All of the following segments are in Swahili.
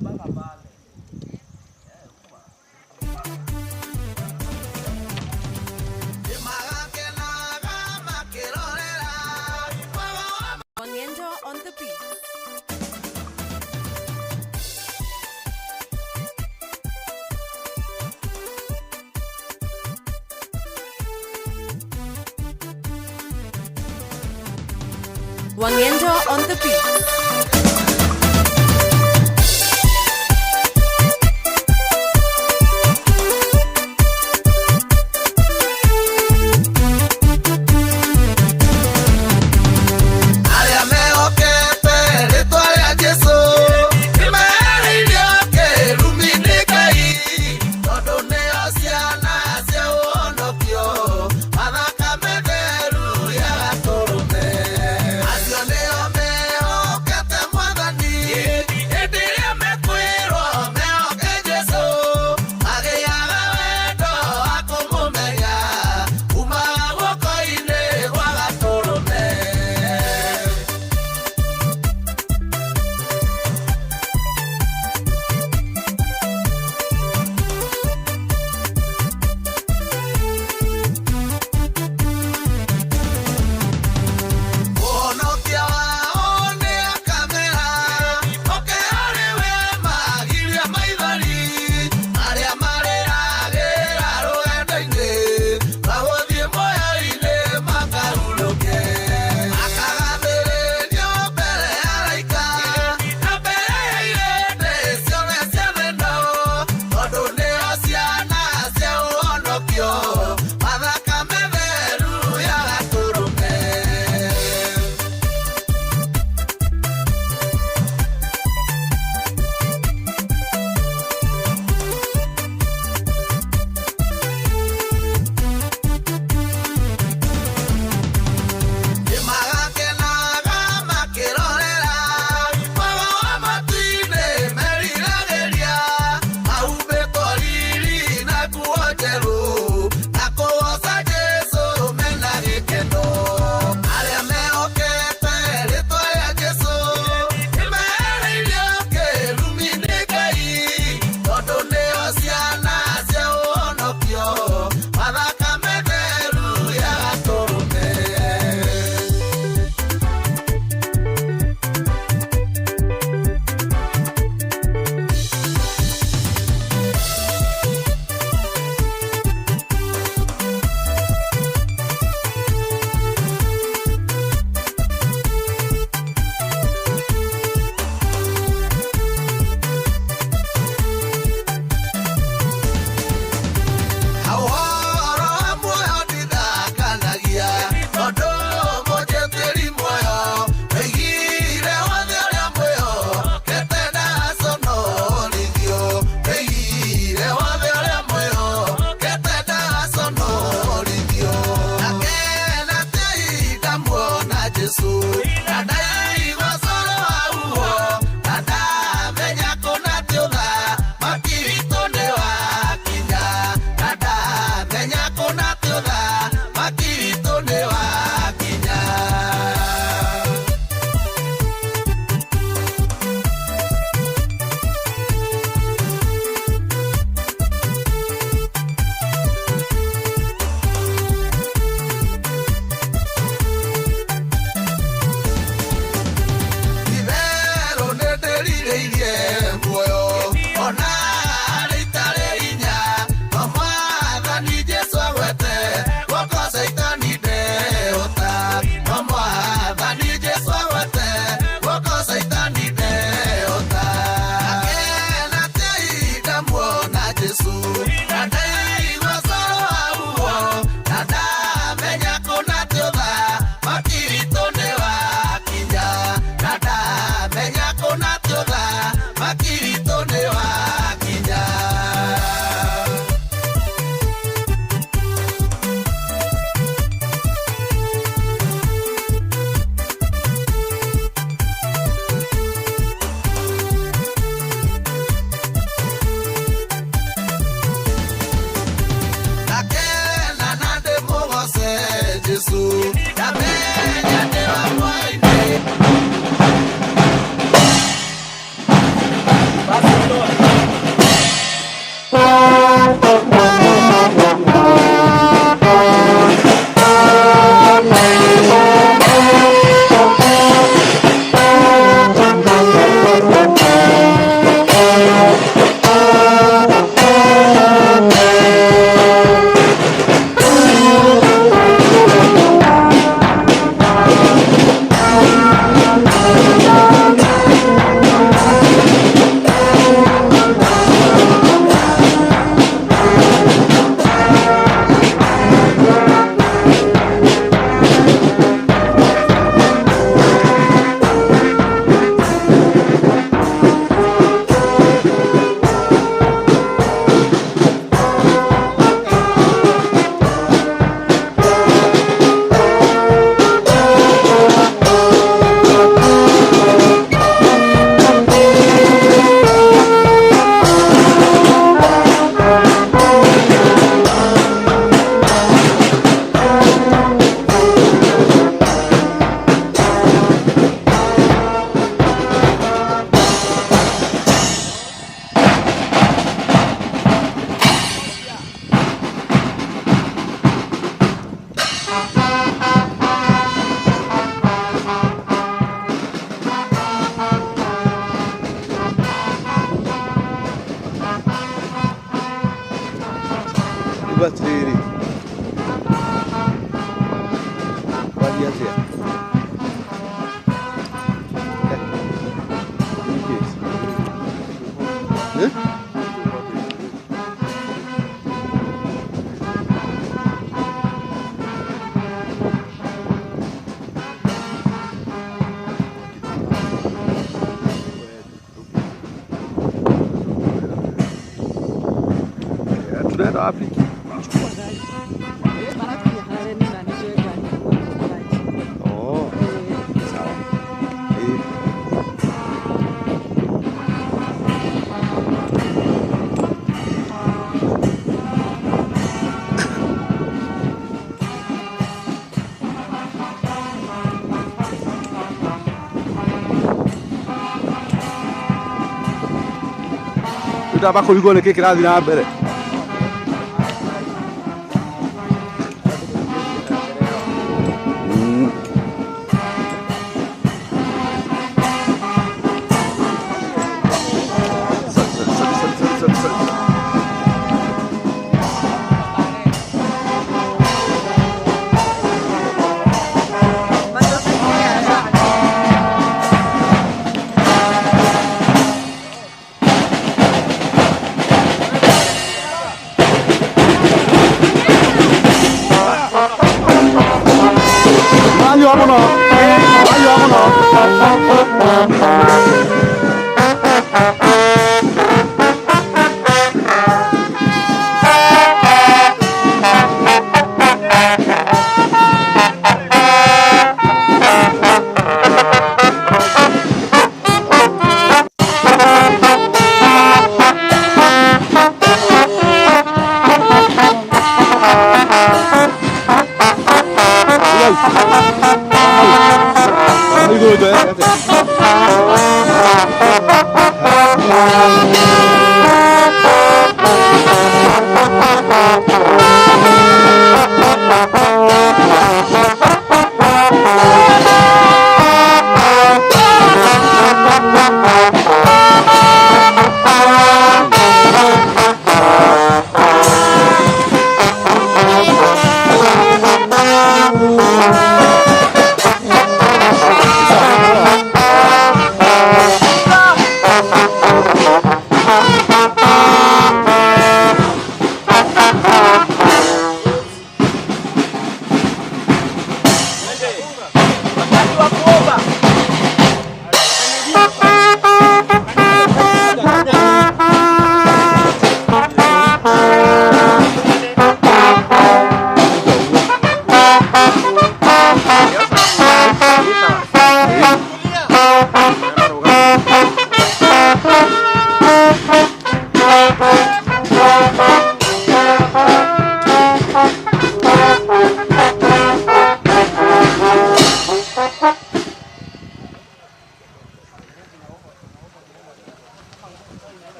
Mpaka pale. Nĩmagakenaga makĩrorera Wangendo on the beat. Wangendo on the beat. Arĩa mehokete rĩtwa rĩa Jesũ nĩmehereirio kĩrumi nĩ Ngai tondũ nĩo ciana cia ũhonokio mathakame theru ya Gatũrũme acio nĩo mehokete. Nguga atĩrĩrĩ, wathiĩ atĩa? Nĩkĩ? Eh? Tunaenda wapi? Oh, sawa. Eh. Ndamba kũrigwo nĩkĩ kĩrathiĩ na mbere. Sorry, sorry, sorry, sorry, sorry, sorry.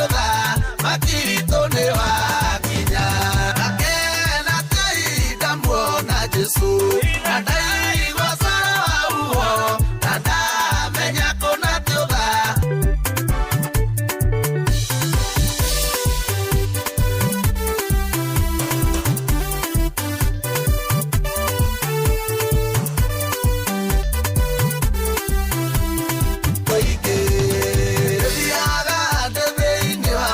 ũthamaki witũ nĩ wakinya. Ngakena Ngai ndamuona Jesũ, na ndaigua coro wa huho, na ndamenya kũna ti ũtha. Mũingĩ. Thiaga ndĩ thĩinĩ wa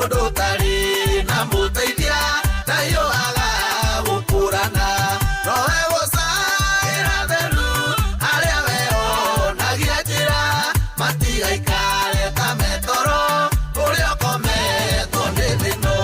Mũndũ ũtarĩ na mũteithia ndahiũhaga gũkũrana. Nowe gũcaĩra theru arĩa weonagia njĩra, matigaikare ta metoro ũrĩa ũkometwo nĩ thĩno.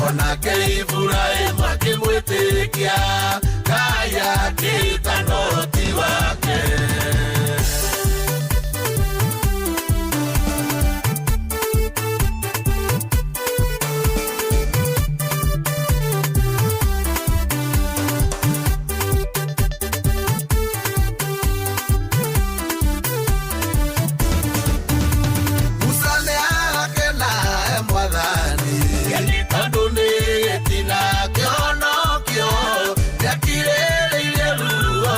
Onake Iburahĩmu akĩmwĩtĩkia, Ngai akĩĩta no ti wake. Musa nĩarakena e mwathani tondũ nĩ gĩtina kĩhonokio nĩakirĩrĩirie ruo.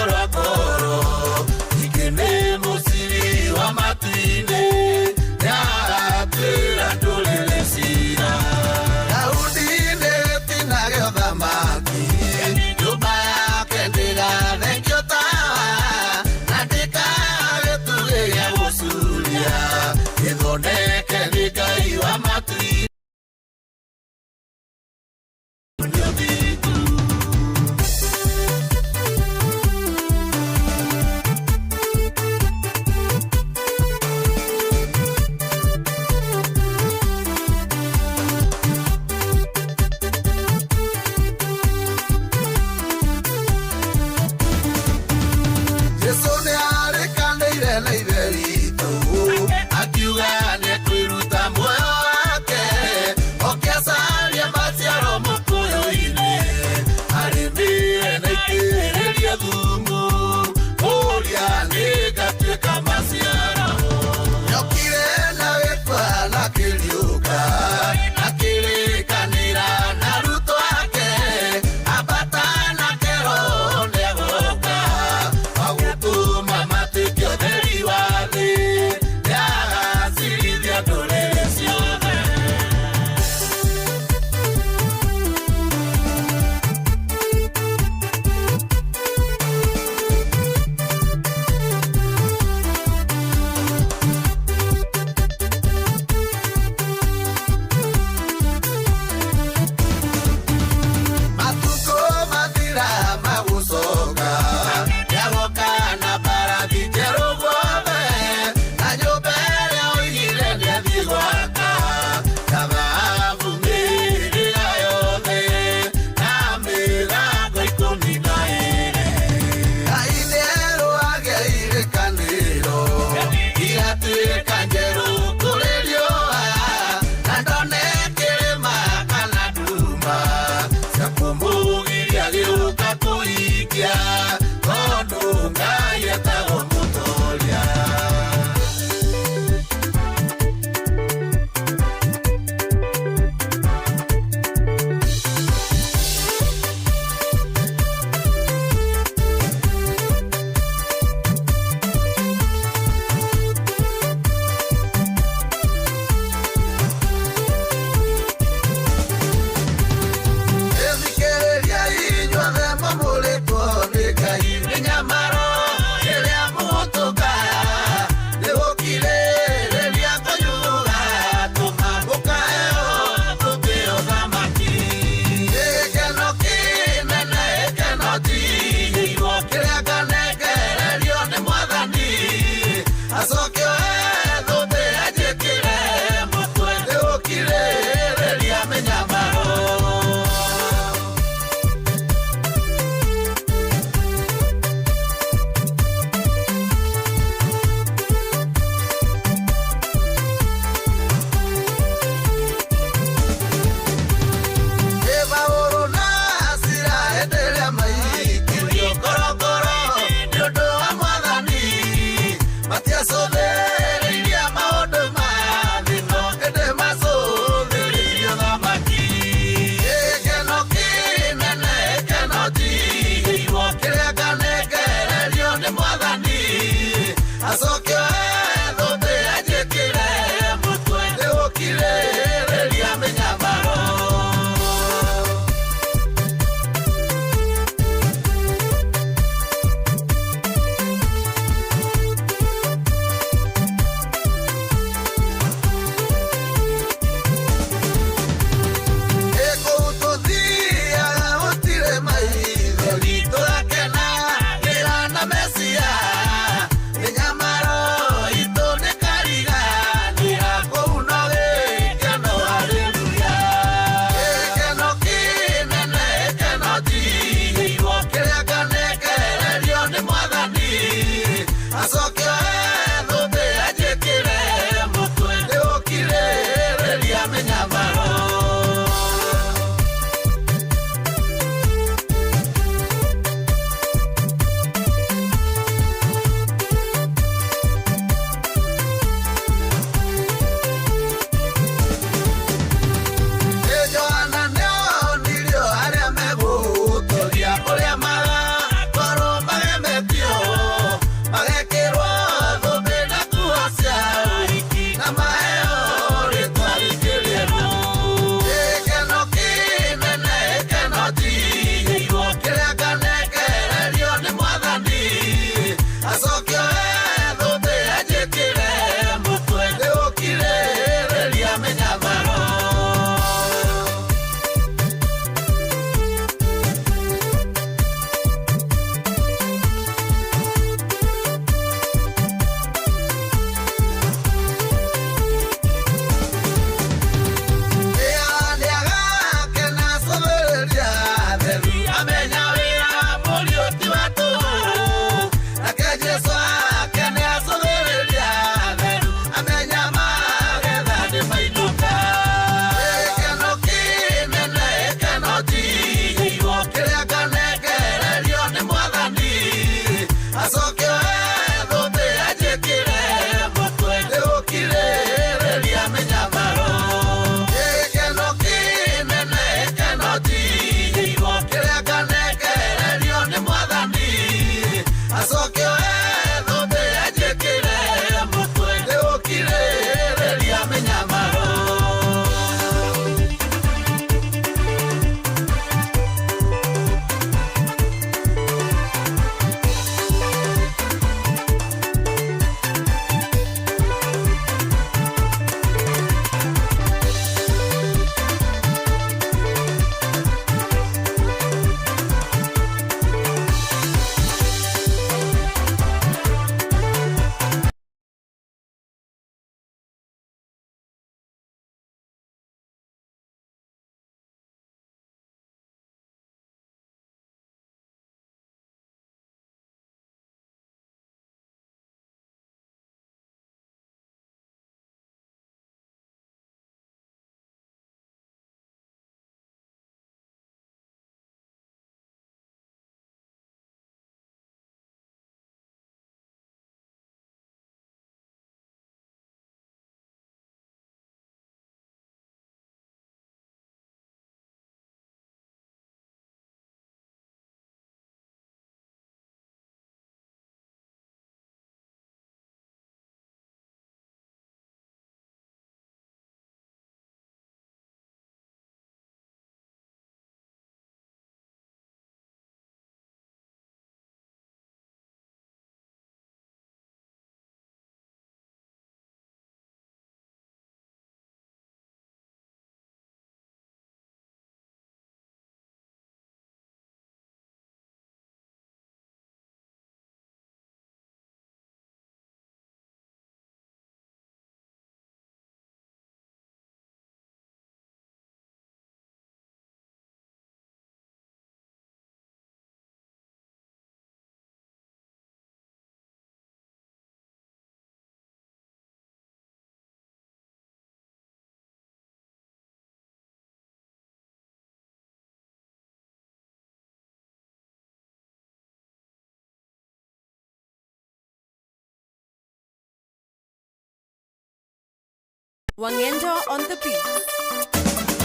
Wangendo on the beat.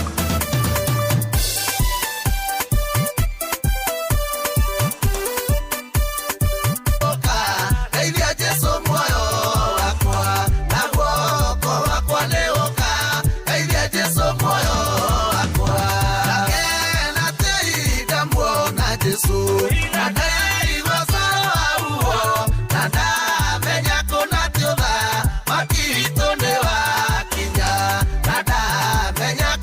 Oka, ndeithia Jesu muoyo wakwa, na guoko wakwa nĩ ũka, ndeithia Jesu muoyo wakwa. Ndakena tei ndamuona Jesu, na ndaigua coro wa ruo, na ndamenya kũna ti ũthamaki witũ nĩ wakinya, na ndamenya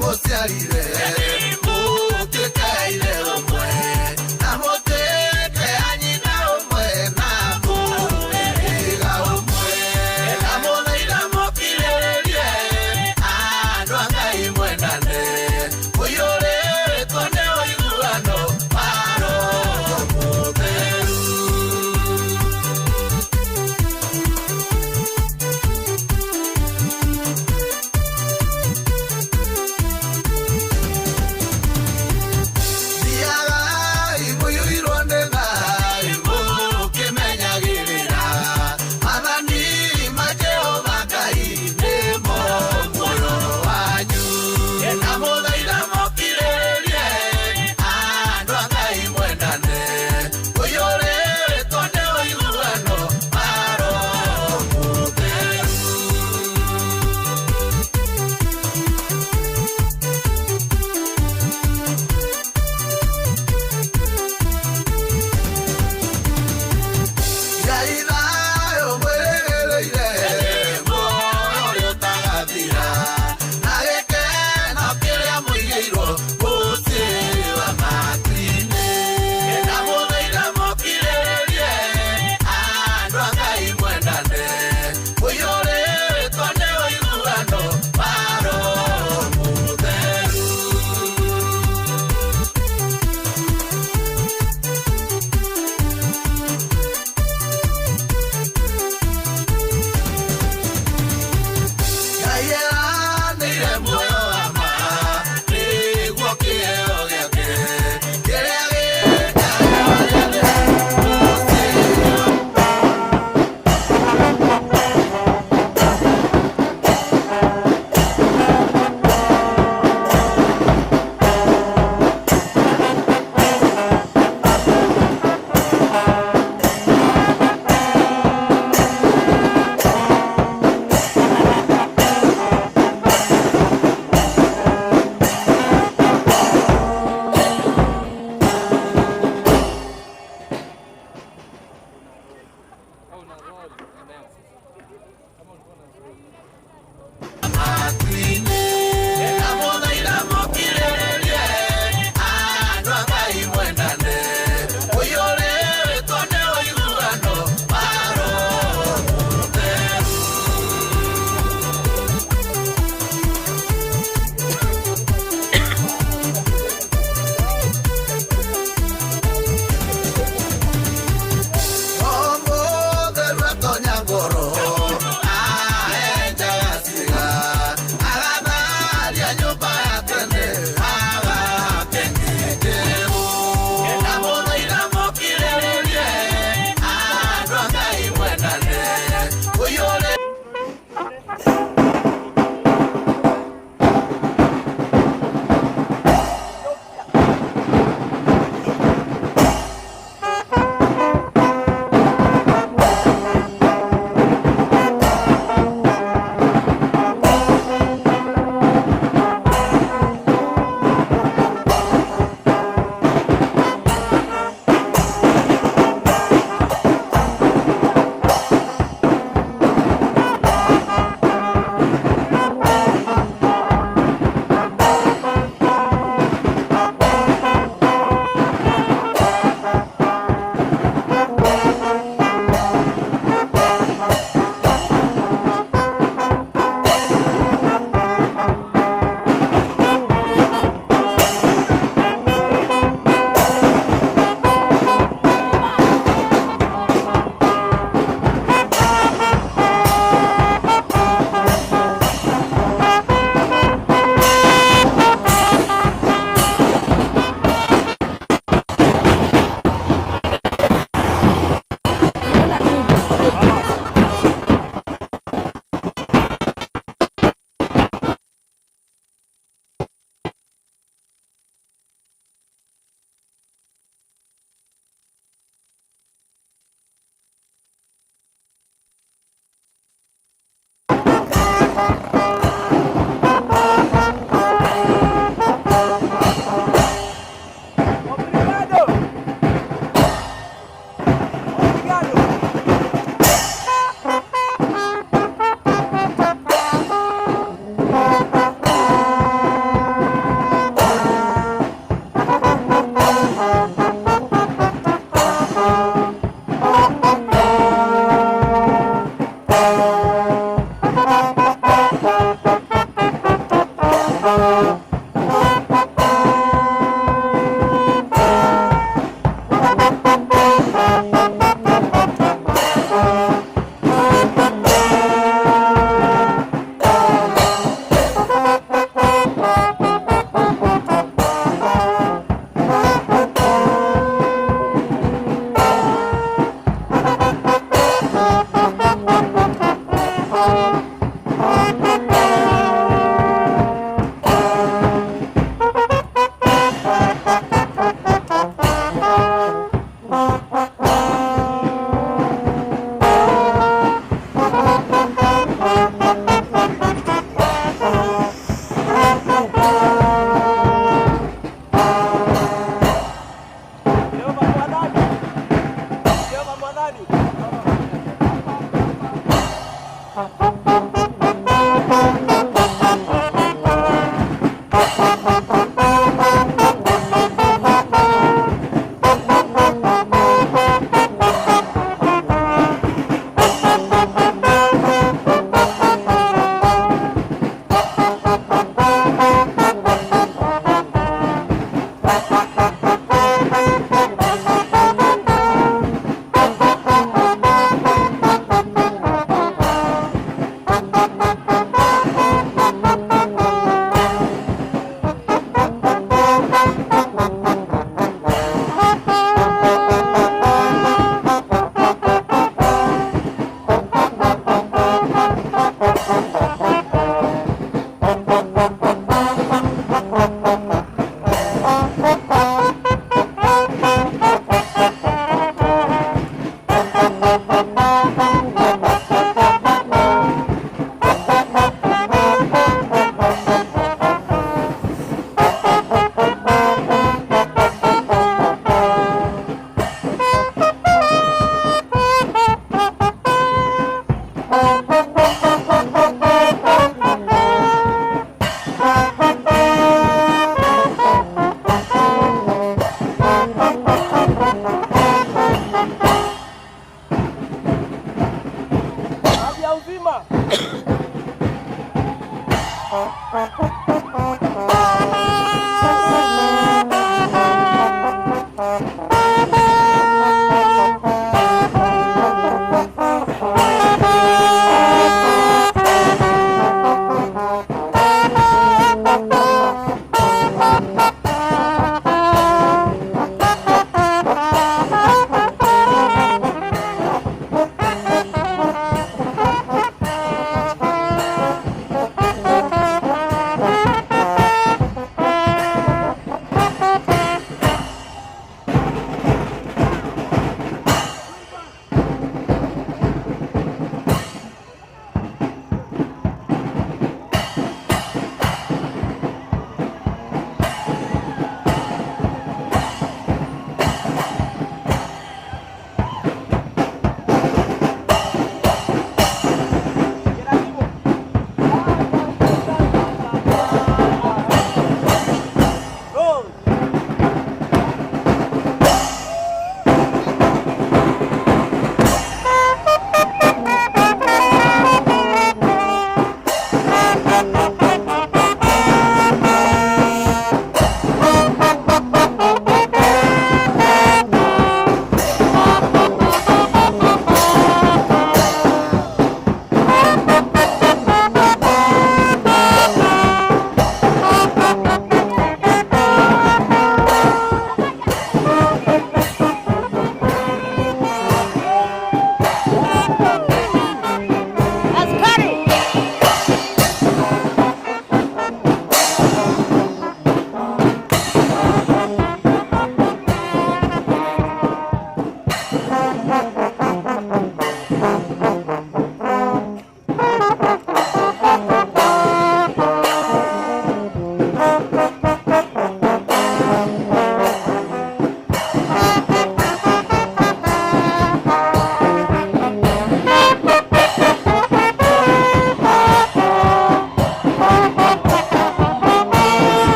Mũciarire ũtuĩke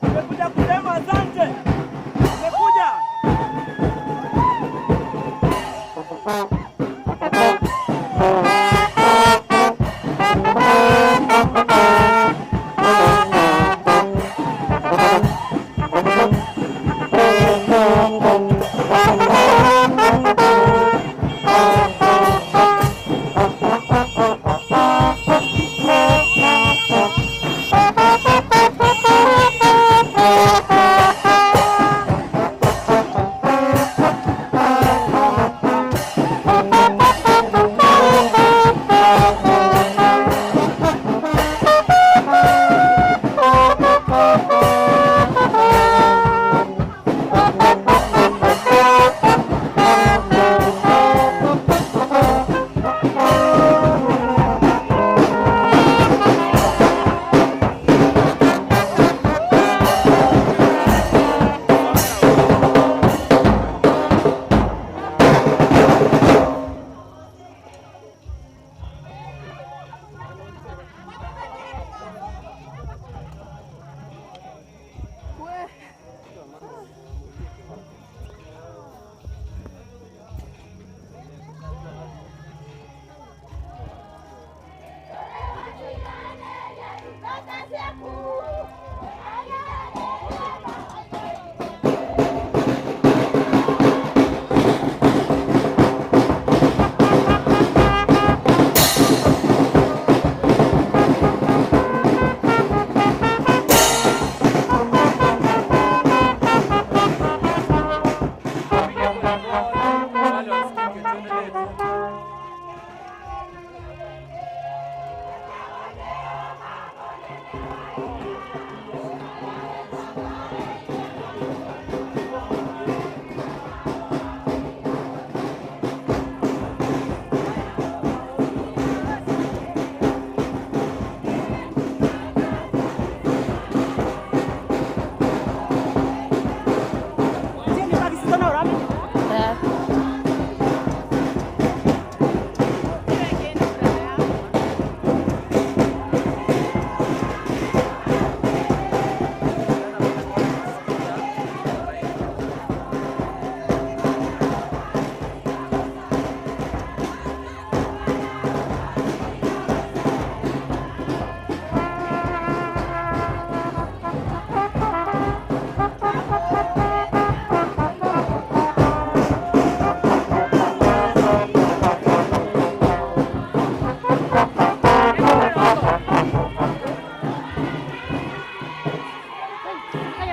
Nimekuja kusema asante. Nimekuja.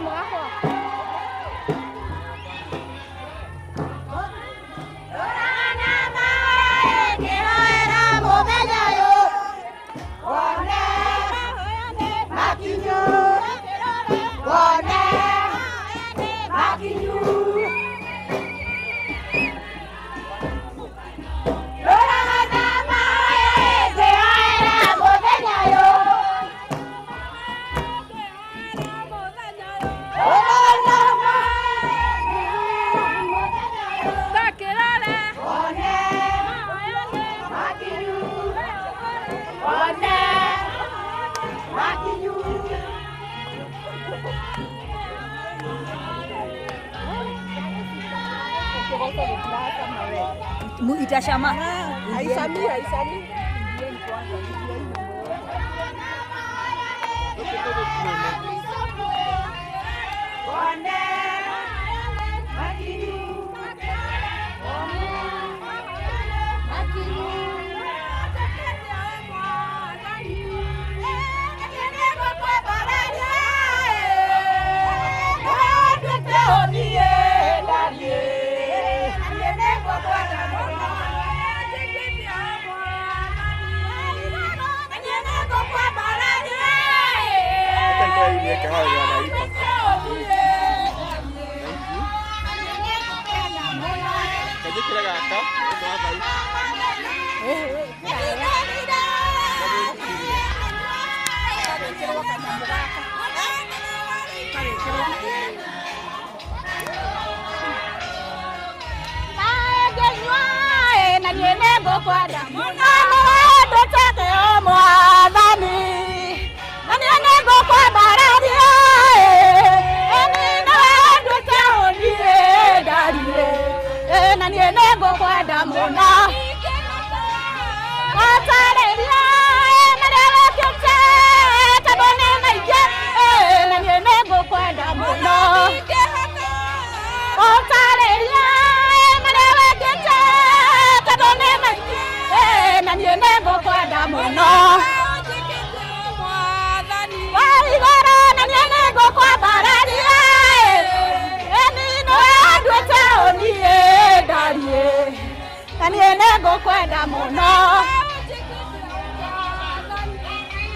Kanyamũ gakwa. Itashama. Haisami, haisami. Niweke hao wanaipa. Kajikira gaka ndwathai. Nĩngũkwenda mũno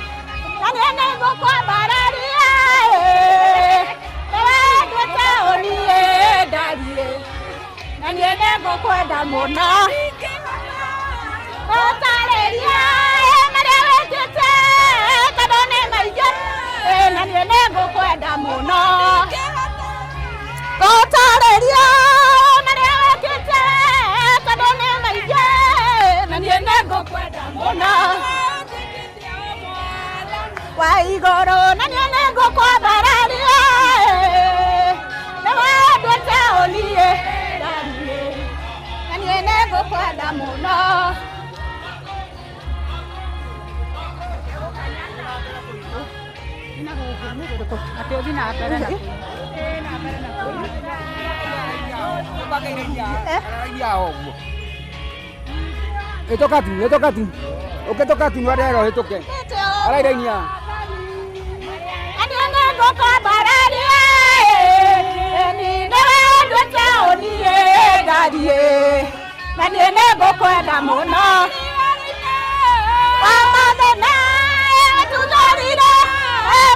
na niĩ nĩngũkwambararia nĩwe nduĩte ũniĩ ndariĩ na niĩ nĩngũkwenda mũno gũtarĩria marĩa wĩkĩte tondũ nĩ maingĩ na niĩ nĩngũkwenda mũno gũtarĩria marĩa wĩkĩte tondũ nĩ maingĩ na niĩ nĩngũkwenda mũno wa igũrũ na niĩ nĩngũkwambararia nĩwe nduĩte ũniĩ ndariĩ na niĩ nĩngũkwenda mũno. Ĩtoka tu, ĩtoka tu. Ũkĩtoka tu nĩwarehera ũhĩtũke. Arairainia. Na niĩ nĩngũkwenda mũno wa mathĩna tũthorire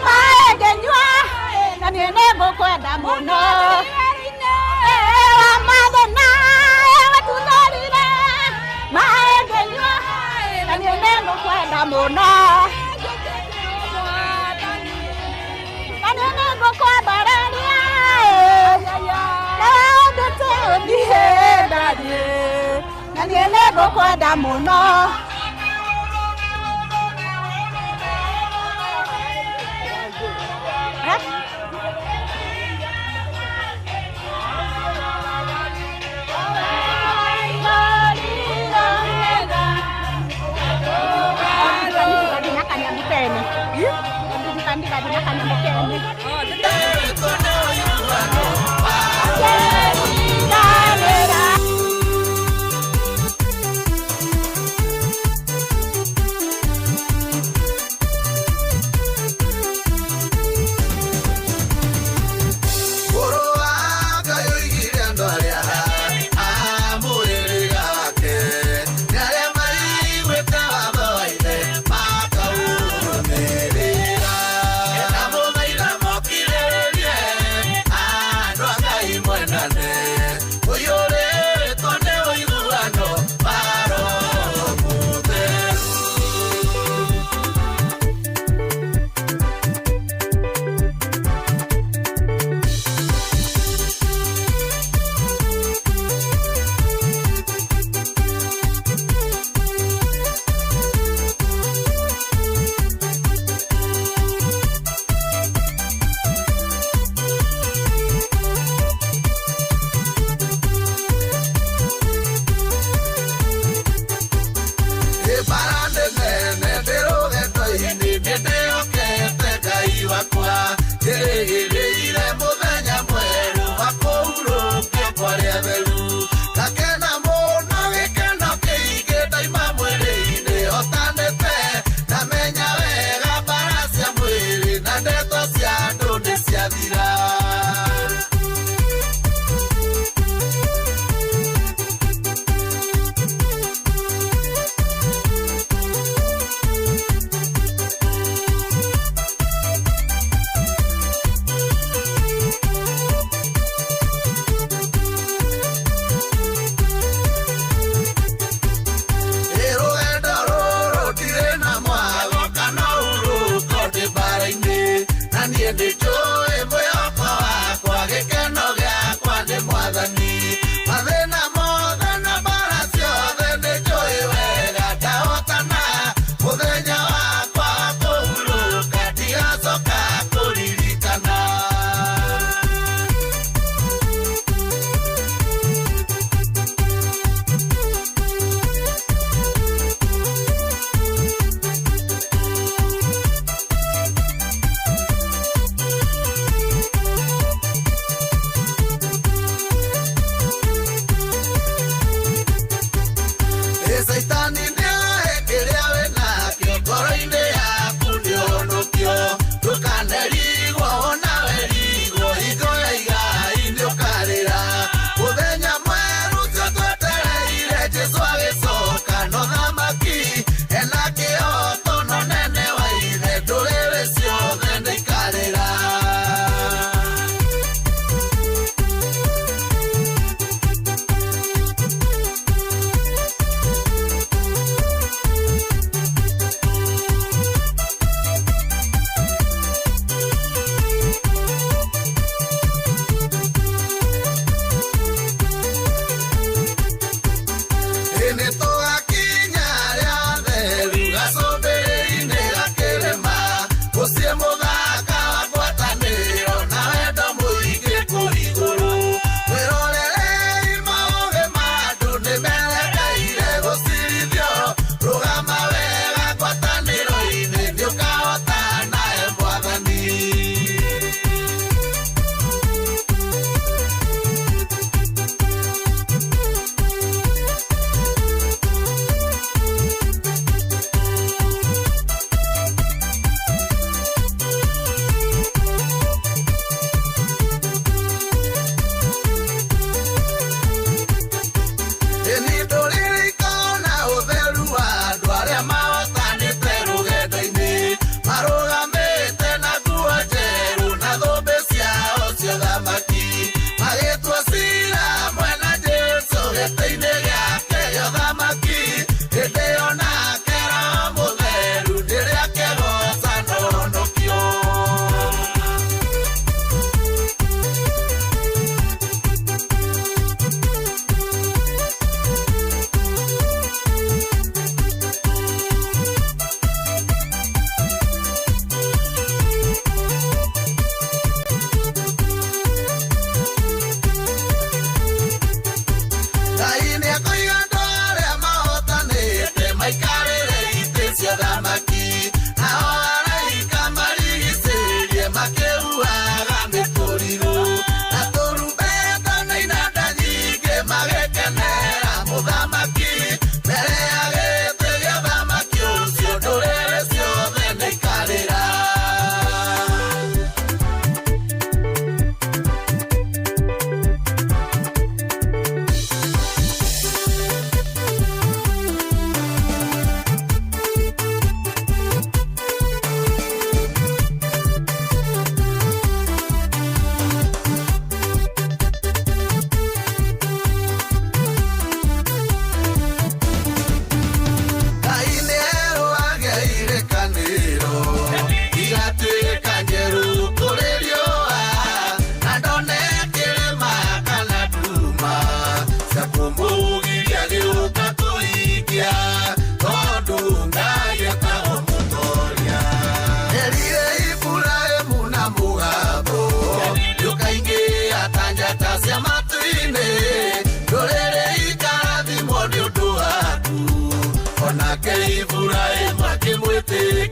maĩ ngĩnyua na niĩ nĩngũkwenda mũno wa mathĩna tũthorire maĩ ngĩnyua na niĩ nĩngũkwenda mũno na niĩ nĩngũkwambararia nĩwe nduĩte ũniĩ ndariĩ na niĩ nĩngũkwenda mũno.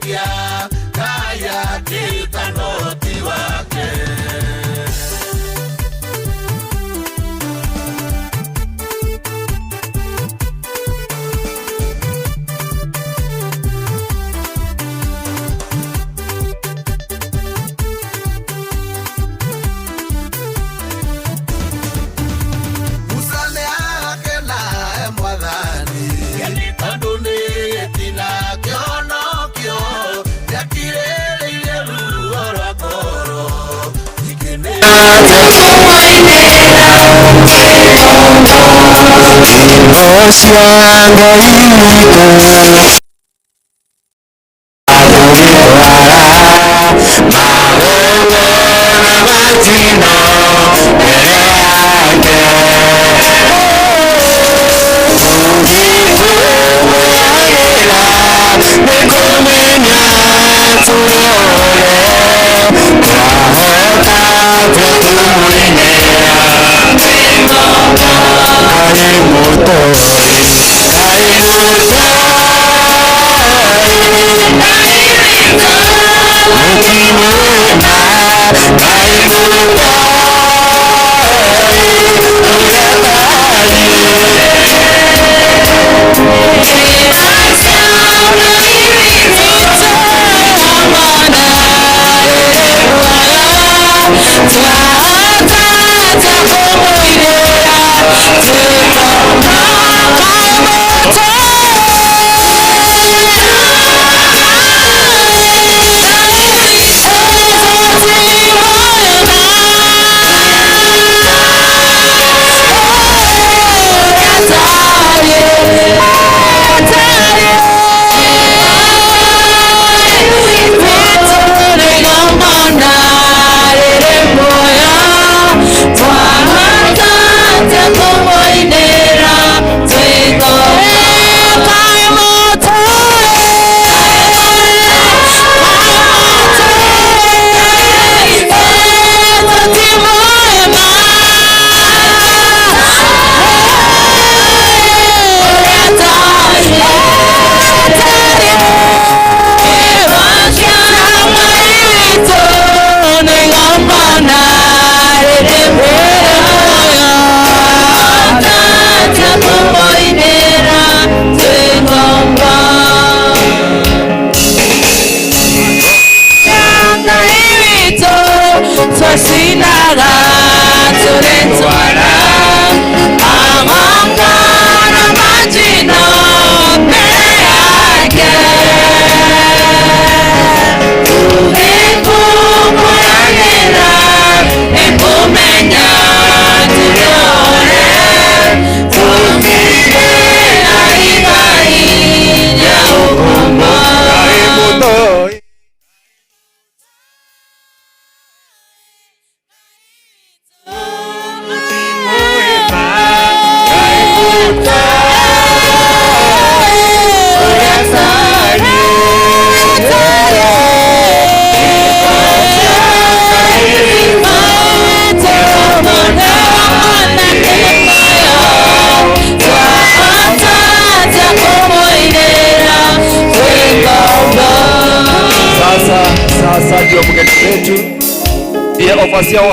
Kia kaya kitanoti wake.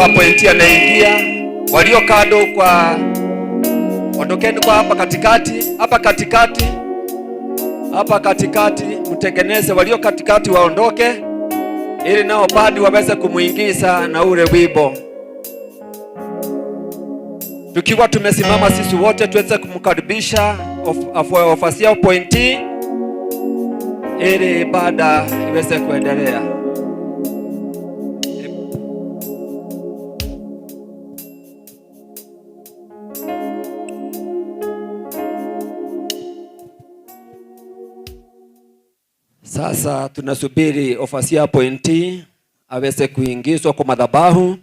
Appointee anaingia, walio kando kwa ondokeni kwa hapa katikati, hapa katikati, hapa katikati, mtengeneze walio katikati waondoke, ili nao bado waweze kumuingiza na ule wimbo. Tukiwa tumesimama sisi wote tuweze kumkaribisha overseer appointee ili ibada iweze kuendelea. Sasa tunasubiri overseer appointee aweze kuingizwa kwa madhabahu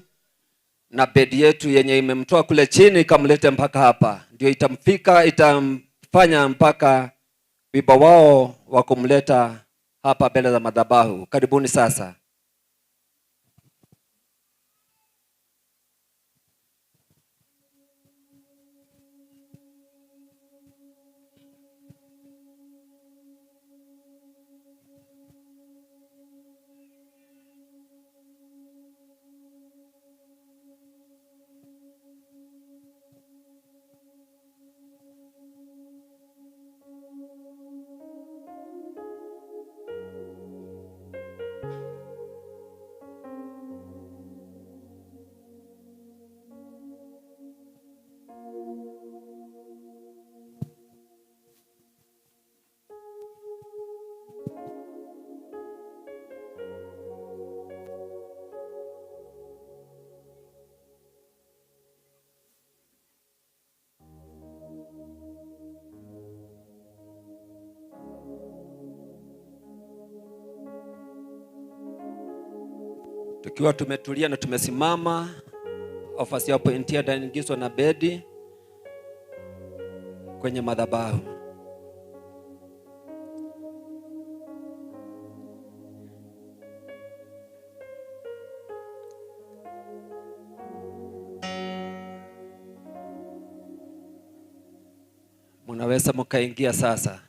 na bedi yetu yenye imemtoa kule chini ikamlete mpaka hapa, ndio itamfika, itamfanya mpaka wimbo wao wa kumleta hapa mbele za madhabahu. Karibuni sasa. Tukiwa tumetulia na tumesimama, overseer appointee ataingizwa na bedi kwenye madhabahu. Munaweza mkaingia sasa.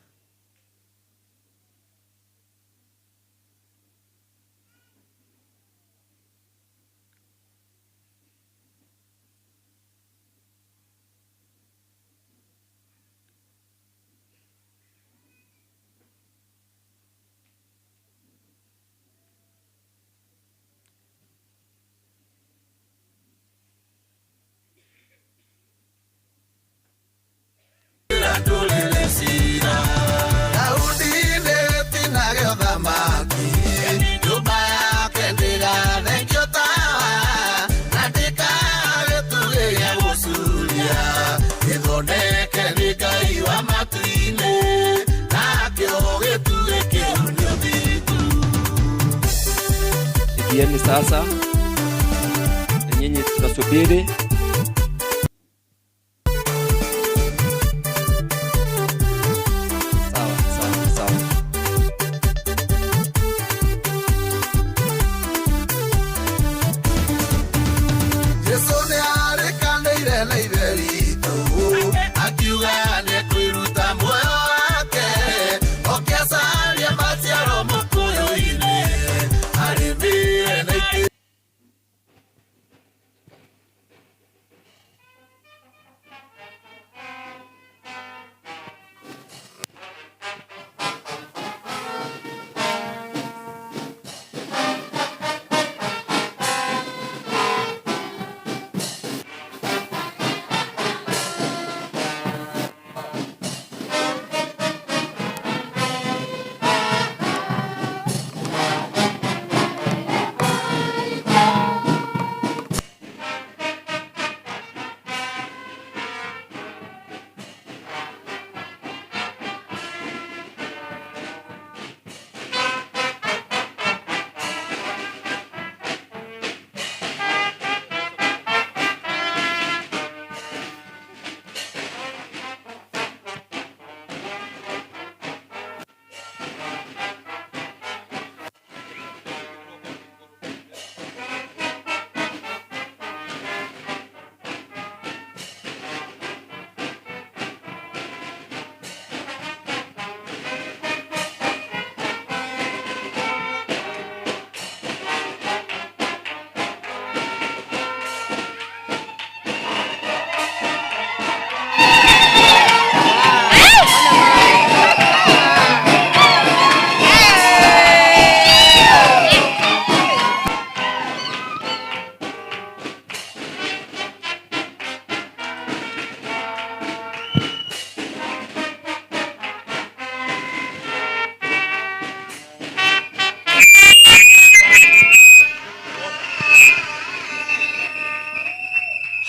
Daudi nĩtinagio thamaki, nyũmba yake ndĩgathengio tawa, na ndĩkagĩtugĩ gĩa gũcuria, gĩthondeke nĩ Ngai wa matu-inĩ, nakĩo gĩtugĩ kĩu nĩ ũthingu. Ingieni sasa, na nyinyi tunasubiri. Sawa, sawa, sawa. Jesũ nĩarĩkanĩire na ithe witũ, akiuga nĩekwĩruta muoyo wake, oke acarie maciaro mũkũyũ-inĩ, arĩmĩre na itĩ.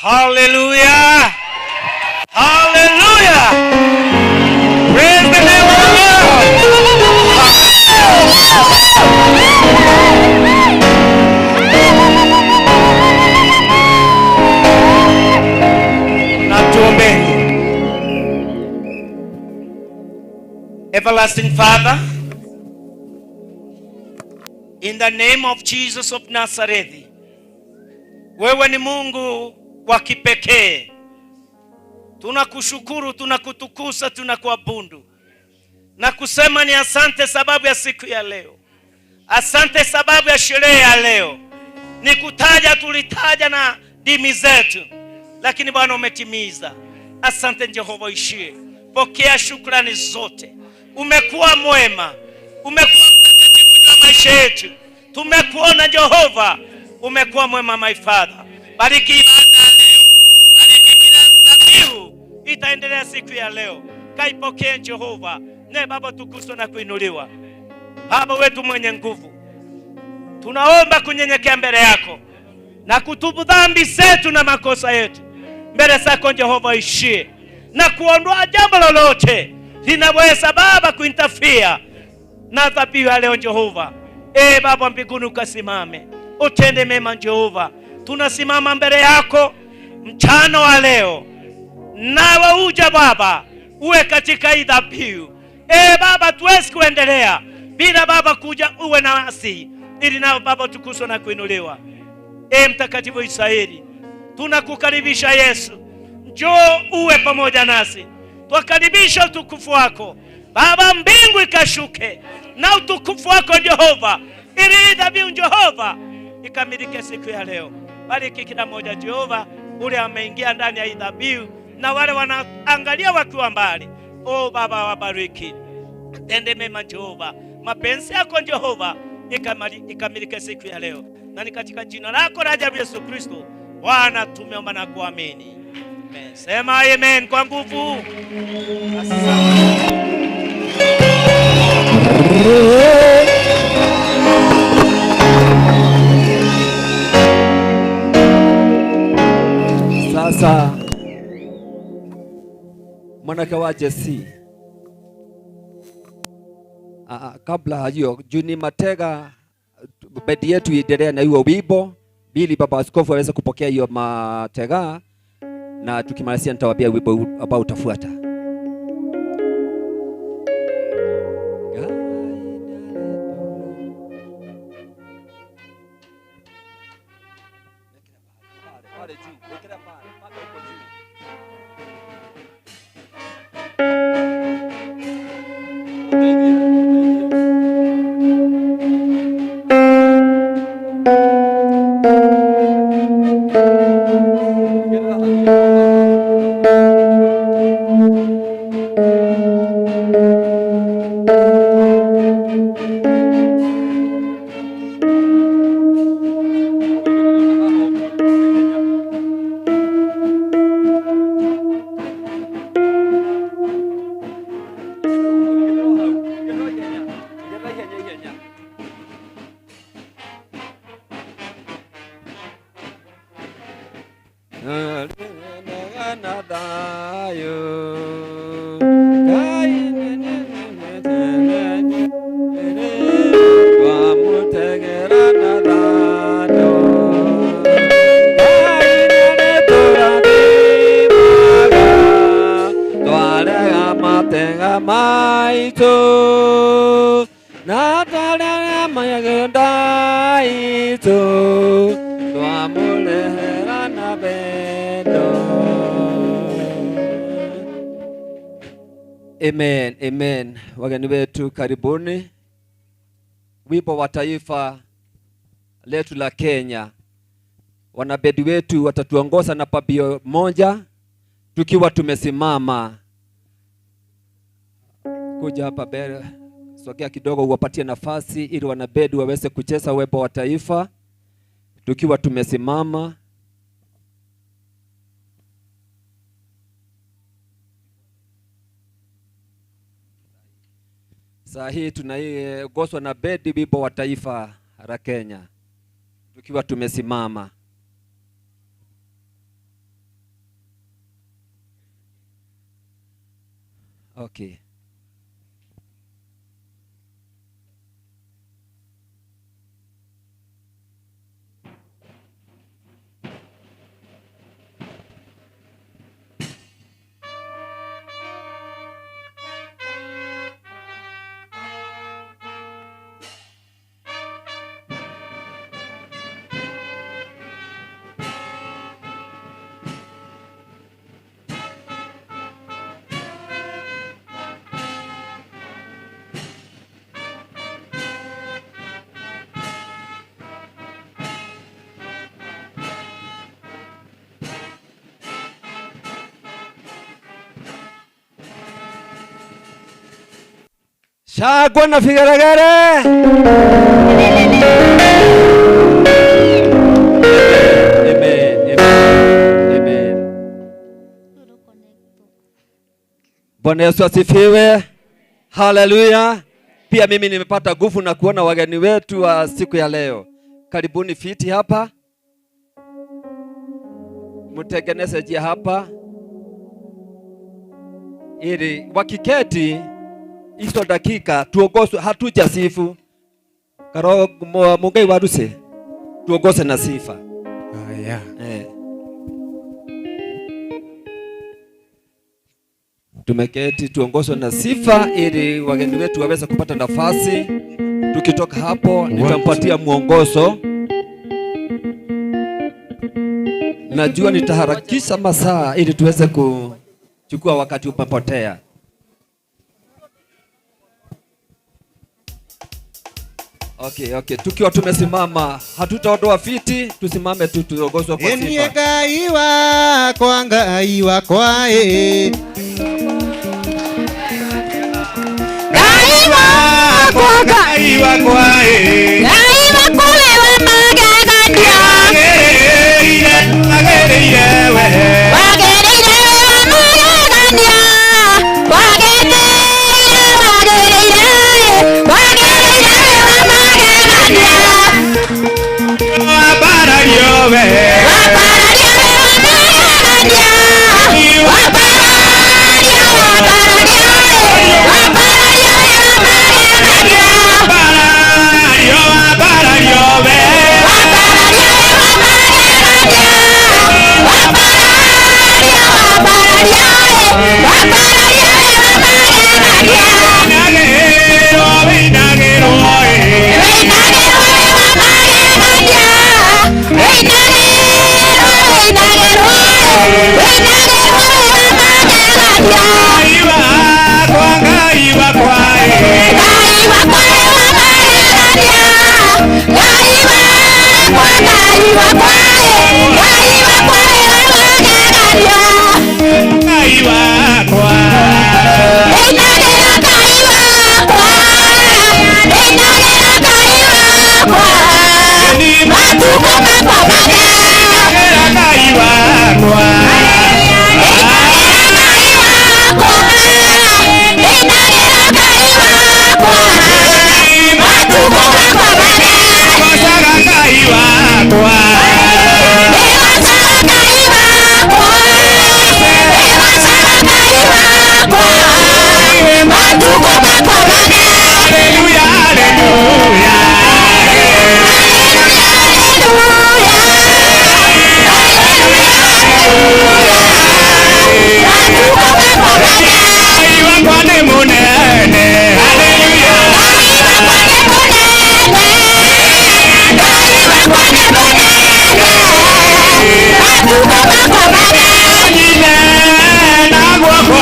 Hallelujah! Hallelujah! Praise the name of the Lord! Na tuombe. Everlasting Father, in the name of Jesus of Nazareth, wewe ni Mungu wa kipekee. Tunakushukuru, tunakutukuza, tunakuabudu na kusema ni asante sababu ya siku ya leo, asante sababu ya sherehe ya leo. Ni kutaja tulitaja na ndimi zetu, lakini Bwana umetimiza. Asante Jehova ishie, pokea shukrani zote. Umekuwa mwema, umekuwa mtakatifu juu ya maisha yetu. Tumekuona Jehova, umekuwa mwema my Father. Bariki ibada ya leo, bariki kila dhabihu itaendelea siku ya leo. Kaipokee Jehova, ne Baba tukuzwe na kuinuliwa. Baba wetu mwenye nguvu, tunaomba kunyenyekea mbele yako na kutubu dhambi zetu na makosa yetu mbele zako Jehova ishie, na kuondoa jambo lolote linaweza Baba kuinterfere na dhabihu ya leo Jehova. E Baba mbinguni ukasimame. Utende mema Jehova. Tunasimama mbele yako mchana wa leo, nawe uja Baba uwe katika hii dhabihu. E Baba, tuwezi kuendelea bila Baba kuja uwe nasi, ili nawe Baba utukuzwe na kuinuliwa. E Mtakatifu Israeli, tunakukaribisha Yesu, njoo uwe pamoja nasi, twakaribisha utukufu wako Baba, mbingu ikashuke na utukufu wako Jehova, ili hii dhabihu Jehova ikamilike siku ya leo. Bariki kila mmoja Jehova, ule ameingia ndani ya hii dhabihu na wale wanaangalia wakiwa mbali. O Baba, wabariki, tende mema Jehova, mapenzi yako Jehova ikamilike siku ya leo, na ni katika jina lako la ajabu Yesu Kristo Bwana tumeomba na kuamini. Amen. Sema amen kwa nguvu. Asante. Sasa mwanake wa Jesse, kabla hiyo Juni Matega, bedi yetu iendelee na hiyo wimbo ili baba askofu aweze kupokea hiyo matega, na tukimalizia nitawaambia wimbo ambao utafuata. Amen, amen. Wageni wetu karibuni. Wimbo wa taifa letu la Kenya. Wanabedi wetu watatuongoza na pabio moja tukiwa tumesimama. Kuja hapa mbele, sogea kidogo uwapatie nafasi ili wanabedi waweze kucheza wimbo wa taifa tukiwa tumesimama. Saa hii tunaigoswa na bedi wimbo wa taifa la Kenya tukiwa tumesimama. Okay. Shangwe na vigelegele. Amen, amen, amen. Bwana Yesu asifiwe. Haleluya. Pia mimi nimepata nguvu na kuona wageni wetu wa siku ya leo. Karibuni fiti hapa. Mtengeneze njia hapa ili wakiketi hizo dakika tuongozwe, hatujasifu. Karo Mungai waruse. Tuongoze na sifa. Haya. Tumeketi tuongozwe na sifa ili wageni wetu waweze kupata nafasi. Tukitoka hapo nitampatia mwongozo. Najua nitaharakisha masaa ili tuweze kuchukua wakati umepotea. Okay. Tukiwa tumesimama, hatutaondoa viti, tusimame tu tuongozwe kwa sifa. Ngai wakwa, Ngai wakwa, Ngai wakwa, Ngai wakwa, Ngai wakwa wewe magegania. Agereire we. Wagereire wa magegania. Wagereire, wagereire, wagereire wa magegania. Waparario we. Waparario we wa magegania. Waparario, waparario, waparario we wa magegania. Waparario, waparario we. Waparario we wa magegania. Waparario, waparario, waparario we wa magegania. Winagĩrwo, winagĩrwo, Wĩinagĩrwo we wa magegania. Wĩinagĩrwo, wĩinagĩrwo, wĩinagĩrwo we wa magegania. Ngai wakwa, Ngai wakwa, Ngai wakwa we wa magegania. Ngai wakwa, Ngai wakwa, Ngai wakwa we wa magegania. Ngai wakwa. Wĩinagĩra Ngai wakwa, wĩinagĩra Ngai wakwa, matukũ makwa mothe. Winagĩra Ngai wakwa. Wĩinagĩra Ngai wakwa, wĩinagĩra Ngai wakwa, matukũ makwa mothe. Gocaga Ngai wakwa. Nĩgocaga Ngai wakwa, nĩgocaga Ngai wakwa, matukũ makwa mothe. Haleluya, haleluya. Ngai wakwa nĩ mũnene. Haleluya. Nyine na guoko.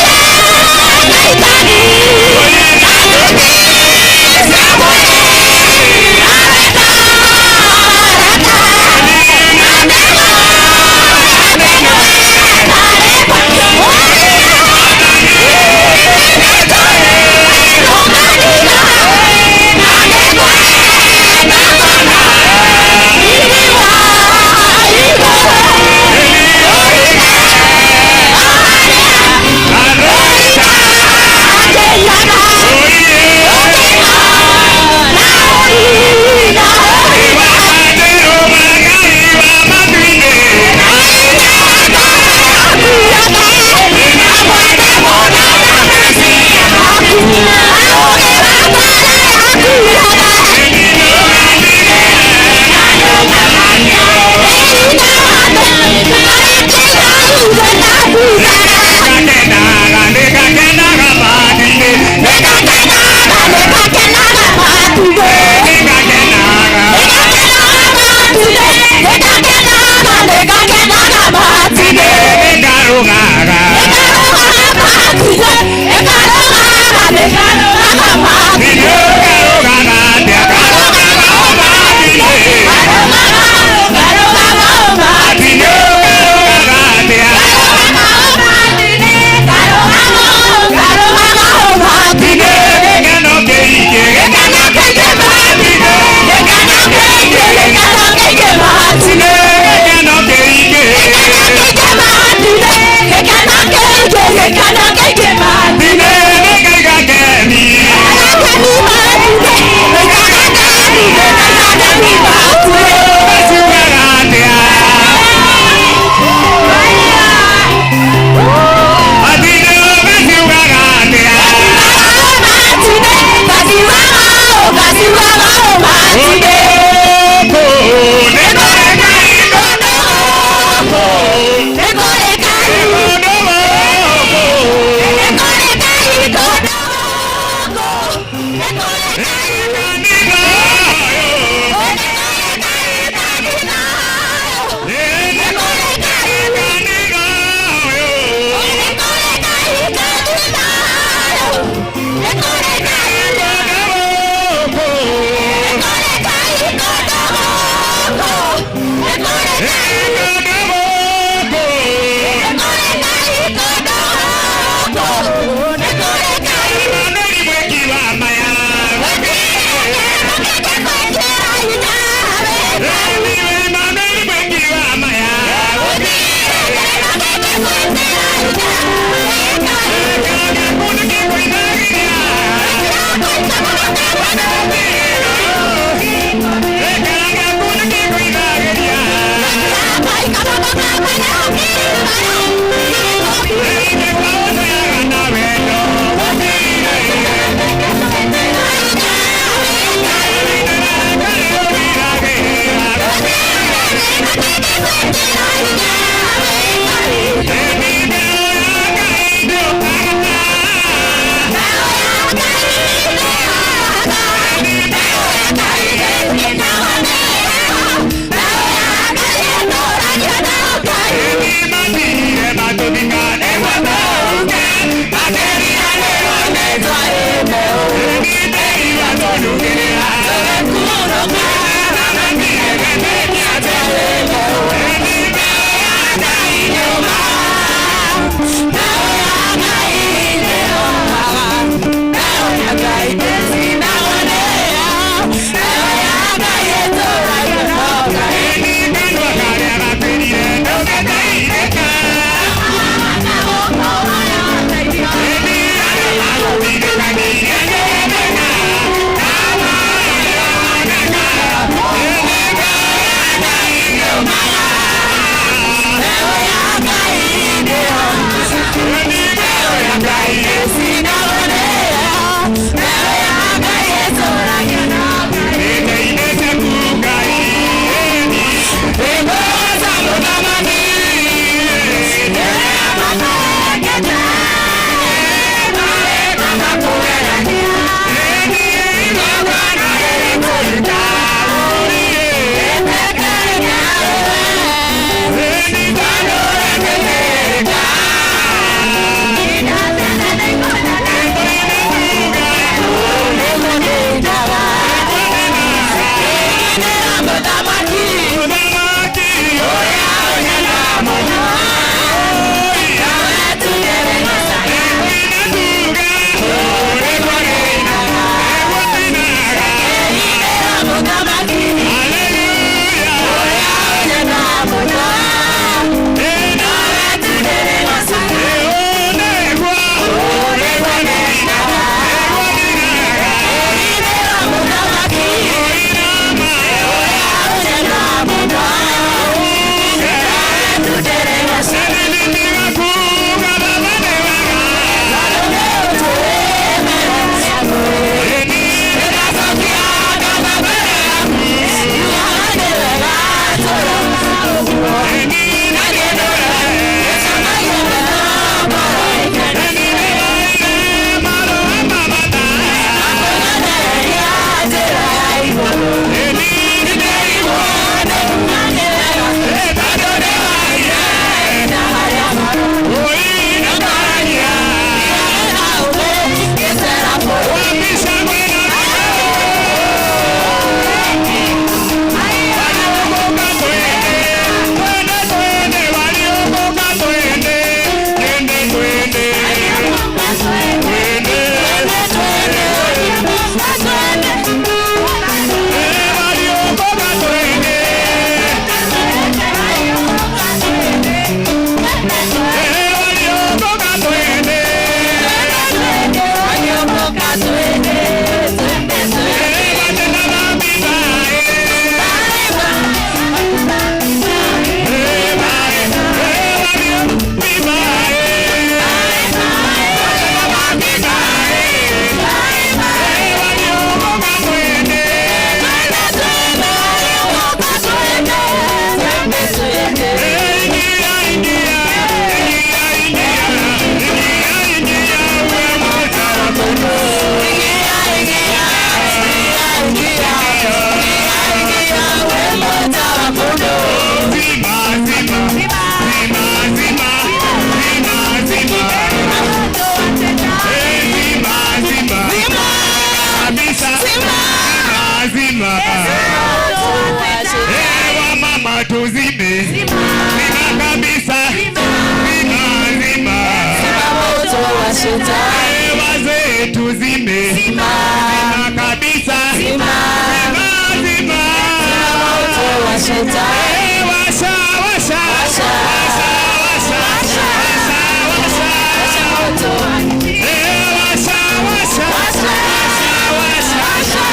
Yeah. Shetani. Hewa zetu zime Zima. zima kabisa. Zima. Zima, zima. Zima moto wa Shetani. Washa, washa. Washa. Washa, washa. Washa. Washa, washa. Washa moto wa Washa, washa. Washa. Washa, Washa.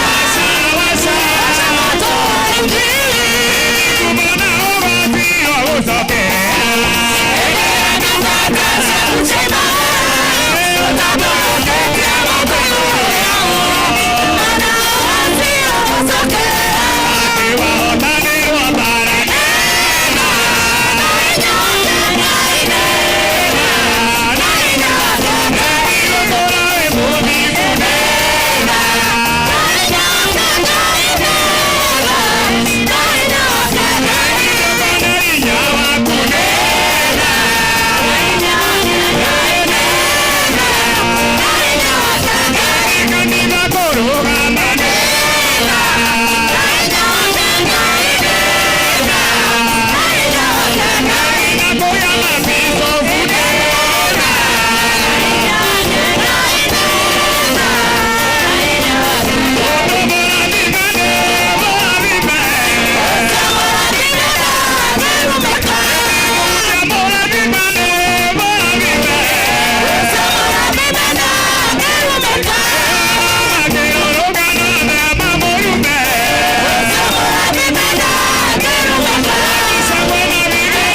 washa. Washa moto wa Injili. Kumona ugwati wa gũcokera. Atĩ wahotanĩrwo mbaara. Gũkũra wĩ mũthingu. Na hinya waku. Kanitha kũrũgama. Na kũrĩa mabicobu. Mũrathimane, mũrathime. Mũrathimane, mũrathime. Makĩrũrũngana na mamũrume. Shangwe na vigelegele.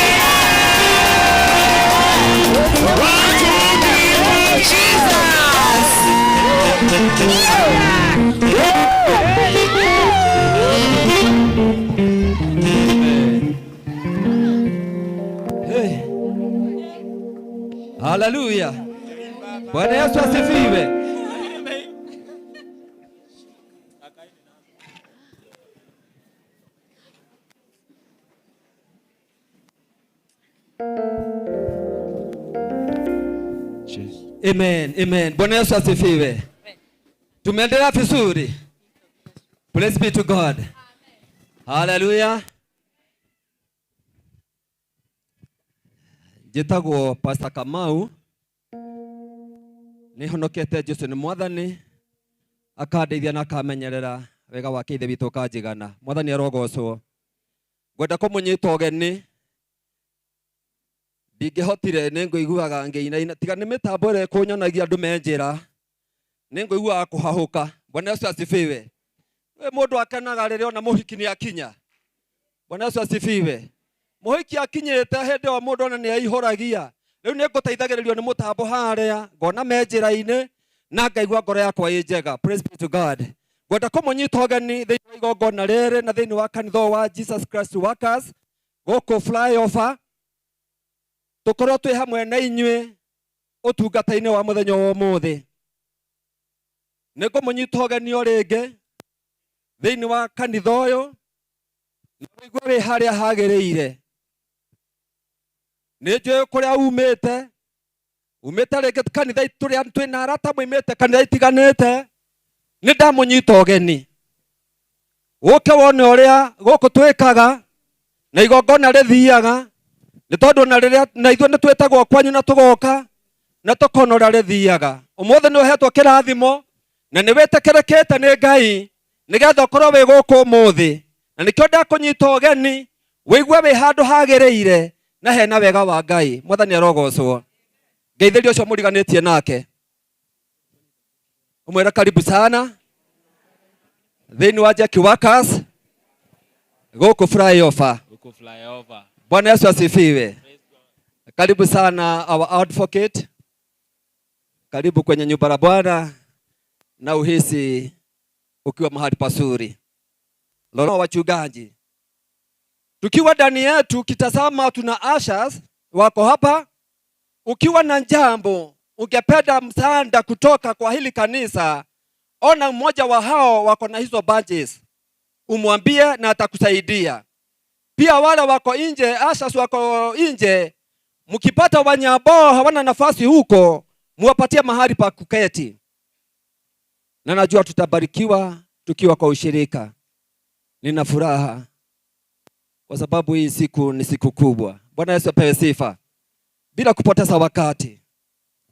One, two, three, four. Hey. Haleluya. Bwana Yesu asifiwe. Amen, amen. Bwana Yesu asifiwe. Tumeendelea vizuri. Praise be to God. Haleluya. Njĩtagwo Pastor Kamau, nĩhonokete Jesũ nĩ Mwathani, akandeithia na akamenyerera wega wake Ithe witũ ũkanjigana. Mwathani arogocwo. Ngwenda kũmũnyita ũgeni, ndingĩhotire nĩ ngũiguaga ngĩinaina, tiga nĩ mĩtambo ĩrĩa ĩkũnyonagia andũ me njĩra, nĩ ngũiguaga kũhahũka. Bwana Yesu asifiwe. We mũndũ akenaga rĩrĩa ona mũhiki nĩ akinya. Bwana Yesu asifiwe. Mũhiki akinyĩte hĩndĩ ĩyo mũndũ ona nĩ aihũragia. Rĩu nĩ ngũteithagĩrĩrio nĩ mũtambo harĩa, ngona me njĩra-inĩ na ngaigua ngoro yakwa ĩ njega. Praise be to God. Ngwenda kũmũnyita ũgeni thĩinĩ wa igongona rĩrĩ na thĩinĩ wa kanitha ũyũ wa Jesus Christ Workers gũkũ flyover, tũkorwo twĩ hamwe na inyuĩ ũtungata-inĩ wa mũthenya wa ũmũthĩ. Nĩ ngũmũnyita ũgeni o rĩngĩ thĩinĩ wa kanitha ũyũ na ũigue wĩ harĩa hagĩrĩire. Nĩ njũĩ kũrĩa umĩte, umĩte rĩngĩ kanitha tũrĩa twĩna arata moimĩte kanitha itiganĩte, nĩ ndamũnyita ũgeni ũke wone ũrĩa gũkũ twĩkaga na igongona rĩthiaga, nĩ tondũ na rĩrĩa na ithuĩ nĩ twĩtagwo kwanyu na tũgoka na tũkona ũrĩa rĩthiaga. Ũmũthĩ nĩ ũhetwo kĩrathimo na nĩ wĩtĩkĩrĩkĩte nĩ Ngai nĩgetha ũkorwo wĩ gũkũ ũmũthĩ, na nĩkĩo ndakũnyita ũgeni wĩigue wĩ handũ hagĩrĩire na hena wega wa Ngai. Mwathani arogocwo. Ngeithĩria ũcio mũriganĩtie nake, ũmwĩre karibu sana thĩinĩ wa Jack Workers gũkũ flyover. Huku flyover. Bwana Yesu asifiwe. Karibu sana our advocate, karibu kwenye nyumba la Bwana na uhisi ukiwa mahali pazuri. Lolo wachungaji, tukiwa ndani yetu kitazama, tuna ushers wako hapa. Ukiwa na jambo ungependa msaada kutoka kwa hili kanisa, ona mmoja wa hao wako na hizo badges, umwambie na atakusaidia. Pia wale wako nje, ushers wako nje, mkipata wenye ambao hawana nafasi huko, muwapatie mahali pa kuketi, na najua tutabarikiwa tukiwa kwa ushirika. Nina furaha kwa sababu hii siku ni siku kubwa. Bwana Yesu apewe sifa. Bila kupoteza wakati,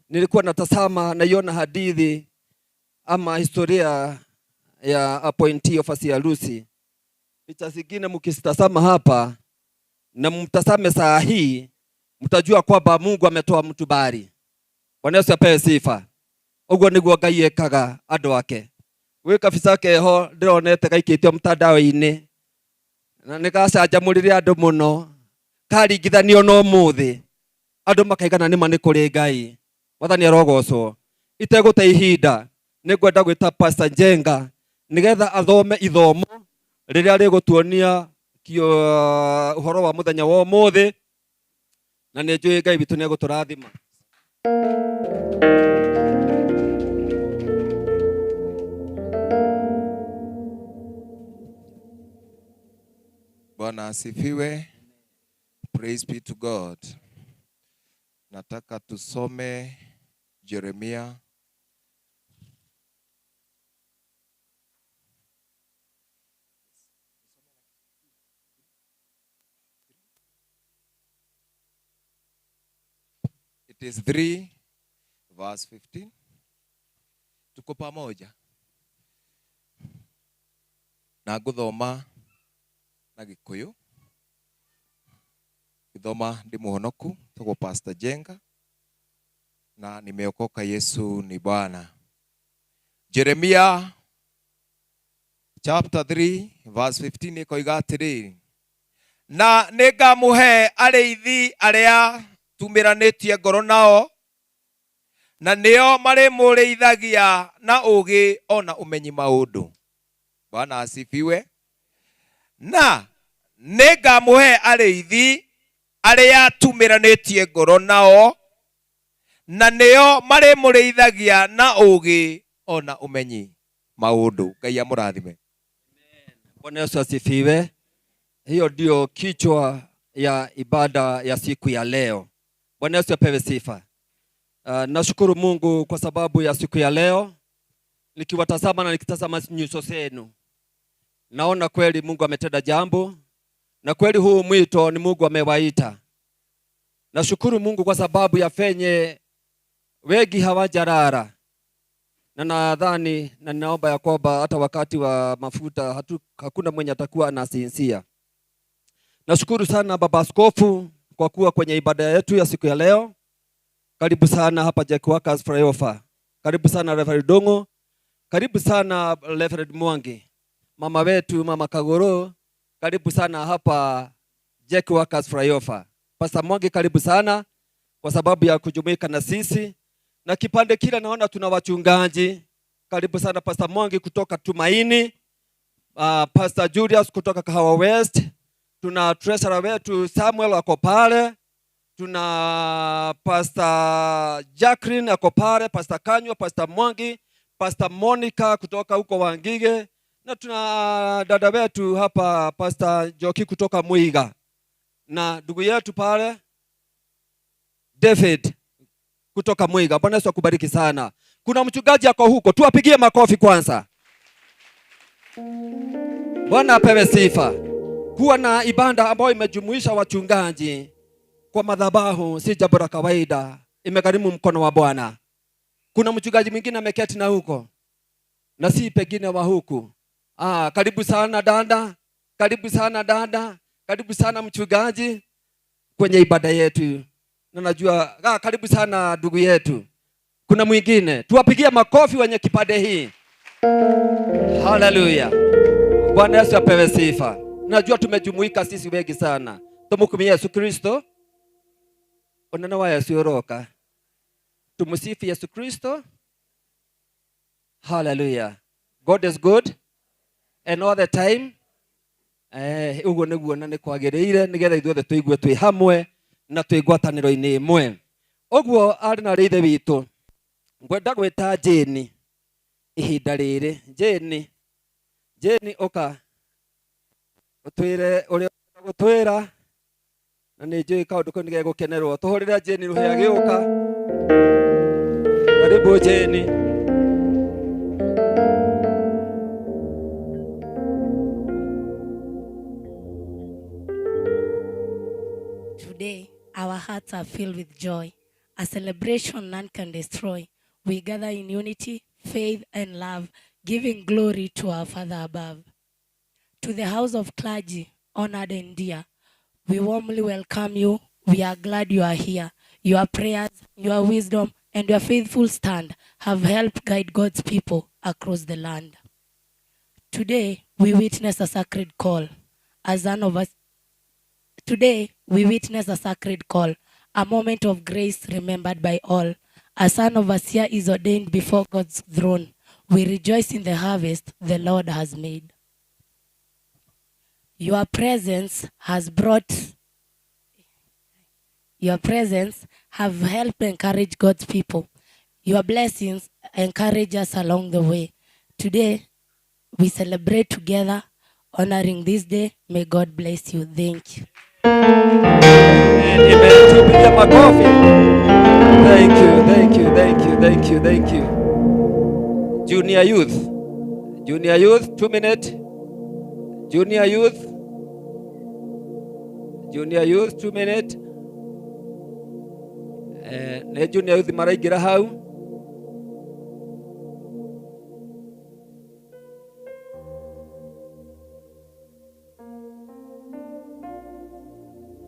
Nilikuwa natazama naiona hadithi ama historia ya appointee Overseer Lucy. Picha zingine mkizitazama hapa na mtazame saa hii, mtajua kwamba Mungu ametoa mtu bari. Bwana Yesu apewe sifa. Uguo niguo Ngai ekaga andu ake. Gwĩ kabisa keho ndĩronete gaikĩtio mtandao-inĩ na nĩgacanjamũrire andũ mũno, karingithanio na ũmũthĩ andũ makaigana nĩma nĩ kũrĩ Ngai. Mwathani arogocwo. Itegũte ihinda nĩngwenda gwĩta Pastor Njenga nĩgetha athome ithomo rĩrĩa rĩgũtuonia ũhoro wa mũthenya wa ũmũthĩ, na nĩ njũĩ Ngai witũ nĩegũtũrathima. Bwana asifiwe. Praise be to God. Nataka tusome Jeremia It is 3 verse 15. Tuko pamoja. Na nguthoma na Gikuyu. Githoma ndi muhonoku, tuko Pastor Jenga na nimeokoka, Yesu ni Bwana. Jeremia chapter 3 verse 15 ikoiga atĩrĩrĩ, na nĩngamũhe arĩithi arĩa tumĩranĩtie ngoro nao, na nĩo marĩmũrĩithagia na ũũgĩ ona ũmenyi maũndũ. Bwana asifiwe. Na nĩngamũhe arĩithi arĩa tumĩranĩtie ngoro nao, na nĩo marĩmũrĩithagia na ũũgĩ ona ũmenyi maũndũ. Ngai amũrathime. Bwana Yesu asifiwe. Hiyo ndio kichwa ya ibada ya siku ya leo. Bwana Yesu apewe sifa. Nashukuru Mungu kwa sababu ya siku ya leo. Nikiwatazama na nikitazama nyuso zenu, naona kweli Mungu ametenda jambo, na kweli huu mwito ni Mungu amewaita. Nashukuru Mungu kwa sababu ya fenye wengi hawajarara, na nadhani na ninaomba ya kwamba hata wakati wa mafuta hakuna mwenye atakuwa anasinzia. Nashukuru sana Baba Askofu kwa kuwa kwenye ibada yetu ya siku ya leo. Karibu sana hapa Jack Workers Flyover. Karibu sana Reverend Dongo. Karibu sana Reverend Mwangi. Mama wetu Mama Kagoro, karibu sana hapa Jack Workers Flyover. Pastor Mwangi, karibu sana kwa sababu ya kujumuika na sisi. Na kipande kile naona tuna wachungaji. Karibu sana Pastor Mwangi kutoka Tumaini, Pastor Julius kutoka Kahawa West. Tuna treasurer wetu Samuel ako pale. Tuna Pastor Jacqueline ako pale, Pastor Kanywa, Pastor Mwangi, Pastor Monica kutoka huko Wangige, na tuna dada wetu hapa Pastor Joki kutoka Muiga, na ndugu yetu pale David kutoka Muiga. Bwana Yesu akubariki sana. Kuna mchungaji ako huko, tuwapigie makofi kwanza. Bwana apewe sifa. Kuwa na ibada ambayo imejumuisha wachungaji kwa madhabahu si jambo la kawaida, imegharimu mkono wa Bwana. Kuna mchungaji mwingine ameketi na huko na si pengine wa huku. Karibu sana dada, karibu sana dada, karibu sana mchungaji kwenye ibada yetu. Na najua karibu sana ndugu yetu. Kuna mwingine, tuwapigie makofi wenye kipande hii. Hallelujah. Bwana Yesu apewe sifa. Najua tumejumuika sisi wengi sana. Tumukumie Yesu Kristo. Onana wa Yesu yoroka. Tumusifu Yesu Kristo. Hallelujah. God is good and all the time. Uguo niguo na nĩ kwagĩrĩire nĩgetha ithuothe tũigue twĩ hamwe na twĩ ngwatanĩro-inĩ ĩmwe. Ũguo arĩ na rĩithe witũ, ngwenda gwĩta Jane ihinda rĩrĩ. Jane, Jane ũka ũtwĩre ũrĩa gũtwĩra, na nĩ njũĩ kaũndũ kau nĩgegũkenerwo. Tũhũrĩre Jane rũhĩ agĩũka. Karibu Jane. Today, our hearts are filled with joy a celebration none can destroy. We gather in unity, faith, and love, giving glory to our Father above. To the house of clergy, honored and dear, we warmly welcome you. We are glad you are here. Your prayers, your wisdom, and your faithful stand have helped guide God's people across the land. Today, we witness a sacred call. Today, we witness a sacred call, a moment of grace remembered by all. A son overseer is ordained before God's throne. We rejoice in the harvest the Lord has made. Your presence has brought, your presence have helped encourage God's people. Your blessings encourage us along the way. Today, we celebrate together, honoring this day. May God bless you. Thank you. Amen. Tupige makofi. Thank you, thank you, thank you, thank you, thank you. Junior youth. Junior youth, 2 minutes. Junior youth. Junior youth, 2 minutes. Ne junior youth maraingira hau.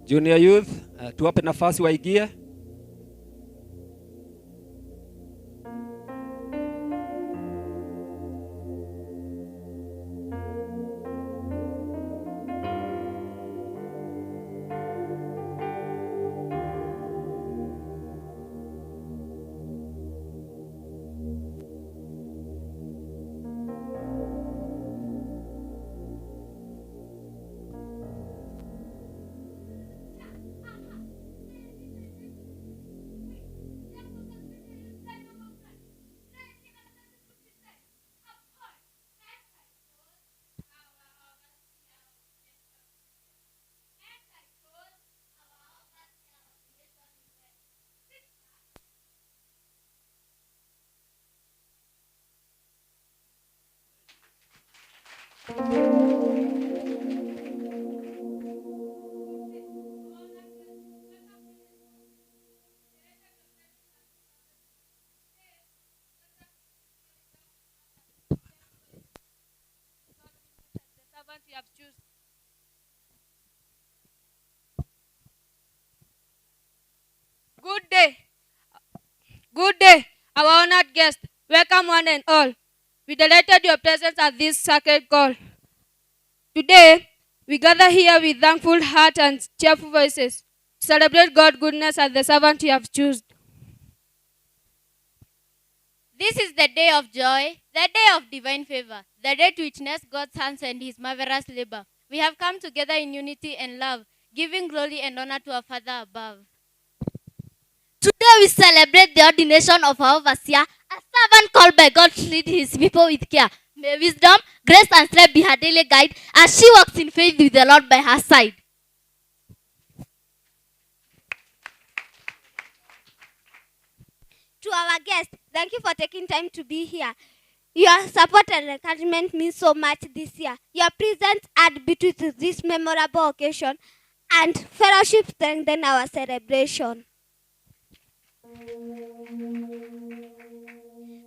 Junior youth, tuwape nafasi waingie. Good day. Good day, our honored guest. Welcome one and all. We delighted your presence at this sacred call. Today, we gather here with thankful heart and cheerful voices to celebrate God's goodness and the servant you have chosen. This is the day of joy, the day of divine favor, the day to witness God's hands and his marvelous labor. We have come together in unity and love, giving glory and honor to our Father above. Today we celebrate the ordination of our overseer, a servant called by God to lead his people with care. May wisdom, grace, and strength be her daily guide as she walks in faith with the Lord by her side. To our guests, thank you for taking time to be here. Your support and encouragement means so much this year. Your presence adds beauty to this memorable occasion and fellowship strengthen our celebration.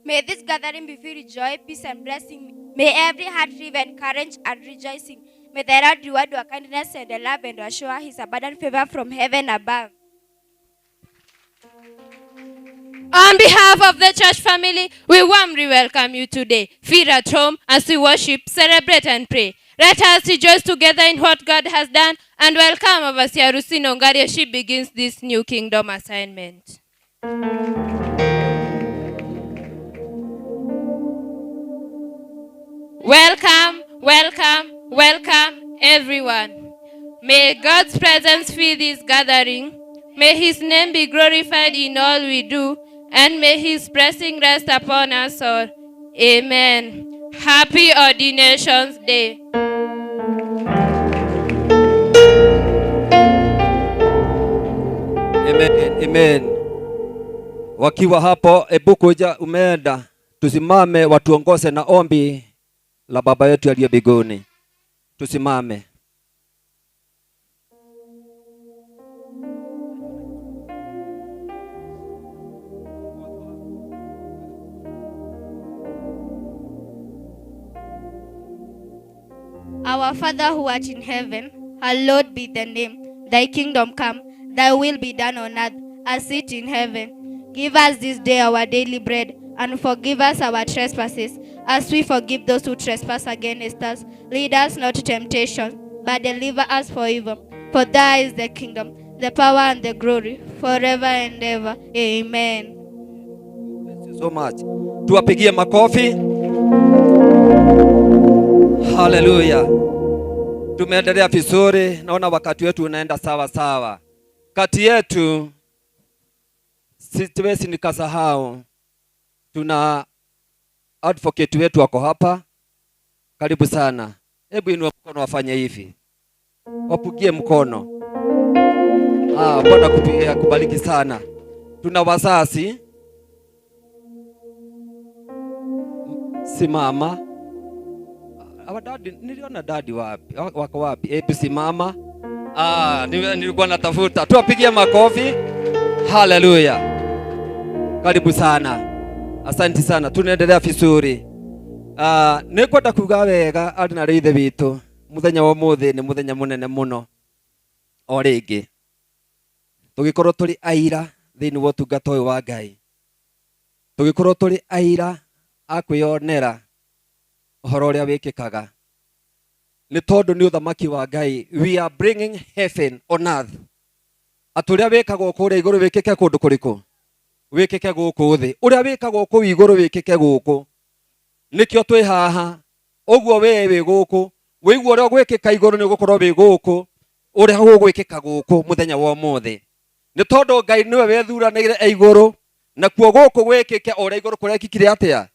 May this gathering be filled with joy, peace, and blessing. May every heart live encouraged and rejoicing. May the Lord reward your kindness and the love and assure his abundant favor from heaven above. On behalf of the church family, we warmly welcome you today. Feel at home as we worship, celebrate, and pray. Let us rejoice together in what God has done and welcome Overseer Rusine Ongari as she begins this new kingdom assignment. Welcome, welcome, welcome, everyone. May God's presence fill this gathering. May his name be glorified in all we do, and may his blessing rest upon us all. Amen. Happy Ordinations Day. Amen, amen. Wakiwa hapo, ebu kuja umeenda, tusimame watuongoze na ombi la Baba yetu aliye mbinguni. Tusimame. Our Father who art in heaven, hallowed be thy name. Thy kingdom come, thy will be done on earth as it in heaven. Give us this day our daily bread, and forgive us our trespasses, as we forgive those who trespass against us. Lead us not to temptation, but deliver us from evil. For thine is the kingdom, the power, and the glory, forever and ever. Amen. Thank you so much. Tuwapigie makofi. Haleluya. Tumeendelea vizuri, naona wakati wetu unaenda sawa sawa. Kati yetu siwezi nikasahau, tuna advocate wetu wako hapa. Karibu sana. Hebu inua mkono wafanye hivi, wapugie mkono. Bwana kubariki sana. Tuna wazazi, simama. Dadi, niliona dadi wapi? Wako wapi? Hebu simama. Nilikuwa natafuta. Tuwapigie makofi. Haleluya. Karibu sana. Asante sana. Tunaendelea vizuri. Nĩngwenda kuga wega arĩ na ithe witũ, mũthenya wa ũmũthĩ nĩ mũthenya mũnene mũno. O rĩngĩ tũgĩkorwo tũrĩ aira thĩinĩ wa ũtungata ũyũ wa Ngai, tũgĩkorwo tũrĩ aira a kwĩyonera ũhoro ũrĩa wĩkĩkaga, nĩ tondũ nĩ ũthamaki wa Ngai. We are bringing heaven on earth. Atĩ ũrĩa wĩkagwo kũrĩa igũrũ wĩkĩke kũndũ kũrĩkũ? Wĩkĩke gũkũ thĩ. Ũrĩa wĩkagwo kũu igũrũ wĩkĩke gũkũ. Nĩkĩo twĩ haha. Ũguo we wĩ gũkũ, wĩigua ũrĩa ũgwĩkĩka igũrũ nĩ ũgũkorwo wĩ gũkũ, ũrĩa ũgwĩkĩka gũkũ mũthenya wa ũmũthĩ. Nĩ tondũ Ngai nĩwe wethuranĩire e igũrũ, nakuo gũkũ gwĩkĩke ũrĩa igũrũ kũrekĩkire atĩa?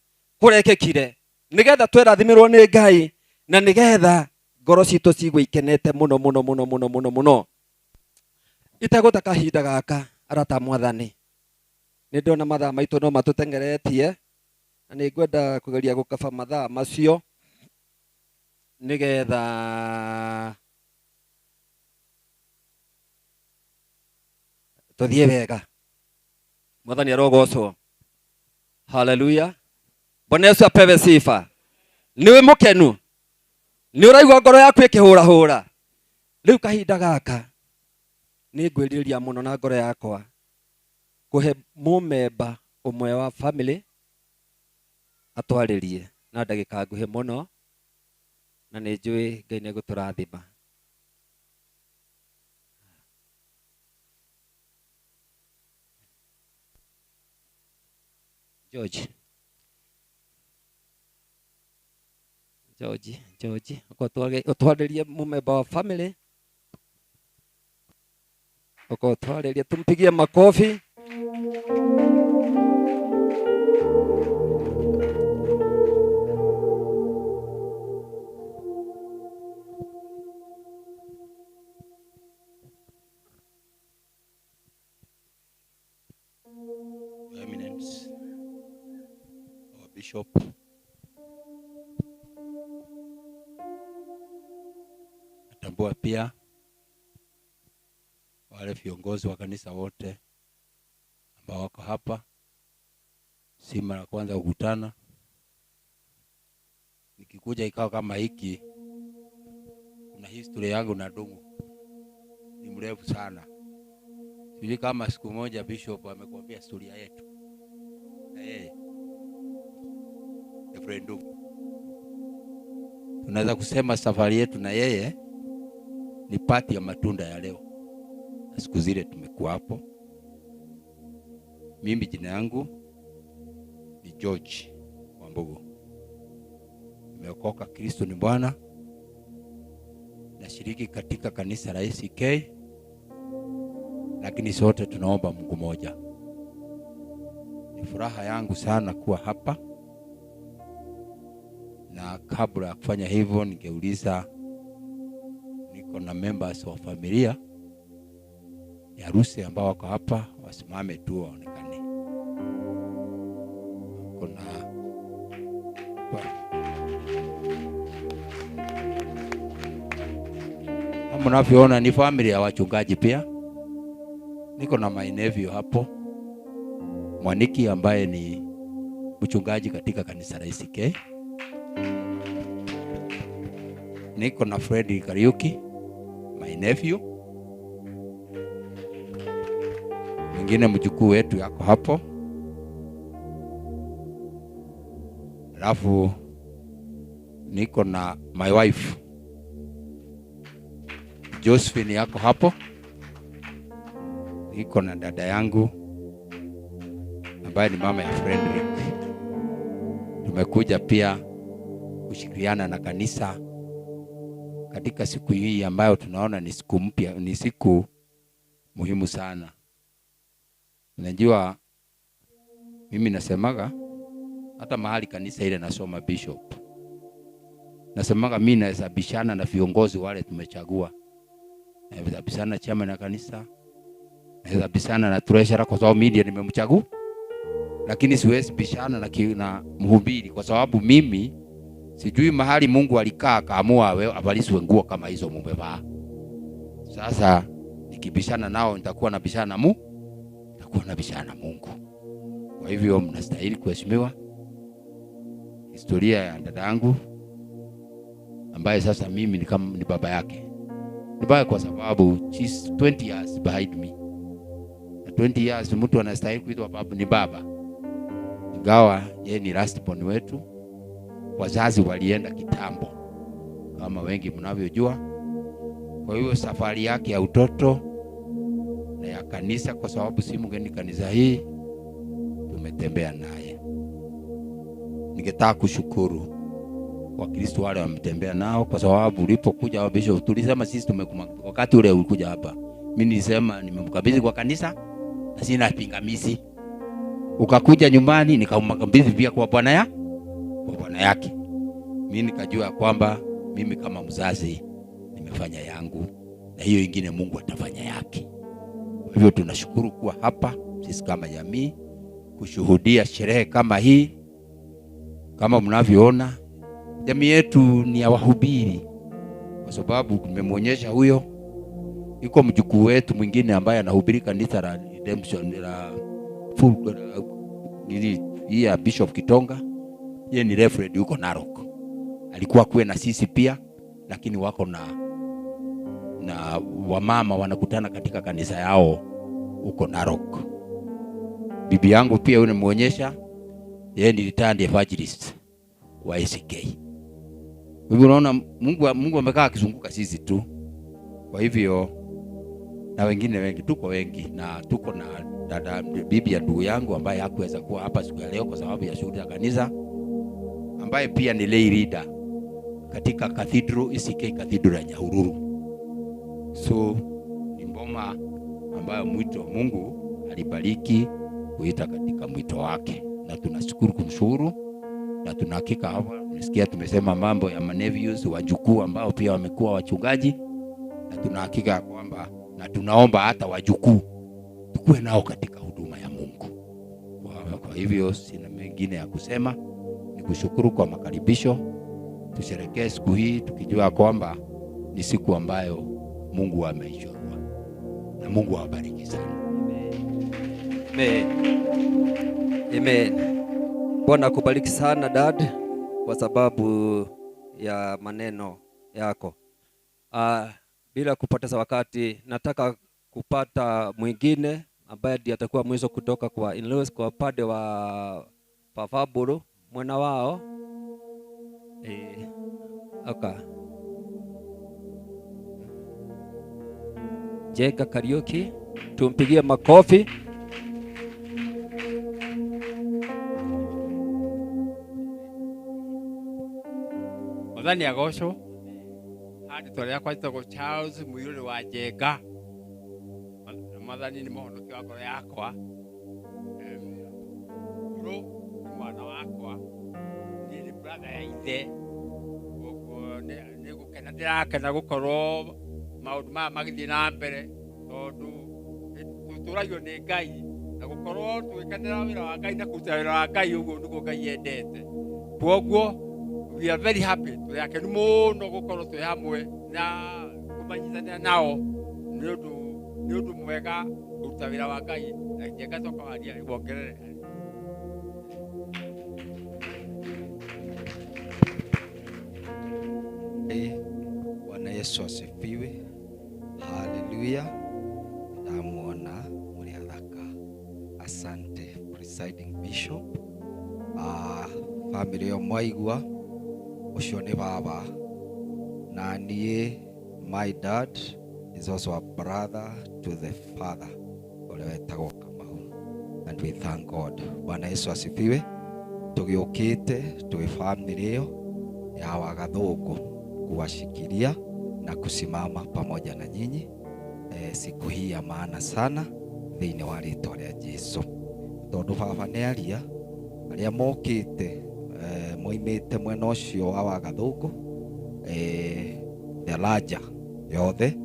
Kũrekĩkire. Nĩgetha twĩrathimĩrwo nĩ Ngai, na nĩgetha ngoro citũ ciigue ikenete mũno mũno mũno mũno mũno mũno. Itegũta kahinda gaka, arata Mwathani, nĩ ndona mathaa maitũ no matũtengeretie, na nĩ ngwenda kũgeria gũkaba mathaa macio nĩgetha tũthiĩ wega. Mwathani arogocwo. Haleluya. Bwana Yesu apewe sifa. Nĩ wĩ mũkenu? Nĩ ũraigua ngoro yaku ĩkĩhũrahũra? Rĩu kahinda gaka nĩ ngwĩrirĩria mũno na ngoro yakwa kũhe mũmemba ũmwe wa family atwarĩrie na ndagĩka nguhĩ mũno, na nĩ njũĩ Ngai nĩ egũtũrathima. George, George, George, ũtwarĩrie mũmemba wa family, ũkotwarĩrie, tumpigie makofi. Your Eminence, our Bishop, natambua pia wale viongozi wa kanisa wote ambao wako hapa. Si mara kwanza kukutana. Nikikuja ikawa kama hiki, kuna historia yangu na Ndung'u ni mrefu sana. Sijui kama siku moja Bishop amekuambia historia yetu na yeye Reverend Ndung'u. Tunaweza kusema safari yetu na yeye ni pati ya matunda ya leo. Na siku zile tumekuwa hapo. Mimi jina yangu ni George Wambugu. Nimeokoka, Kristo ni Bwana. Nashiriki katika kanisa la ACK, lakini sote tunaomba Mungu moja. Ni furaha yangu sana kuwa hapa. Na kabla ya kufanya hivyo ningeuliza, niko na members wa familia ya harusi ambao wako hapa, wasimame tu waonekane. Kuna kama mnavyoona ni familia ya wachungaji pia. Niko na my nephew hapo, Mwaniki, ambaye ni mchungaji katika kanisa la ACK. Niko na Fred Kariuki, my nephew. Mwingine mjukuu wetu yako hapo. Alafu niko na my wife Josephine yako hapo. Niko na dada yangu ambaye ni mama ya Frederick. Tumekuja pia kushirikiana na kanisa katika siku hii ambayo tunaona ni siku mpya, ni siku muhimu sana. Unajua mimi nasemaga hata mahali kanisa ile nasoma bishop, nasemaga mimi naweza bishana na viongozi wale tumechagua. Naweza bishana na chama na kanisa, naweza bishana na treasurer kwa sababu mimi ndiye nimemchagua. Lakini siwezi bishana na mhubiri kwa sababu mimi sijui mahali Mungu alikaa akaamua avaliswe nguo kama hizo mumevaa. Sasa nikibishana nao nitakuwa nabishana na Mungu, nitakuwa nabishana na Mungu. Kwa hivyo mnastahili kuheshimiwa. Historia ya dada yangu ambaye sasa mimi ni kama ni baba yake. Ni baba kwa sababu she's 20 years behind me. Na 20 years mtu anastahili kuitwa baba, ni baba. Ingawa yeye ni last born wetu. Wazazi walienda kitambo kama wengi mnavyojua. Kwa hiyo safari yake ya utoto na ya kanisa, kwa sababu si mgeni kanisa hii, tumetembea naye. Ningetaka kushukuru Wakristo wale wametembea nao, kwa sababu ulipokuja hapa Bishop, tulisema sisi tumekuma wakati ule ulikuja hapa. Mimi nilisema nimemkabidhi kwa kanisa na sina pingamizi. Ukakuja nyumbani nikamkabidhi pia kwa bwana ya kwa bwana yake. Mimi nikajua kwamba mimi kama mzazi nimefanya yangu na hiyo ingine Mungu atafanya yake. Kwa hivyo tunashukuru kuwa hapa sisi kama jamii kushuhudia sherehe kama hii. Kama mnavyoona jamii yetu ni ya wahubiri, kwa sababu nimemuonyesha huyo yuko mjukuu wetu mwingine ambaye anahubiri kanisa la Redemption la full hii ya Bishop Kitonga. Yeye ni reverend yuko Narok. Alikuwa kuwe na sisi pia, lakini wako na wamama wanakutana katika kanisa yao huko Narok. Bibi yangu pia yule nimemuonyesha, yeye ni retired evangelist wa ACK. Hivyo unaona Mungu amekaa akizunguka sisi tu. Kwa hivyo na wengine wengi, tuko wengi, na tuko na dada bibi ya ndugu yangu ambaye hakuweza kuwa hapa siku ya leo kwa sababu ya shughuli za kanisa, ambaye pia ni lay leader katika cathedral ACK Cathedral ya Nyahururu. So ni mboma ambayo mwito Mungu alibariki kuita katika mwito wake, na tunashukuru kumshukuru, na tunahakika hapa tumesikia tumesema mambo ya manevius wajukuu ambao pia wamekuwa wachungaji, na tunahakika kwamba na tunaomba hata wajukuu tukue nao katika huduma ya Mungu. Kwa hivyo sina mengine ya kusema, ni kushukuru kwa makaribisho. Tusherekee siku hii tukijua kwamba ni siku ambayo Mungu ameichagua, na Mungu awabariki sana. Amen. Amen. Bwana akubariki sana dad kwa sababu ya maneno yako. Bila kupoteza wakati, nataka kupata mwingine ambaye ndiye atakuwa mwisho kutoka kwa in-laws, kwa upande wa Pafaburu mwana wao. Okay. Jenga Kariuki, tumpigie makofi. Mwathani agocwo. Rĩtwa rĩakwa rĩtagwo Charles Mũirũrĩ wa Njenga. Mwathani nĩ mũhonokia wa ngoro yakwa. Mbũrũ nĩ mwana wakwa, niĩ nĩ brother ya ithe. Koguo nĩ gũkena ndĩrakena gũkorwo maũndũ maya magĩthiĩ na mbere, tondũ tũtũragio nĩ Ngai, na gũkorwo tũgĩkenera wĩra wa Ngai na kũruta wĩra wa Ngai ũguo nĩguo Ngai endete. Koguo we are very happy, tũrĩ akenu mũno gũkorwo twĩ hamwe na kũmanyitanĩra nao nĩ ũndũ mwega kũruta wĩra wa Ngai, na Njenga coka waria wongerere. Yesu asifiwe. Haleluya. Ndamuona muri athaka. Asante presiding bishop. Family yo mwaigua ucio ni baba na niĩ my dad is also a brother to the father ũrĩa wetagwo Kamau, and we thank God. Bwana Yesu asifiwe. Tũgĩũkĩte twĩ family ĩyo ya Wagathũngũ kuwashikilia na kusimama pamoja na nyinyi siku hii ya maana sana thĩinĩ wa rĩtwa rĩa Jesu. Tondũ baba nĩ aria arĩa mokĩte moimĩte mwena ũcio wa Wagathũngũ, daraja yothe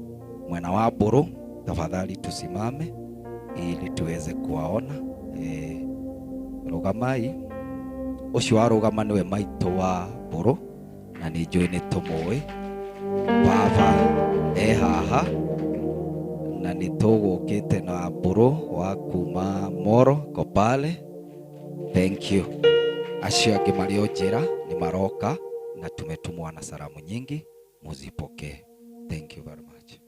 mwena wa Mbũrũ, tafadhali tusimame ili tuweze kuwaona. Rũgamai. Ũcio warũgama nĩwe maitũ wa Mbũrũ na nĩ njũĩ nĩ tũmũĩ. Baba e haha na nĩ tũgũkĩte na Mbũrũ wa kuma Moro Kopale. Thank you. Acio angĩ marĩ o njĩra nĩ maroka na tumetumwa na salamu nyingi, muzipokee. Thank you very much.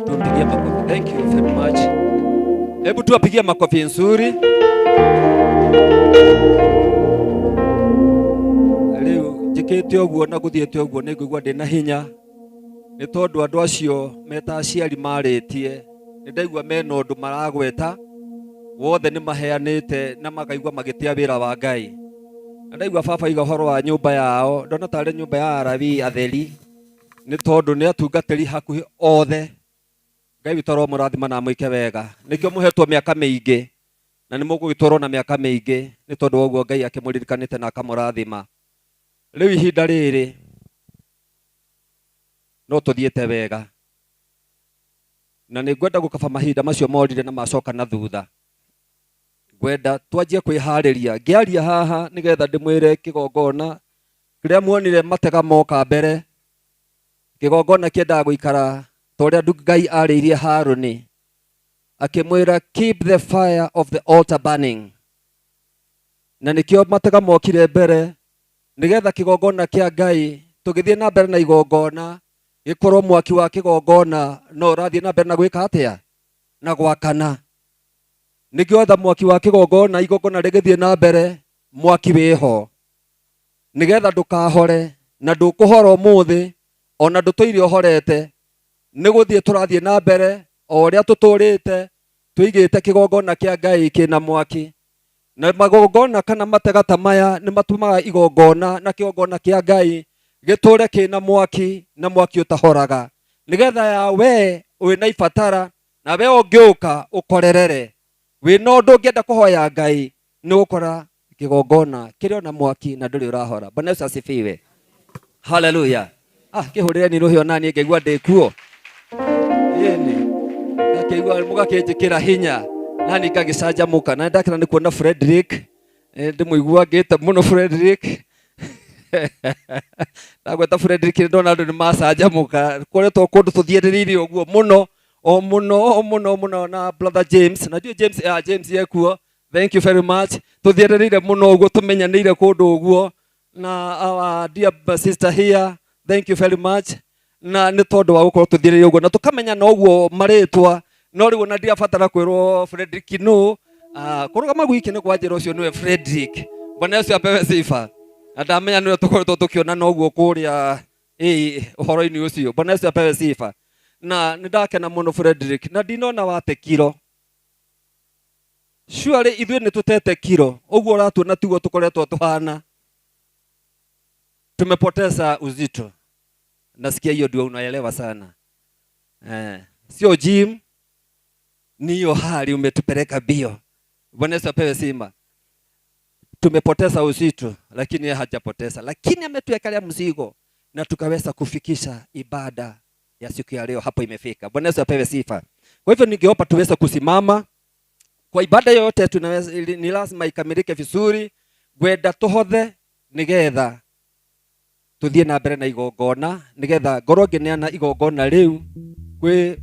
Tumpigie makofi. Thank you very much. Hebu tuwapigie makofi nzuri. Rĩu njĩkĩte ũguo na gũthiĩte ũguo nĩ ngũigua ndĩna hinya nĩ tondũ andũ acio meta aciari marĩtie nĩ ndaigua mena ũndũ maragweta wothe nĩ maheanĩte na makaigua magĩtĩa wĩra wa Ngai. Na ndaigua baba iga ũhoro wa nyũmba yao, ndona tarĩ nyũmba ya Arabii atheri nĩ tondũ nĩ atungatĩri hakuhĩ othe. Ngai witũ aromũrathima na amwĩke wega. Nĩkĩo mũhetwo mĩaka mĩingĩ na nĩ mũgũgĩtwarwo na mĩaka mĩingĩ nĩ tondũ wa ũguo Ngai akĩmũririkanĩte na akamũrathima. Rĩu ihinda rĩrĩ no tũthiĩte wega na nĩ ngwenda gũkaba mahinda macio morire na macoka na thutha. Ngwenda twanjie kwĩharĩria. Ngĩaria haha nĩgetha ndĩmwĩre kĩgongona kĩrĩa muonire matega moka mbere, kĩgongona kĩendaga gũikara ta ũrĩa Ngai arĩirie Harũni akĩmwĩra keep the fire of the altar burning, na nĩkĩo matega mokire mbere nĩgetha kĩgongona kĩa Ngai tũgĩthiĩ na mbere na igongona gĩkorwo mwaki wa kĩgongona no ũrathiĩ na mbere na gwĩka atĩa na gwakana. Nĩkĩo etha mwaki wa kĩgongona igongona rĩgĩthiĩ na mbere mwaki wĩho nĩgetha ndũkahore na ndũkũhora ũmũthĩ ona ndũtũire ũhorete, nĩ gũthiĩ tũrathiĩ na mbere o ũrĩa tũtũrĩte tũigĩte kĩgongona kĩa Ngai kĩna mwaki. Na magongona kana matega ta maya nĩ matũmaga igongona na kĩgongona kĩa Ngai gĩtũre kĩna mwaki na mwaki ũtahoraga nĩgetha ya we wĩna ibatara na we ũngĩũka ũkorerere wĩna ũndũ ũngĩenda kũhoya Ngai nĩ ũgũkora kĩgongona kĩrĩ ona mwaki na ndũrĩ ũrahora. Bwana Yesu asifiwe. Haleluya. Kĩhũrĩre ni rũhĩ ona niĩ ngaigua ndĩ kuo. Ĩni ngakĩigua mũgakĩnjĩkĩra hinya na niĩ ngagĩcanjamũka. Na ndakena nĩ kuona Frederick, ndĩmũigua ngĩte mũno Frederick. Ndagweta Frederick ndona andũ nĩ macanjamũka, koretwo kũndũ tũthiĩrĩrĩire ũguo mũno o mũno o mũno mũno na brother James. Najua James, James yekuo. Thank you very much. Tuthiĩrĩrĩire mũno ũguo tũmenyanĩire kũndũ ũguo na our dear sister here, thank you very much. Na nĩ tondũ wa gũkorwo tũthiĩrĩire ũguo na tũkamenyana ũguo marĩtwa, no rĩu ona ndirabatara kwĩrwo Frederick no kũrũgama gwiki nĩ kwa njĩra ũcio nĩwe Frederick. Bwana Yesu apewe sifa. Na ndamenya nĩwe tũkoretwo tũkĩonana ũguo kũrĩa ũhoro-inĩ ũcio. Bwana Yesu apewe sifa. Na nĩ ndakena mũno Frederick na ndinona wate kiro. Surely ithuĩ nĩ tũtete kiro ũguo ũratuona tiguo tũkoretwo tũhana. Tumepoteza uzito. Nasikia hiyo ndio unaelewa sana. Sio gym, ni hiyo hali umetupeleka bio. Bwana Yesu apewe sifa. Tumepoteza uzito lakini yeye hajapoteza, lakini ametuwekelea mzigo na tukaweza kufikisha ibada ya siku ya leo hapo imefika. Bwana Yesu apewe sifa. Kwa hivyo ningeomba tuweze kusimama kwa ibada yote, tunaweza ni lazima ikamilike vizuri. Gwenda tuhothe nigetha tuthie na mbere na igongona, nigetha ngorwo ngineana igongona riu kwi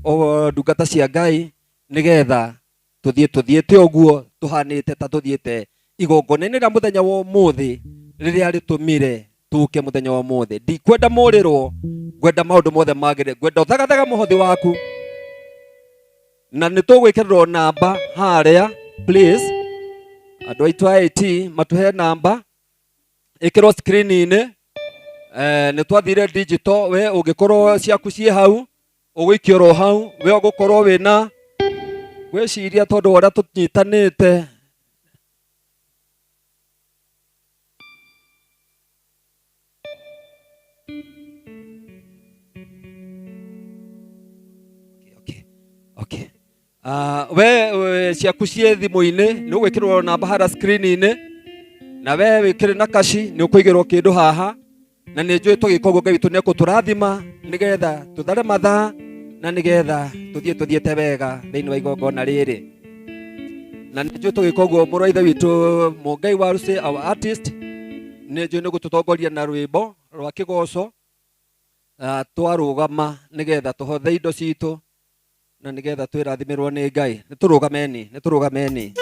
ndungata cia Ngai, nigetha tuthie tuthiete uguo tuhanite ta tuthiete igongona-inĩ rĩa mũthenya wa ũmũthĩ rĩrĩa rĩtũmire Tuke muthenya wa mothe. Ndikwenda mũrĩrwo, ngwenda maũndũ mothe magĩrĩre, ngwenda ũthagathaga mũhothi waku. Na nĩ tũgwĩkĩrĩrwo namba harĩa, please. Andũ aitũ a IT matuhe namba ĩkĩrwo screen-inĩ. Nĩ twathire digital, we ũngĩkorwo ciaku ciĩ hau, ũgũikio oro hau, we ũgũkorwo wĩna gwĩciria tondũ wa ũrĩa tũnyitanĩte. Okay. We ciaku ciĩ thimũ-inĩ nĩ ũgwĩkĩrwo namba harĩa screen-inĩ, na we wĩkĩre na kaci nĩ ũkũigĩrwo kĩndũ haha, na nĩ njũĩ tũgĩka ũguo Ngai witũ nĩ ekũtũrathima nĩgetha tũthare mathaa na nĩgetha tũthiĩ tũthiĩte wega thĩinĩ wa igongona rĩrĩ. Na nĩ njũĩ tũgĩka ũguo mũrũ wa ithe witũ Mũngai wa Rusi, our artist, nĩ njũĩ nĩ gũtũtongoria na rwĩmbo rwa kĩgoco, twarũgama nĩgetha tũhothe indo citũ na nĩgetha twĩrathimĩrwo nĩ Ngai. Nĩ tũrũgameni, nĩ tũrũgameni.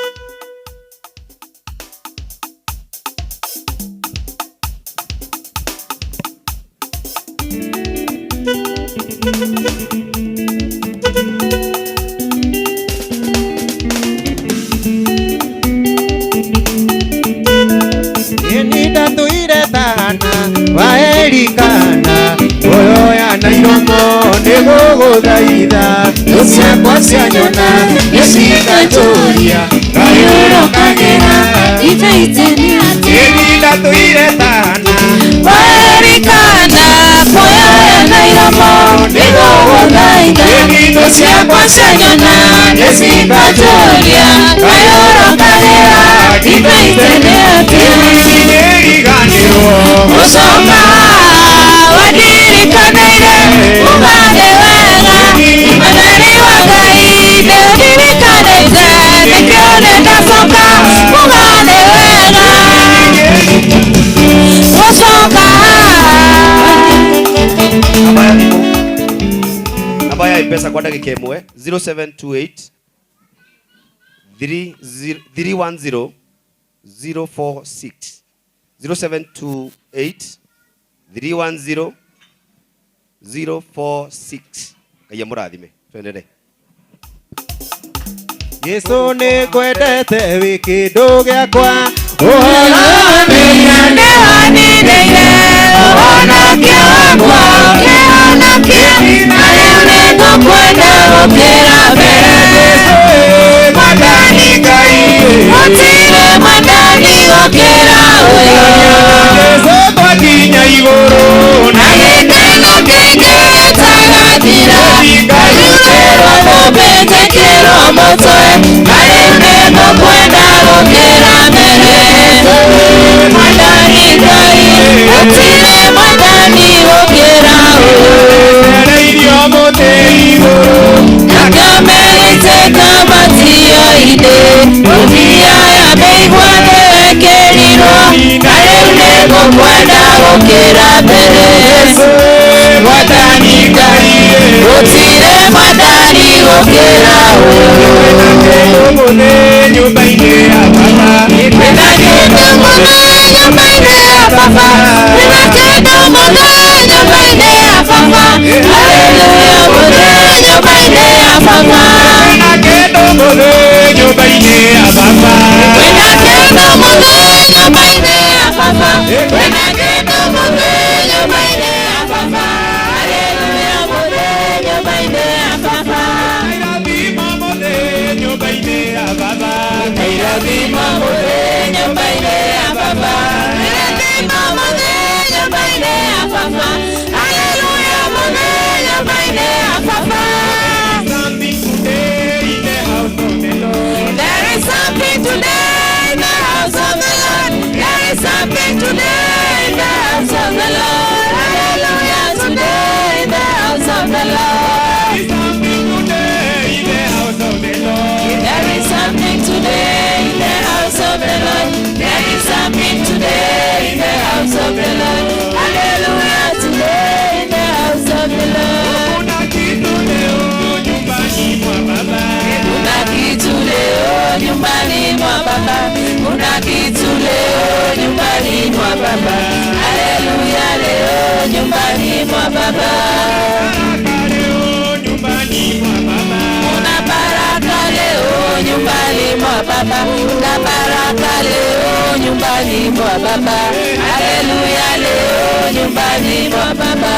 Ndatũire tana waerikana oyoya na iromo nĩgũgũthaitha thũ ciakwa cianyona nĩcikanjũria kayũrũkagĩra ĩni ndatũire tana waerikana oyoya na iromo nĩgũgũthaitha ĩni thũ ciakwa cianyona nĩcikanjũria kayũrũkagĩra Gũcoka wandirikanaire ũgathe wega Mwathani wa Ngai nĩũndirikanĩte nĩkĩo nĩndacoka ũgathe wega Gũcoka. Namba ya M-Pesa kwa ndagĩka ĩmwe 0728 310 046 0728 310 046. Ngai amũrathime. Tuendelee. Yesu nĩngwendete wĩ kĩndũ gĩakwa ũhoro nĩwanĩrĩire ũhonokia wakwa ũkĩhonokia na rĩu nĩngũkwenda gũkĩra mbere. Mwathani Ngai gũtirĩ mwathani gũkĩra ũyũ. Yesu twakinya igũrũ na gĩkeno kĩingĩ gĩtagathira ngarutĩrwo thũmbĩ njĩkĩrwo mũtwe na rĩu nĩngũkwenda gũkĩra mbere. Mwathani Ngai gũtirĩ mwathani gũkĩra ũyũ. Cereirio mũtĩ igũrũ Nakamerĩte kamatio-inĩ ngũbia ya mĩigua nĩwekĩrirwo na rĩu nĩngũkwenda gũkĩra mbere. Mwathani Ngai gũtirĩ mwathani gũkĩra ũyũ. Mũthĩ nyũmba-inĩ ya baba Kwĩna kĩndũ mũthĩ nyũmba-inĩ ya baba Kwĩna kĩndũ mũthĩ nyũmba-inĩ ya baba Haleluya mũthĩ nyũmba-inĩ ya baba Kwĩna kĩndũ mũthĩ nyũmba-inĩ ya baba Kwĩna kĩndũ mũthĩ nyũmba-inĩ ya baba Kwĩna kĩndũ mũthĩ nyũmba-inĩ ya baba Haleluya mũthĩ nyũmba-inĩ ya baba Kairathimo mũthĩ nyũmba-inĩ ya baba Kairathimo mũthĩ nyũmba-inĩ ya baba Kairathimo mũthĩ nyũmba-inĩ ya baba Haleluya mũthĩ nyũmba-inĩ ya baba. There is something today in the house of the Lord. There is something today in the house of the Lord. Hallelujah, today in the house of the Lord. There is something today in the house of the Lord. There is something today in the house of the Lord. Hallelujah, today in the house of the Lord. Kuna kitu leo nyumbani mwa baba. Kuna kitu leo nyumbani mwa baba. Kuna kitu leo nyumbani mwa baba. Hallelujah. mwa baba. Kuna baraka leo nyumbani mwa baba. Kuna baraka leo nyumbani mwa baba. Haleluya leo nyumbani mwa baba.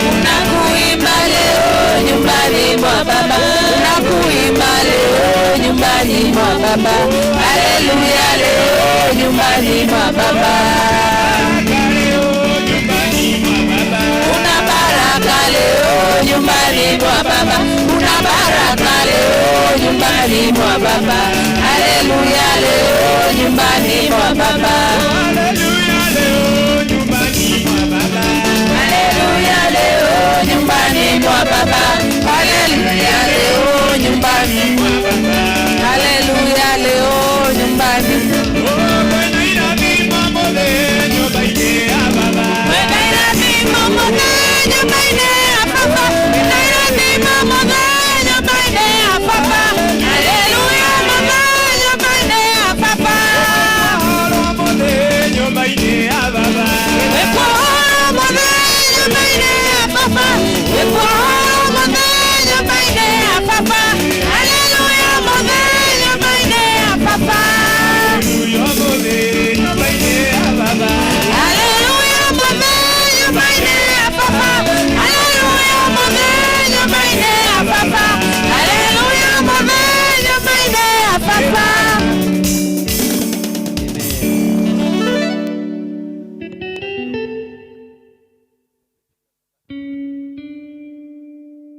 Tunakuimba leo nyumbani mwa baba. Tunakuimba leo nyumbani mwa baba. Haleluya leo nyumbani mwa baba. Kuna baraka leo nyumbani mwa baba. Kuna baraka leo nyumbani mwa baba. Haleluya leo nyumbani mwa baba. Haleluya leo nyumbani mwa baba. Haleluya leo nyumbani mwa baba. Haleluya leo nyumbani.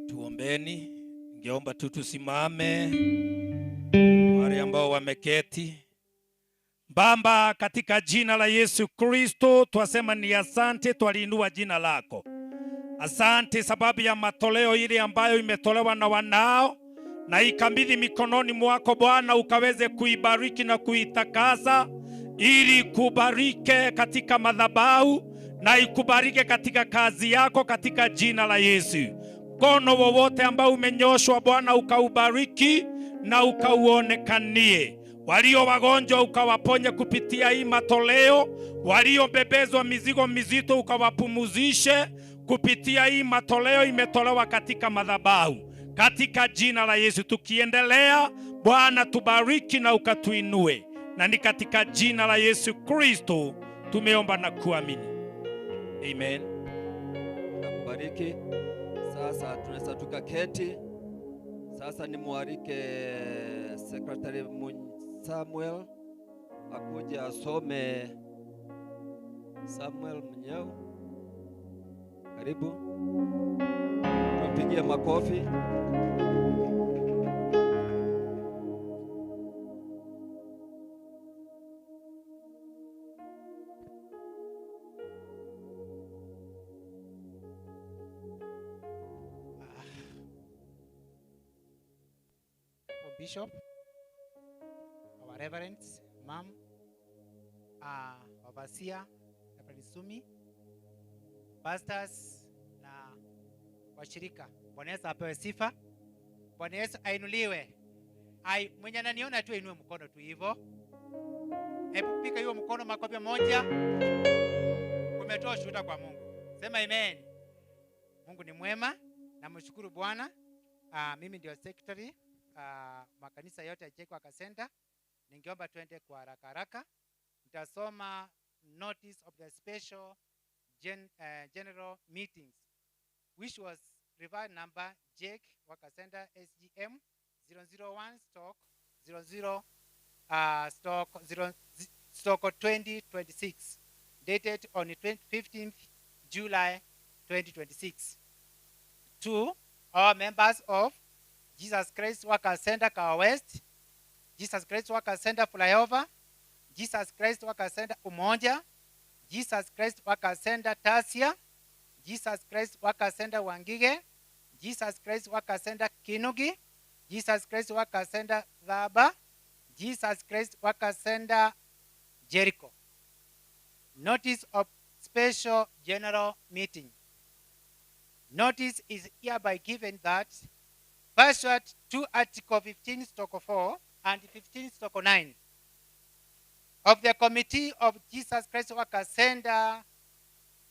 Tuombeni. Ningeomba tu tusimame, wale ambao wameketi. Baba, katika jina la Yesu Kristo twasema ni asante, twaliinua jina lako. Asante sababu ya matoleo ile ambayo imetolewa na wanao, na ikabidhi mikononi mwako Bwana, ukaweze kuibariki na kuitakasa, ili kubarike katika madhabahu na ikubarike katika kazi yako, katika jina la Yesu. Mkono wowote ambao umenyoshwa Bwana ukaubariki na ukauonekanie. Walio wagonjwa ukawaponye kupitia hii matoleo, waliobebezwa mizigo mizito ukawapumuzishe kupitia hii matoleo imetolewa katika madhabahu. Katika jina la Yesu tukiendelea, Bwana tubariki na ukatuinue. Na ni katika jina la Yesu Kristo tumeomba na kuamini. Amen. Nakubariki. Sasa tunaweza tukaketi. Sasa nimualike Secretary Samuel akuje asome. Samuel Mnyeu, karibu. Tumpigie makofi. Bishop, our reverends, mom, overseer, Reverend Sumi, pastors na washirika. Bwana Yesu apewe sifa. Bwana Yesu ainuliwe. Ai, mwenye ananiona tu ainue mkono tu hivyo. Hebu pika hiyo mkono makofi moja. Umetoa shuhuda kwa Mungu. Sema amen. Mungu ni mwema. Namshukuru Bwana. Mimi ndio secretary makanisa yote ya Jake Workers Center. Ningeomba twende kwa haraka haraka. Nitasoma notice of the special general meetings, which was revised number Jake Workers Center SGM 001 stock 00 stock 0 stock 2026, dated on the 15th July 2026. To all members of Jesus Christ Workers Center Kahawa West, Jesus Christ Workers Center Flyover, Jesus Christ Workers Center Umoja, Jesus Christ Workers Center Tasia, Jesus Christ Workers Center Wangige, Jesus Christ Workers Center Kinugi, Jesus Christ Workers Center Dhaba, Jesus Christ Workers Center Jericho. Notice of special general meeting. Notice is hereby given that pursuant to Article 15, Stock 4 and 15, Stock 9 of the Committee of Jesus Christ Workers Center,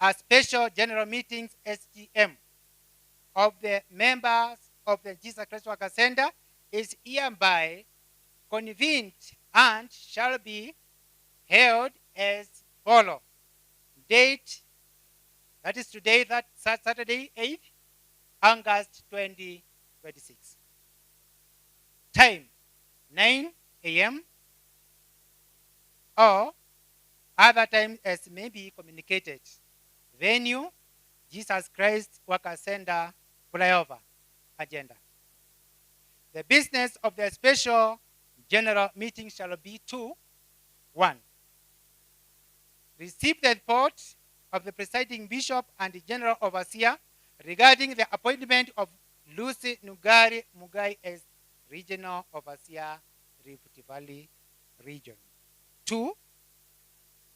a special general meetings SGM of the members of the Jesus Christ Workers Center is hereby convened and shall be held as follows. Date, that is today, that Saturday, 8th August 2026. Time, 9 a.m. or other time as may be communicated. Venue, Jesus Christ Workers Center, Flyover. Agenda. The business of the special general meeting shall be to 1. Receive the report of the presiding bishop and the general overseer regarding the appointment of Lucy Nungari Mugai as regional overseer, Rift Valley region. 2.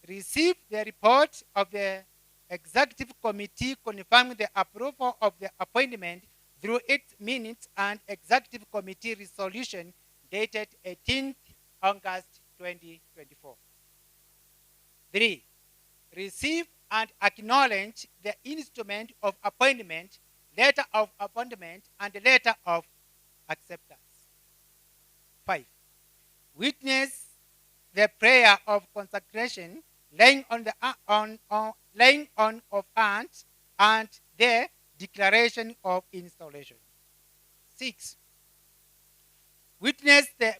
Receive the report of the executive committee confirming the approval of the appointment through its minutes and executive committee resolution dated 18th August 2024. 3. Receive and acknowledge the instrument of appointment, letter of appointment, and letter of acceptance. 5. Witness the prayer of consecration, laying on the laying on of hands, and the declaration of installation. 6. Witness the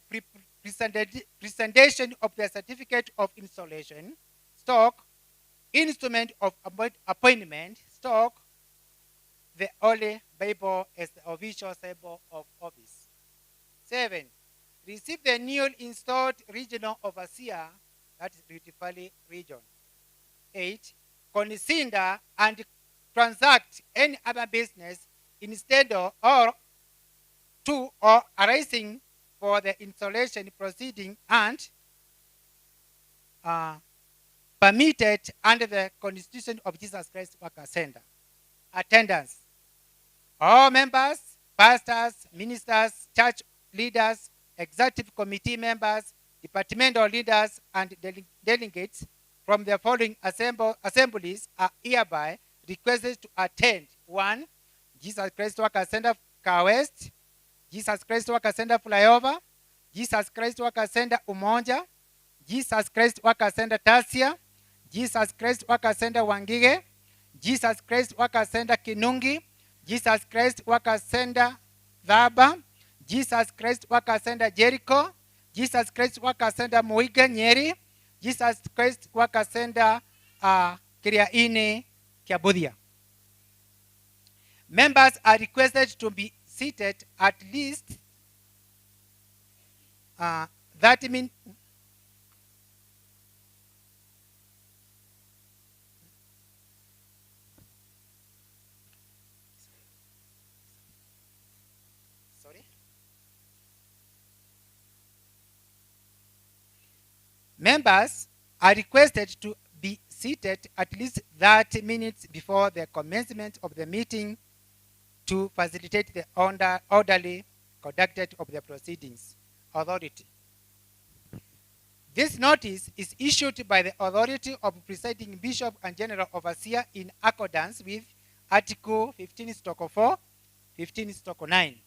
presentation of the certificate of installation, stock, instrument of appointment, stock, the Holy Bible as the official symbol of office. 7. Receive the newly installed regional overseer, that is Rift Valley region. 8. Consider and transact any other business instead of or to or arising for the installation proceeding and permitted under the Constitution of Jesus Christ Workers Center. Attendance. All members, pastors, ministers, church leaders, executive committee members, departmental leaders, and delegates from the following assemblies are hereby requested to attend. 1. Jesus Christ Workers Center, Car West, Jesus Christ Workers Center, Flyover, Jesus Christ Workers Center, Umoja, Jesus Christ Workers Center, Tasia, Jesus Christ Workers Center, Wangige, Jesus Christ Workers Center, Kinungi, Jesus Christ Workers Center, Dhaba, Jesus Christ Workers Center, Jericho, Jesus Christ Workers Center, Muiga, Nyeri, Jesus Christ Workers Center, Kiriaini, Kiabudia. Members are requested to be seated at least 30 minutes. Sorry. Members are requested to be seated at least 30 minutes before the commencement of the meeting to facilitate the orderly conduct of the proceedings. Authority. This notice is issued by the authority of presiding bishop and general overseer in accordance with Article 15/4, 15/9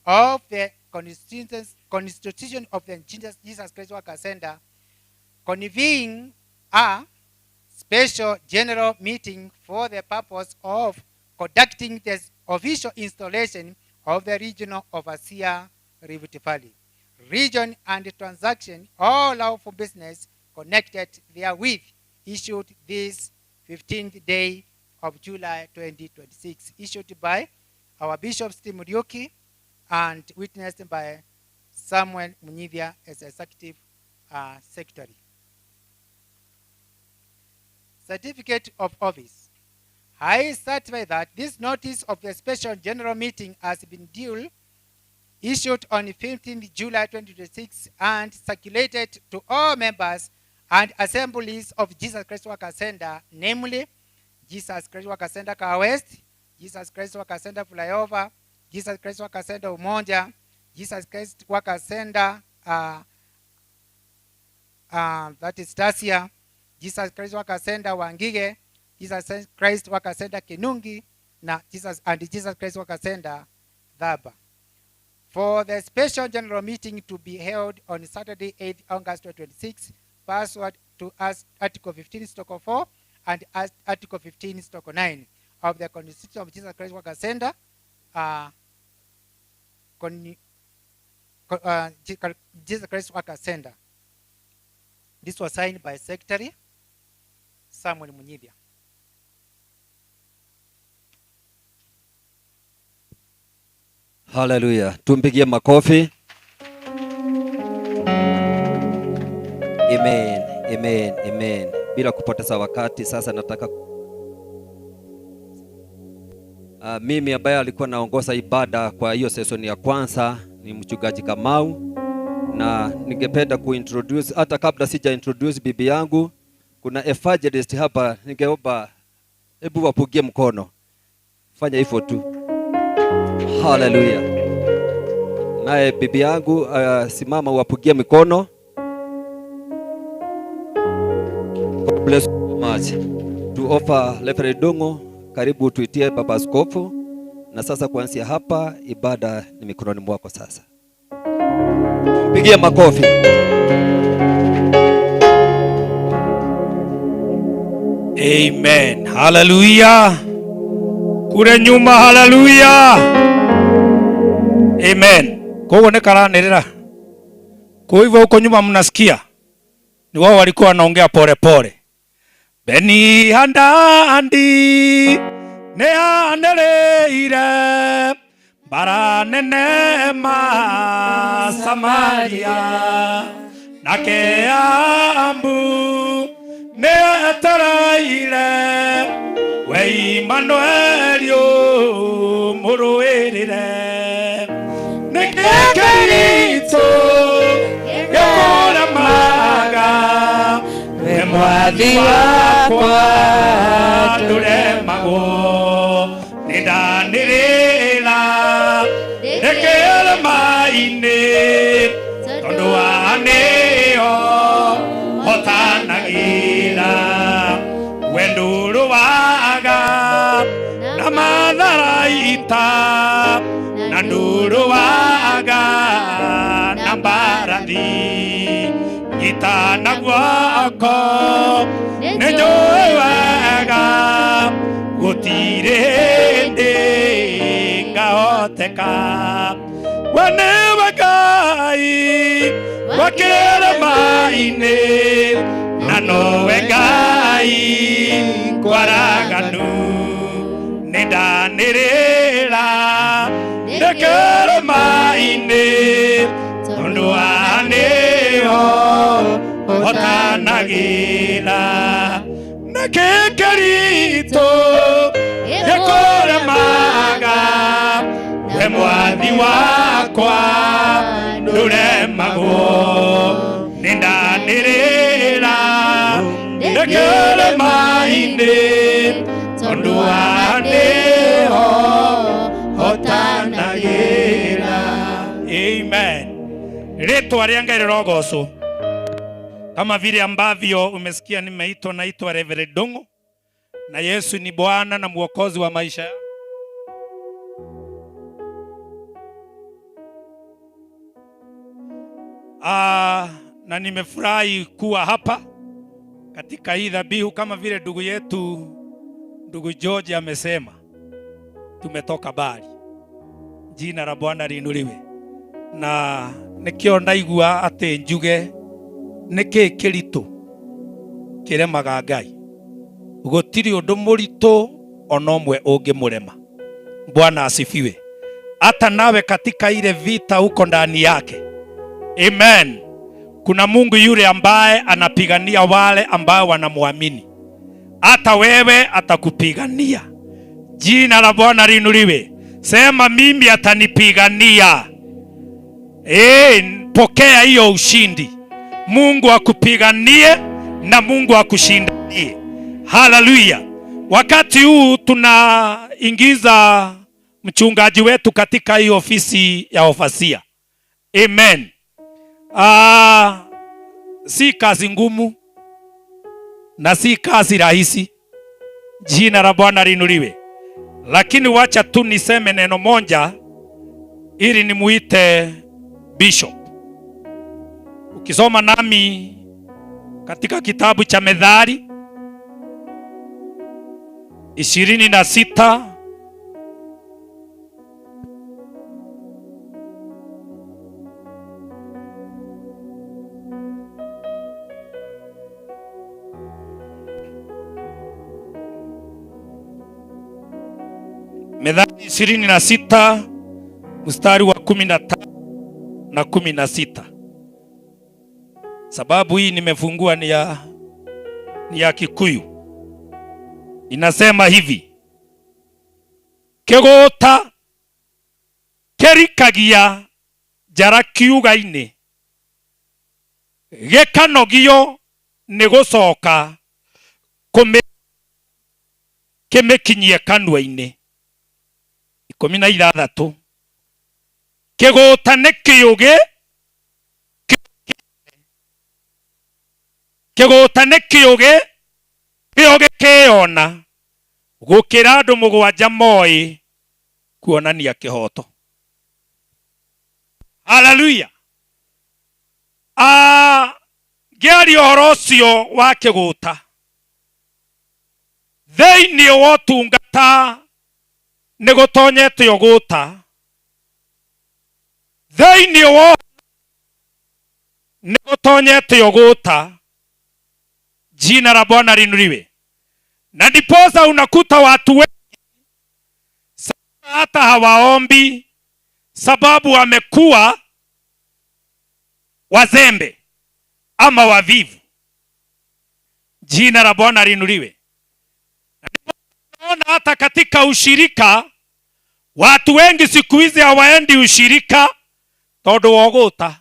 of the Constitution of the Jesus Christ Workers Center, convening a special general meeting for the purpose of conducting the official installation of the regional overseer, Rift Valley region, and transaction all lawful business connected therewith, issued this 15th day of July 2026, issued by our Bishop Steve Muriuki and witnessed by Samuel Munyithya as Executive Secretary. Certificate of Office. I certify that this notice of the special general meeting has been duly issued on 15th July 2026 and circulated to all members and assemblies of Jesus Christ Workers Center, namely Jesus Christ Workers Center Car West, Jesus Christ Workers Center Flyover, Jesus Christ Workers Center Umoja, Jesus Christ Workers Center that is Tasia, Jesus Christ Worker Center Wangige, Jesus Christ Worker Center Kinungi, na Jesus Christ Worker Center Thaba. For the special general meeting to be held on Saturday, 8th August 2026, pursuant to Article 15/4 and Article 15/9 of the Constitution of Jesus Christ Worker Center, Jesus Christ Worker Center. This was signed by Secretary Samuel Munyibia. Hallelujah. Tumpigie makofi. Amen, amen, amen. Bila kupoteza wakati sasa nataka mimi ambaye alikuwa naongoza ibada kwa hiyo session ya kwanza ni mchungaji Kamau, na ningependa kuintroduce, hata kabla sija introduce bibi yangu, kuna evangelist hapa, ningeomba hebu wapugie mkono. Fanya hivyo tu. Hallelujah. Naye bibi yangu simama uwapugie mikono. God bless you so much. To offer Reverend Ndung'u, karibu tuitie Baba Askofu. Na sasa kuanzia hapa ibada ni mikononi mwako sasa. Pigia makofi. Amen. Hallelujah. Kule nyuma hallelujah. Amen. Kwa hiyo nikaranĩrĩra. Kwa hivyo huko nyuma mnasikia ni wao walikuwa wanaongea pole pole. Beni handandi ne aneleire bara nene ma Samaria nake ambu ne ataraire we Emmanuel yo muruirire nĩkĩkĩritũ gĩkũremaga we mwathi wakwa ndũremagwo nĩndanĩrĩra ndĩkĩrĩma-inĩ tondũ wa nĩo hotanagĩra we ndũrũaga na matharaita na ndũrũaga na mbarathi nyita na guoko nĩnjũĩ wega gũtirĩ hĩndĩ ngahoteka we nĩwe Ngai wa kĩrĩma-inĩ na nowe Ngai kwaraganu nĩndanĩrĩra ndĩkĩrĩma-inĩ tondũ wa nĩho hotanagĩra nĩkĩ kĩritũ gĩkũremaga we mwathi wakwa ndũremagwo nĩndanĩrĩra ndĩkĩrĩma-inĩ tondũ wa nĩho hotanagĩra. Amen. Rĩtwa rĩa Ngai rĩrogocwo. Kama vile ambavyo umesikia nimeitwa, naitwa Reverend Ndung'u, na Yesu ni Bwana na Mwokozi wa maisha. Na nimefurahi kuwa hapa katika hii dhabihu. Kama vile ndugu yetu ndugu George amesema, tumetoka mbali. Jina la Bwana liinuliwe. Na nikio ndaigua ati njuge niki kiritu kiremaga Ngai, gutiri undu muritu ona umwe ungimurema. Bwana asifiwe. Hata nawe katika ile vita uko ndani yake. Amen. Kuna Mungu yule ambaye anapigania wale ambao wanamuamini. Hata wewe atakupigania. Jina la Bwana liinuliwe. Sema mimi atanipigania. Pokea hiyo ushindi. Mungu akupiganie na Mungu akushindanie. Hallelujah. Wakati huu tunaingiza mchungaji wetu katika hii ofisi ya ofasia. Amen. Si kazi ngumu na si kazi rahisi. Jina la Bwana liinuliwe. Lakini wacha tu niseme neno moja ili nimuite bishop. Ukisoma nami katika kitabu cha Methali 26 Methali 26 mstari wa 15 na 16. Sababu hii nimefungua ni ya Kikuyu. Inasema hivi: kigota kerikagia njara kiuga-inĩ, gĩkanogio nĩ gũcoka kĩmĩkinyie kanua-inĩ. 16. Kĩgũta nĩ kĩũgĩ, kĩgũta nĩ kĩũgĩ, kĩũgĩ kĩona gũkĩra andũ mũgwanja moĩ kuonania kĩhoto. Haleluya. Ngĩaria ũhoro ũcio wa kĩgũta thĩinĩ wa ũtungata nĩ gũtonyete ũgũta, thĩinĩ wa nĩ gũtonyete ũgũta. Jina la Bwana liinuliwe. Na ndiposa unakuta watu wengi hata hawaombi, sababu wamekuwa wazembe ama wavivu. Jina la Bwana liinuliwe. Naona hata katika ushirika watu wengi siku hizi hawaendi ushirika tondu wa ũgũta.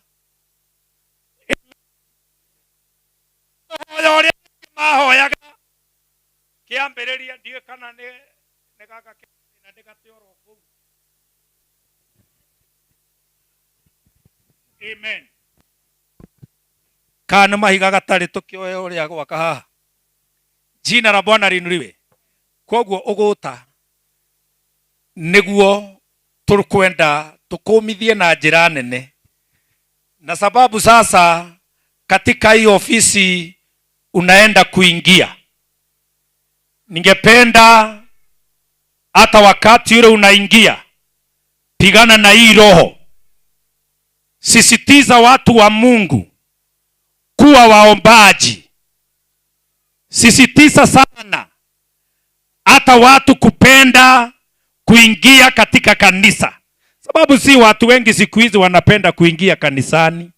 Hoya ũrĩa mahoyaga kĩambĩrĩria ndiũĩ kana nĩ gaka na ndĩgate oro kũu. Amen. Kana mahiga gatarĩ tũkĩoe ũrĩa gwaka haha. Jina la Bwana liinuliwe. Koguo ũgũta nĩguo tũkwenda tũkũmithie na njĩra nene, na sababu sasa katika hii ofisi unaenda kuingia, ningependa hata wakati ule unaingia, pigana na hii roho. Sisitiza watu wa Mungu kuwa waombaji. Sisitiza sana hata watu kupenda kuingia katika kanisa, sababu si watu wengi siku hizi wanapenda kuingia kanisani.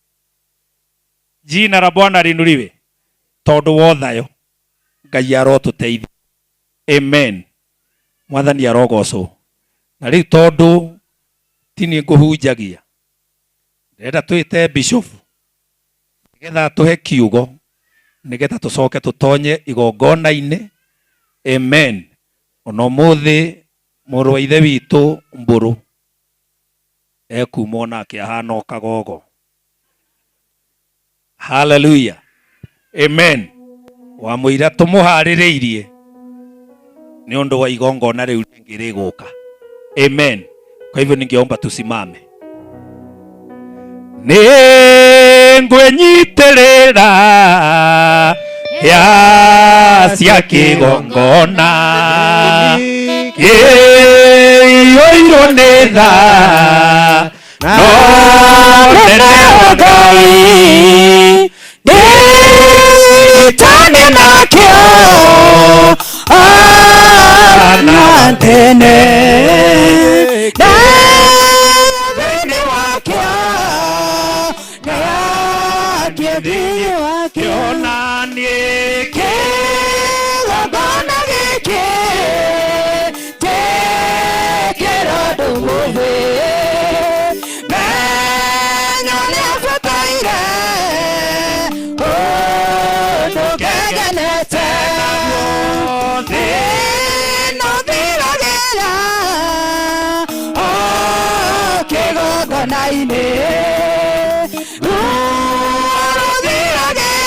Jina la Bwana liinuliwe. Tondu wothayo Ngai arotuteithia. Amen. Mwathani arogocwo. Na riu tondu ti niĩ ngũhunjagia, ndĩrenda twĩte bishop nĩgetha atũhe kiugo, nĩgetha tũcoke tũtonye igongona-inĩ. Amen. Ona ũmũthĩ mũrũ wa ithe witũ Mbũrũ ekuma onake ahana o kagogo. Hallelujah. Amen. Wamũira tũmũharĩrĩirie nĩ ũndũ wa igongona rĩu rĩngĩ rĩgũka. Amen. Kwa hivyo ningeomba tusimame. Nĩngwĩnyitĩrĩra ya cia kĩgongona kĩiyũirwo nĩ tha no nene wa Ngai ndĩtane nakĩo na tene thĩinĩ wakĩo thĩinĩ wakĩo na niĩ kĩgongona gĩkĩ njĩkĩra ũndũ mũthĩ menyo nĩabataire ũndũ ngegenete thĩna ũthiragĩra o kĩgongona-inĩ ruo rũthiragĩra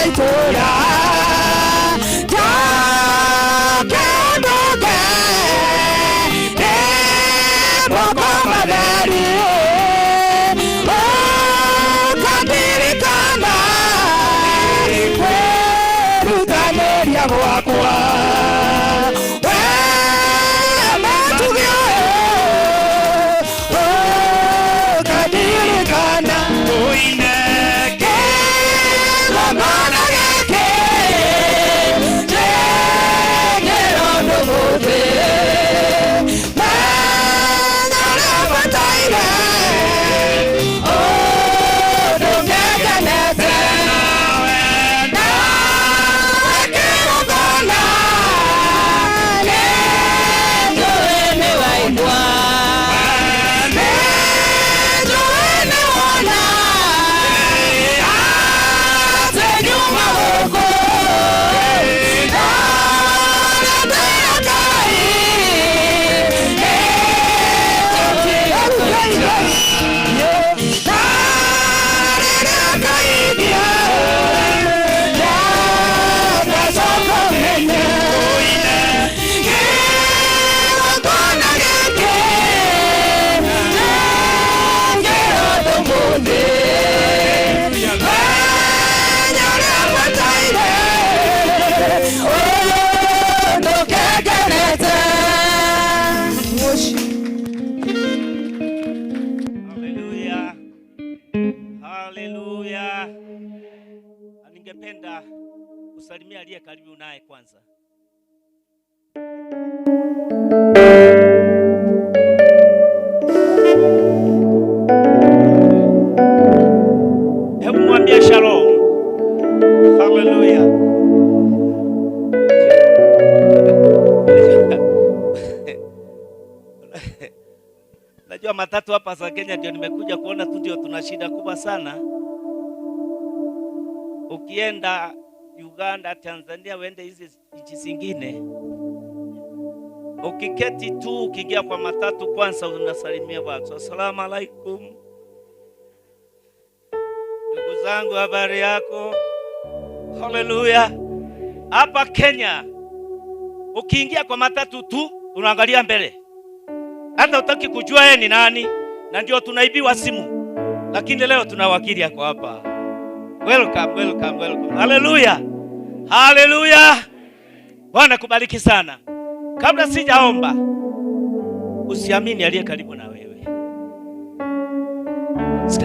Itũra njakĩndũke nĩ moko matheri ũkandirikana kwĩrutanĩria gwakwa we mũtugi ũyũ ũkandirikana ũine kĩgongona gĩkĩ njĩkĩrwo ndũgũthĩ menya ũrĩa ũbataire ũndũ ngekenete nawe kĩgongona nĩnjũĩ nĩwaigua nĩnjũĩ nĩwona atĩ nyuma gũkũ ndorete Ngai Haleluya, haleluya. Na ningependa kusalimia aliye karibu naye kwanza. Hebu mwambie shalom. Haleluya. Najua matatu hapa za Kenya ndio nimekuja kuona tu, ndio tuna shida kubwa sana. Ukienda Uganda, Tanzania, uende hizi nchi zingine, ukiketi tu ukiingia kwa matatu kwanza unasalimia watu, asalamu alaikum, ndugu zangu, habari yako? Haleluya. Hapa Kenya ukiingia kwa matatu tu unaangalia mbele, hata utaki kujua yeye ni nani, na ndio tunaibiwa simu. Lakini leo tuna wakili yako hapa. Welcome, welcome, welcome. Haleluya, haleluya. Bwana kubariki sana. Kabla sijaomba, usiamini aliye karibu na wewe.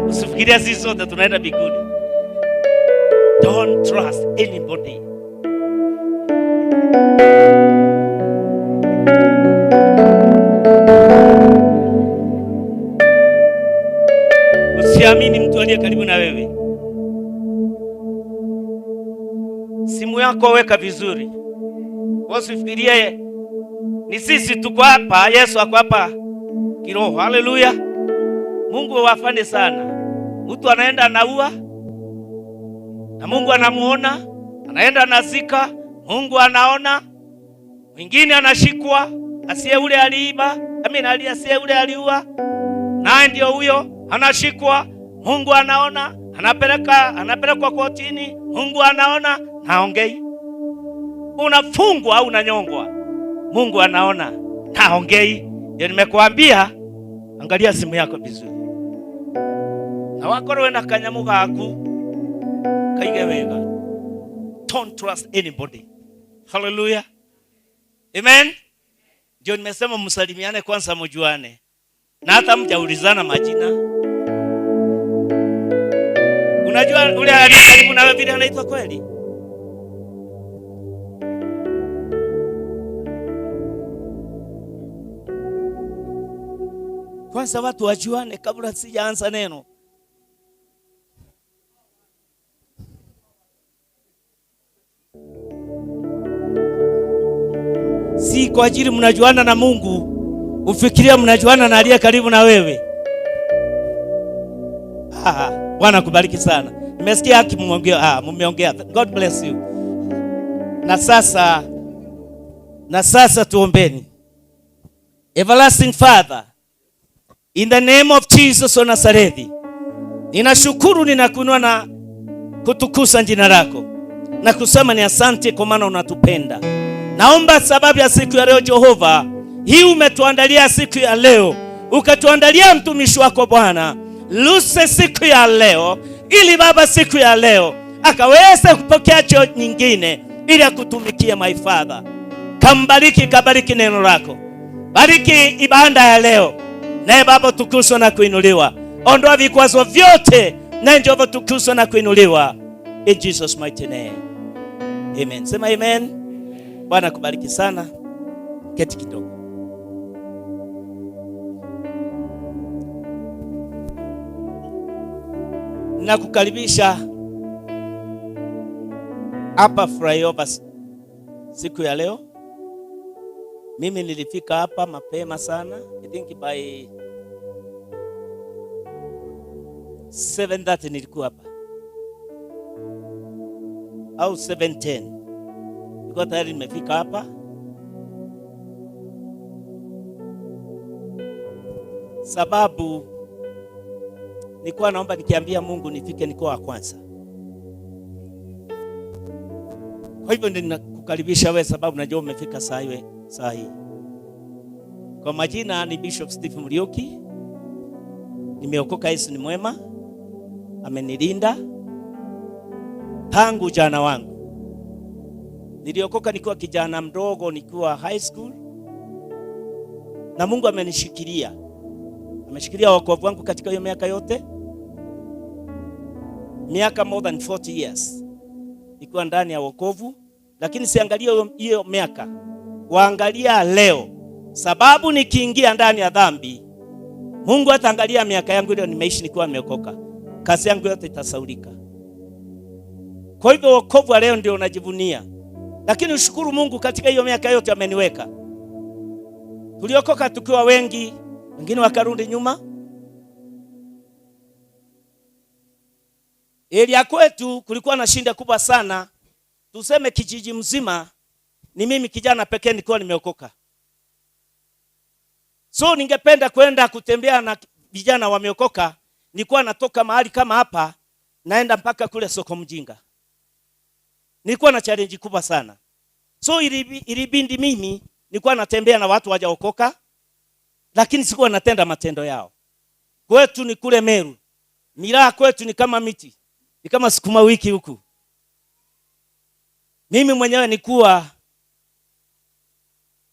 Usifikirie sisi sote tunaenda mbinguni. Don't trust anybody. Usiamini mtu aliye karibu na wewe. Simu yako weka vizuri. Usifikirie ni sisi tuko hapa, Yesu ako hapa kiroho. Haleluya. Mungu wafane sana. Mtu anaenda anaua na Mungu anamuona, anaenda anazika, Mungu anaona. Mwingine anashikwa, asiye ule aliiba, amina, asiye ule aliua, naye ndio huyo anashikwa, Mungu anaona, anapelekwa kotini, Mungu anaona, haongei. Unafungwa au unanyongwa, Mungu anaona, haongei. Ndio nimekuambia angalia simu yako vizuri. Na wakorwe na kanyamu gaku kaige wega. Don't trust anybody. Hallelujah. Amen. Ndio nimesema msalimiane kwanza, mjuane. Na hata mjaulizana majina. Unajua ule aliye karibu na wewe vile anaitwa kweli? Kwanza watu wajuane kabla sijaanza neno. Si kwa ajili mnajuana na Mungu, ufikiria mnajuana na aliye karibu na wewe. Bwana kubariki sana. Nimesikia haki mmeongea, mmeongea. God bless you. Na sasa tuombeni. Everlasting Father, in the name of Jesus wa Nazareth, ninashukuru, ninakuinua na kutukuza jina lako. na kusema ni asante kwa maana unatupenda. Naomba sababu ya siku ya leo Jehova, hii umetuandalia siku ya leo, ukatuandalia mtumishi wako Bwana Luse siku ya leo, ili Baba siku ya leo akaweze kupokea cheo nyingine ili akutumikie. My Father, kambariki, kabariki neno lako, bariki ibada ya leo, naye Baba tukuzwe na kuinuliwa. Ondoa vikwazo vyote, naye Jehova tukuzwe na kuinuliwa, in Jesus mighty name, amen. Sema amen. Bwana kubariki sana. Keti kidogo. Nakukaribisha hapa Flyover siku ya leo. Mimi nilifika hapa mapema sana. I think by 7:30 nilikuwa hapa, au 7:10. Nilikuwa tayari nimefika hapa. Sababu nilikuwa naomba nikiambia Mungu nifike nikuwa wa kwanza. Kwa hivyo ninakukaribisha wewe, sababu najua umefika saa hii. Kwa majina ni Bishop Stephen Muriuki. Nimeokoka, Yesu ni mwema, amenilinda tangu jana wangu. Niliokoka nikiwa kijana mdogo, nikiwa high school, na Mungu amenishikilia. Ameshikilia wokovu wangu katika hiyo miaka yote, miaka more than 40 years nikiwa ndani ya wokovu. Lakini siangalie hiyo miaka, waangalia leo, sababu nikiingia ndani ya dhambi, Mungu ataangalia miaka yangu ile nimeishi nikiwa nimeokoka, kazi yangu yote itasaulika. Kwa hivyo wokovu wa leo ndio unajivunia, lakini ushukuru Mungu katika hiyo miaka yote ameniweka. Tuliokoka tukiwa wengi, wengine wakarudi nyuma. Elia kwetu kulikuwa na shinda kubwa sana. Tuseme kijiji mzima ni mimi kijana pekee nilikuwa nimeokoka. So ningependa kwenda kutembea na vijana wameokoka. Nilikuwa natoka mahali kama hapa naenda mpaka kule soko mjinga. Nilikuwa na challenge kubwa sana. So ilibindi mimi nilikuwa natembea na watu wajaokoka, lakini sikuwa natenda matendo yao. Kwetu ni kule Meru. Miraa kwetu ni kama miti, ni kama sukuma wiki huku. Mimi mwenyewe nikuwa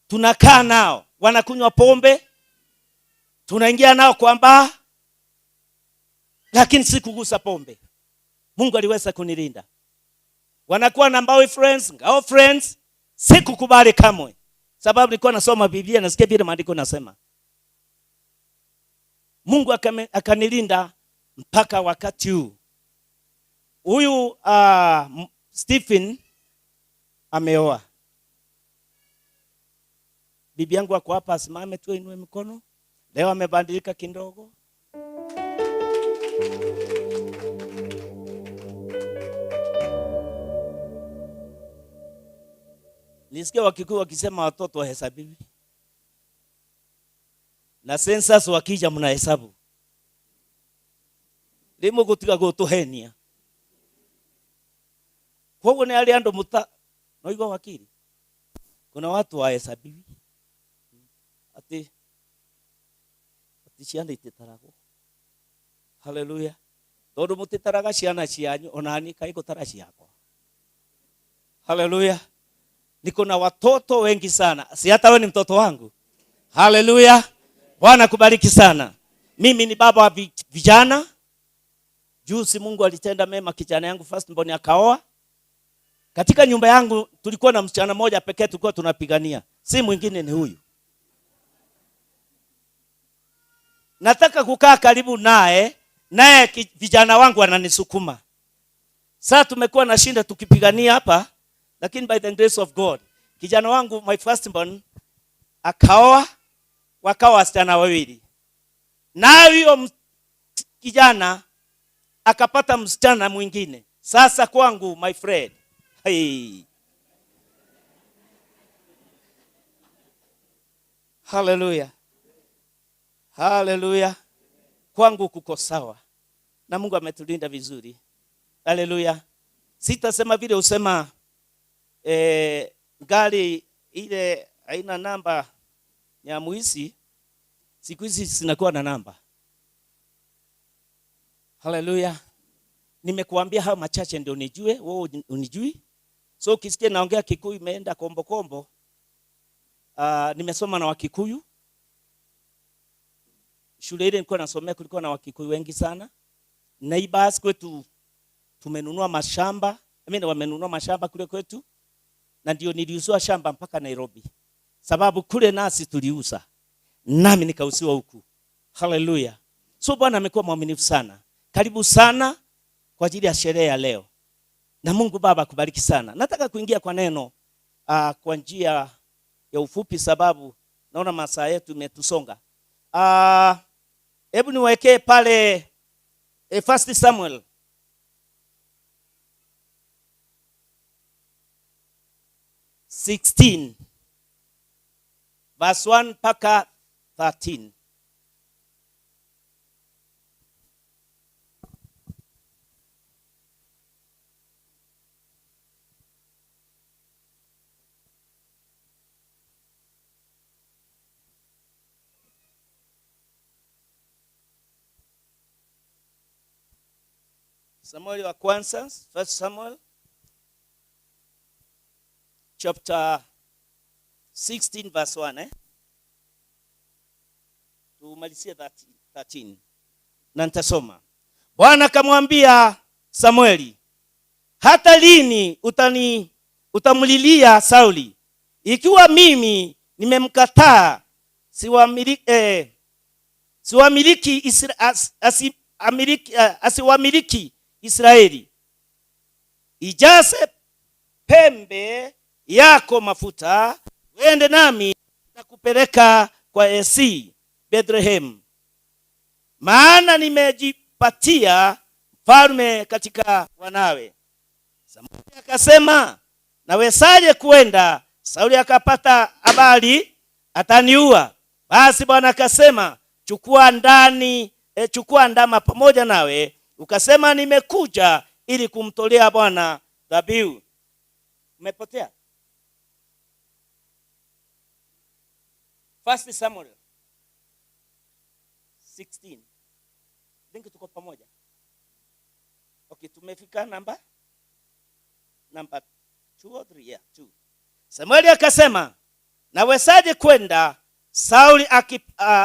tunakaa nao, wanakunywa pombe, tunaingia nao kwa baa, lakini sikugusa pombe. Mungu aliweza kunilinda. Wanakuwa na boyfriends, girlfriends, sikukubali kamwe. Sababu nilikuwa nasoma Biblia, nasikia vile maandiko nasema. Mungu akanilinda mpaka wakati huu. Huyu Stephen ameoa. Bibi yangu ako hapa, asimame tu inue mikono. Leo amebadilika kidogo. Nisikia Wakikuyu wakisema watoto wahesabiwi. Na census wakija mnahesabu. Rĩmwe gũtiga gũtũhenia. Koguo nĩ arĩa andũ mũta noigua wakiri. Kuna watu wahesabiwi. Ati ciana ititaragwo. Haleluya. Tondu mũtitaraga ciana cianyu ona niĩ kaĩ ngũtara ciakwa. Haleluya. Niko na watoto wengi sana. Si hata wewe ni mtoto wangu. Haleluya. Bwana kubariki sana. Mimi ni baba wa vijana. Juzi Mungu alitenda mema, kijana yangu first born akaoa. Katika nyumba yangu tulikuwa na msichana mmoja pekee tulikuwa tunapigania. Si mwingine ni huyu. Nataka kukaa karibu naye, naye vijana wangu wananisukuma. Sasa tumekuwa na shinda tukipigania hapa, lakini by the grace of God, kijana wangu my first born akaoa, wakawa wasichana wawili. Na huyo kijana akapata msichana mwingine. Sasa kwangu my friend, hey. Hallelujah. Hallelujah. Kwangu kuko sawa. Na Mungu ametulinda vizuri. Hallelujah. Sitasema vile usema gari ile haina namba ya muisi, siku hizi zinakuwa na namba. Haleluya. Nimekuambia hayo machache ndio nijue, wewe unijui. So ukisikia naongea Kikuyu imeenda kombo kombo. Nimesoma na Wakikuyu. Shule ile nilikuwa nasomea kulikuwa na Wakikuyu wengi sana. Neighbors kwetu tumenunua mashamba. Wamenunua mashamba kule kwetu. Na ndio niliuziwa shamba mpaka Nairobi. Sababu kule nasi tuliuza. Nami nikauziwa huku. Haleluya. So Bwana amekuwa mwaminifu sana. Karibu sana kwa ajili ya sherehe ya leo. Na Mungu Baba akubariki sana. Nataka kuingia kwa neno kwa njia ya ufupi sababu naona masaa yetu imetusonga. Hebu niwekee pale 1 Samuel 16 verse 1 mpaka 13. Samuel wa kwanza, 1 Samuel chapter 16 verse 1, Tumalizie 13. Na nitasoma. Bwana akamwambia Samueli, hata lini utamlilia Sauli, ikiwa mimi nimemkataa asiwamiliki Israeli? Ijaze pembe yako mafuta, uende nami nakupeleka kwa Yesi Bethlehem, maana nimejipatia mfalme katika wanawe. Samueli akasema, nawezaje kuenda? Sauli akapata habari ataniua. Basi Bwana akasema, chukua ndama pamoja nawe, ukasema nimekuja ili kumtolea Bwana dhabihu. Umepotea? 1 Samuel 16. Think tuko pamoja. Okay, tumefika namba 2 or 3, yeah, 2. Samueli akasema, nawezaje kwenda? Sauli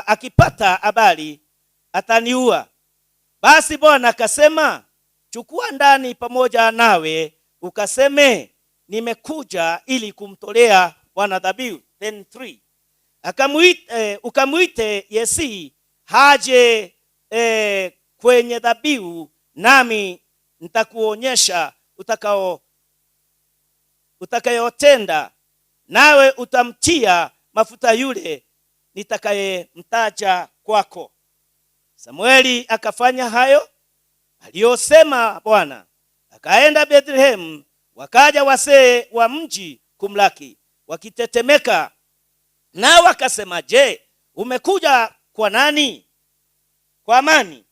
akipata habari ataniua. Basi Bwana akasema, chukua ndani pamoja nawe, ukaseme nimekuja ili kumtolea Bwana dhabihu. Then 3. Ukamuite Yesi haje kwenye dhabihu, nami nitakuonyesha utakayotenda, nawe utamtia mafuta yule nitakayemtaja kwako. Samueli akafanya hayo aliyosema Bwana. Akaenda Bethlehem, wakaja wasee wa mji kumlaki wakitetemeka, na wakasema, je, umekuja kwa nani? Kwa amani?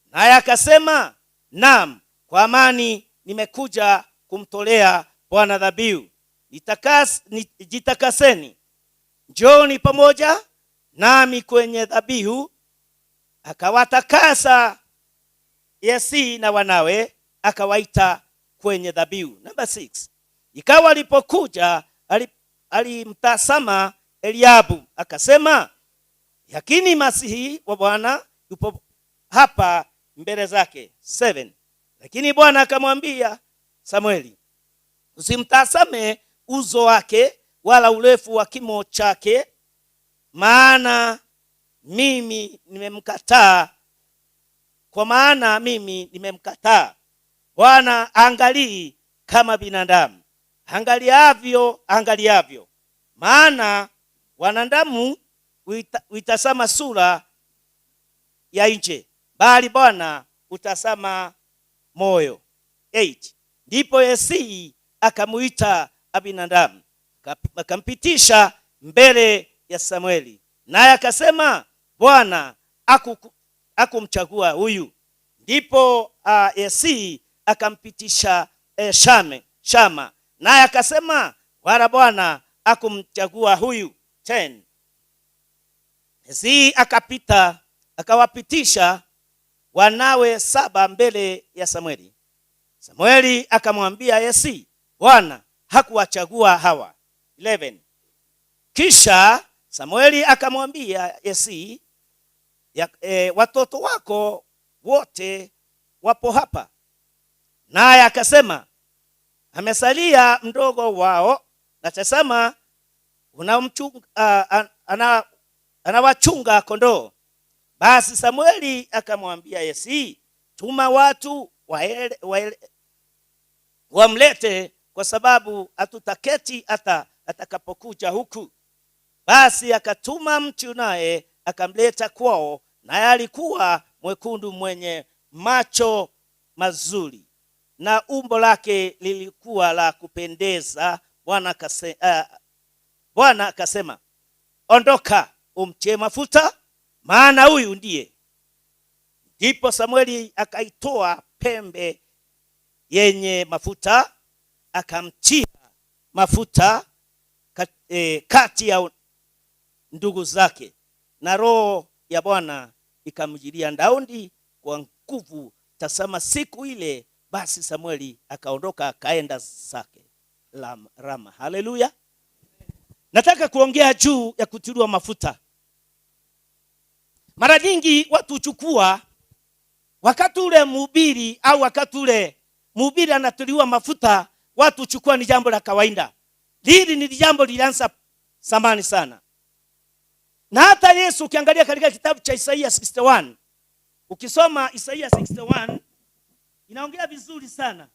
Naye akasema, naam, kwa amani nimekuja kumtolea Bwana dhabihu. Jitakaseni, njooni pamoja nami kwenye dhabihu. Akawatakasa Yesi na wanawe, akawaita kwenye dhabihu. Number 6. Ikawa alipokuja alimtazama Eliabu akasema, yakini Masihi wa Bwana yupo hapa mbele zake. 7. Lakini Bwana akamwambia Samueli, usimtazame uso wake wala urefu wa kimo chake, maana mimi nimemkataa. Kwa maana mimi nimemkataa. Bwana angalii kama binadamu angaliavyo, maana wanadamu huitazama sura ya nje, bali Bwana utazama moyo. 8. Ndipo Yesi akamuita Abinadamu, akampitisha mbele ya Samueli, naye akasema, Bwana akumchagua huyu. Ndipo Yesi akampitisha Shame, Shama. Naye akasema, wala Bwana akumchagua huyu. 10. Yesi akapita akawapitisha wanawe 7 mbele ya Samueli. Samueli akamwambia Yesi, Bwana hakuwachagua hawa. 11. Kisha Samueli akamwambia Yesi, watoto wako wote wapo hapa. Naye akasema, amesalia mdogo wao, na tazama anawachunga kondoo. Basi Samueli akamwambia Yesi, tuma watu wamlete, kwa sababu hatutaketi hata atakapokuja huku. Basi akatuma mtu, naye akamleta kwao, naye alikuwa mwekundu mwenye macho mazuri, na umbo lake lilikuwa la kupendeza. Bwana akasema, ondoka umtie mafuta, maana huyu ndiye. Ndipo Samueli akaitoa pembe yenye mafuta, akamtia mafuta kati ya ndugu zake, na roho ya Bwana ikamjilia Daudi kwa nguvu. Tazama siku ile, basi Samueli akaondoka akaenda zake Rama. Haleluya. Nataka kuongea juu ya kutiliwa mafuta. Mara nyingi watu huchukua wakati ule mhubiri au wakati ule mhubiri anatiliwa mafuta, watu huchukua ni jambo la kawaida. Hili ni jambo lilianza zamani sana. Na hata Yesu ukiangalia katika kitabu cha Isaia 61, ukisoma Isaia 61 inaongea vizuri sana.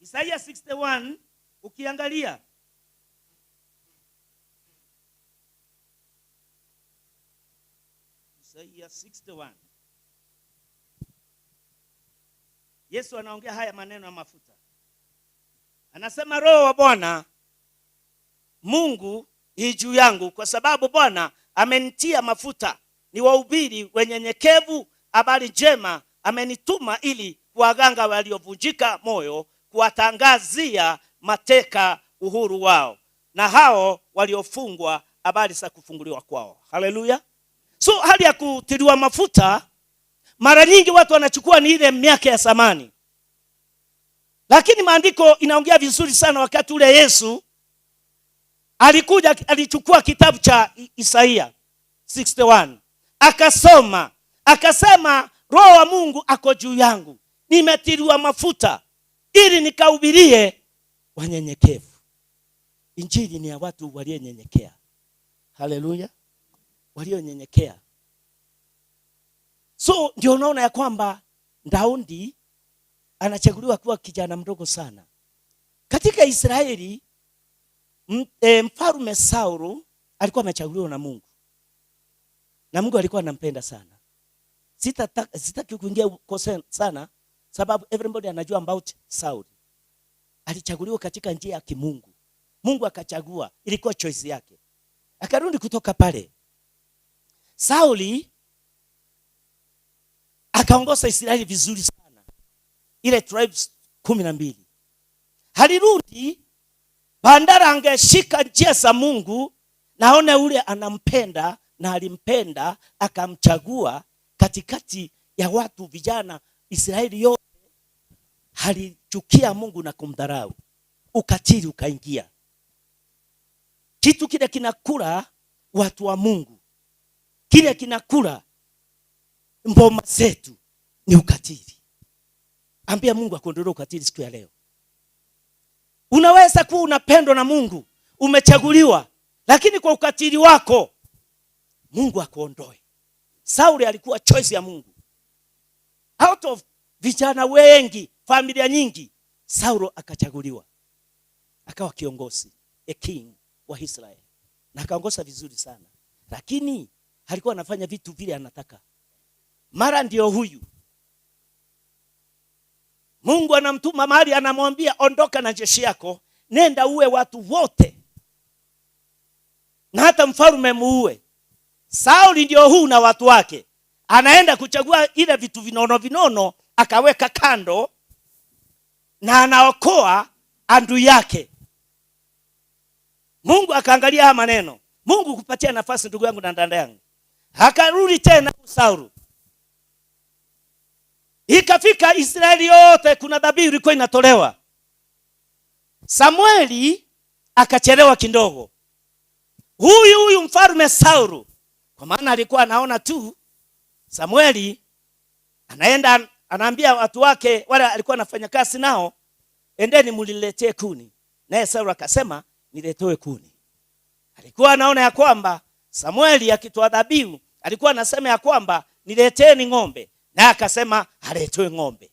Isaia 61 ukiangalia Isaia 61, Yesu anaongea haya maneno ya mafuta. Anasema, Roho wa Bwana Mungu i juu yangu, kwa sababu Bwana amenitia mafuta ni wahubiri wenyenyekevu habari njema, amenituma ili kuwaganga waliovunjika moyo, kuwatangazia mateka uhuru wao, na hao waliofungwa habari za kufunguliwa kwao. Haleluya. So hali ya kutiliwa mafuta mara nyingi watu wanachukua ni ile miaka ya zamani. Lakini maandiko inaongea vizuri sana. Wakati ule Yesu alikuja, alichukua kitabu cha Isaia 61 akasoma, akasema, Roho wa Mungu ako juu yangu, nimetiliwa mafuta ili nikahubirie wanyenyekevu. Injili ni ya watu walionyenyekea. Haleluya. Walionyenyekea. So ndio unaona ya kwamba Daudi anachaguliwa kuwa kijana mdogo sana. Katika Israeli mfalme Saulu alikuwa amechaguliwa na Mungu. Na Mungu alikuwa anampenda sana. Sitaki kuingia huko sana, sababu everybody anajua about Saul. Alichaguliwa katika njia ya kimungu. Mungu akachagua, ilikuwa choice yake. Akarudi kutoka pale. Sauli akaongoza Israeli vizuri sana. Ile tribes 12. Halirudi, bandara angeshika njia za Mungu, naone ule anampenda na alimpenda akamchagua katikati ya watu vijana Israeli yote. Alichukia Mungu na kumdharau. Ukatili ukaingia. Kitu kile kinakula watu wa Mungu, kile kinakula mboma zetu ni ukatili. Ambia Mungu akuondolee ukatili siku ya leo. Unaweza kuwa unapendwa na Mungu, umechaguliwa, lakini kwa ukatili wako Mungu akuondoe. Sauli alikuwa choice ya Mungu. Out of vijana wengi, familia nyingi, Saulo akachaguliwa. Akawa kiongozi, a king wa Israel. Na akaongoza vizuri sana. Lakini alikuwa anafanya vitu vile anataka. Mara ndio huyu Mungu anamtuma mahali, anamwambia ondoka na jeshi yako, nenda uwe watu wote, na hata mfalme muue. Sauli ndio huu na watu wake. Anaenda kuchagua ile vitu vinono vinono akaweka kando. na anaokoa adui yake. Mungu akaangalia haya maneno. Mungu kupatia nafasi ndugu yangu na dada yangu. Akarudi tena Saulu. Ikafika Israeli yote kuna dhabihu ilikuwa inatolewa. Samueli akachelewa kidogo. Huyu mfalme Saulu, kwa maana alikuwa anaona tu Samueli anaenda anaambia watu wake wale alikuwa anafanya kazi nao, endeni mliletee kuni. Naye Saulu akasema niletoe kuni. Alikuwa anaona ya kwamba Samueli akitoa dhabihu alikuwa anasema ya kwamba nileteni ng'ombe, naye akasema aletwe ng'ombe.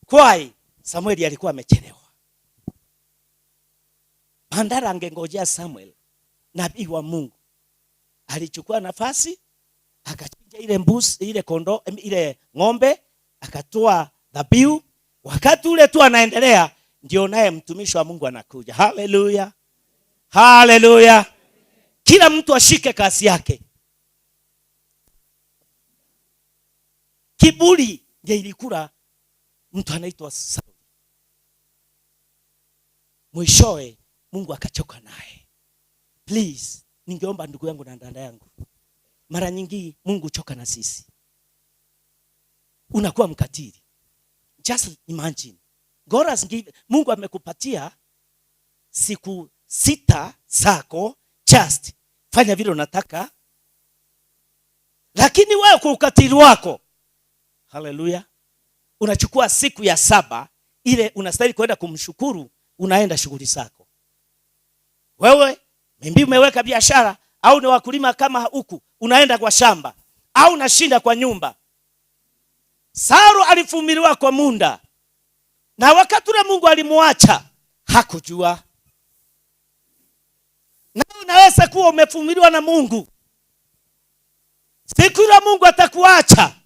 Kwai Samueli alikuwa amechelewa. Bandara angengojea Samuel, nabii wa Mungu. Alichukua nafasi akachinja ile mbuzi, ile kondoo, ile ng'ombe, akatoa dhabihu. Wakati ule tu anaendelea, ndio naye mtumishi wa Mungu anakuja. Haleluya. Haleluya. Kila mtu ashike kasi yake. Kiburi ndiye ilikula mtu anaitwa Sauli. Mwishowe Mungu akachoka naye. Please, ningeomba ndugu yangu na dada yangu, mara nyingi Mungu huchoka na sisi. Unakuwa mkatili. Just imagine. God has given, Mungu amekupatia siku 6 zako, just fanya vile unataka. Lakini wewe kwa ukatili wako, haleluya, unachukua siku ya 7 ile unastahili kwenda kumshukuru, unaenda shughuli zako. Wewe mimi umeweka biashara au ni wakulima kama huku, unaenda kwa shamba au unashinda kwa nyumba. Saulu alivumiliwa kwa muda, na wakati ule Mungu alimuacha hakujua. Na unaweza kuwa umevumiliwa na Mungu, siku ile Mungu atakuacha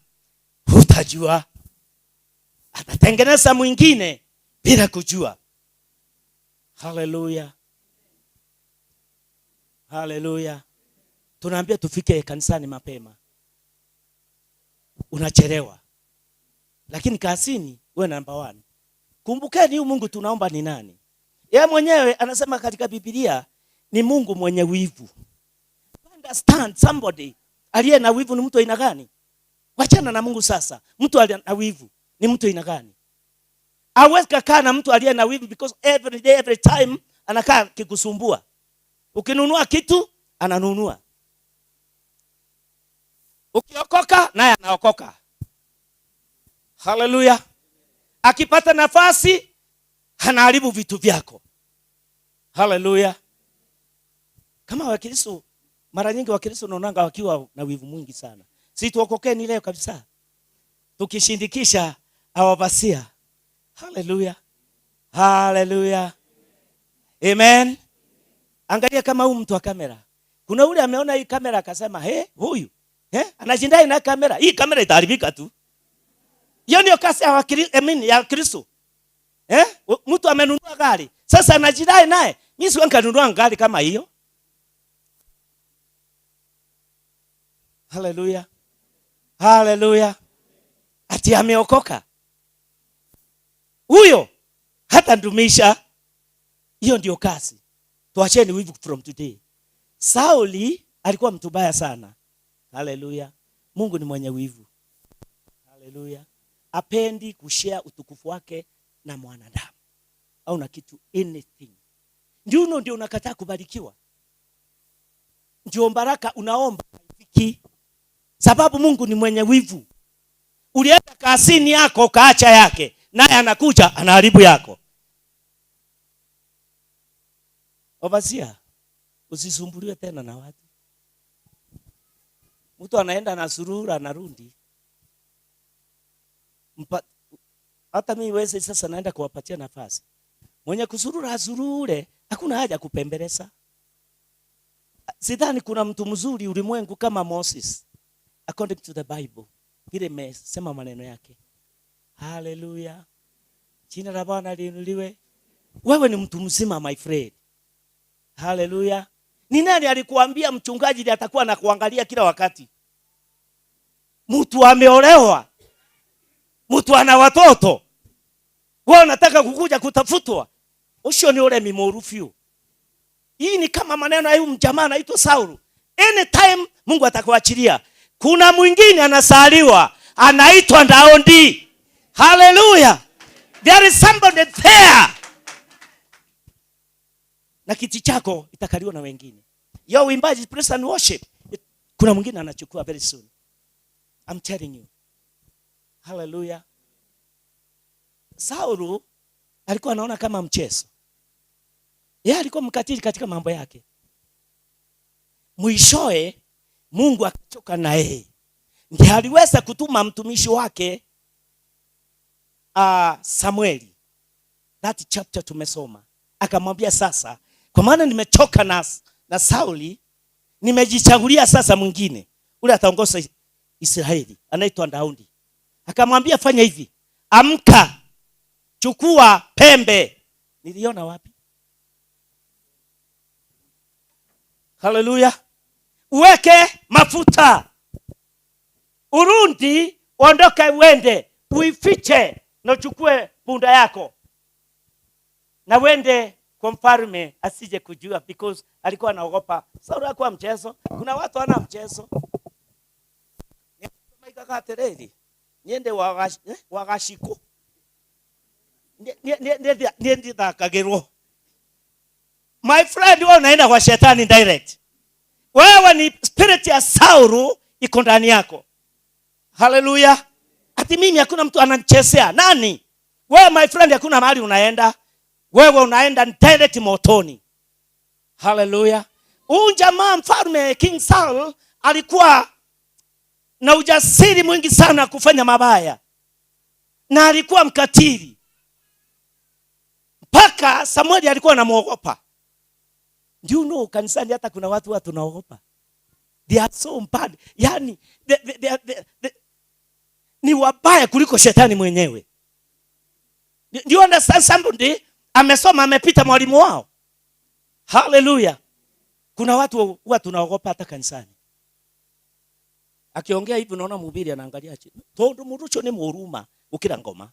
hutajua, atatengeneza mwingine bila kujua. Haleluya. Haleluya. Tunaambia tufike kanisani mapema, unachelewa, lakini kazini wewe number 1. Kumbukeni huyu Mungu tunaomba ni nani? Yeye mwenyewe anasema katika Biblia ni Mungu mwenye wivu. Understand somebody aliye na wivu ni mtu aina gani? Wachana na Mungu sasa. Mtu aliye na wivu ni mtu aina gani? Hawezi kukaa na mtu aliye na wivu because every day, every time anakaa kikusumbua. Ukinunua kitu ananunua. Ukiokoka naye anaokoka. Haleluya. Akipata nafasi anaharibu vitu vyako. Haleluya. Kama Wakristo, mara nyingi Wakristo naonanga wakiwa na wivu mwingi sana. Si tuokokeni leo kabisa. Tukishindikisha awabasia. Haleluya. Haleluya. Amen. Angalia kama huyu mtu wa kamera. Kuna ule ameona hii kamera akasema, "He, huyu, anajindai na kamera. Hii kamera itaharibika tu." Hiyo ndio kasi ya ya Kristo. Mtu amenunua gari. Sasa anajidai naye. Mimi siwezi kununua gari kama hiyo. Haleluya. Haleluya. Ati ameokoka. Huyo hata ndumisha. Hiyo ndio kasi. Tuacheni wivu from today. Sauli alikuwa mtu baya sana. Haleluya. Mungu ni mwenye wivu. Haleluya. Apendi kushare utukufu wake na mwanadamu au na kitu, anything. Ndio ndio unakataa kubarikiwa. Ndio baraka unaomba haifiki. Sababu Mungu ni mwenye wivu. Ulienda kasini yako ukaacha yake, naye anakuja anaharibu yako. Overseer, usisumbuliwe tena na watu. Mtu anaenda na surura na rundi. Hata mimi weze sasa naenda kuwapatia nafasi. Mwenye kusurura azurure, hakuna haja kupembeleza. Sidhani kuna mtu mzuri ulimwengu kama Moses, according to the Bible. Vile imesema maneno yake. Hallelujah. Jina la Bwana liinuliwe. Wewe ni mtu mzima, my friend. Hallelujah. Ni nani alikuambia mchungaji ndiye atakuwa anakuangalia kila wakati? Mtu ameolewa, mtu ana watoto, Wewe unataka kukuja kutafutwa. Ucio ni uremi mũũru biũ. Hii ni kama maneno ya huyu mjamaa anaitwa Saulu. Anytime Mungu atakuachilia. Kuna mwingine anasaliwa, anaitwa Daudi. Hallelujah. There is somebody there. Na kiti chako itakaliwa na wengine. Yo uimbaji, praise and worship. Kuna mwingine anachukua very soon. I'm telling you. Hallelujah. Saulu alikuwa anaona kama mchezo. Yeye alikuwa mkatili katika mambo yake. Mwishoe Mungu akachoka na yeye. Ndiye aliweza kutuma mtumishi wake Samueli. That chapter tumesoma. Akamwambia sasa, kwa maana nimechoka na Sauli, nimejichagulia sasa mwingine. Ule ataongoza Israeli, anaitwa Daudi. Akamwambia fanya hivi, amka, chukua pembe. Niliona wapi? Hallelujah. Uweke mafuta. Urundi, uondoke uende, uifiche na uchukue punda yako. Na uende kwa mfalme asije kujua, because alikuwa anaogopa. Sauli hakuwa mchezo. Kuna watu wana mchezo. Maika katereri. Niende wagashiko. Niende takagero. My friend, wewe unaenda kwa shetani direct. Wewe ni spirit ya Saulu iko ndani yako. Hallelujah. Ati mimi hakuna mtu ananichezea. Nani? Wewe my friend, hakuna mahali unaenda. Wewe unaenda direct motoni. Hallelujah. Huyu jamaa mfalme King Saul alikuwa na ujasiri mwingi sana kufanya mabaya. Na alikuwa mkatili. Mpaka Samueli alikuwa anamuogopa. Do you know kanisani hata kuna watu tunaogopa. They are so bad. Yani ni wabaya kuliko shetani mwenyewe. Do you understand somebody amesoma amepita mwalimu wao? Hallelujah. Kuna watu huwa tunaogopa hata kanisani. Akiongea hivi unaona mhubiri anaangalia chini. Tondu murucho ni muruma ukira ngoma.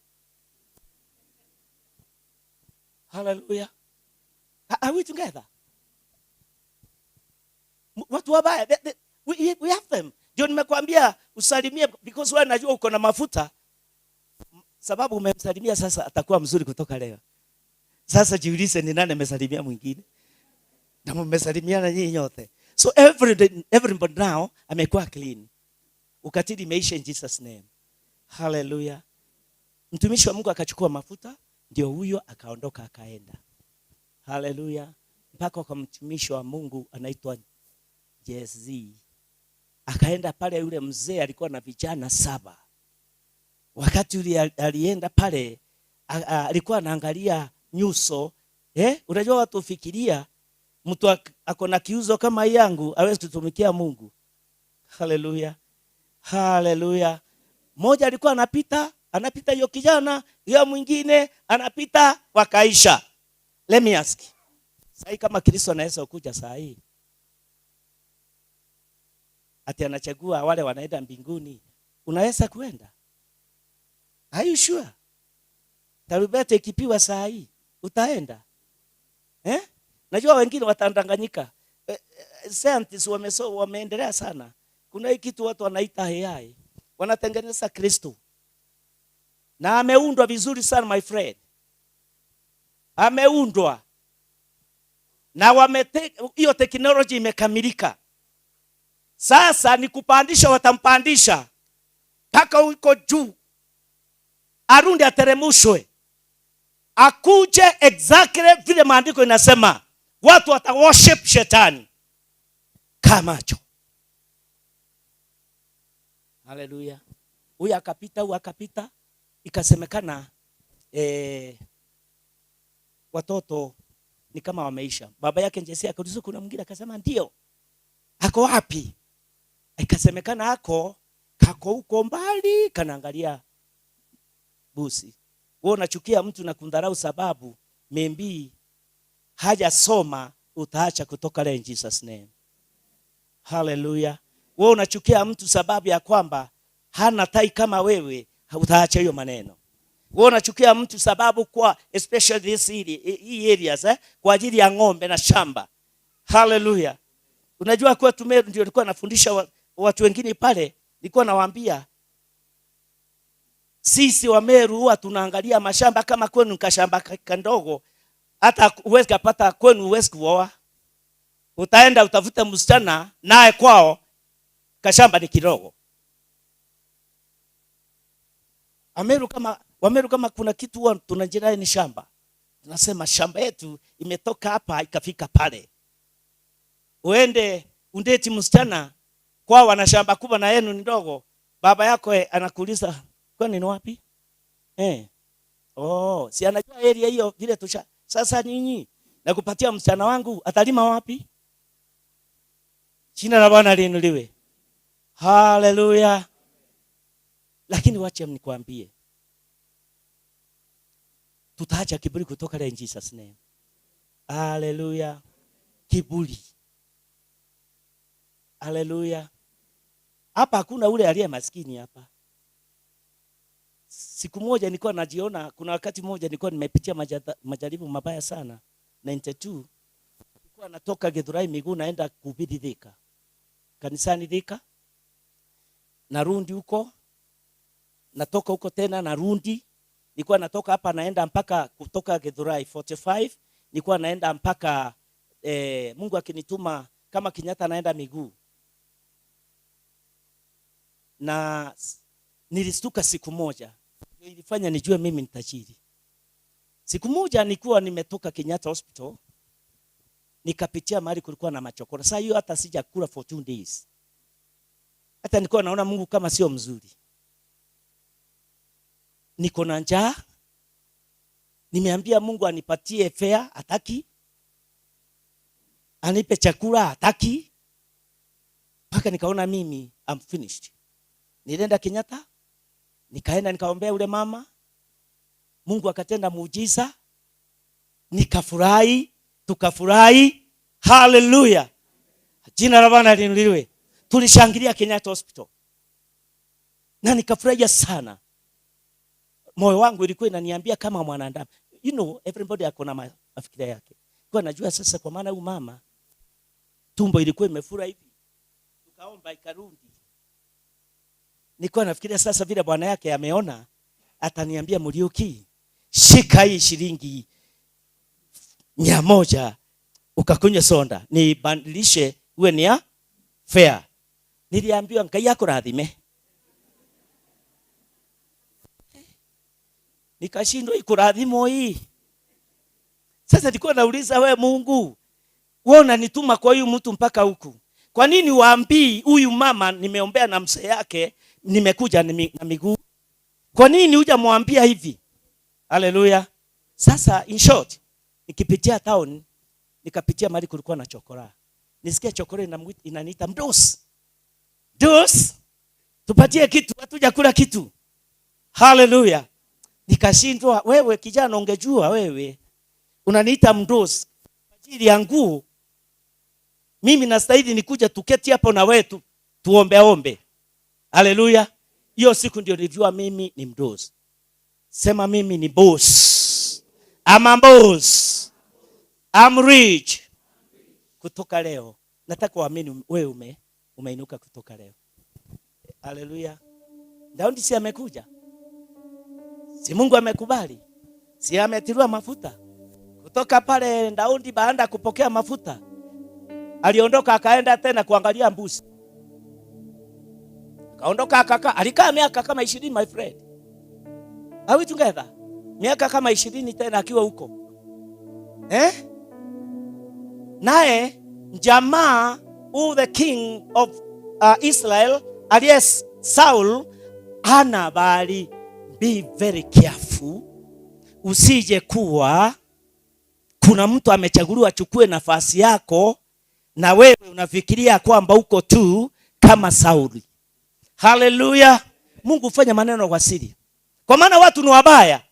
Hallelujah. Are we together? Watu wabaya, we have them. Ndio nimekuambia usalimie because wewe najua uko na mafuta. Sababu umemsalimia sasa atakuwa mzuri kutoka leo. Sasa jiulize ni nani amesalimia mwingine. Na mmesalimiana nyinyi nyote. So everybody now amekuwa clean. Ukatili imeisha in Jesus name. Hallelujah. Mtumishi wa Mungu akachukua mafuta, ndio huyo akaondoka akaenda. Hallelujah. Mpaka kwa mtumishi wa Mungu anaitwa Jesse. Akaenda pale, yule mzee alikuwa na vijana 7. Wakati yule alienda pale, alikuwa anaangalia nyuso. Unajua watu ufikiria mtu ako na kiuzo kama yangu hawezi kutumikia Mungu. Hallelujah. Hallelujah. Mmoja alikuwa anapita hiyo kijana, hiyo mwingine anapita, wakaisha. Let me ask. Sasa kama Kristo anaweza kuja saa hii, ati anachagua wale wanaenda mbinguni, unaweza kuenda? Are you sure? Tarumbeta ikipiwa saa hii, utaenda? Najua wengine watadanganyika. Scientists wameendelea sana. Kuna hii kitu watu wanaita AI. Wanatengeneza Kristo. Na ameundwa vizuri sana my friend. Ameundwa. Na hiyo teknoloji imekamilika. Sasa ni kupandisha, watampandisha mpaka huko juu. Arundi ateremushwe. Akuje exactly vile maandiko inasema. Watu wata worship shetani. Kamacho. Hallelujah. Huyu akapita, huyu akapita. Ikasemekana watoto ni kama wameisha. Baba yake Jesse akauliza kuna mwingine, akasema ndio. Ako wapi? Ikasemekana kako huko mbali kanaangalia busi. Wewe unachukia mtu na kundharau sababu maybe hajasoma, utaacha kutoka leo in Jesus name. Hallelujah. Wewe unachukia mtu sababu ya kwamba hana tai kama wewe, utaacha hiyo maneno. Wewe unachukia mtu sababu kwa especially this area, hii areas, kwa ajili ya ng'ombe na shamba. Hallelujah. Unajua kwa Meru ndio nilikuwa nafundisha watu wengine pale, nilikuwa nawaambia sisi wa Meru huwa tunaangalia mashamba. Kama kwenu kashamba kandogo, hata huwezi kupata kwenu, huwezi kuoa. Utaenda utafute msichana naye kwao kashamba ni kidogo. Wameru kama kuna kitu huwa tunajidai ni shamba. Tunasema shamba yetu imetoka hapa ikafika pale. Uende undeti msichana kwao wana shamba kubwa na yenu ni ndogo. Baba yako anakuuliza kwani ni wapi? Oh, si anajua area hiyo vile tusha. Sasa nyinyi nakupatia msichana wangu atalima wapi? Jina la Bwana liinuliwe. Hallelujah. Lakini wacha nikwambie, tutaacha kiburi kutoka leo in Jesus name. Hallelujah. Kiburi. Hallelujah. Hapa hakuna ule aliye maskini hapa. Siku moja nilikuwa najiona, kuna wakati mmoja nilikuwa nimepitia majaribu mabaya sana. 92. Nilikuwa natoka Githurai miguu naenda kuhubiri Thika. Kanisani Thika. Narundi huko. Natoka huko tena narundi. Nilikuwa natoka hapa naenda mpaka kutoka Githurai 45. Nilikuwa naenda mpaka Mungu akinituma kama Kenyatta naenda miguu. Na nilistuka siku moja. Ilifanya nijue mimi ni tajiri. Siku moja nilikuwa nimetoka Kenyatta Hospital, nikapitia mahali kulikuwa na machokora. Sasa hiyo hata sijakula for 2 days. Hata nilikuwa naona Mungu kama sio mzuri. Niko na njaa. Nimeambia Mungu anipatie fare, hataki. Anipe chakula, hataki. Mpaka nikaona mimi I'm finished. Nilienda Kenyatta, nikaenda nikaombea ule mama. Mungu akatenda muujiza. Nikafurahi, tukafurahi. Hallelujah. Jina la Bwana liinuliwe. Tulishangilia Kenyatta Hospital. Na nikafurahia sana. Moyo wangu ilikuwa inaniambia kama mwanadamu. You know, everybody ako na mafikira yake. Kwa najua sasa kwa maana huyu mama tumbo ilikuwa imefura hivi. Tukaomba ikarudi. Nilikuwa nafikiria sasa vile bwana yake ameona ataniambia Muriuki, shika hii shilingi 100 ukakunywa soda, nibadilishe uwe ni ya fair. Niliambiwa Ngai akurathime. Nikashindwa ikurathimo hii. Sasa nilikuwa nauliza, we Mungu, wewe unanituma kwa huyu mtu mpaka huku. Kwa nini waambii huyu mama nimeombea na mzee yake, nimekuja na miguu? Kwa nini hujamwambia hivi? Haleluya. Sasa in short, nikipitia town, nikapitia mahali kulikuwa na chokora. Nisikia chokora inaniita mdosi. Dos, tupatie kitu, hatujakula kitu. Haleluya. Nikashindwa, wewe kijana ungejua wewe unaniita mdosi kwa ajili ya nguo. Mimi nastahili nikuja tuketi hapo na wewe tuombe ombe. Haleluya. Hiyo siku ndio nilijua mimi ni mdosi. Sema mimi ni boss. I'm a boss. I'm rich. Kutoka leo nataka uamini wewe umeinuka kutoka leo. Haleluya. Daudi si amekuja? Si Mungu amekubali? Si ametiliwa mafuta? Kutoka pale Daudi baada kupokea mafuta aliondoka akaenda tena kuangalia mbuzi. Akaondoka akakaa, alikaa miaka kama 20 my friend. Are we together? Miaka kama 20 tena akiwa huko. Naye jamaa who the king of Israel aliye Saul hana bali. Be very careful. Usije kuwa kuna mtu amechaguliwa achukue nafasi yako na wewe unafikiria kwamba uko tu kama Sauli. Haleluya. Mungu hufanya maneno kwa siri. Kwa maana watu ni wabaya.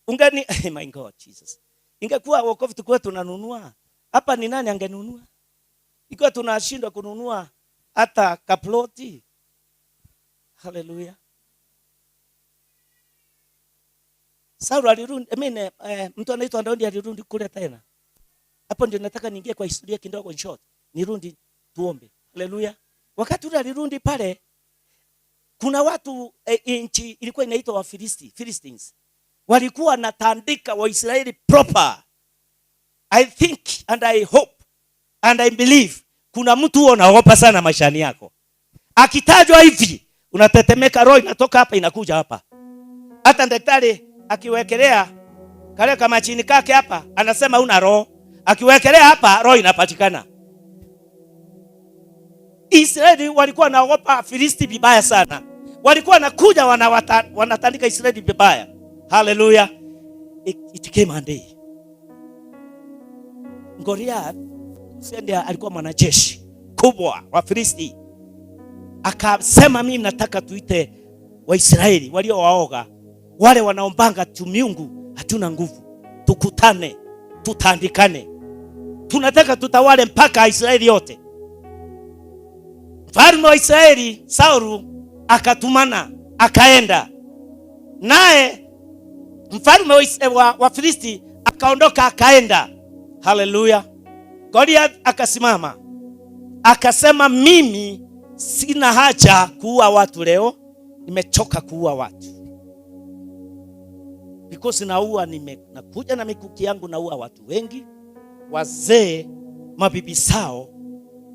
Ungeni my God Jesus. Ingekuwa wokovu tukue tunanunua. Hapa ni nani angenunua? Ikiwa tunashindwa kununua hata kaploti. Haleluya. Saulo alirudi, I mean, mtu anaitwa Daudi alirudi kule tena. Hapo ndio nataka niingie kwa historia kidogo in short. Nirudi tuombe. Haleluya. Wakati ule alirudi pale, kuna watu nchi ilikuwa inaitwa Wafilisti, Philistines. Walikuwa wanatandika Waisraeli proper. I think and I hope and I believe kuna mtu huo unaogopa sana maishani yako. Akitajwa hivi unatetemeka, roho inatoka hapa inakuja hapa. Hata daktari akiwekelea kale kama chini kake hapa anasema una roho. Akiwekelea hapa roho inapatikana. Israeli walikuwa wanaogopa Filisti vibaya sana. Walikuwa wanakuja wanatandika Israeli vibaya. Hallelujah. It came a day. Goliath ndiye alikuwa mwanajeshi kubwa wa Filisti. Akasema mimi nataka tuite Waisraeli walio waoga, wale wanaombanga tu miungu, hatuna nguvu. Tukutane, tutandikane. Tunataka tutawale mpaka Israeli yote. Mfalme wa Israeli Saulu akatumana, akaenda. Naye mfalme wa Filisti akaondoka akaenda. Haleluya. Goliath akasimama. Akasema mimi sina haja kuua watu leo, nimechoka kuua watu. Because naua, nakuja na mikuki yangu naua watu wengi. Wazee mabibi sao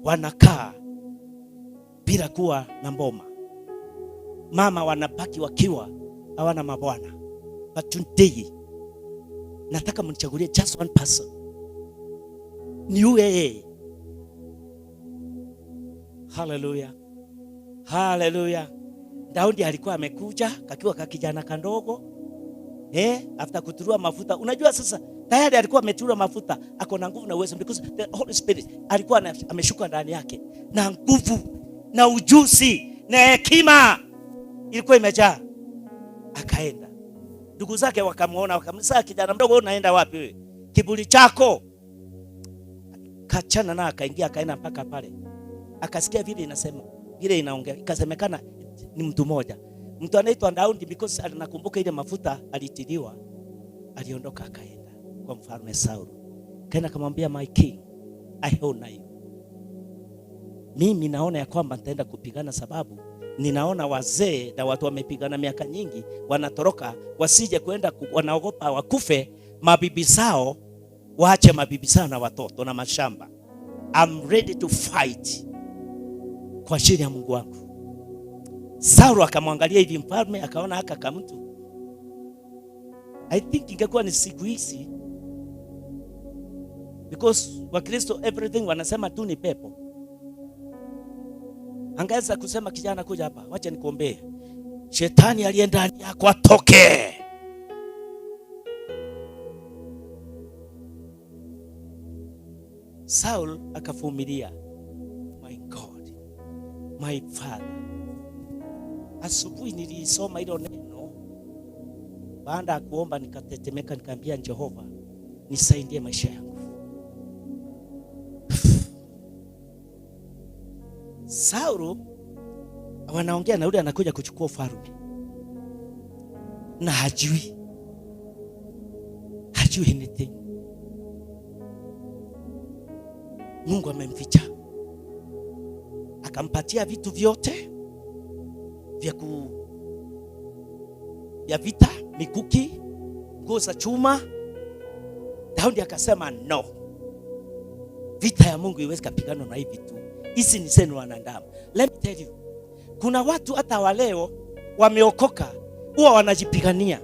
wanakaa bila kuwa na mboma. Mama wanabaki wakiwa hawana mabwana. But today nataka mnichagulie just one person. Niue yeye. Hallelujah. Hallelujah. Daudi alikuwa amekuja kakiwa kakijana kandogo. After kuturua mafuta. Unajua sasa tayari alikuwa ameturua mafuta, ako na nguvu na uwezo because the Holy Spirit alikuwa ameshuka ndani yake na nguvu na ujuzi na hekima ilikuwa imejaa. Akaenda. Ndugu zake wakamuona, wakamwambia kijana mdogo unaenda wapi wewe? Kiburi chako. Kachana na akaingia akaenda mpaka pale. Akasikia vile inasema, vile inaongea, ikasemekana ni mtu mmoja. Mtu anaitwa Daudi because anakumbuka ile mafuta alitiliwa. Aliondoka akaenda kwa mfalme Saul. Kaenda akamwambia my king, I honor you. Mimi naona ya kwamba nitaenda kupigana sababu ninaona wazee na watu wamepigana miaka nyingi wanatoroka wasije kwenda, wanaogopa wakufe, mabibi zao waache mabibi zao na watoto na mashamba. I'm ready to fight kwa ajili ya Mungu wangu. Saul akamwangalia hivi mfalme akaona haka kama mtu. I think ingekuwa ni siku hizi because Wakristo everything wanasema tu ni pepo. Angeweza kusema kijana kuja hapa, wacha nikuombee. Shetani aliye ndani yako atoke. Saul akavumilia. My God, my Father. Asubuhi nilisoma hilo neno. Baada ya kuomba nikatetemeka, nikaambia Jehova, nisaidie maisha yangu. Saul wanaongea na yule anakuja kuchukua ufalme. Na hajui. Hajui anything. Mungu amemficha. Akampatia vitu vyote vya vita, mikuki, nguo za chuma. Daudi akasema no. Vita ya Mungu iwezi kupigana na hivi tu. Hizi ni zenu wanadamu. Let me tell you. Kuna watu hata wa leo wameokoka huwa wanajipigania.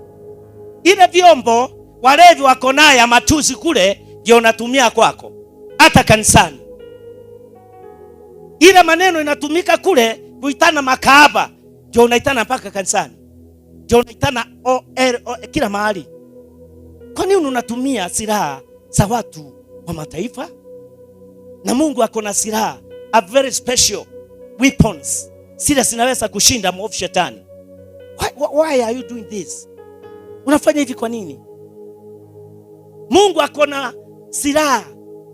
Ile vyombo walevi wako naye ya matusi kule ndio unatumia kwako. Hata kanisani. Ile maneno inatumika kule kuitana makahaba ndio unaitana mpaka kanisani. Ndio unaitana kila mahali. Kwa nini unatumia silaha za watu wa mataifa? Na Mungu ako na silaha, a very special weapons. Sila zinaweza kushinda mwovu shetani. Why are you doing this? Unafanya hivi kwa nini? Mungu ako na silaha,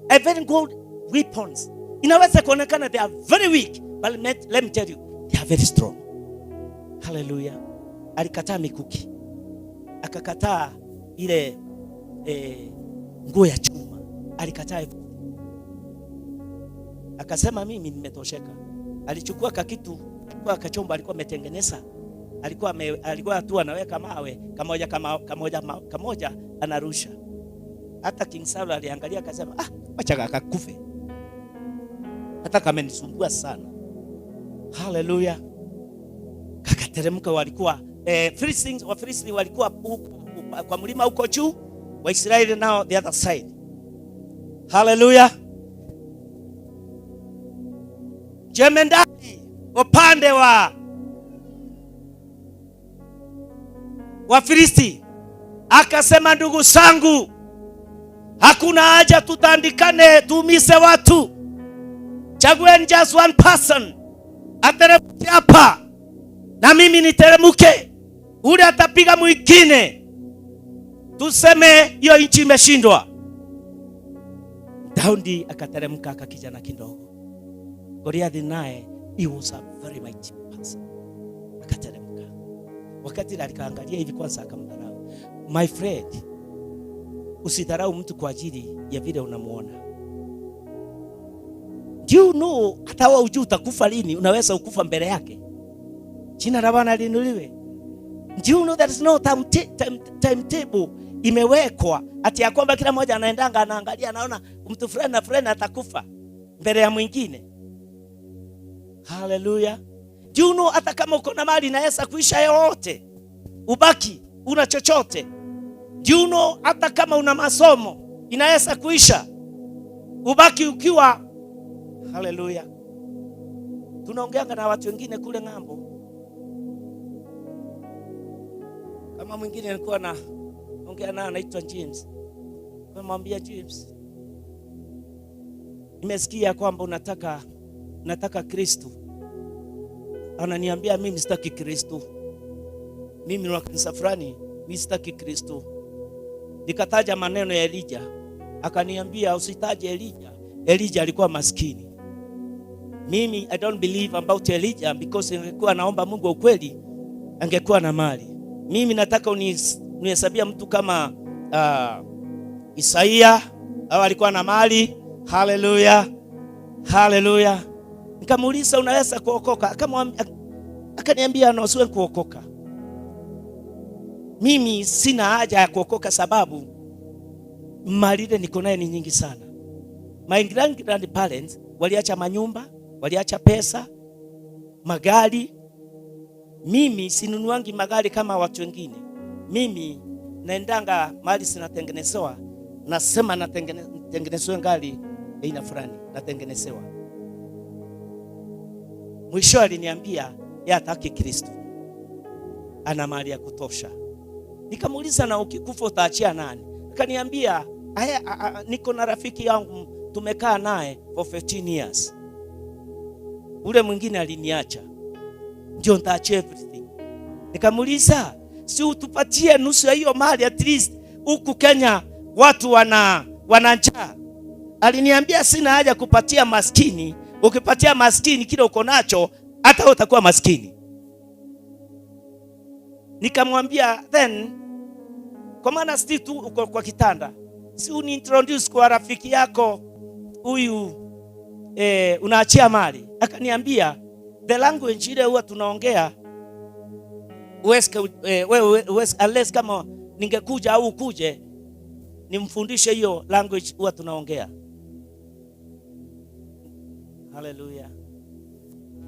a very good weapons. Inaweza kuonekana they are very weak, but let me tell you, they are very strong. Hallelujah. Alikataa mikuki. Akakataa ile nguo ya chuma, alikataa, akasema mimi nimetosheka. Alichukua kakitu kwa kachombo alikuwa ametengeneza, alikuwa tu anaweka mawe kamoja kama kamoja kamoja anarusha. Hata King Saul aliangalia akasema, ah, wacha akakufe, hata kamenisumbua sana. Haleluya! Kakateremka, walikuwa Philistines, wa Philistines walikuwa huku, kwa mlima huko juu, Waisraeli nao the other side. Haleluya! Jemedari upande wa Wafilisti akasema, ndugu zangu, hakuna haja tutandikane tuumize watu. Chagueni just one person ateremke hapa na mimi niteremuke, ule atapiga mwingine, tuseme hiyo nchi imeshindwa. Daudi akateremka akakijana kidogo. Goliathi naye, he was a very mighty person, akateremka. Wakati alikaangalia hivi kwanza akamdharau. My friend, usidharau mtu kwa ajili ya vile unamuona. Do you know hata wewe hujui utakufa lini, unaweza ukufa mbele yake. Jina la Bwana liinuliwe. Do you know there is no timetable imewekwa ati ya kwamba kila mmoja anaendanga anaangalia anaona mtu fulani na fulani atakufa mbele ya mwingine. Haleluya. Do you know hata kama uko na mali inaweza kuisha yote, ubaki una chochote. Do you know hata kama una masomo inaweza kuisha, ubaki ukiwa. Haleluya. Tunaongeanga na watu wengine kule ng'ambo. Kama mwingine alikuwa na ongea naye anaitwa James. Namwambia James, nimesikia kwamba unataka Kristo. Ananiambia mimi sitaki Kristo. Mimi ni wa kanisa fulani, mimi sitaki Kristo. Nikataja maneno ya Elijah. Akaniambia usitaje Elijah. Elijah alikuwa maskini. Mimi I don't believe about Elijah because angekuwa naomba Mungu wa ukweli angekuwa na mali. Mimi nataka unihesabia mtu kama Isaia au alikuwa na mali. Haleluya. Haleluya. Nikamuuliza unaweza kuokoka? Akaniambia no, siwezi kuokoka. Mimi sina haja ya kuokoka sababu mali ile niko nayo ni nyingi sana. My grandparents waliacha manyumba, waliacha pesa, magari. Mimi sinunuangi magari kama watu wengine. Mimi naendanga mahali zinatengenezewa, nasema natengenezewa gari aina fulani, natengenezewa. Mwisho aliniambia yeye hataki Kristo, ana mali ya kutosha. Nikamuuliza na ukikufa utaachia nani? Akaniambia niko na rafiki yangu tumekaa naye for 15 years. Ule mwingine aliniacha, ndio nitaachia everything. Nikamuuliza si utupatie nusu ya hiyo mali at least, huku Kenya watu wana njaa. Aliniambia sina haja kupatia maskini. Ukipatia maskini kile uko nacho, hata wewe utakuwa maskini. Nikamwambia then, kwa maana si tu uko kwa kitanda, si uniintroduce kwa rafiki yako huyu, unaachia mali. Akaniambia the language ile huwa tunaongea wewe unless kama ningekuja au ukuje nimfundishe hiyo language huwa tunaongea. Haleluya.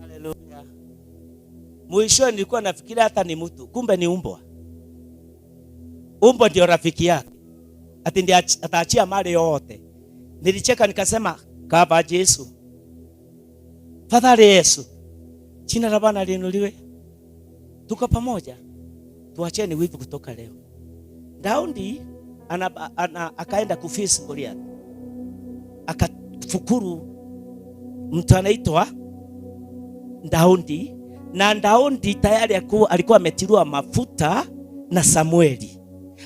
Haleluya. Mwisho nilikuwa nafikiria hata ni mtu, kumbe ni umbwa. Umbwa ndio rafiki yake. Ati ndiye ataachia mali yote. Nilicheka nikasema kava Yesu. Fadhali Yesu. Jina la Bwana liinuliwe. Tuko pamoja. Tuacheni wivu kutoka leo. Daudi akaenda kuface Goliath. Akafukuru mtu anaitwa Daudi, na Daudi tayari alikuwa ametiliwa mafuta na Samueli.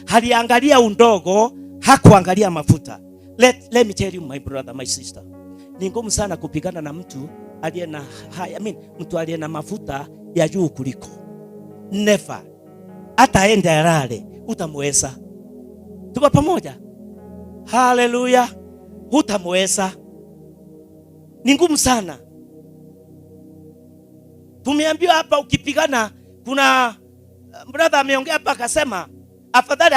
Aliangalia undogo, hakuangalia mafuta. Let me tell you my brother, my sister. Ni ngumu sana kupigana na mtu aliye na haya, I mean, mtu aliye na mafuta ya juu kuliko. Never. Hata aende alale. Utamweza. Tuko pamoja? Haleluya. Hutamweza. Ni ngumu sana. Tumeambiwa hapa ukipigana, kuna brother ameongea hapa akasema afadhali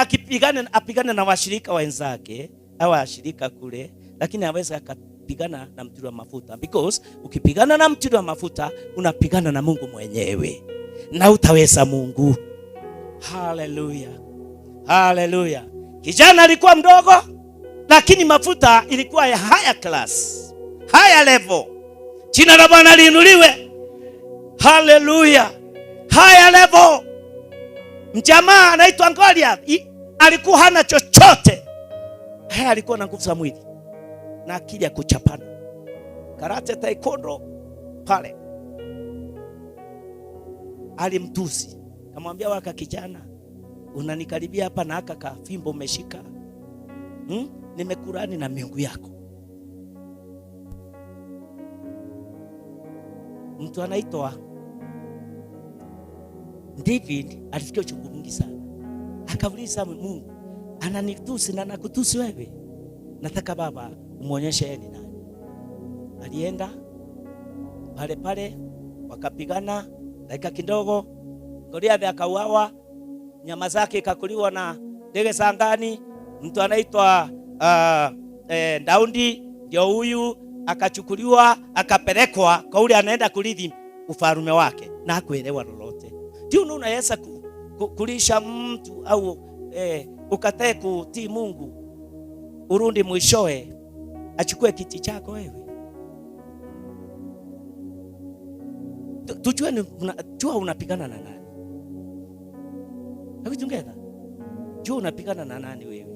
apigane na washirika wenzake au washirika kule, lakini hawezi akapigana na mtiri wa mafuta, because ukipigana na mtiri wa mafuta unapigana na Mungu mwenyewe na utaweza Mungu. Haleluya, haleluya. Kijana alikuwa mdogo, lakini mafuta ilikuwa ya higher class, higher level. Jina la Bwana liinuliwe. Haleluya, higher level. Mjamaa anaitwa Goliath alikuwa hana chochote. Haya, alikuwa na nguvu za mwili na akili ya kuchapana karate, taekwondo pale. Alimtusi, kamwambia, waka kijana, unanikaribia hapa na aka kafimbo umeshika, Nimekurani na miungu yako. Mtu anaitwa David alisikia uchungu mwingi sana, akauliza Mungu, ananitusi na nakutusi wewe, nataka Baba umuonyeshe yeye ni nani. Alienda pale pale, wakapigana dakika kidogo, Goliath akauawa, nyama zake ikakuliwa na ndege za angani. Mtu anaitwa Daudi ndio huyu, akachukuliwa akapelekwa kwa ule anaenda kurithi ufalme wake, na hakuelewa lolote. Ndio unaweza kulisha mtu au ukatae kutii Mungu, urundi mwishowe achukue kiti chako wewe. Tujue ni jua unapigana na nani. Are we together? Jua unapigana na nani wewe.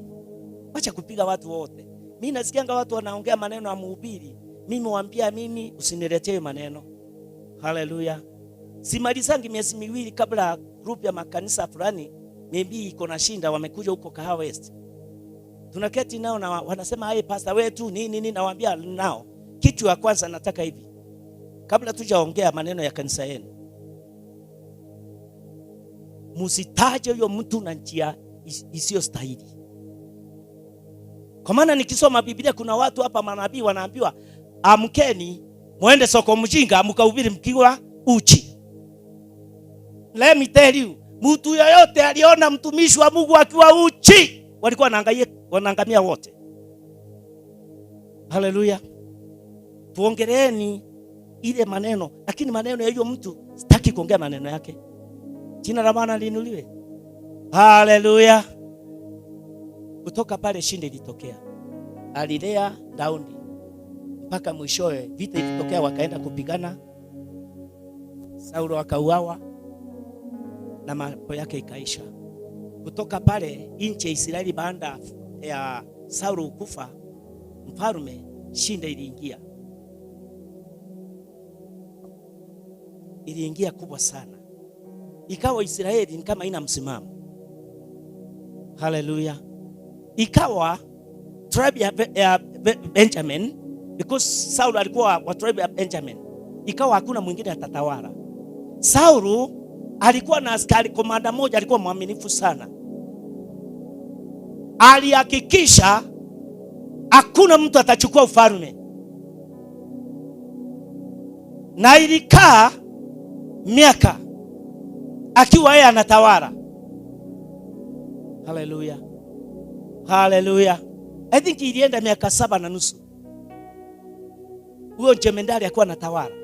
Wacha kupiga watu wote. Mimi nasikianga watu wanaongea maneno ya mhubiri. Mimi waambia mimi usiniletee maneno. Haleluya. Simalizangi miezi miwili kabla group ya makanisa fulani maybe iko na shinda wamekuja huko Kahawa West. Tunaketi nao na wanasema hai pastor wetu nini nini, nawaambia nao kitu ya kwanza nataka hivi. Kabla tujaongea maneno ya kanisa yenu, msitaje huyo mtu na njia isiyostahili. Kwa maana nikisoma Biblia kuna watu hapa manabii wanaambiwa amkeni muende soko mjinga mkahubiri mkiwa uchi. Let me tell you, mtu yoyote aliona mtumishi wa Mungu akiwa uchi, walikuwa wanaangamia wote. Haleluya. Tuongeleeni ile maneno, lakini maneno ya hiyo mtu sitaki kuongea maneno yake. Jina la Bwana liinuliwe. Haleluya. Kutoka pale shinde ilitokea. Alilea Daudi mpaka mwishowe vita ilitokea, wakaenda kupigana. Saulo akauawa na mambo yake ikaisha. Kutoka pale nchi ya Israeli baada ya Saulo kufa mfalme, shinda iliingia. Iliingia kubwa sana. Ikawa Israeli ni kama ina msimamo. Haleluya. Ikawa tribe ya Benjamin, because Saul alikuwa wa tribe ya Benjamin. Ikawa hakuna mwingine atatawala. Saul alikuwa na askari komanda moja, alikuwa mwaminifu sana. Alihakikisha hakuna mtu atachukua ufalme. Na ilikaa miaka akiwa yeye anatawala. Haleluya. Haleluya. I think ilienda miaka 7.5. Huyo jemedari alikuwa anatawala.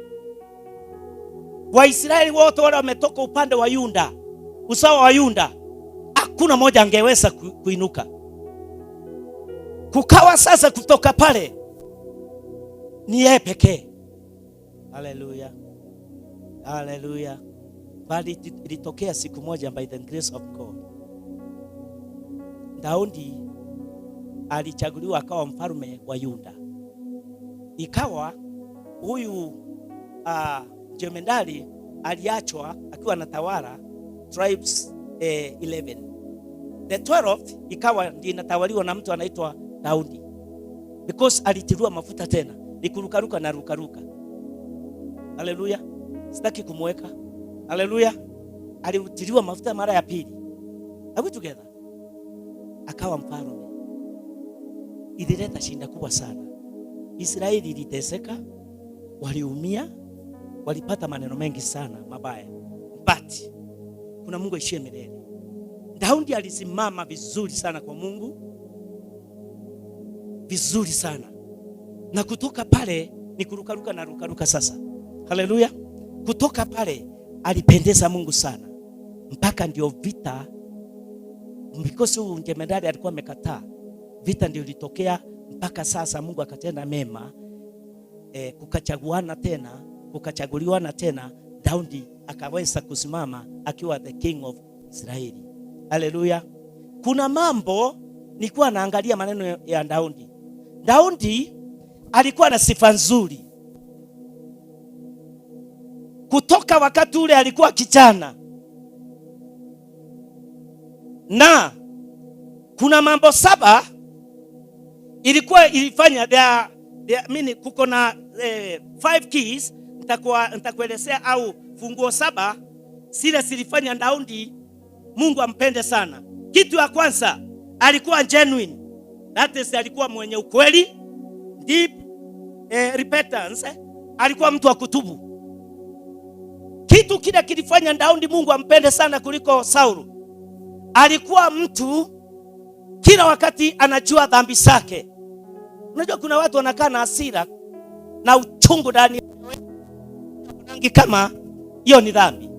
Waisraeli wote wale wametoka upande wa Yuda, usawa wa Yuda, hakuna mmoja angeweza kuinuka. Kukawa sasa kutoka pale ni yeye pekee. Haleluya. Haleluya. Bali ilitokea siku moja by the grace of God, Daudi alichaguliwa akawa mfalme wa Yuda. Ikawa huyu jemedari aliachwa akiwa anatawala tribes 11. The 12th ikawa ndiyo inatawaliwa na mtu anaitwa Daudi, because alitiliwa mafuta tena, ni kurukaruka na rukaruka. Haleluya. Sitaki kumweka. Haleluya. Alitiliwa mafuta mara ya pili. Are we together? akawa mfalme. Ilileta shinda kubwa sana. Israeli iliteseka, waliumia, walipata maneno mengi sana mabaya. But kuna Mungu aishie milele. Daudi alisimama vizuri sana kwa Mungu, vizuri sana, na kutoka pale ni kurukaruka na rukaruka sasa. Haleluya! Kutoka pale alipendeza Mungu sana, mpaka ndio vita, because huyu jemedari alikuwa amekataa vita, ndio ilitokea mpaka sasa Mungu akatenda mema. Kukachaguana tena, kukachaguliwana tena, Daudi akaweza kusimama akiwa the king of Israeli. Haleluya. Kuna mambo nilikuwa naangalia maneno ya Daudi. Daudi alikuwa na sifa nzuri kutoka wakati ule alikuwa kijana, na kuna mambo 7 ilikuwa ilifanya mini kuko na 5 keys nitakuelezea, au funguo 7 zile zilifanya Daudi Mungu ampende sana. Kitu ya kwanza, alikuwa genuine. That is, alikuwa mwenye ukweli, deep repentance, alikuwa mtu wa kutubu. Kitu kile kilifanya Daudi Mungu ampende sana kuliko Saulu, alikuwa mtu kila wakati anajua dhambi zake. Unajua kuna watu wanakaa na hasira na uchungu ndani kama hiyo ni dhambi.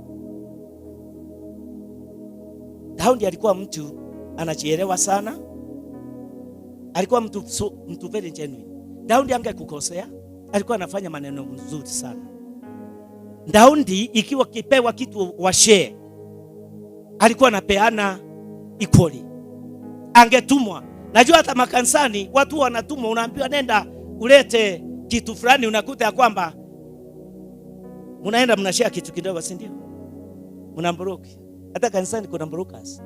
Daudi alikuwa mtu anajielewa sana. Alikuwa mtu very genuine. Daudi angekukosea, alikuwa anafanya maneno mazuri sana. Daudi ikiwa kipewa kitu wa share, alikuwa anapeana equally. Angetumwa. Najua hata makanisani watu wanatumwa, unaambiwa nenda ulete kitu fulani, unakuta ya kwamba mnaenda mnashare kitu kidogo, si ndio? Mnambroki. Hata kanisani kuna brokers.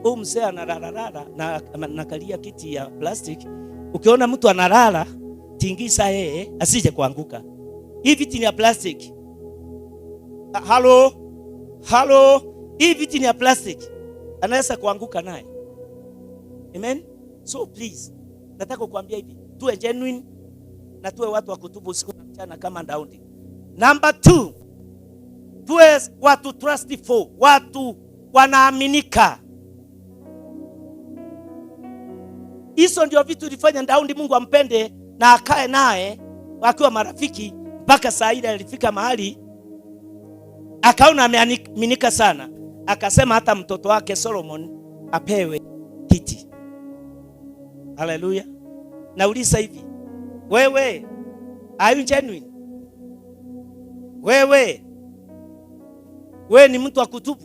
Huyu mzee analala na anakalia kiti ya plastic. Ukiona mtu analala, tingiza yeye asije kuanguka. Hii viti ni ya plastic. Halo, halo, hii viti ni ya plastic. Anaweza kuanguka naye. Amen. So please, nataka kukuambia hivi, tuwe genuine na tuwe watu wa kutubu usiku na mchana kama Daudi. Number 2, tuwe watu trustful, watu wanaaminika. Hizo ndio vitu vilifanya Daudi Mungu ampende na akae naye wakiwa marafiki mpaka saa ile alifika mahali akaona ameaminika sana, akasema hata mtoto wake Solomon apewe kiti. Haleluya. Nauliza hivi, wewe are you genuine? Wewe ni mtu wa kutubu?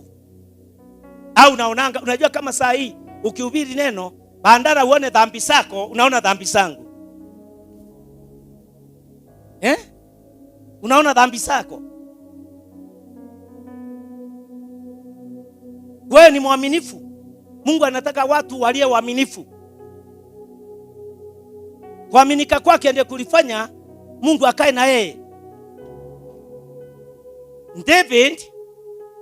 Au unaonanga, unajua kama saa hii ukihubiri neno bandara uone dhambi zako, unaona dhambi zangu. Unaona dhambi zako. Wewe ni mwaminifu. Mungu anataka watu walio waaminifu. Kuaminika kwake ndiye kulifanya Mungu akae na yeye. David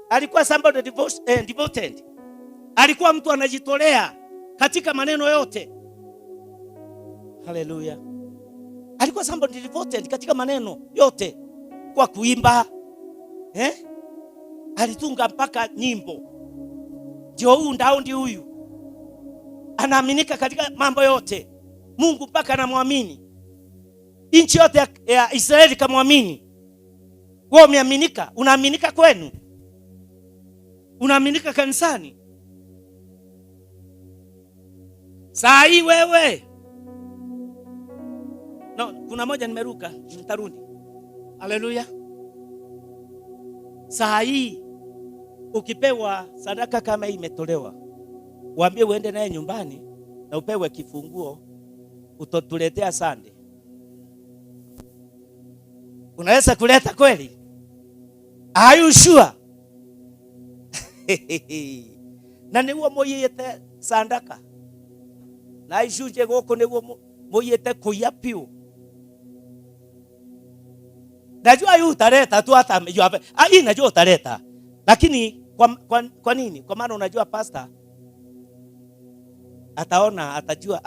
alikuwa somebody devoted. Alikuwa mtu anajitolea katika maneno yote. Hallelujah. Alikuwa somebody devoted katika maneno yote, kwa kuimba, Alitunga mpaka nyimbo. Ndio huyu Daudi huyu. Anaaminika katika mambo yote. Mungu mpaka anamwamini. Nchi yote ya Israeli kamwamini. Wewe umeaminika, unaaminika kwenu? Unaaminika kanisani? Saa hii wewe. No, kuna moja nimeruka, nitarudi. Haleluya. Saa hii ukipewa sadaka kama hii imetolewa, waambie uende naye nyumbani na upewe kifunguo, utotuletea sande. Unaweza kuleta kweli? Are you sure? Na niguo moyete sadaka. Na icunje guku niguo moyete kuiya piu. Najua yu utaleta tu hata you have, hii najua utaleta. Lakini Kwa nini? Kwa maana unajua pastor ataona, atajua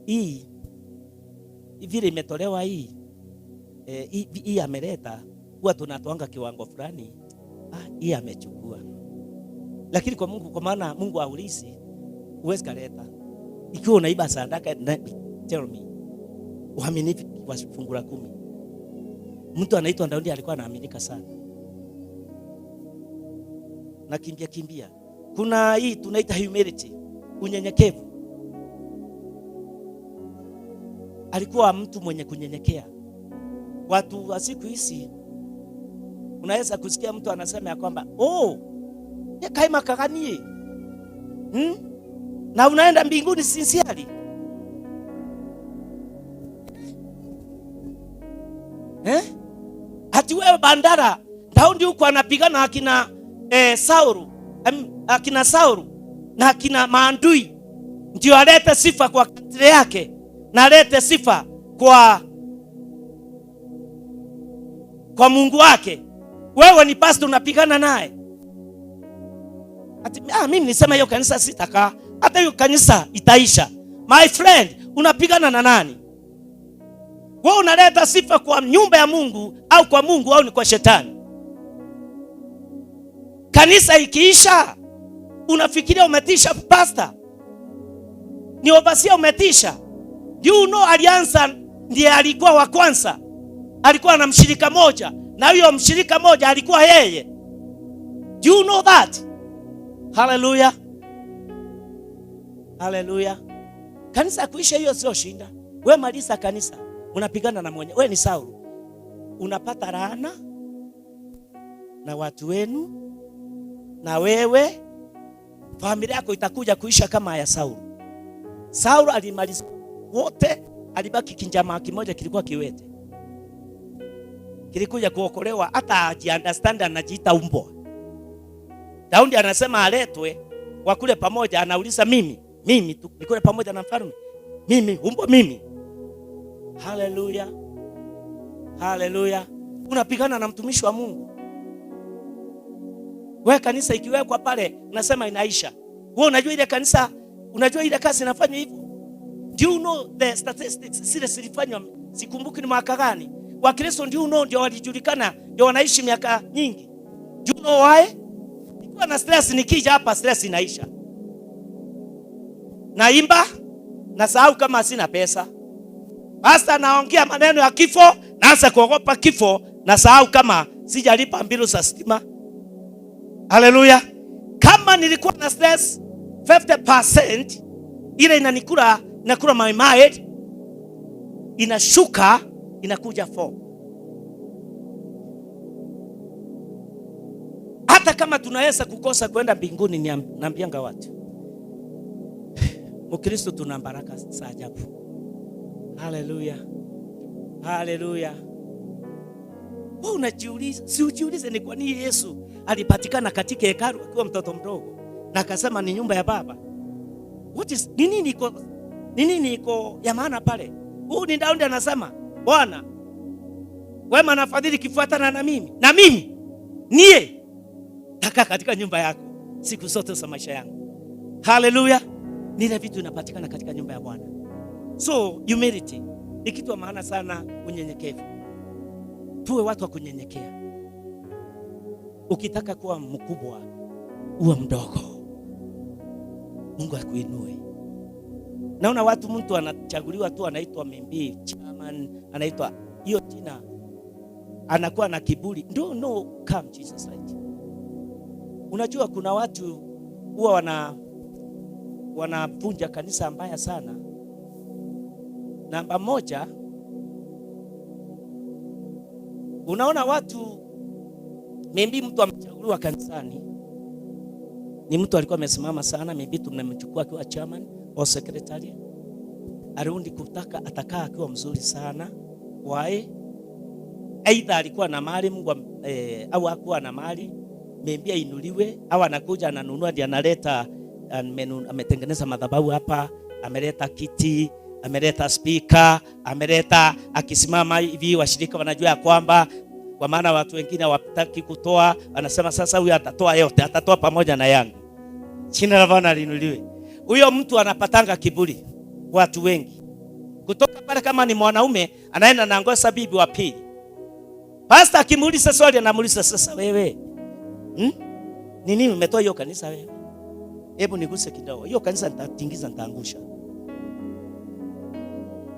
hii vile imetolewa hii hii ameleta, huwa tunatoanga kiwango fulani, hii amechukua. Lakini kwa Mungu, kwa maana Mungu haulizi, huwezi kaleta. Ikiwa unaiba sadaka, tell me, uaminifu wa fungu la 10. Mtu anaitwa Daudi alikuwa anaaminika sana. Na kimbia kimbia. Kuna hii tunaita humility, unyenyekevu. Alikuwa mtu mwenye kunyenyekea. Watu wa siku hizi unaweza kusikia mtu anasema ya kwamba, oh, ye kaima kaganie. Na unaenda mbinguni sincerely. Ati wewe bandara Daudi huko anapigana akina Saulu, akina Saulu na akina maandui, ndio alete sifa kwa country yake na alete sifa kwa Mungu wake. Wewe ni pastor unapigana naye. Ati, mimi nisema hiyo kanisa sitakaa, hata hiyo kanisa itaisha. My friend, unapigana na nani? Wewe unaleta sifa kwa nyumba ya Mungu au kwa Mungu au ni kwa shetani? Kanisa ikiisha, unafikiria umetisha pastor? Ni overseer umetisha? Do you know alianza ndiye alikuwa wa kwanza? Alikuwa na mshirika moja, na huyo mshirika moja alikuwa yeye. Do you know that? Hallelujah. Hallelujah. Kanisa kuisha hiyo sio shinda. We maliza kanisa, unapigana na mwenye. We ni Saulu. Unapata laana na watu wenu, na wewe familia yako itakuja kuisha kama ya Saulu. Saulu alimaliza wote, alibaki kinjamaa kimoja kilikuwa kiwete. Kilikuja kuokolewa, hata haji-understand, anajiita umbwa. Daudi anasema aletwe wakule pamoja, anauliza mimi tu nikule pamoja na mfalme? Mimi umbwa mimi? Hallelujah. Hallelujah. Unapigana na mtumishi wa Mungu. Wewe kanisa ikiwekwa pale unasema inaisha. Wewe unajua ile kanisa, unajua ile kazi inafanywa hivyo? Do you know the statistics zile zilifanywa, sikumbuki ni mwaka gani? Wakristo ndio know, ndio walijulikana, ndio wanaishi miaka nyingi. Do you know why? Nikiwa na stress nikija hapa stress inaisha. Naimba, nasahau kama sina pesa. Pastor naongea maneno ya kifo, naanza kuogopa kifo, nasahau kama sijalipa bill za stima. Hallelujah. Kama nilikuwa na stress 50% ile inanikula, inakula my mind, inashuka, inakuja 4. Hata kama tunaweza kukosa kwenda mbinguni, naambianga watu, Mkristo tuna baraka za ajabu. Hallelujah. Hallelujah. Wewe unajiuliza, si ujiulize ni kwa nini Yesu alipatikana katika hekalu akiwa mtoto mdogo na akasema ni nyumba ya Baba. What is, ni nini iko, ni nini iko ya maana pale? Huyu ni Daudi anasema, Bwana wema na fadhili kifuatana na mimi, na mimi niye takaa katika nyumba yako siku zote za maisha yangu. Hallelujah. Ni ile vitu inapatikana katika nyumba ya Bwana. So humility ni kitu maana sana, unyenyekevu. Tuwe watu wa kunyenyekea. Ukitaka kuwa mkubwa, uwe mdogo. Mungu akuinue. Naona watu, mtu anachaguliwa tu anaitwa maybe chairman, anaitwa hiyo jina, anakuwa na kiburi. No, no, come Jesus right. Unajua kuna watu huwa wanavunja kanisa mbaya sana. Namba moja, unaona watu maybe mtu amechaguliwa kanisani, ni mtu alikuwa amesimama sana, maybe tumemchukua akiwa chairman au secretary, arudi kutaka atakaa akiwa mzuri sana. Why? Either alikuwa na mali Mungu au hakuwa na mali, maybe ainuliwe, au anakuja ananunua ndiye analeta, ametengeneza madhabahu hapa, ameleta kiti, ameleta speaker, ameleta, akisimama hivi washirika wanajua ya kwamba Kwa maana watu wengine hawataki kutoa, wanasema sasa huyu atatoa yote, atatoa pamoja na yangu. Jina la Bwana liinuliwe. Huyo mtu anapatanga kiburi, watu wengi. Kutoka pale kama ni mwanaume anaenda na ngosa bibi wa pili. Pastor akimuuliza swali anamuuliza sasa wewe, Ni nini umetoa hiyo kanisa wewe? Hebu niguse kidogo. Hiyo kanisa nitatingiza, nitaangusha.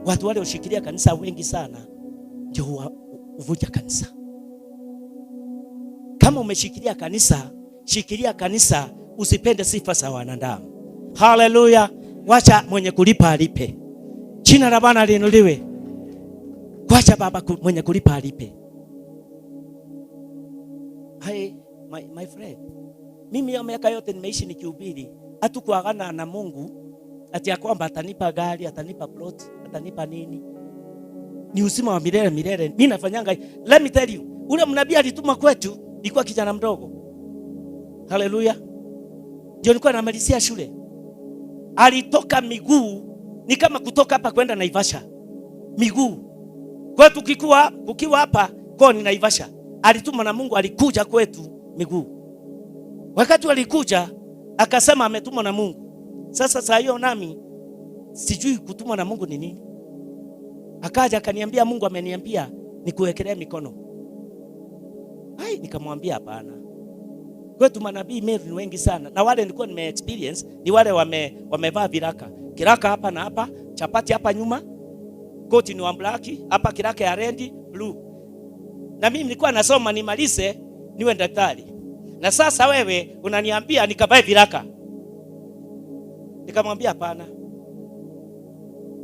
Watu wale ushikilia kanisa wengi sana ndio uvuja kanisa. Kama umeshikilia kanisa, shikilia kanisa, usipende sifa za wanadamu. Haleluya. Wacha mwenye kulipa alipe. Jina la Bwana liinuliwe. Wacha baba mwenye kulipa alipe. Hey, my friend, mimi ya miaka yote nimeishi nikihubiri, hatukuagana na Mungu ati ya kwamba atanipa gari, atanipa plot, atanipa nini. Ni uzima wa milele milele. Mimi nafanyanga, let me tell you, ule mnabii alituma kwetu, nilikuwa kijana mdogo. Haleluya. Ndio nilikuwa namalizia shule. Alitoka miguu, ni kama kutoka hapa kwenda Naivasha. Miguu. Kwetu kukiwa hapa, kwa ni Naivasha. Alituma na Mungu, alikuja kwetu miguu. Wakati alikuja akasema ametumwa na Mungu. Sasa saa hiyo nami sijui kutumwa na Mungu ni nini. Akaja akaniambia Mungu ameniambia nikuwekelee mikono. Ai, nikamwambia hapana. Kwetu manabii Meru ni wengi sana. Na wale nilikuwa nime experience ni wale wamevaa viraka. Kiraka hapa na hapa, chapati hapa nyuma, koti ni wa black, hapa kiraka ya red, blue. Na mimi nilikuwa nasoma nimalize niwe daktari. Na sasa wewe unaniambia nikavae viraka. Nikamwambia hapana.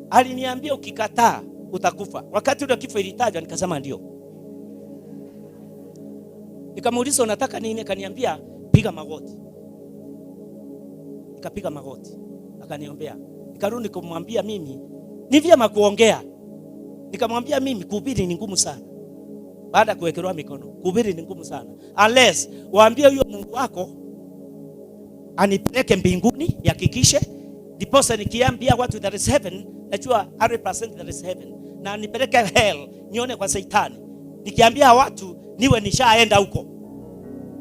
Aliniambia ukikataa utakufa. Wakati ule kifo ilitajwa nikasema ndio. Nikamuuliza unataka nini? Akaniambia piga magoti. Nikapiga magoti. Akaniombea. Nikarudi kumwambia mimi ni vyema kuongea. Nikamwambia mimi kuhubiri ni ngumu sana. Baada ya kuwekelewa mikono, kuhubiri ni ngumu sana. Unless waambie huyo Mungu wako anipeleke mbinguni, nihakikishe, ndiposa nikiambia watu there is heaven, najua 100% there is heaven. Na anipeleke hell, nione kwa Shetani. Nikiambia watu niwe nishaenda huko.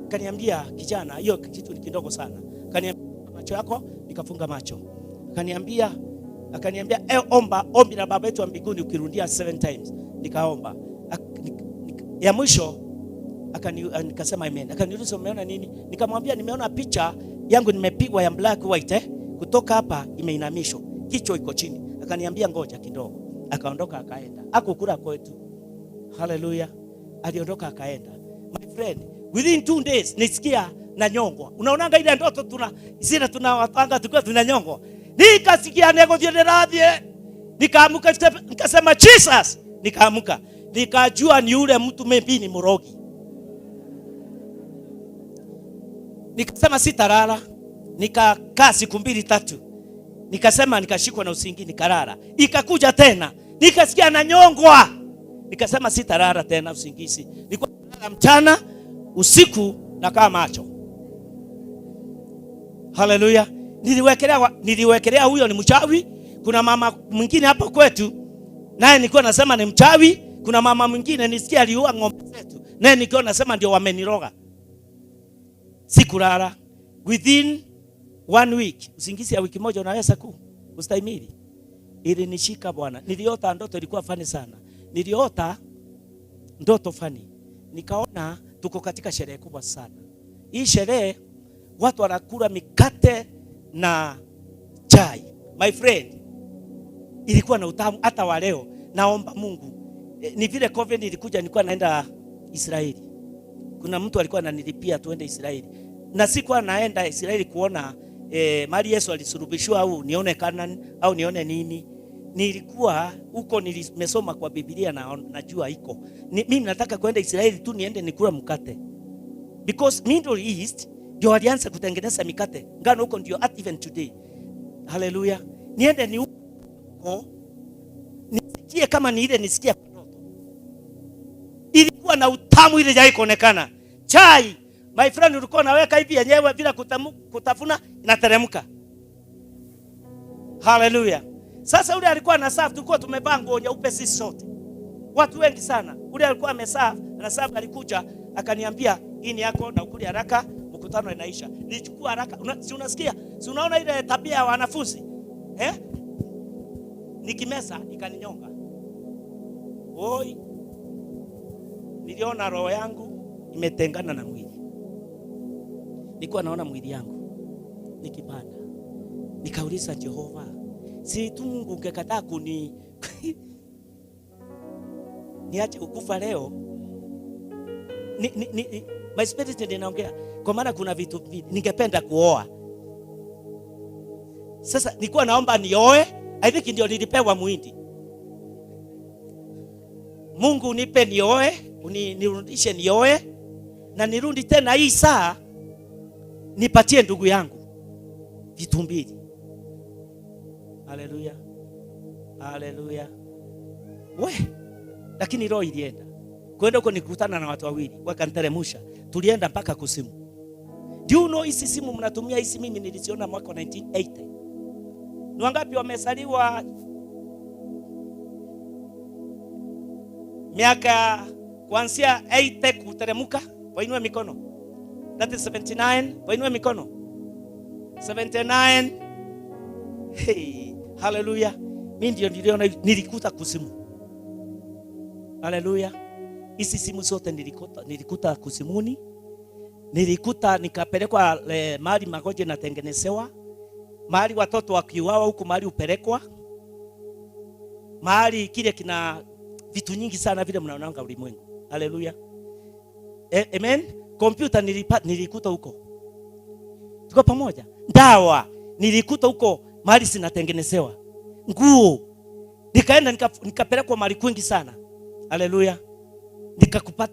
Kaniambia kijana, hiyo kitu ni kidogo sana. Kaniambia macho yako, nikafunga macho. Akaniambia omba ombi la Baba yetu wa mbinguni ukirudia 7 times. Nikaomba. Ya mwisho nikasema amen. Akaniuliza umeona nini? Nikamwambia nimeona picha yangu nimepigwa ya black white, kutoka hapa imeinamishwa, kichwa iko chini. Akaniambia ngoja kidogo. Akaondoka akaenda. Hakukula kwetu. Hallelujah. Aliondoka akaenda. My friend, within 2 days nisikia na nyongwa. Unaonanga ile ndoto tuna zile tunawapanga tukiwa tunanyongwa. Nikasikia negothie ndirathie. Nikaamuka nikasema Jesus. Nikaamuka. Nikajua ni yule mtu maybe ni mrogi. Nikasema sitalala. Nikakaa siku 2 3. Nikasema nikashikwa na usingizi nikalala. Ikakuja tena. Nikasikia nanyongwa. Nikasema sitalala tena usingizi. Nilikuwa nalala mchana, usiku nakaa macho. Hallelujah. Niliwekelea huyo ni mchawi. Kuna mama mwingine hapo kwetu naye nilikuwa nasema ni mchawi. Kuna mama mwingine nisikia aliua ng'ombe zetu, naye nilikuwa nasema ndio wameniroga. Sikulala. Within 1 week, usingizi ya wiki moja unaweza kustahimili. Ilinishika Bwana. Niliota ndoto ilikuwa fani sana. Niliota ndoto fani. Nikaona tuko katika sherehe kubwa sana. Hii sherehe watu wanakula mikate na chai. My friend, ilikuwa na utamu hata wa leo. Naomba Mungu. Ni vile COVID ilikuja nilikuwa naenda Israeli. Kuna mtu alikuwa ananilipia tuende Israeli. Na sikuwa naenda Israeli kuona mali Yesu alisulubishwa au nione Canaan au nione nini. Nilikuwa huko nilimesoma kwa Biblia na najua iko. Mimi nataka kwenda Israeli tu niende nikula mkate. Because Middle East ndio walianza kutengeneza mikate. Ngano huko ndio at even today. Hallelujah. Niende ni huko nisikie kama ni ile nisikia kwa ndoto. Ilikuwa na utamu ile haijai kuonekana. Chai, my friend, ulikuwa unaweka hivi yenyewe bila kutafuna inateremka. Hallelujah. Sasa yule alikuwa na safu, tulikuwa tumevaa nguo nyeupe sisi sote. Watu wengi sana. Ule alikuwa ameserve, anaserve alikuja akaniambia hii ni yako na ukuli haraka, mkutano inaisha. Nilichukua haraka. Si unasikia? Si unaona ile tabia ya wanafunzi? Nikimesa ikaninyonga. Oi. Niliona roho yangu imetengana na mwili. Nilikuwa naona mwili yangu nikipanda. Nikauliza Jehova, si tu Mungu ungekataa kuni niache ukufa leo. My spirit ndio inaongea. Kwa maana kuna vitu ningependa kuoa. Sasa nilikuwa naomba nioe. I think ndio nilipewa muhindi. Mungu nipe nioe, nirudishe nioe, na nirudi tena hii saa nipatie ndugu yangu vitu mbili. Haleluya. Haleluya. We, lakini roho ilienda. Kwenda huko nikutana na watu wawili, wakaniteremusha. Tulienda mpaka kusimu. Do you know hizi simu mnatumia hizi, mimi niliziona mwaka 1980. Ni wangapi wamesaliwa miaka kuanzia 80 kuteremuka? Wainue mikono. That is 79. Wainue mikono. 79. Hey, hallelujah. Mimi ndio niliona, nilikuta kusimu. Hallelujah. Hizi simu zote nilikuta kusimuni. Nilikuta nikapelekwa mahali magonjwa natengenezewa. Mahali watoto wakiuawa huku mahali upelekwa. Mahali kile kina vitu nyingi sana vile mnaonanga ulimwengu. Hallelujah. Amen. Kompyuta nilikuta huko. Tuko pamoja. Dawa nilikuta huko mahali zinatengenezewa. Nguo nikaenda nikapelekwa mahali kwingi sana. Hallelujah.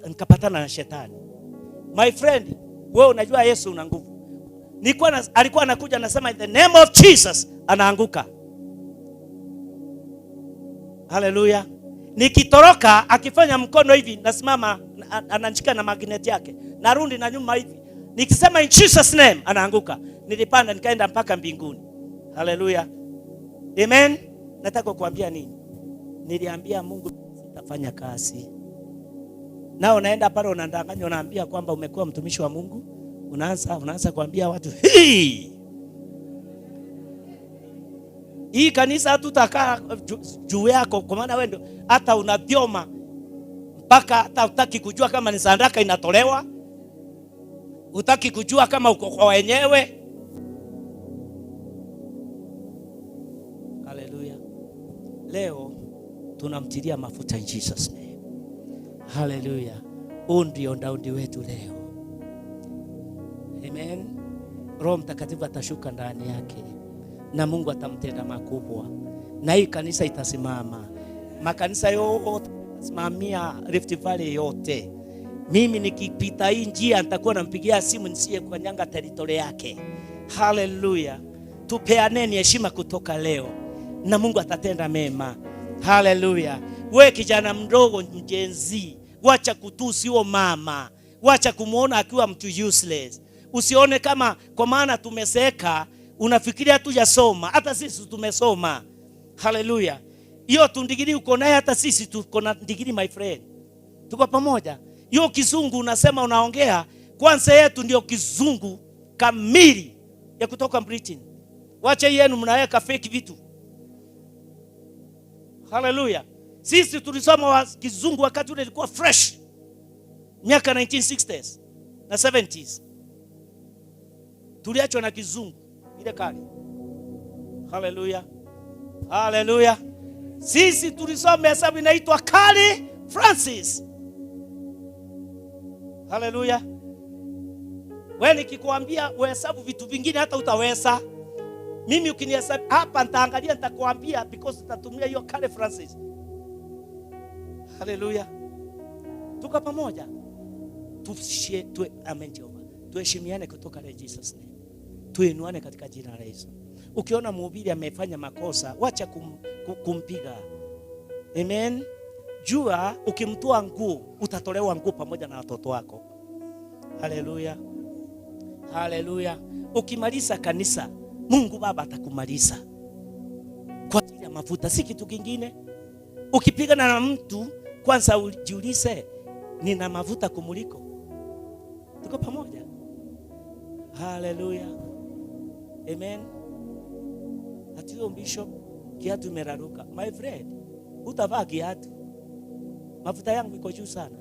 Nikapatana na shetani. My friend, wewe unajua Yesu una nguvu. Alikuwa anakuja anasema in the name of Jesus, anaanguka. Hallelujah. Nikitoroka akifanya mkono hivi nasimama, ananishika na magnet yake. Narudi na nyuma hivi. Nikisema in Jesus name anaanguka. Nilipanda nikaenda mpaka mbinguni. Hallelujah. Amen. Nataka kuambia nini? Niliambia Mungu sitafanya kazi. Na unaenda pale unadanganya, unaambia kwamba umekuwa mtumishi wa Mungu. Unaanza kuambia watu, hii hii kanisa hatutakaa juu yako, kwa maana wewe ndio hata unadhioma mpaka hata hutaki kujua kama ni sadaka inatolewa. Hutaki kujua kama uko kwa wenyewe. Hallelujah. Leo tunamtilia mafuta in Jesus name. Hallelujah. Huu ndio Daudi wetu leo. Amen. Roho Mtakatifu atashuka ndani yake na Mungu atamtenda makubwa. Na hii kanisa itasimama. Makanisa yote simamia Rift Valley yote. Mimi nikipita hii njia nitakuwa nampigia simu nisiye kukanyanga territory yake. Hallelujah. Tupeaneni heshima kutoka leo na Mungu atatenda mema. Hallelujah. We kijana mdogo mjenzi, wacha kutusi huo mama. Wacha kumuona akiwa mtu useless. Usione kama kwa maana tumeseeka unafikiria hatujasoma. Hata sisi tumesoma. Hallelujah. Hiyo tundigiri uko naye, hata sisi tuko na ndigiri my friend. Tuko pamoja. Hiyo kizungu unasema unaongea, kwanza yetu ndio kizungu kamili ya kutoka Britain. Wacha yenu mnaweka fake vitu. Hallelujah. Sisi tulisoma kizungu wakati ule ilikuwa fresh. Miaka 1960s na 70s. Tuliachwa na kizungu ile kali. Hallelujah. Hallelujah. Sisi tulisoma hesabu inaitwa Kali Francis. Hallelujah. Wewe nikikwambia uhesabu vitu vingine hata utaweza. Mimi ukinihesabu hapa nitaangalia, nitakwambia because nitatumia hiyo Kali Francis. Hallelujah. Tuko pamoja. Amen Jehovah. Tuheshimiane kutoka leo Jesus name. Tuinuane katika jina la Yesu. Ukiona mhubiri amefanya makosa, wacha kumpiga. Amen. Jua ukimtoa nguo utatolewa nguo pamoja na watoto wako. Hallelujah. Hallelujah. Ukimaliza kanisa, Mungu Baba atakumaliza. Kwa ajili ya mafuta, si kitu kingine. Ukipigana na mtu Kwanza ujiulize, nina mafuta kumuliko? Tuko pamoja? Hallelujah. Amen. Ati bishop, kiatu imeraruka. My friend, utavaa kiatu. Mafuta yangu iko juu sana.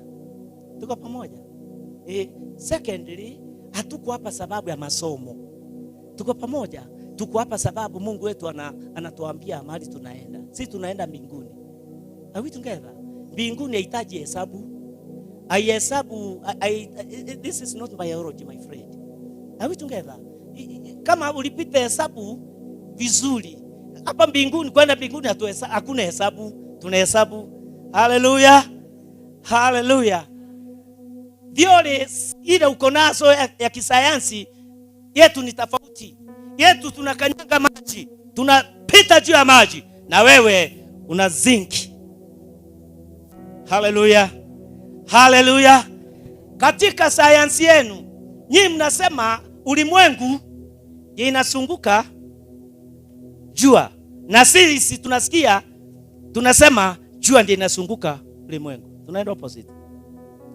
Tuko pamoja? Secondly, hatuko hapa sababu ya masomo. Tuko pamoja? Tuko hapa sababu Mungu wetu anatuambia mahali tunaenda. Sisi tunaenda mbinguni. Are we together? Mbinguni haihitaji hesabu. This is not biology, my friend. Are we together? Kama ulipita hesabu vizuri, hapa mbinguni, kwenda mbinguni hakuna hesabu, tunahesabu. Hallelujah. Hallelujah. Theory ile uko nazo ya kisayansi yetu ni tofauti. Yetu tunakanyaga maji, tunapita juu ya maji, na wewe una zinki. Hallelujah. Hallelujah. Katika sayansi yenu nyinyi mnasema ulimwengu inazunguka jua, na sisi tunasikia tunasema jua ndiyo inazunguka ulimwengu. Tunaenda opposite.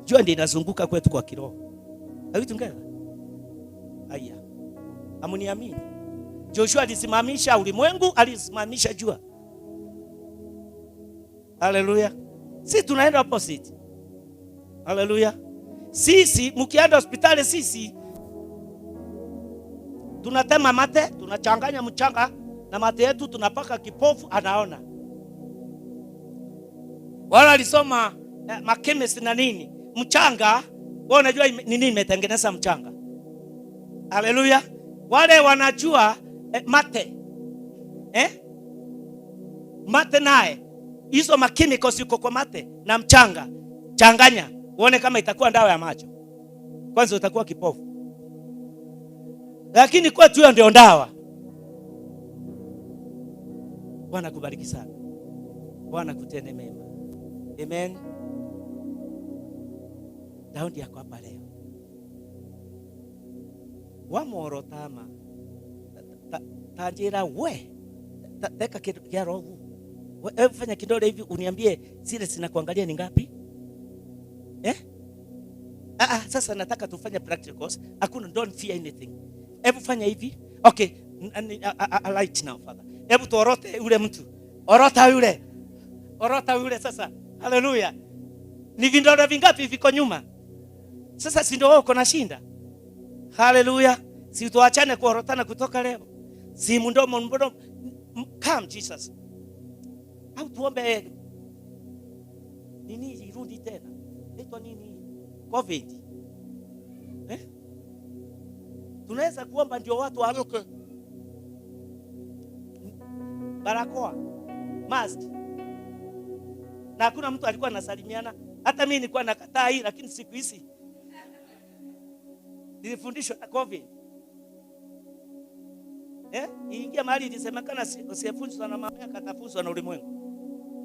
Jua ndiyo inazunguka kwetu kwa kiroho. Are we together? Aya. Amuniamini. Joshua alisimamisha ulimwengu, alisimamisha jua. Hallelujah. Sisi tunaenda opposite. Hallelujah. Sisi mkienda hospitali, sisi tunatema mate, tunachanganya mchanga na mate yetu, tunapaka kipofu anaona. Wala alisoma makemist na nini, mchanga, wao unajua nini imetengeneza mchanga. Hallelujah. Wale wanajua mate. Mate naye hizo makemicals yuko kwa mate na mchanga, changanya uone kama itakuwa dawa ya macho. Kwanza utakuwa kipofu. Lakini kwetu hiyo ndio dawa. Bwana kubariki sana. Bwana kutende mema. Amen. Daudi yako hapa leo. Wamorotama tajira we teka kia roho. Wewe fanya kidole hivi uniambie zile zinakuangalia ni ngapi? Sasa nataka tufanye practicals. Hakuna, don't fear anything. Hebu fanya hivi. Okay, I light now, Father. Hebu tuorote yule mtu. Orota yule. Orota yule sasa. Hallelujah. Ni vidole vingapi viko nyuma? Sasa si ndio uko na shinda? Hallelujah. Si tuachane kuorotana kutoka leo. Si mdomo mdomo. Come Jesus. Au tuombe nini irudi tena? Inaitwa nini? COVID. Tunaweza kuomba ndio watu waruke. Barakoa, mask. Na hakuna mtu alikuwa anasalimiana. Hata mimi nilikuwa nakataa hii, lakini siku hizi nilifundishwa na COVID. Iingia mahali ilisemekana usifunzwe na mama yako, atafunzwa na ulimwengu.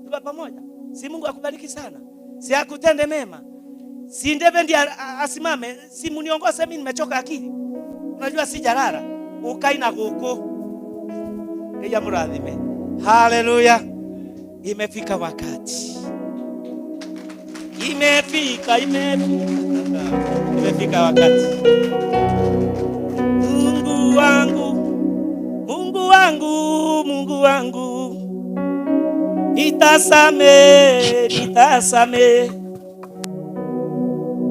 Tuko pamoja. Si Mungu akubariki sana. Si akutende mema. Si ndeve ndiye asimame, si muniongoze mimi, nimechoka akili. Unajua si jarara. Ukai na guku. Eya muradhime. Hallelujah. Imefika wakati. Imefika. Imefika wakati. Mungu wangu, Mungu wangu, Mungu wangu. Nitasame, nitasame.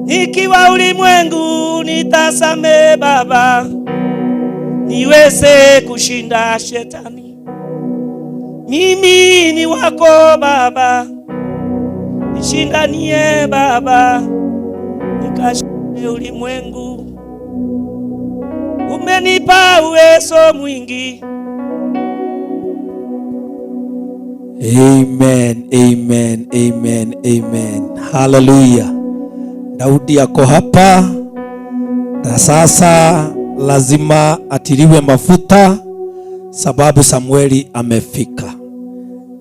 Nikiwa ulimwengu nitasame Baba, niweze kushinda shetani. Mimi ni wako Baba, nishindanie Baba, nikashinde ulimwengu. Umenipa uwezo mwingi. Amen, amen, amen, amen. Hallelujah. Daudi yako hapa na sasa lazima atiliwe mafuta sababu Samueli amefika.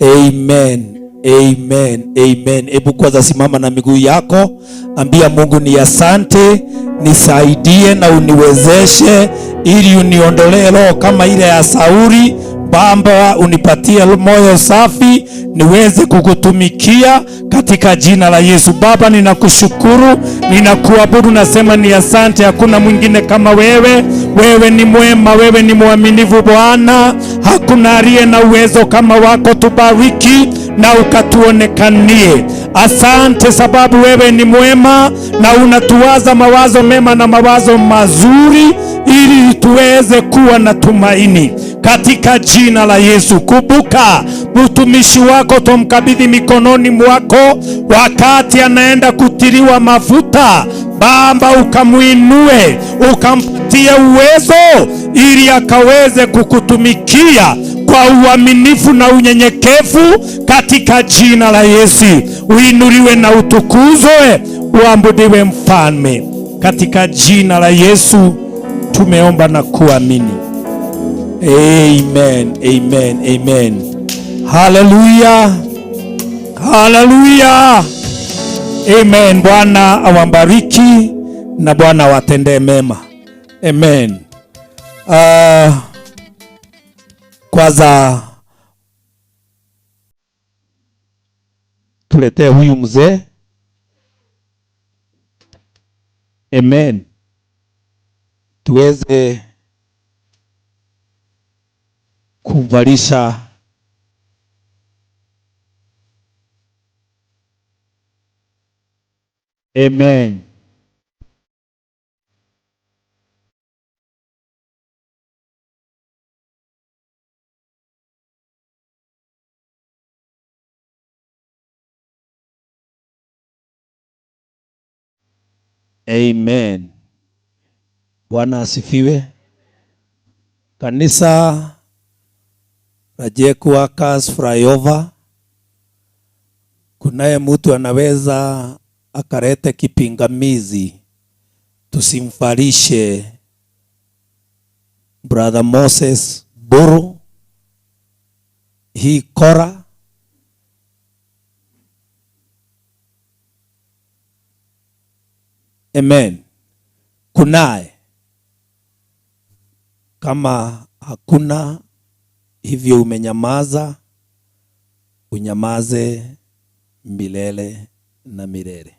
Amen, amen, amen. Hebu kwanza simama na miguu yako, ambia Mungu ni asante, nisaidie na uniwezeshe ili uniondolee roho kama ile ya Sauli. Baba, unipatie moyo safi niweze kukutumikia katika jina la Yesu. Baba, ninakushukuru, ninakuabudu, nasema ni asante. Hakuna mwingine kama wewe. Wewe ni mwema, wewe ni mwaminifu Bwana. Hakuna aliye na uwezo kama wako. Tubariki na ukatuonekanie. Asante sababu wewe ni mwema na unatuwaza mawazo mema na mawazo mazuri, ili tuweze kuwa na tumaini katika jina la Yesu. Kumbuka mtumishi wako, tumkabidhi mikononi mwako wakati anaenda kutiliwa mafuta. Baba, ukamuinue, ukampatie uwezo ili akaweze kukutumikia kwa uaminifu na unyenyekevu katika jina la Yesu. Uinuliwe na utukuzwe, uabudiwe Mfalme. Katika jina la Yesu tumeomba na kuamini. Amen, amen, amen. Hallelujah, hallelujah. Amen. Bwana awabariki na Bwana awatendee mema. Amen. Kwanza tuletee huyu mzee. Amen. Tuweze kumvalisha Amen. Amen. Bwana asifiwe. Kanisa la Jeko Workers Flyover, kunaye mtu anaweza akalete kipingamizi tusimfalishe Brother Moses Buru hii kora? Amen. Kunaye? Kama hakuna, hivyo umenyamaza, unyamaze milele na milele.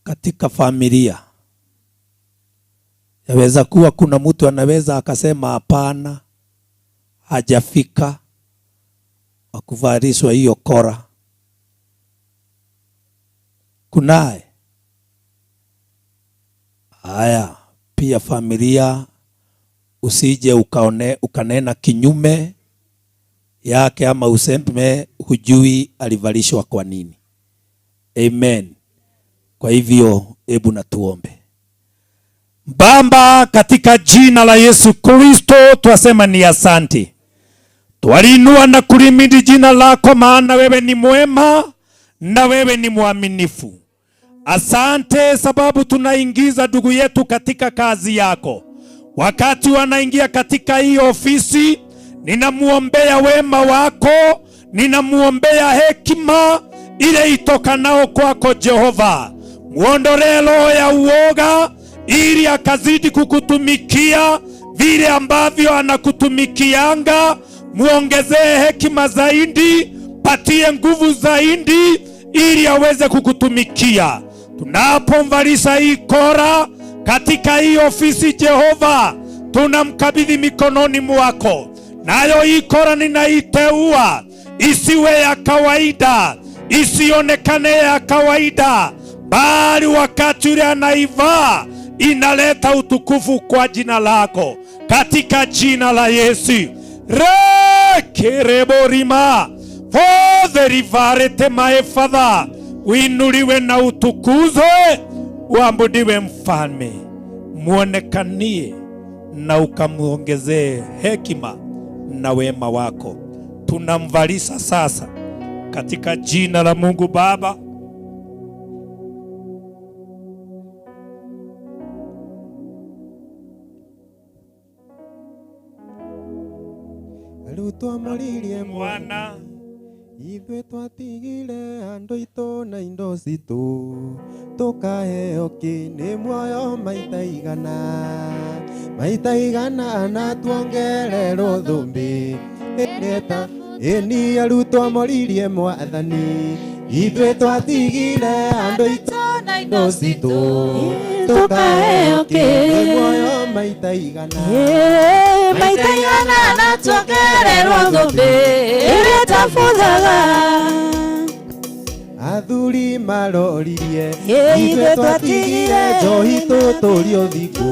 Katika familia yaweza kuwa kuna mtu anaweza akasema hapana, hajafika wakuvalishwa hiyo kora. Kunaye? Haya, pia familia usije ukanena kinyume yake ama useme hujui alivalishwa kwa nini. Amen. Kwa hivyo hebu na tuombe. Baba, katika jina la Yesu Kristo twasema ni asante. Twalinua na kulimidi jina lako, maana wewe ni mwema na wewe ni mwaminifu. Asante sababu tunaingiza ndugu yetu katika kazi yako. Wakati wanaingia katika hii ofisi, ninamuombea wema wako, ninamuombea hekima ile itokanao kwako Jehova. Muondolee roho ya uoga ili akazidi kukutumikia vile ambavyo anakutumikianga. Muongezee hekima zaidi, patie nguvu zaidi ili aweze kukutumikia. Tunapomvalisha hii kora katika hii ofisi Jehova, tunamkabidhi mikononi mwako. Nayo hii kora ninaiteua isiwe ya kawaida, isionekane ya kawaida, bali wakati ule anaivaa inaleta utukufu kwa jina lako, katika jina la Yesu. Rekereborima for the rivarete my Father, uinuliwe na utukuzwe, uabudiwe Mfalme. Muonekanie na ukamuongezee hekima na wema wako. Tunamvalisha sasa katika jina la Mungu Baba, Twamoririe Mwana, ithuĩ twatigire andũ aitũ na indo citũ, tũkaheo kĩ nĩ muoyo maita igana, Maita igana na tuongererwo thumbi ĩrĩa ĩni arutwo moririe mwathani ithuĩ twatigire andũ aitũ na indo citũ tũkaheo kĩ muoyo maita igana maita igana na tuongererwo thumbi ĩrĩa ĩtabuthaga. Athuri maroririe ithuĩ twatigire njohi tũtũrie ũthingu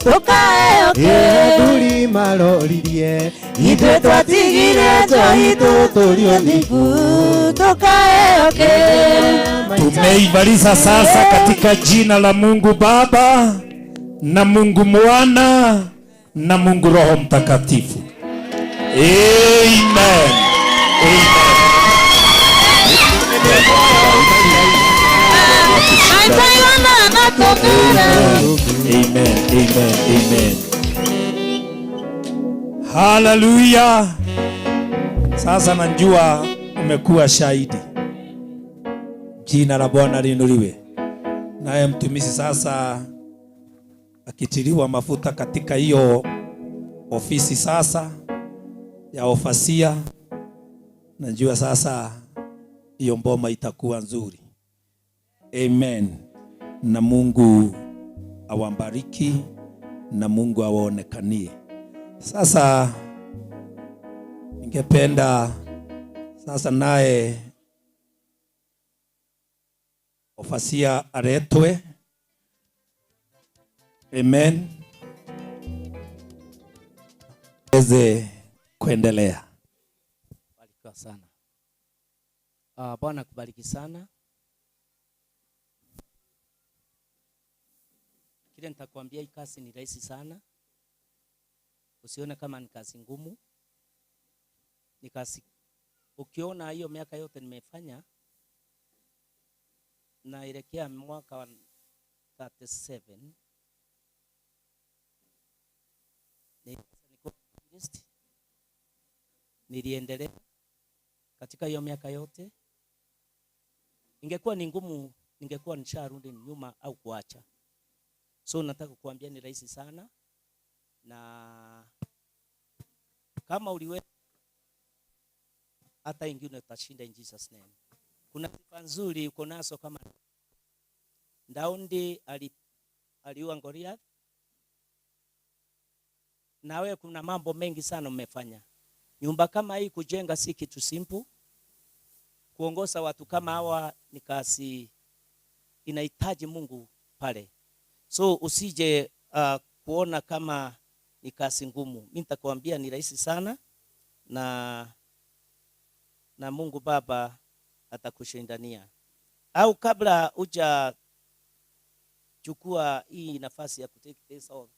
tũkaheo kĩ. Athuri maroririe ithuĩ twatigire njohi tũtũrie ũthingu tũkaheo kĩ. Tumeibariza sasa katika jina la Mungu Baba na Mungu Mwana na Mungu Roho Mtakatifu. Amen. Amen. Amen. Amen. Amen. Hallelujah. Sasa najua umekuwa shahidi. Jina la Bwana liinuliwe. Naye mtumishi sasa akitiliwa mafuta katika hiyo ofisi sasa ya ofasia, najua sasa hiyo mboma itakuwa nzuri. Amen. Na Mungu awambariki na Mungu awaonekanie. Sasa ningependa sasa naye ofasia aretwe. Amen. Eze kuendelea. Barikiwa sana. Bwana kubariki sana. Kile nitakwambia hii kazi ni rahisi sana. Usione kama ni kazi ngumu. Ni kazi. Ukiona hiyo miaka yote nimefanya, naelekea mwaka wa 37. Niliendelea katika hiyo miaka yote. Ingekuwa ni ngumu, ningekuwa nisharudi nyuma au kuacha. So nataka kuambia ni rahisi sana. Na kama uliweza hata ingine utashinda in Jesus name. Kuna sifa nzuri uko nazo kama Daudi aliua Goliath. Na wewe kuna mambo mengi sana umefanya. Nyumba kama hii kujenga si kitu simple. Kuongoza watu kama hawa ni kazi inahitaji Mungu pale. So usije kuona kama ni kazi ngumu. Mimi nitakwambia ni rahisi sana, na Mungu Baba atakushindania. Au kabla huja chukua hii nafasi ya kutake this off,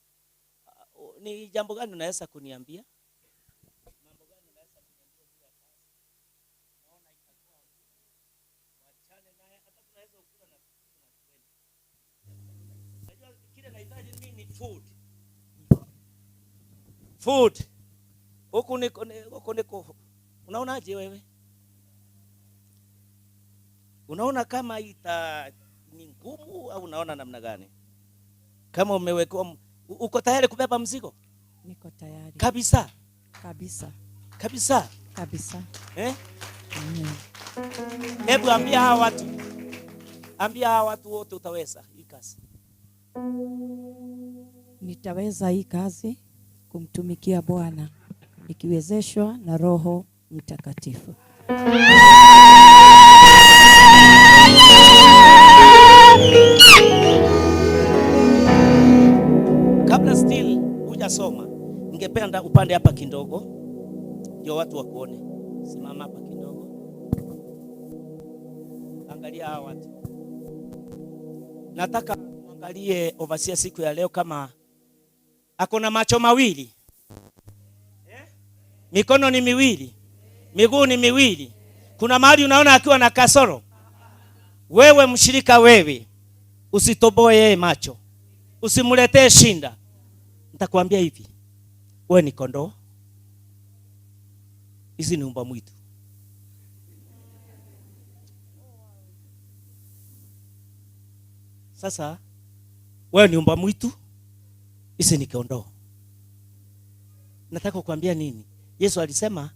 ni jambo gani unaweza kuniambia? Mambo gani unaweza kuniambia juu ya kazi? Naona itakuwa wachane naye, hata tunaweza kukula na tunajua kile nahitaji mimi ni food. Food. Huku niko. Unaonaje wewe? Unaona kama ita ni ngumu au unaona namna gani? Kama umewekwa, uko tayari kubeba mzigo? Niko tayari. Kabisa. Kabisa. Kabisa. Kabisa. Eh? Hebu ambia hawa watu. Ambia hawa watu wote utaweza hii kazi. Nitaweza hii kazi kumtumikia Bwana nikiwezeshwa na Roho Mtakatifu. Kabla still hujasoma, ningependa upande hapa kidogo ndio watu wakuone. Simama hapa kidogo. Angalia hawa watu. Nataka muangalie overseer siku ya leo kama ako na macho mawili. Mikono ni miwili, miguu ni miwili. Kuna mahali unaona akiwa na kasoro. Wewe mshirika, wewe usitoboe yeye macho, usimletee shinda. Nitakwambia hivi, wewe ni kondoo, hizi ni mbwa mwitu. Sasa wewe ni mbwa mwitu, Hizi ni kondoo. Nataka kukuambia nini? Yesu alisema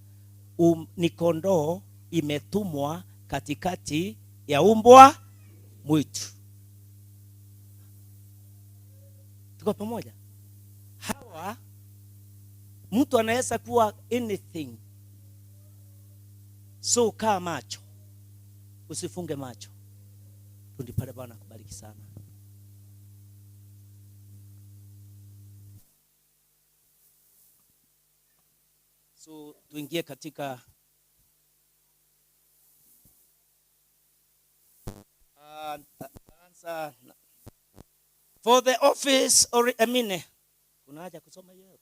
ni kondoo imetumwa katikati ya umbwa mwitu. Tuko pamoja? Hawa mtu anaweza kuwa anything. So kaa macho, usifunge macho. Tundi pale. Bwana akubariki sana. So tuingie katika answer for the office or I mean, kuna haja kusoma hiyo?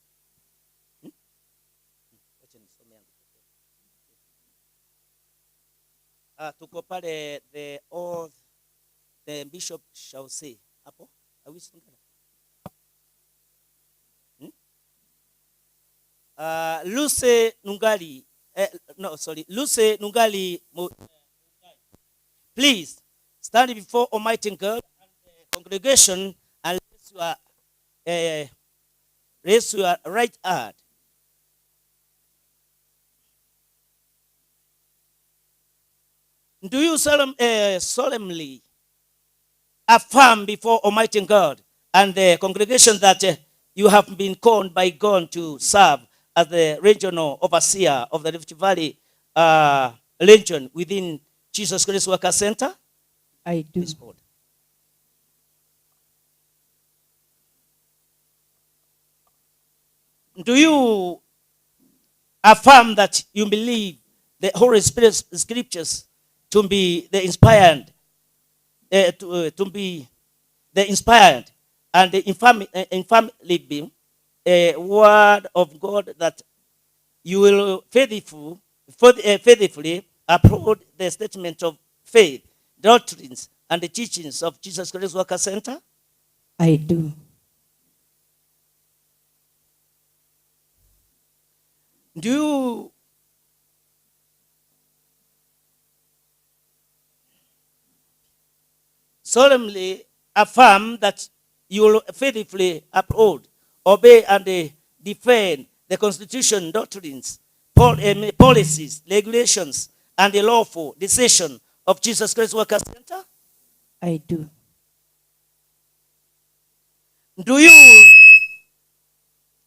Wacha nisome yangu. Tuko pale the oath the bishop shall say. Hapo? Are we still together? Lucy Nungali, no, sorry, Lucy Nungali, please stand before Almighty God and the congregation and raise your right hand. Do you solemnly affirm before Almighty God and the congregation that you have been called by God to serve as the regional overseer of the Rift Valley region within Jesus Christ Worker Center? I do. Please hold. Do you affirm that you believe the Holy Spirit scriptures to be the inspired, to be the inspired and the infallible word of God, that you will faithfully uphold the statement of faith, doctrines, and the teachings of Jesus Christ Worker Center? I do. Do you solemnly affirm that you will faithfully uphold, obey, and defend the Constitution, doctrines, policies, regulations, and the lawful decision of Jesus Christ Worker Center? I do. Do you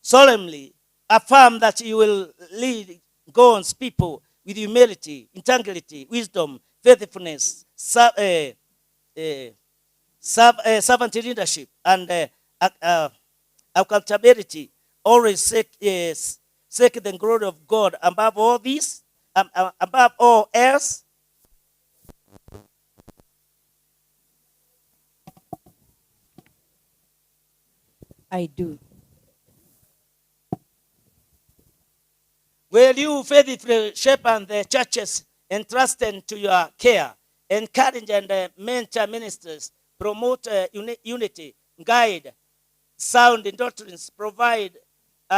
solemnly affirm that you will lead God's people with humility, integrity, wisdom, faithfulness, servant leadership, and accountability, always seek the glory of God above all this, above all else? I do. Will you faithfully shepherd the churches entrusted to your care, encourage and mentor ministers, promote unity, guide sound doctrines, provide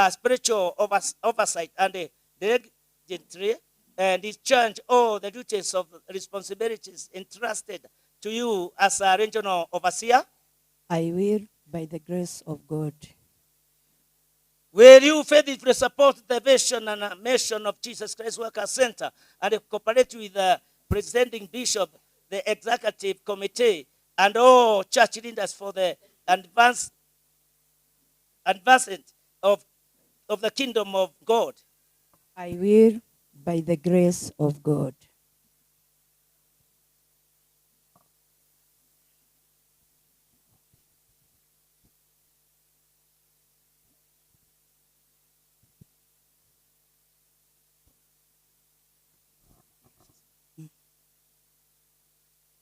spiritual oversight, and diligently and discharge all the duties of responsibilities entrusted to you as a regional overseer? I will, by the grace of God. Will you faithfully support the vision and mission of Jesus Christ Worker Center and cooperate with the presiding bishop, the executive committee, and all church leaders for the advancement of the kingdom of God? I will, by the grace of God.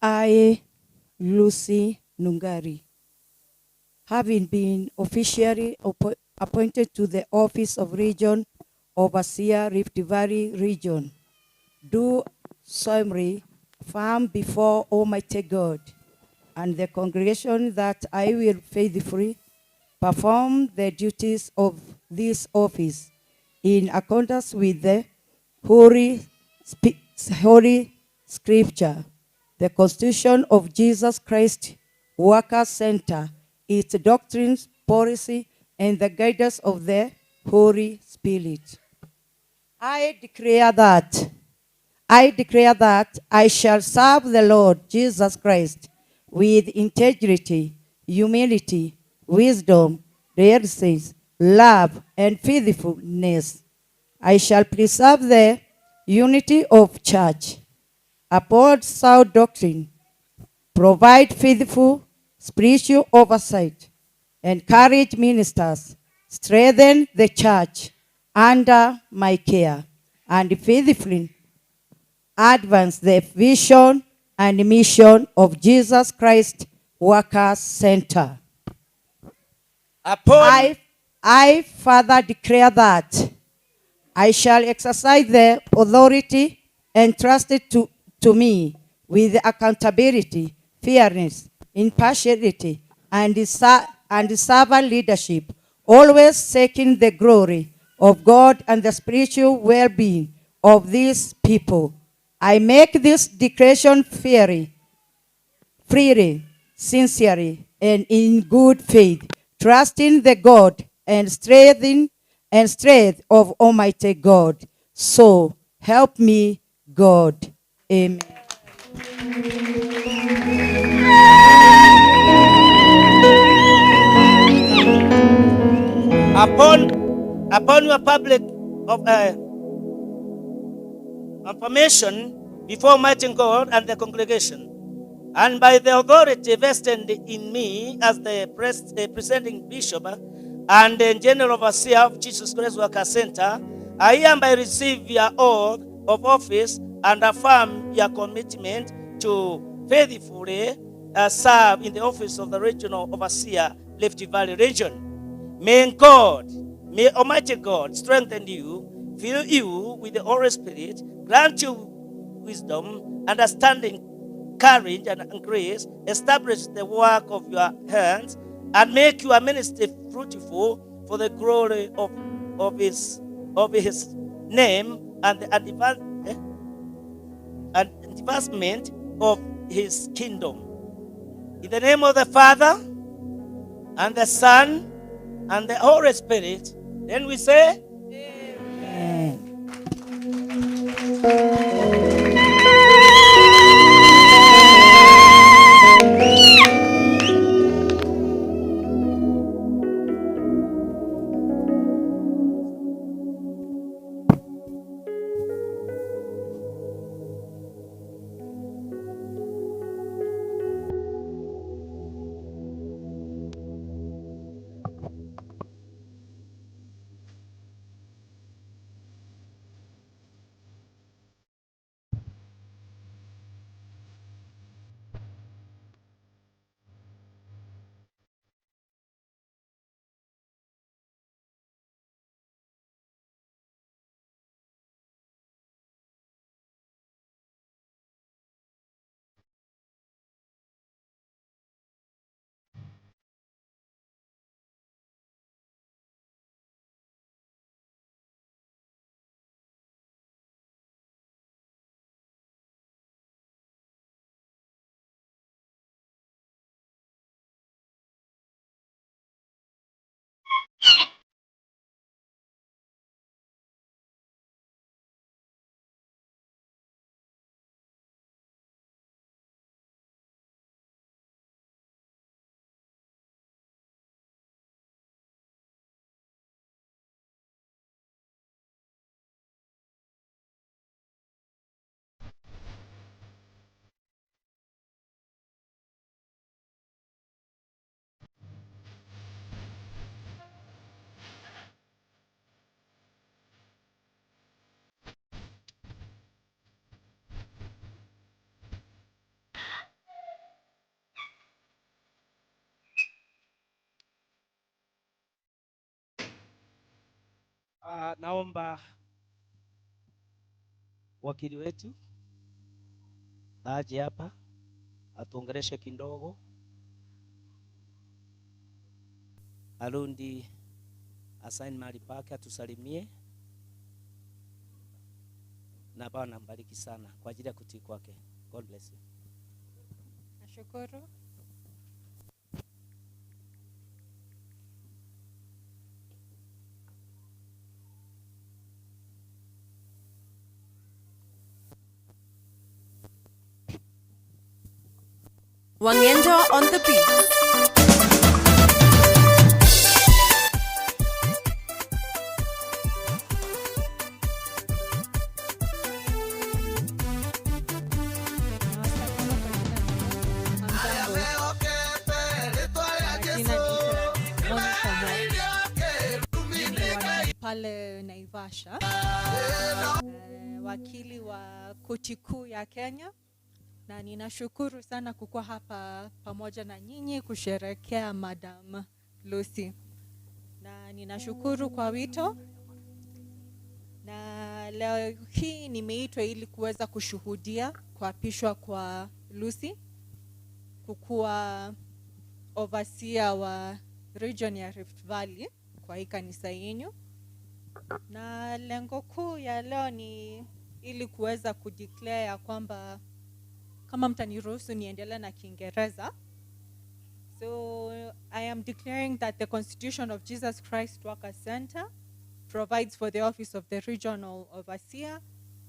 I, Lucy Nungari, having been officially appointed to the office of Region Overseer, Rift Valley Region, do solemnly affirm before Almighty God and the congregation that I will faithfully perform the duties of this office in accordance with the Holy Scripture, the Constitution of Jesus Christ Worker Center, its doctrines, policy, and the guidance of the Holy Spirit. I declare that I shall serve the Lord Jesus Christ with integrity, humility, wisdom, reverence, love, and faithfulness. I shall preserve the unity of church, uphold sound doctrine, provide faithful spiritual oversight, encourage ministers, strengthen the church under my care, and faithfully advance the vision and mission of Jesus Christ Workers Center. I further declare that I shall exercise the authority entrusted to me with accountability, fairness, impartiality, and servant leadership, always seeking the glory of God and the spiritual well-being of these people. I make this declaration freely, sincerely, and in good faith, trusting the God and strength of Almighty God. So help me, God. Amen. Upon your public affirmation before Almighty God and the congregation, and by the authority vested in me as the presiding bishop and the general overseer of Jesus Christ Workers Center, I hereby receive your oath of office and affirm your commitment to faithfully serve in the office of the regional overseer, Rift Valley Region. May Almighty God strengthen you, fill you with the Holy Spirit, grant you wisdom, understanding, courage, and grace, establish the work of your hands, and make your ministry fruitful for the glory of his name and the advancement of his kingdom. In the name of the Father, and the Son, and the Holy Spirit, then we say, Amen. Naomba wakili wetu aje hapa atuongeleshe kidogo, arundi asaini mahali pake, atusalimie, na Bwana ambariki sana kwa ajili ya kutii kwake. God bless you. Nashukuru. Wangendo on the beat. Majina ni Monica Mwai. Mimi ni pale Naivasha, wakili wa koti kuu ya Kenya, na ninashukuru sana kukuwa hapa pamoja na nyinyi kusherekea Madam Lucy, na ninashukuru kwa wito, na leo hii nimeitwa ili kuweza kushuhudia kuapishwa kwa Lucy kukuwa overseer wa region ya Rift Valley kwa hii kanisa yenyu, na lengo kuu ya leo ni ili kuweza kudeclare ya kwamba, kama mtaniruhusu niendelee na Kiingereza. So I am declaring that the Constitution of Jesus Christ Workers Center provides for the office of the regional overseer.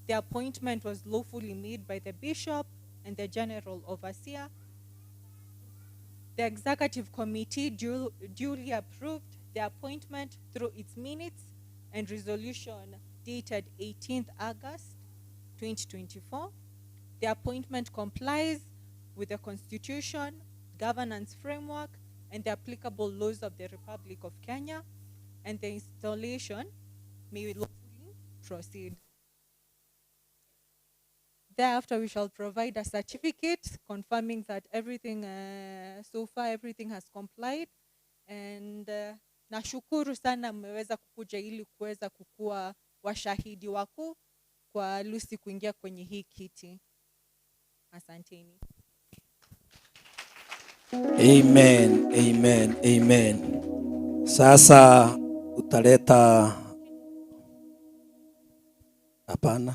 The appointment was lawfully made by the bishop and the general overseer. The executive committee duly approved the appointment through its minutes and resolution dated 18th August 2024. The appointment complies with the Constitution, governance framework, and the applicable laws of the Republic of Kenya, and the installation may lawfully proceed. Thereafter, we shall provide a certificate confirming that everything, so far everything has complied. And nashukuru sana mmeweza kukuja ili kuweza kukua washahidi wakuu kwa Lucy kuingia kwenye hii kiti. Asanteni. Amen, amen, amen. Sasa utaleta, hapana.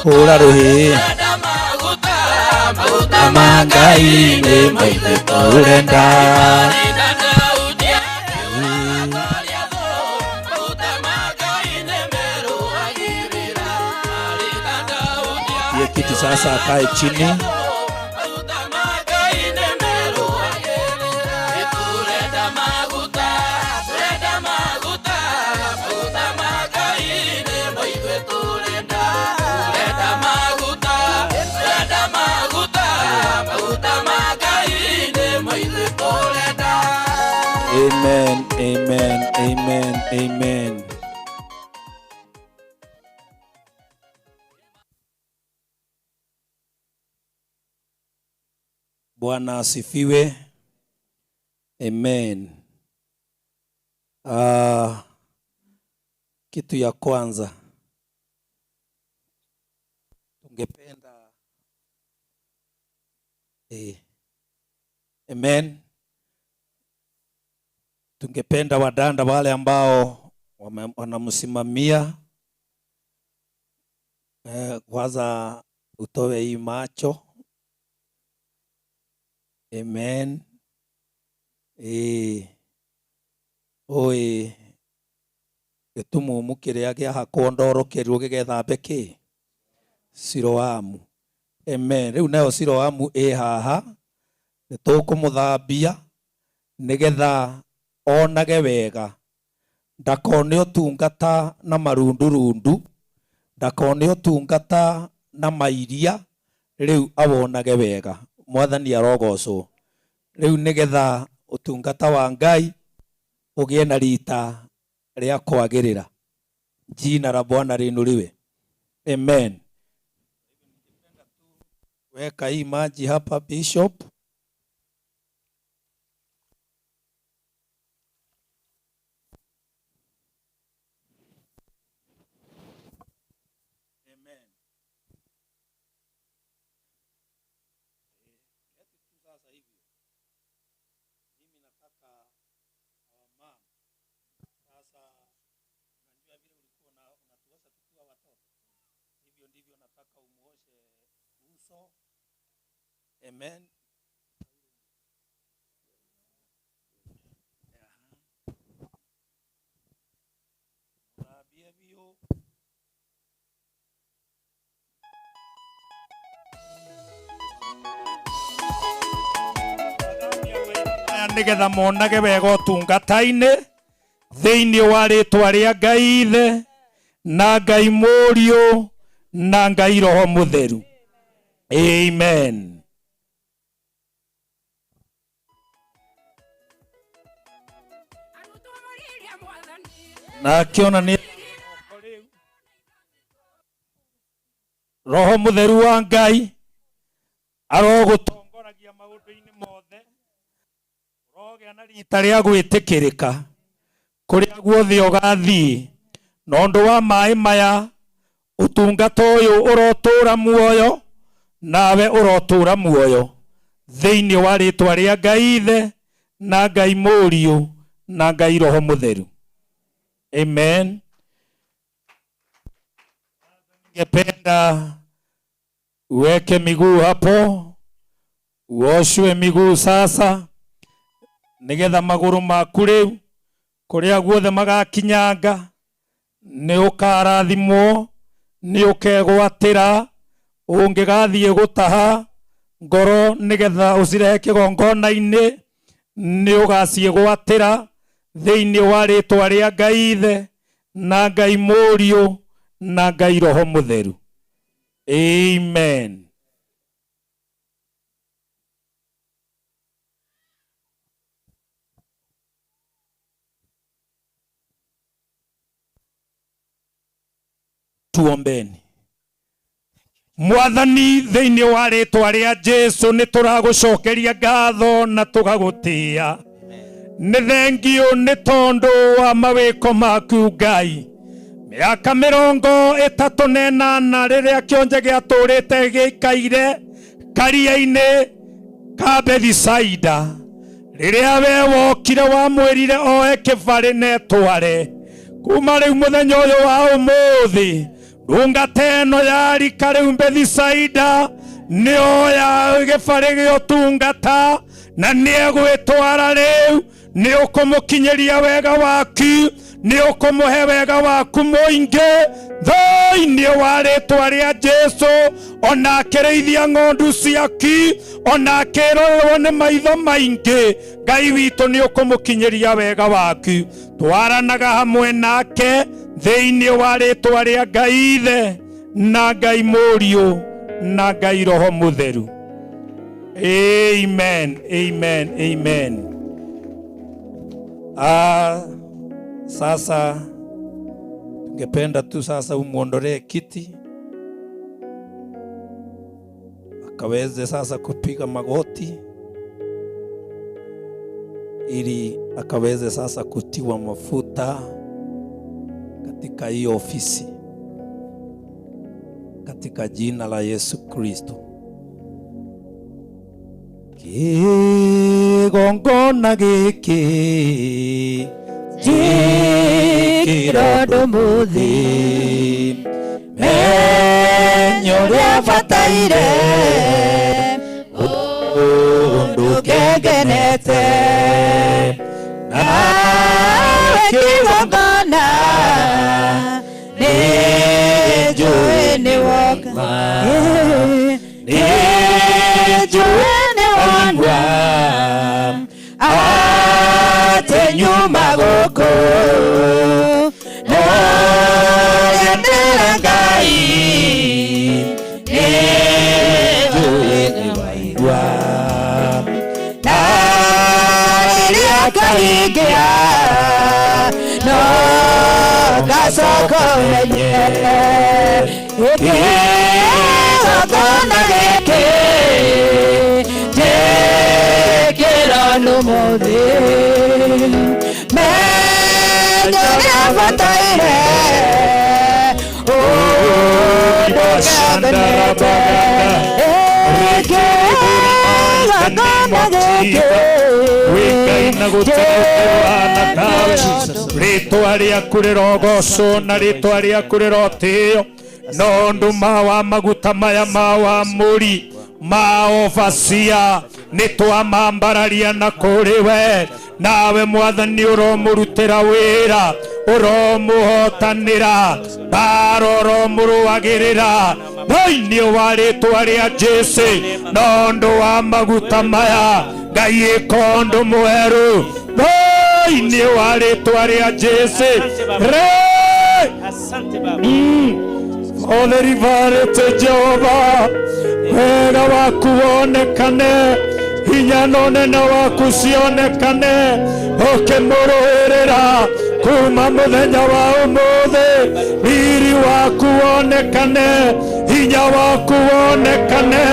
Hũra rũhĩ maguta ma Ngai nĩ maithe tũrenda. Ye kiti sasa akae chini. Amen, amen, amen, amen. Bwana asifiwe. Amen. Kitu ya kwanza tungependa amen. Tungependa wadanda wale ambao wanamsimamia, kwanza utoe hii macho. Amen. Oi gĩtumumu kĩrĩa kĩahakwo ndoro kĩruo gĩgethambe kĩ Siloamu. Amen. Rĩu nayo Siloamu ĩ haha, nĩtũkũmũthambia nĩgetha onage wega, ndakone ũtungata na marundurundu, ndakone ũtungata na mairia, rĩu awonage wega. Mwathani arogocwo. Rĩu nĩgetha ũtungata wa Ngai ũgĩe na rita rĩa kwagĩrĩra. Jina la Bwana liinuliwe. Amen. Weka hii maji hapa Bishop. Hivyo ndivyo nataka umuoshe uso. Amen. Thambie biũ. Aya nĩgetha monage wega ũtungata-inĩ thĩinĩ wa rĩtwa rĩa Ngai Ithe na Ngai Mũriũ na Ngai Roho Mũtheru. Amen. Na akĩona nĩ Roho Mũtheru wa Ngai arogũtongoragia maũndũ-inĩ mothe, ũrogĩa na rita rĩa gwĩtĩkĩrĩka kũrĩa guothe ũgathiĩ, na ũndũ wa maĩ maya ũtungata ũyũ ũrotũra muoyo nawe ũrotũra muoyo thĩinĩ wa rĩtwa rĩa Ngai Ithe na Ngai Mũriũ na Ngai Roho Mũtheru. Amen. Ningependa uweke miguu hapo, uoshwe miguu sasa, nigetha magũrũ maku rĩu kũrĩa guothe magakinyanga nĩ ũkarathimwo, nĩ ũkegwatĩra ũngĩgathiĩ gũtaha ngoro nigetha ũcirehe kĩgongona-inĩ nĩ ũgaciĩgwatĩra thĩinĩ wa rĩtwa rĩa Ngai Ithe na Ngai Mũriũ na Ngai Roho Mũtheru. Amen. Tuombeni. Mwathani thĩinĩ wa rĩtwa rĩa Jesu nĩ tũragũcokeria ngatho na tũgagũtĩĩa. Nĩ thengio nĩ tondũ wa mawĩko maku Ngai. Mĩaka 38 rĩrĩa kĩonje gĩatũrĩte gĩikaire karia-inĩ ka Bethisaida, rĩrĩa we wokire wamwĩrire oe kĩbarĩ na etware. Kuma rĩu mũthenya ũyũ wa ũmũthĩ ndungata ĩno ya rika rĩu Bethisaida nĩoya gĩbarĩ gĩa ũtungata na nĩegwĩtwara rĩu. Nĩ ũkũmũkinyĩria wega waku, nĩ ũkũmũhe wega waku mũingĩ thĩinĩ wa rĩtwa rĩa Jesu. Ona akĩrĩithia ng'ondu ciaku, ona akĩrorerwo nĩ maitho maingĩ, Ngai witũ nĩ ũkũmũkinyĩria wega waku. Twaranaga hamwe nake thĩinĩ wa rĩtwa rĩa Ngai Ithe na Ngai Mũriũ na Ngai Roho Mũtheru. Amen, amen, amen. Sasa tungependa tu sasa umuondolee kiti akaweze sasa kupiga magoti ili akaweze sasa kutiwa mafuta katika hiyo ofisi katika jina la Yesu Kristo. Kigongona gĩkĩ njĩkĩra ũndũ mũthĩ, menya ũrĩa bataire ũndũ ngengenete, nawe kĩgongona nĩnjũĩ nĩ woka, nĩnjũĩ nĩ wona atĩ nyuma gũkũ ũrĩa ndĩra Ngai nĩnjũĩ nĩ waigua, na rĩrĩa ngahingia no ngacoka ũmenye kĩgongona gĩkĩ njĩkĩra ũmũthĩ, menya ũrĩa bataire ũndũ ngengenete, kĩgongona gĩkĩ rĩtwa rĩaku rĩrogocwo na rĩtwa rĩaku rĩrotĩĩo. No ũndũ ma wa maguta maya ma wa mũri ma obacia nĩ twamambararia na kũrĩ we, nawe mwathani ũromũrutĩra wĩra, ũromũhotanĩra mbara, ũromũrũagĩrĩra thĩinĩ wa rĩtwa rĩa Jesũ. No ũndũ wa maguta maya Ngai ĩka ũndũ mwerũ thĩinĩ wa rĩtwa rĩa Jesũ. Re Asante Baba. Othe Jehova, wega waku wonekane, hinya na ũnene waku cionekane, ũkĩmũrũĩrĩra kuma mũthenya wa ũmũthĩ. Riri waku wonekane, hinya waku wonekane,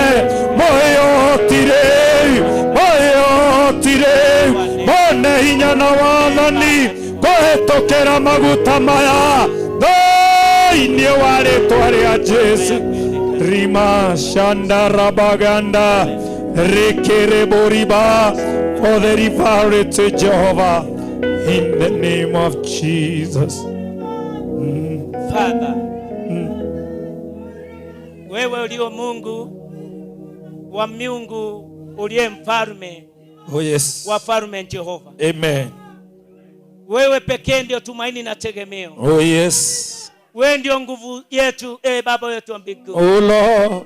mũhĩoti rĩu, mũhĩoti rĩu, mone hinya na wathani kũhĩtũkĩra maguta maya thĩinĩ wa rĩtwa rĩa Jesũ. Rima shanda rabaganda rekereboriba for the rivalry Jehovah in the name of Jesus. Father, wewe ulio Mungu wa miungu, uliye mfalme Oh yes. wa falme Jehova. Amen. Wewe pekee ndio tumaini na tegemeo. Oh yes. Wewe ndio nguvu yetu, e Baba wetu wa mbinguni. Oh Lord.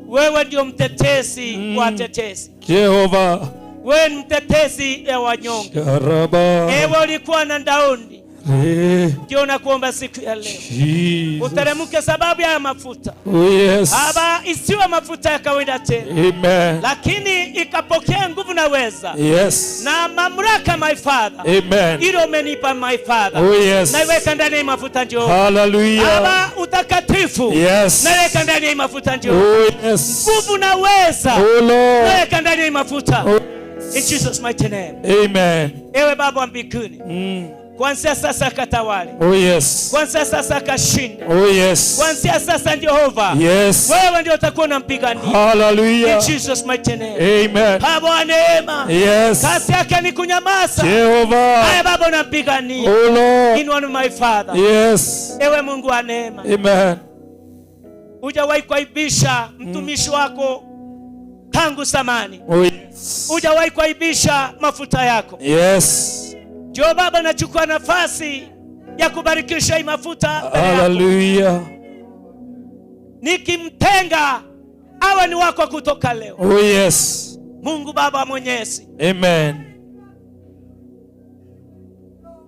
Wewe ndio mtetezi wa tetezi. Jehova. Wewe ni mtetezi ya wanyonge. Sharaba. Ewe ulikuwa na Daudi. Ndio nakuomba siku ya leo. Jesus. Uteremke sababu ya mafuta. Oh yes. Baba, isiwe mafuta ya kawaida tena. Amen. Lakini ikapokea nguvu na weza. Yes. Na mamlaka my Father. Amen. Ile umenipa my Father. Oh yes. Naiweka ndani ya mafuta njoo. Hallelujah. Baba, utakatifu. Yes. Naiweka ndani ya mafuta njoo. Oh yes. Nguvu na weza. Oh Lord. Naiweka ndani ya mafuta. Oh. In Jesus mighty name. Amen. Ewe Baba wa mbinguni. Kuanzia sasa katawale. Oh yes. Kuanzia sasa kashinda. Oh yes. Kuanzia sasa Jehova. Yes. Wewe ndio utakuwa unampigania. Hallelujah. In Jesus mighty name. Amen. Baba wa neema. Yes. Kazi yake ni kunyamaza. Jehova. Haya Baba unampigania. Oh Lord. In one of my Father. Yes. Ewe Mungu wa neema. Amen. Hujawahi kuaibisha mtumishi wako tangu zamani. Oh yes. Hujawahi kuaibisha mafuta yako. Yes. Ndio Baba nachukua nafasi ya kubarikisha hii mafuta mbele yako. Hallelujah. Nikimtenga awe ni wako kutoka leo. Oh yes. Mungu Baba Mwenyezi. Amen.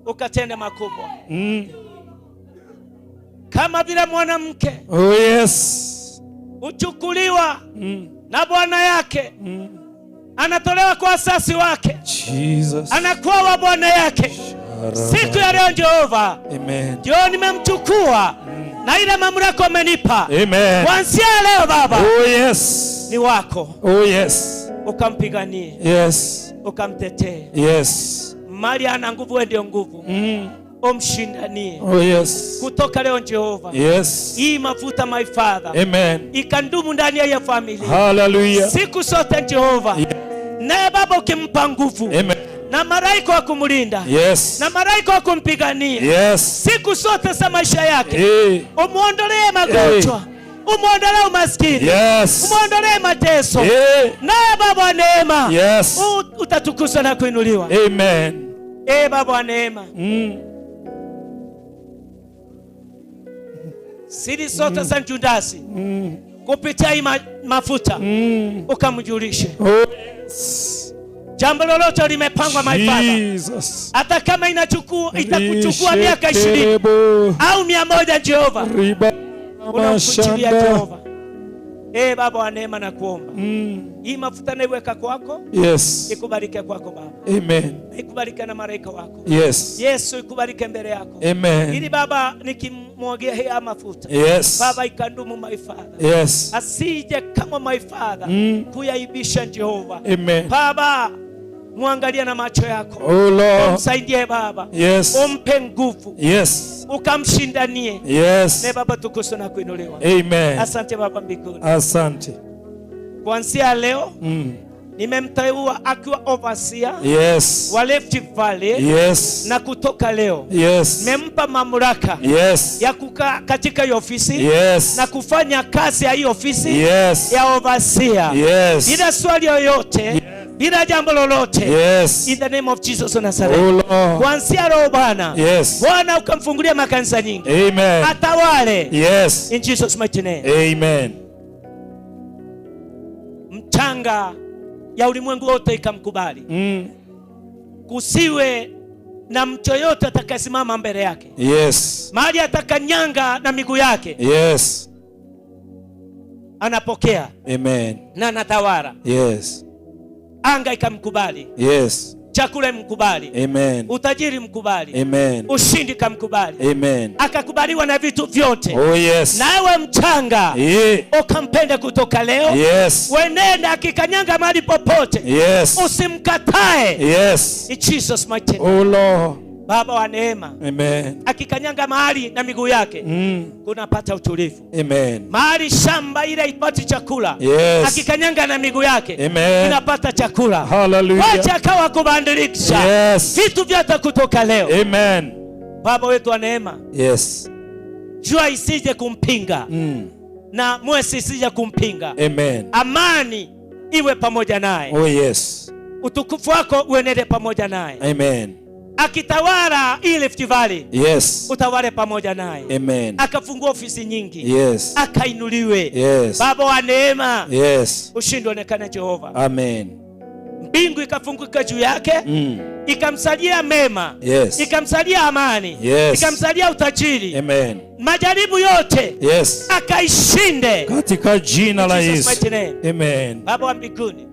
Ukatende makubwa. Kama vile mwanamke. Oh yes. Uchukuliwa na bwana yake. Anatolewa kwa asasi wake. Jesus. Anakuwa wa bwana yake. Siku ya leo Jehova. Amen. Ndio nimemchukua. Na ile mamlaka umenipa. Amen. Kuanzia leo Baba. Oh yes. Ni wako. Oh yes. Ukampiganie. Yes. Ukamtetee. Yes. Mali ana nguvu, wewe ndio nguvu. Umshindanie. Oh yes. Kutoka leo Jehova. Yes. Hii mafuta my Father. Amen. Ikandumu ndani ya familia. Hallelujah. Siku zote Jehova. Yes. Naye Baba ukimpa nguvu. Amen. Na malaika wa kumlinda. Yes. Na malaika wa kumpigania. Yes. Siku zote za maisha yake. Hey. Umuondolee magonjwa. Hey. Umuondolee umaskini. Yes. Umuondolee mateso. Hey. Naye Baba wa neema. Yes. Utatukuzwa na kuinuliwa. Amen. Baba wa neema. Siri zote za Judasi. Kupitia hii mafuta. Ukamjulishe. Oh, yes. Jambo lolote limepangwa my Father. Jesus. Hata kama itakuchukua miaka 20 au 100 Jehova. Unamfuatilia Jehova. Baba wa neema na kuomba. Hii mafuta naiweka kwako. Yes. Ikubarike kwako Baba. Amen. Ikubarike na malaika wako. Yes. Yesu ikubarike mbele yako. Amen. Ili Baba nikimwagia hii mafuta. Yes. Baba ikandumu my Father. Yes. Asije kama my Father kuyaibisha Jehova. Amen. Baba muangalie na macho yako. Oh Lord. Umsaidie Baba. Yes. Umpe nguvu. Yes. Ukamshindanie. Yes. Ne Baba tukusu na kuinuliwa. Amen. Asante Baba mbinguni. Asante. Kuanzia leo Nimemteua akiwa overseer Yes. wa Rift Valley. Yes. Na kutoka leo Yes. nimempa mamlaka Yes. ya kukaa katika hiyo ofisi Yes. na kufanya kazi ya hiyo ofisi Yes. ya overseer. Yes. Bila swali yoyote, bila jambo lolote. Yes. In the name of Jesus of Nazareth. Oh Lord. Kuanzia leo Bwana. Yes. Bwana ukamfungulia makanisa nyingi. Amen. Atawale. Yes. In Jesus mighty name. Amen. Mchanga ya ulimwengu wote ikamkubali. Kusiwe na mtu yote atakayesimama mbele yake. Yes. Mahali atakanyanga na miguu yake. Yes. Anapokea. Amen. Na anatawala. Yes. Anga ikamkubali. Yes. Chakula mkubali. Amen. Utajiri mkubali. Amen. Ushindi kamkubali. Amen. Akakubaliwa na vitu vyote. Oh yes. Nawe mchanga Yeah. ukampende kutoka leo. Yes. Wenenda akikanyanga mahali popote. Yes. Usimkatae. Yes. In Jesus mighty name. Oh Lord. Baba wa neema. Amen. Akikanyanga mahali na miguu yake kunapata utulivu. Amen. Mahali shamba ile ipati chakula. Yes. Akikanyanga na miguu yake Amen. inapata chakula. Hallelujah. Wacha akawa kubadilisha Yes. vitu vyote kutoka leo. Amen. Baba wetu wa neema. Yes. Jua isije kumpinga. Na mwezi isije kumpinga. Amen. Amani iwe pamoja naye. Oh yes. Utukufu wako uenende pamoja naye. Amen. Akitawala ile Rift Valley. Yes. Utawale pamoja naye. Amen. Akafungua ofisi nyingi. Yes. Akainuliwe. Yes. Baba wa neema. Yes. Ushindi onekane Jehova. Amen. Mbingu ikafunguka juu yake. Ikamsalia mema. Yes. Ikamsalia amani. Yes. Ikamsalia utajiri. Amen. Majaribu yote. Yes. Akaishinde. Katika jina la In Jesus Yesu. mighty name. Amen. Baba wa mbinguni.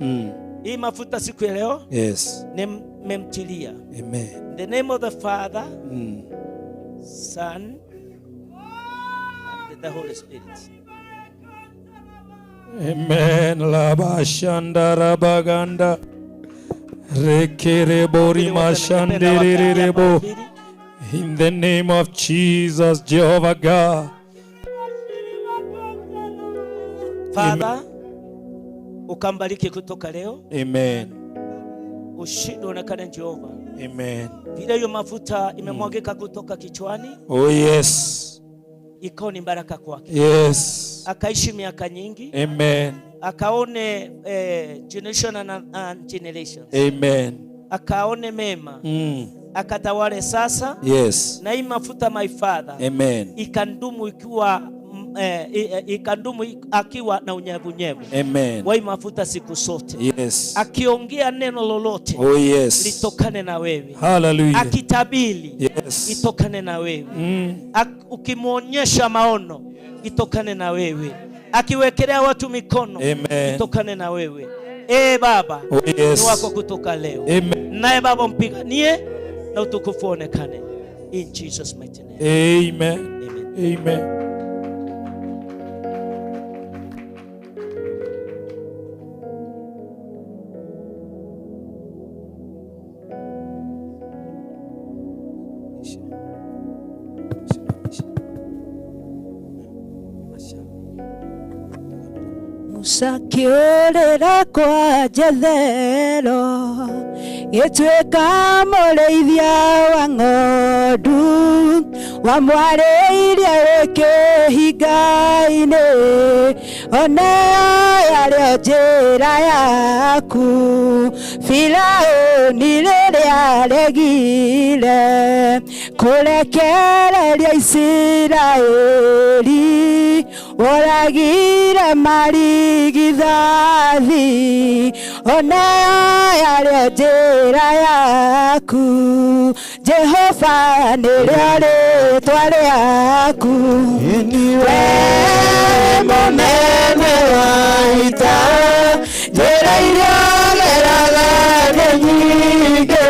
Hii mafuta siku ya leo. Yes. Nimemtilia. Amen. In the name of the Father, Son, and the Holy Spirit. Amen. Labashanda rabaganda. Rekerebori mashandererebo. In the name of Jesus, Jehovah God. Father, ukambariki kutoka leo. Amen. Ushindi uonekane Jehova. Amen. Vile hiyo mafuta imemwagika kutoka kichwani. Oh yes. Ikawa ni baraka kwake. Yes. Akaishi miaka nyingi. Amen. Akaone generation and generations. Amen. Akaone mema. Akatawale sasa. Yes. Na hii mafuta my Father. Amen. Ikandumu ikiwa ikandumu akiwa na unyevunyevu. Amen. Wa hii mafuta siku zote. Yes. Akiongea neno lolote. Oh yes. Litokane na wewe. Hallelujah. Akitabili. Yes. Itokane na wewe. Ukimuonyesha maono itokane na wewe. Akiwekelea watu mikono. Amen. Itokane na wewe. Baba. Oh yes. Ni wako kutoka leo. Amen. Naye Baba mpiganie na utukufu uonekane. In Jesus mighty name. Amen. Amen. Amen. Musa kĩũrĩra kwa Jethero gĩtuĩka mũrĩithia wa ng'ondu wamwarĩirie wĩ kĩhinga-inĩ oneo yarĩo njĩra yaku Firaũni rĩrĩa aregire kũrekereria Isiraeli woragire marigithathi oneo yarĩo njĩra yaku Jehova nĩrĩo rĩtwa rĩaku we mũnene wa ita njĩra iria ũgeraga nĩ nyingĩ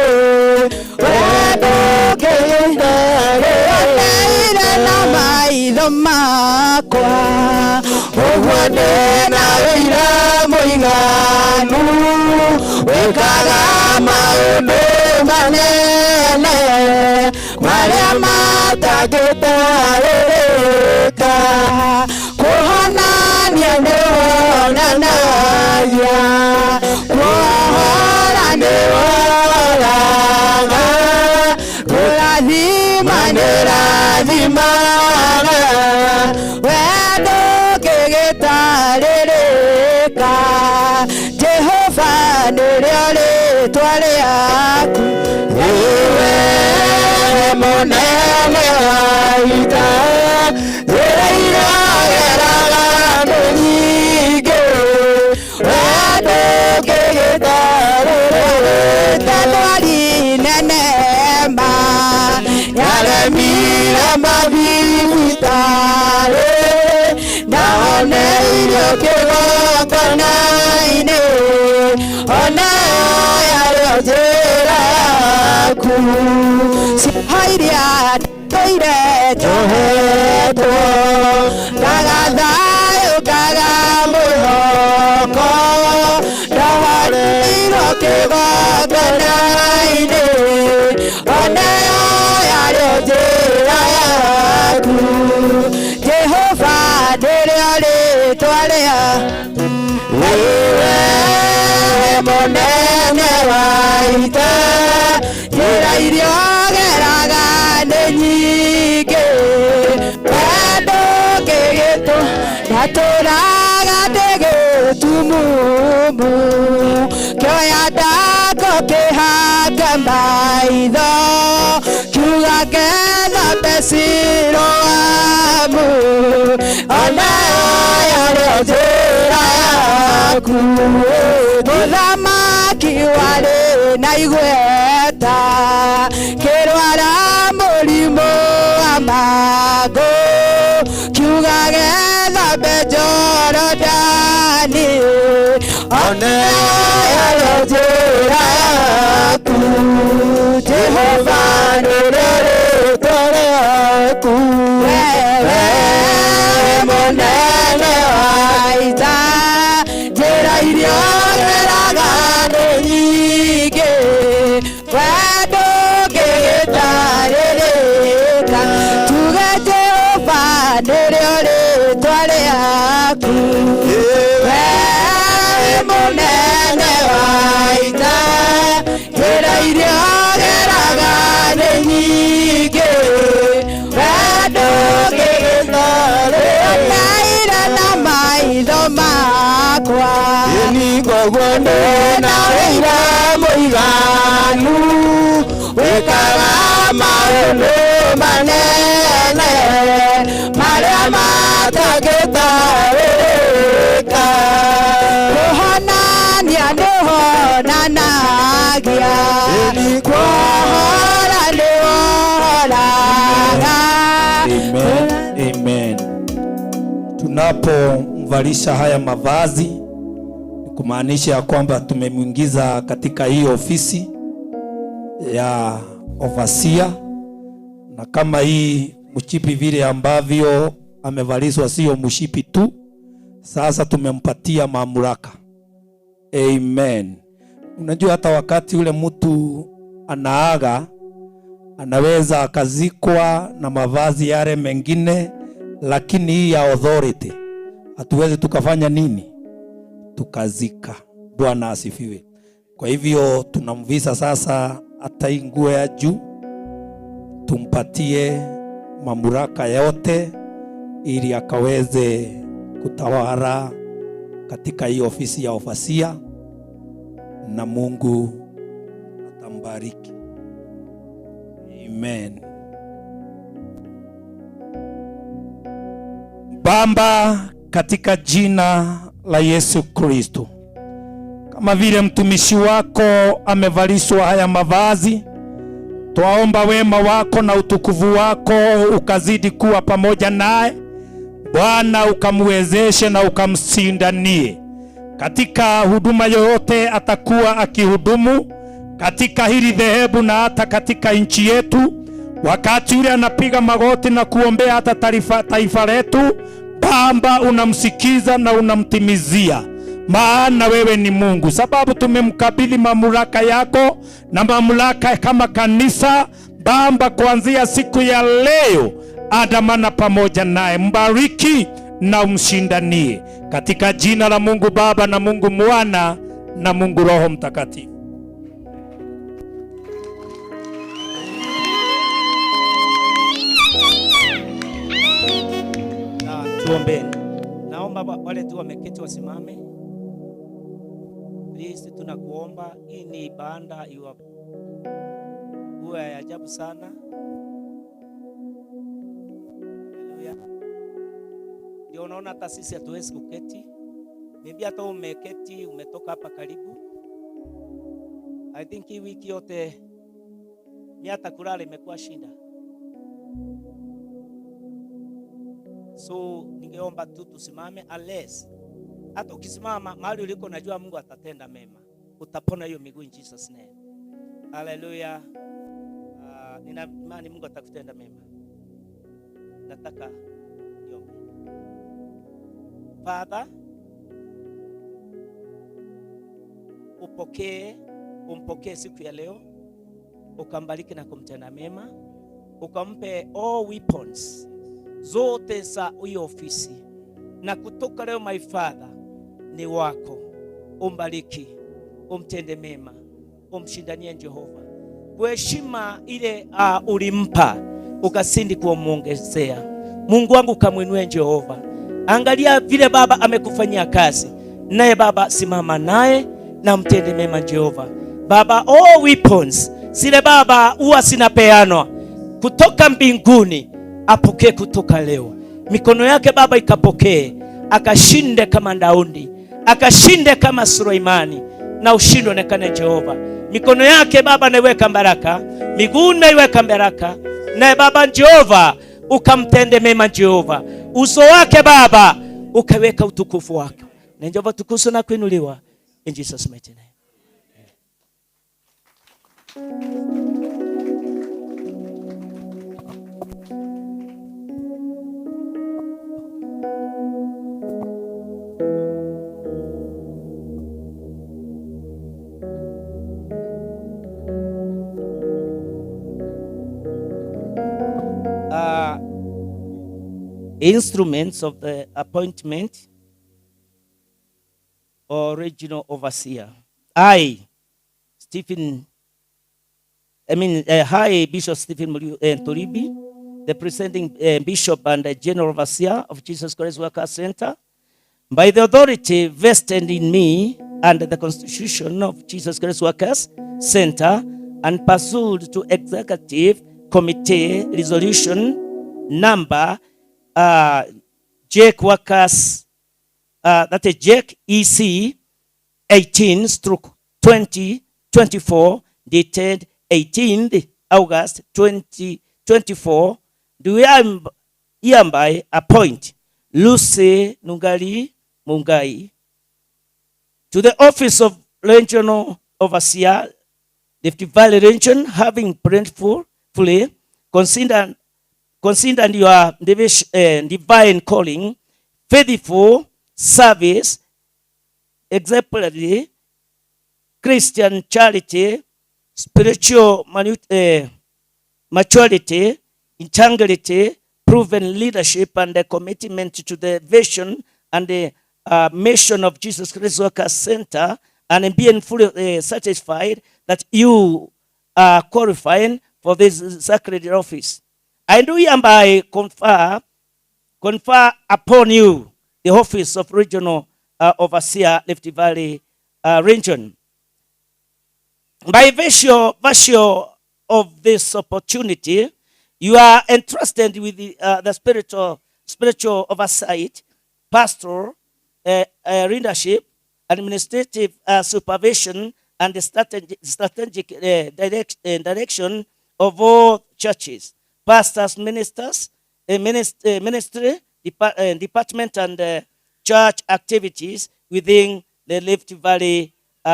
we ndũngĩndeire na maitho makwa ũguo ndĩna wĩira mũiganu wĩkaga maũndũ manene marĩa matangĩtarĩrĩka kũhonania nĩwonanagia. Nĩworaga kũrathima nĩũrathimaga wendo kĩgĩtarĩrĩka Jehova nĩrĩo rĩtwa rĩaku iwe mũnene wa ita njĩra irageraga nĩ nyingĩ wendo kĩgĩtarĩrĩka ndwari nene ma yaremire mathibitarĩ ndahoneirio kĩgongona-inĩ ona yarĩo njĩra yaku ciĩho iria tũire tũhetwo ngaga thayũ ngaga mwĩhoko ndahoneirwo kĩgongona-inĩ ona yarĩo njĩra yaku Jehova nĩrĩo rĩtwa rĩa iwe mũnene wa ita njĩra iria ũgeraga nĩ nyingĩ wendo kĩgĩtũ ndatũraga ndĩ gĩtumumu kĩoya ndako kĩhaka maitho kiuga ngethambe Siloamu ona yarĩo njĩra yaku mũthamaki warĩ na igweta kĩrwara mũrimũ wa mangũ kiuga gethambe Jorodani ona yarĩo njĩra yaku Jehova nĩrĩo rĩtwa rĩaku wewe mũnene wa ita njĩra iria ũgeraga nĩ nyingĩ wendo ngĩgĩtarĩrĩka tuge Jehova nĩrĩo rĩtwa rĩaku we mũnene wa ita njĩra iria ũgeraga nĩ nyingĩ wendo ngĩgĩtarĩrĩka na maitho makwa Ĩni koguo ndĩna wĩira mũiganu wĩkaga maũndũ manene marĩa matangĩtarĩrĩka kũhonania nĩũhonanagia kuohora nĩwohoraga Amen. Amen. Tunapomvalisha haya mavazi ni kumaanisha ya kwamba tumemwingiza katika hii ofisi ya overseer, na kama hii mshipi vile ambavyo amevalishwa sio mshipi tu, sasa tumempatia mamlaka. Amen. Unajua hata wakati ule mtu anaaga anaweza akazikwa na mavazi yale mengine, lakini hii ya authority hatuwezi tukafanya nini? Tukazika. Bwana asifiwe. Kwa hivyo tunamvisa sasa hata hii nguo ya juu, tumpatie mamlaka yote ili akaweze kutawala katika hii ofisi ya overseer, na Mungu atambariki. Amen. Baba, katika jina la Yesu Kristo, kama vile mtumishi wako amevalishwa haya mavazi, twaomba wema wako na utukufu wako ukazidi kuwa pamoja naye. Bwana, ukamwezeshe na ukamshindanie katika huduma yoyote atakuwa akihudumu katika hili dhehebu na hata katika nchi yetu. Wakati ule anapiga magoti na kuombea hata taifa letu, Baba unamsikiza na unamtimizia, maana wewe ni Mungu. Sababu tumemkabidhi mamlaka yako na mamlaka kama kanisa, Baba, kuanzia siku ya leo andamana pamoja naye, mbariki na umshindanie, katika jina la Mungu Baba na Mungu Mwana na Mungu Roho Mtakatifu. Tuombeni. Naomba wale tu wameketi wasimame. Please, tunakuomba, hii ni ibada huwa ya ajabu sana. Haleluya. Ndio unaona hata sisi hatuwezi kuketi. Maybe hata umeketi umetoka hapa karibu. I think hii wiki yote mi hata kulala imekuwa shida. So ningeomba tu tusimame, unless hata ukisimama mahali uliko, najua Mungu atatenda mema, utapona hiyo miguu in Jesus name. Haleluya. Nina imani Mungu atakutenda mema. Nataka niombe. Father, upokee, umpokee siku ya leo, ukambariki na kumtenda mema, ukampe all weapons zote za hiyo ofisi, na kutoka leo my Father ni wako. Umbariki, umtende mema, umshindanie Jehova kwa heshima ile ulimpa, ukasindi kuongezea. Mungu wangu ukamwinue Jehova. Angalia vile Baba amekufanyia kazi, naye Baba simama naye na mtende mema Jehova. Baba, all weapons zile Baba huwa zinapeanwa kutoka mbinguni, apokee kutoka leo. Mikono yake Baba ikapokee, akashinde kama Daudi, akashinde kama Suleimani, na ushindi onekane Jehova. Mikono yake Baba naiweka baraka, miguu naiweka baraka, naye Baba Jehova ukamtende mema Jehova. Uso wake Baba ukaweka utukufu wake, na Jehova tukufu na kuinuliwa in Jesus mighty name. Instruments of the appointment or regional overseer. I, Bishop Stephen Nturibi, the presiding bishop and the general overseer of Jesus Christ Workers Center, by the authority vested in me under the Constitution of Jesus Christ Workers Center and pursued to Executive Committee Resolution number Jake Workers, that is Jake EC 18/2024, dated 18th August 2024, do I hereby appoint Lucy Nungari Mungai to the office of Regional Overseer, Rift Valley Region, having prayerfully considered your divine calling, faithful service, exemplary Christian charity, spiritual maturity, integrity, proven leadership, and the commitment to the vision and the mission of Jesus Christ Workers Center, and being fully satisfied that you are qualifying for this sacred office. I do hereby confer upon you the office of Regional Overseer, Rift Valley Region. By virtue of this opportunity, you are entrusted with the spiritual oversight, pastoral leadership, administrative supervision, and the strategic direction of all churches, pastors, ministers, ministry, department, and church activities within the Rift Valley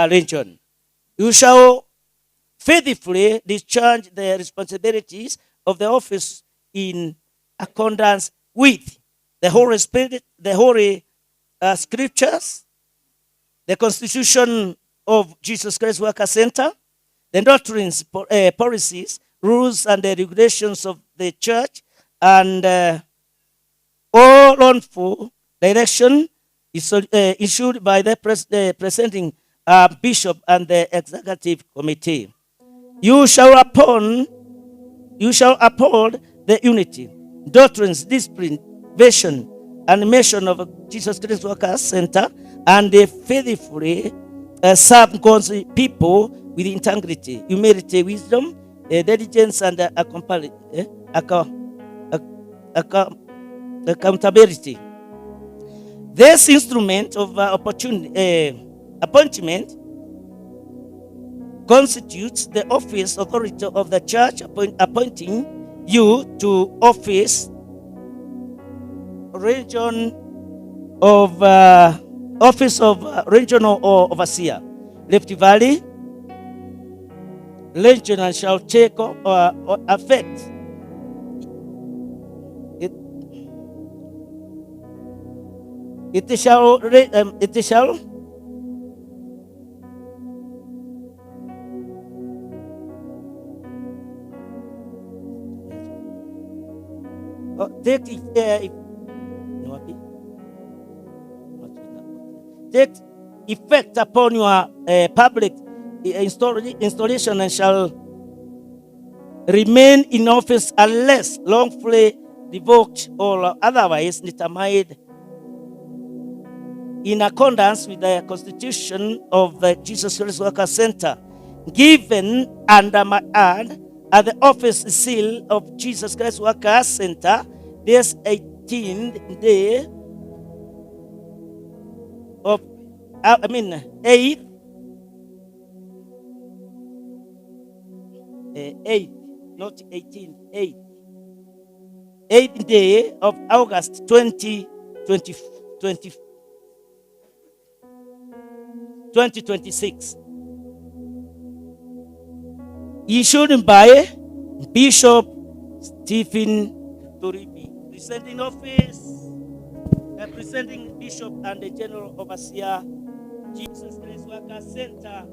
region. You shall faithfully discharge the responsibilities of the office in accordance with the Holy Spirit, the Holy Scriptures, the Constitution of Jesus Christ Workers Center, the doctrines, policies, rules, and the regulations of the church, and all lawful direction is issued by the presenting bishop and the executive committee. You shall uphold the unity, doctrines, discipline, vision, and mission of Jesus Christ Workers Center and faithfully serve God's people with integrity, humility, wisdom, diligence, and accountability. This instrument of appointment constitutes the office authority of the church appointing you to office region of office of regional or overseer, Rift Valley region, and shall take or affect it. It shall take effect upon your public installation and shall remain in office unless lawfully revoked or otherwise determined in accordance with the constitution of the Jesus Christ Workers Center, given under my hand at the office seal of Jesus Christ Workers Center this 18th day of, 8th, not 18th, 8th day of August 2026. Issued by Bishop Stephen Turibi, presenting office, representing Bishop and the General Overseer, Jesus Christ Workers Center.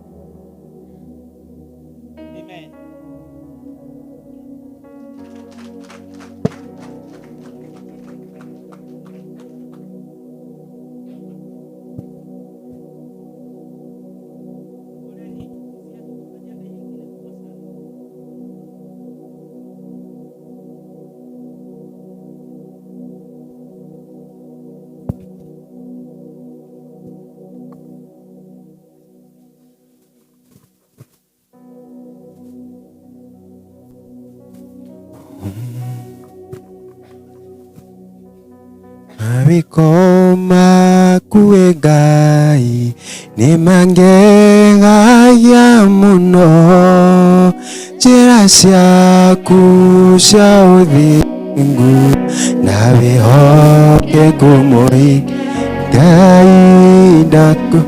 Amen. Mawĩko maku wĩ Ngai nĩ mangegagia mũno, njĩra ciaku cia ũthingu na wĩhokeku mũingĩ Ngai ndaku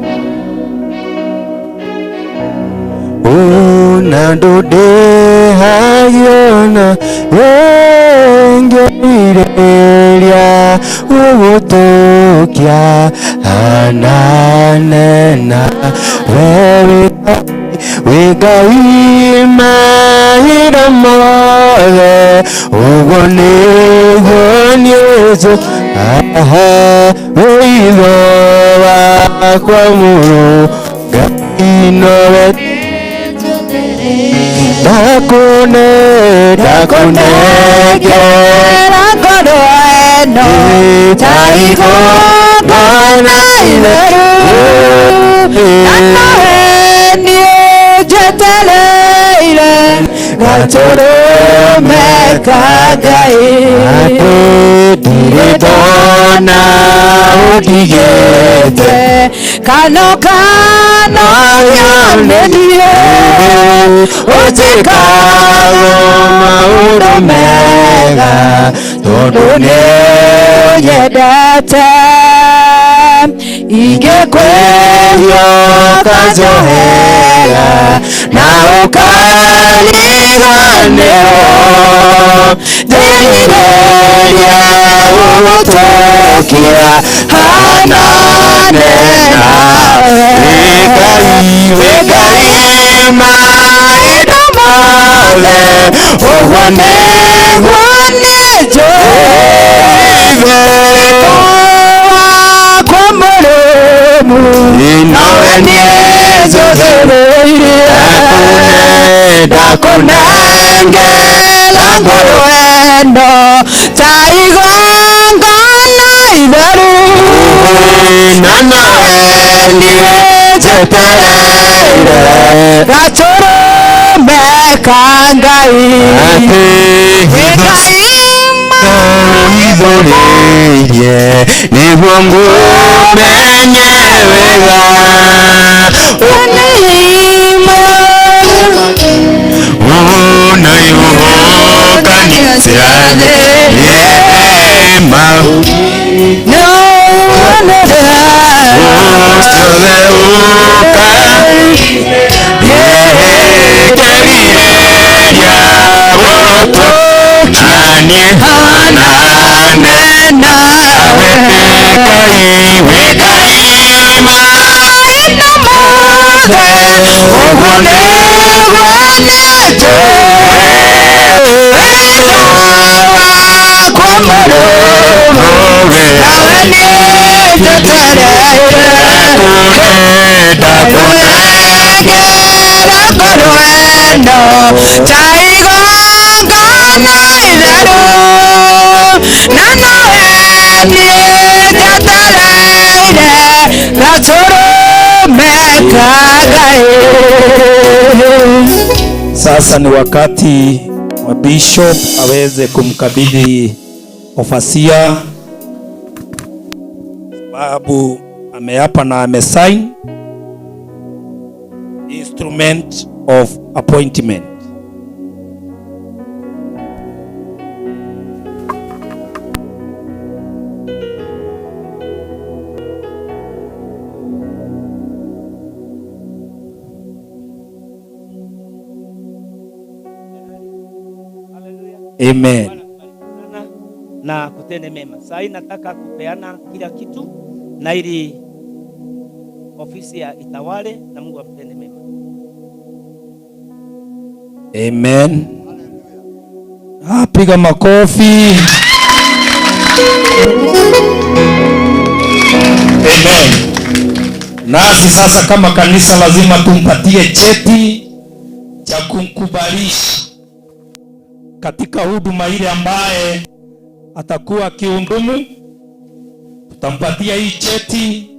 na ndũndĩhagio na ĩngĩrirĩria gũgũtũkia hananena we wĩ Ngai mahinda mothe ũguo nĩguo niĩ njũĩ wĩitho wakwa mũrũ Ngai nowe ndakunengera ngoro ĩno ta igongona itheru na nowe niĩ njetereire gatũrũme ka Ngai atĩ ndirĩ ndona ũndigĩte kano kano nyonetie ũnjĩkaga maũndũ mega tondũ nĩũnyendete ingĩkwĩhia ũkanjohera na ũkariganĩrwo ndĩrirĩria gũgũtũkia hanane nawe wĩ Ngai mahinda mothe ũguo nĩguo niĩ njũĩ wakwa mũrũmu nowe niĩ njũthĩrĩirie ndakunengera ngoro ĩno ta igongona itheru Na nowe niĩ njetereire gatũrũme ka Ngai atĩ Ngai ithũrĩirie nĩguo ngũmenye wega Sasa ni wakati wa bishop aweze kumkabidhi ofasia, sababu ameapa na amesign instrument of appointment. Amen. Na kutende mema. Sasa nataka kupeana kila kitu na ili ofisi ya itawale na Mungu amtende mema. Amen. Ah, piga makofi. Amen. Nasi sasa kama kanisa lazima tumpatie cheti cha kumkubalisha katika huduma ile ambaye atakuwa akihudumu. Tutampatia hii cheti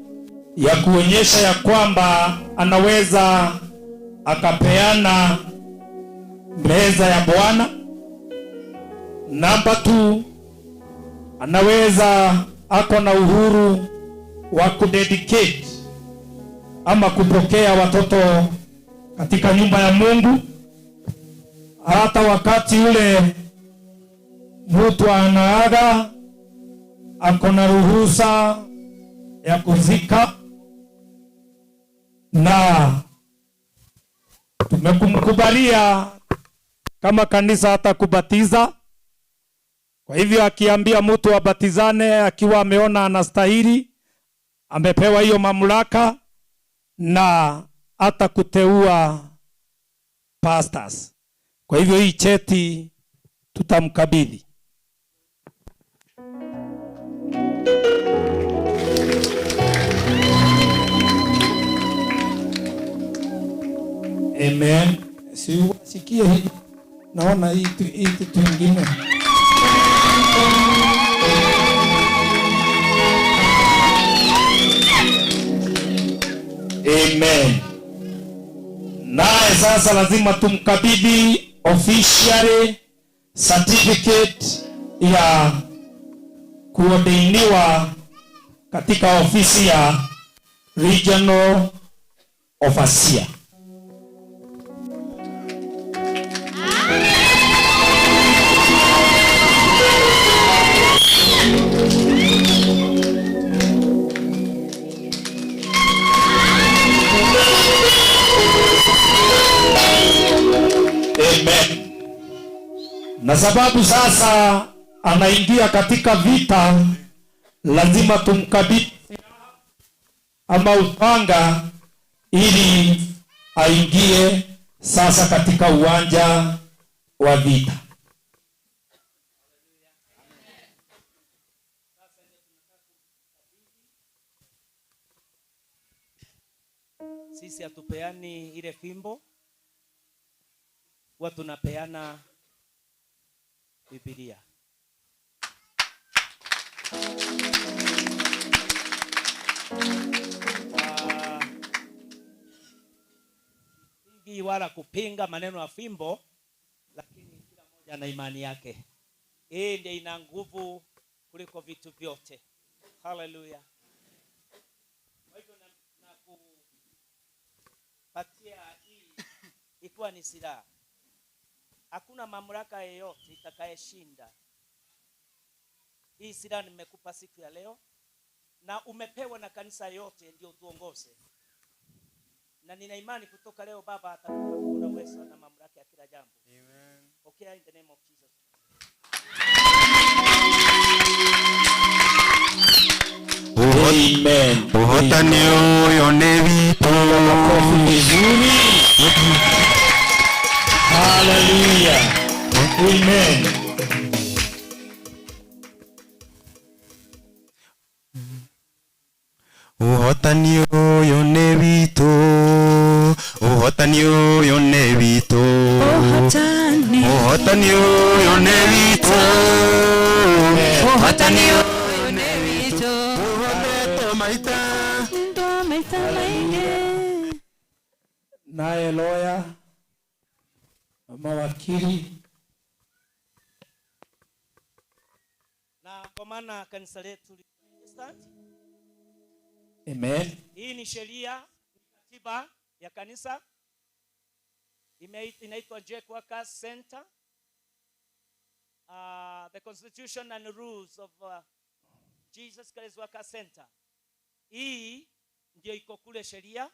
ya kuonyesha ya kwamba anaweza akapeana meza ya Bwana. Namba 2, anaweza ako na uhuru wa kudedicate ama kupokea watoto katika nyumba ya Mungu. Hata wakati ule mtu anaaga, ako na ruhusa ya kuzika, na tumekumkubalia kama kanisa hata kubatiza. Kwa hivyo akiambia mtu abatizane akiwa ameona anastahili, amepewa hiyo mamlaka na hata kuteua pastors. Kwa hivyo hii cheti tutamkabidhi. Amen. Sikie hii. Naona hii kitu kingine. Amen. Naye sasa lazima tumkabidhi officially certificate ya kuordainiwa katika ofisi ya Regional Overseer. Amen. Na sababu sasa anaingia katika vita, lazima tumkabidhi ama upanga ili aingie sasa katika uwanja wa vita. Sisi hatupeani ile fimbo, huwa tunapeana Biblia. Sipigi wala kupinga maneno ya fimbo, lakini kila mmoja ana imani yake. Hii ndiyo ina nguvu kuliko vitu vyote. Haleluya. Kwa hivyo nakupatia hii ikiwa ni silaha. Hakuna mamlaka yeyote itakayeshinda hii silaha nimekupa siku ya leo, na umepewa na kanisa yote ndio tuongoze. Na nina imani kutoka leo Baba atakupa kuna uwezo na mamlaka ya kila jambo. Amen. Okay, in the name of Jesus. Amen. Ũhotani ũyũ nĩ witũ. Makofi vizuri. Hallelujah. Amen. Ũhotani ũyũ nĩ witũ. Ũhotani ũyũ nĩ witũ. Ũhotani ũyũ nĩ witũ. Ũhotani ũyũ nĩ witũ. Ũhotetwo maita. Naye lawyer, mawakili. Na kwa maana kanisa letu li Protestant. Amen. Hii ni sheria, ni katiba ya kanisa. Inaitwa Jack Workers Center. The Constitution and Rules of Jesus Christ Workers Center. Hii ndio iko kule sheria.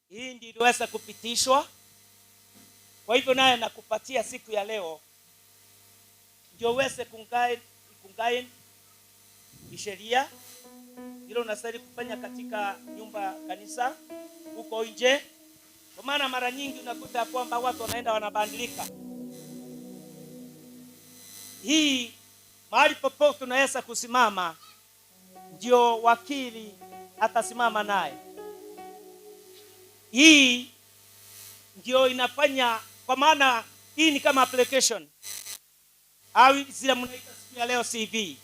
Hii ndio iliweza kupitishwa. Kwa hivyo naye nakupatia siku ya leo ndio uweze kungain sheria ile unastahili kufanya katika nyumba kanisa huko nje. Kwa maana mara nyingi unakuta kwamba watu wanaenda wanabadilika. Hii mahali popote unaweza kusimama, ndio wakili atasimama naye. Hii ndio inafanya, kwa maana hii ni kama application au zile mnaita siku ya leo CV.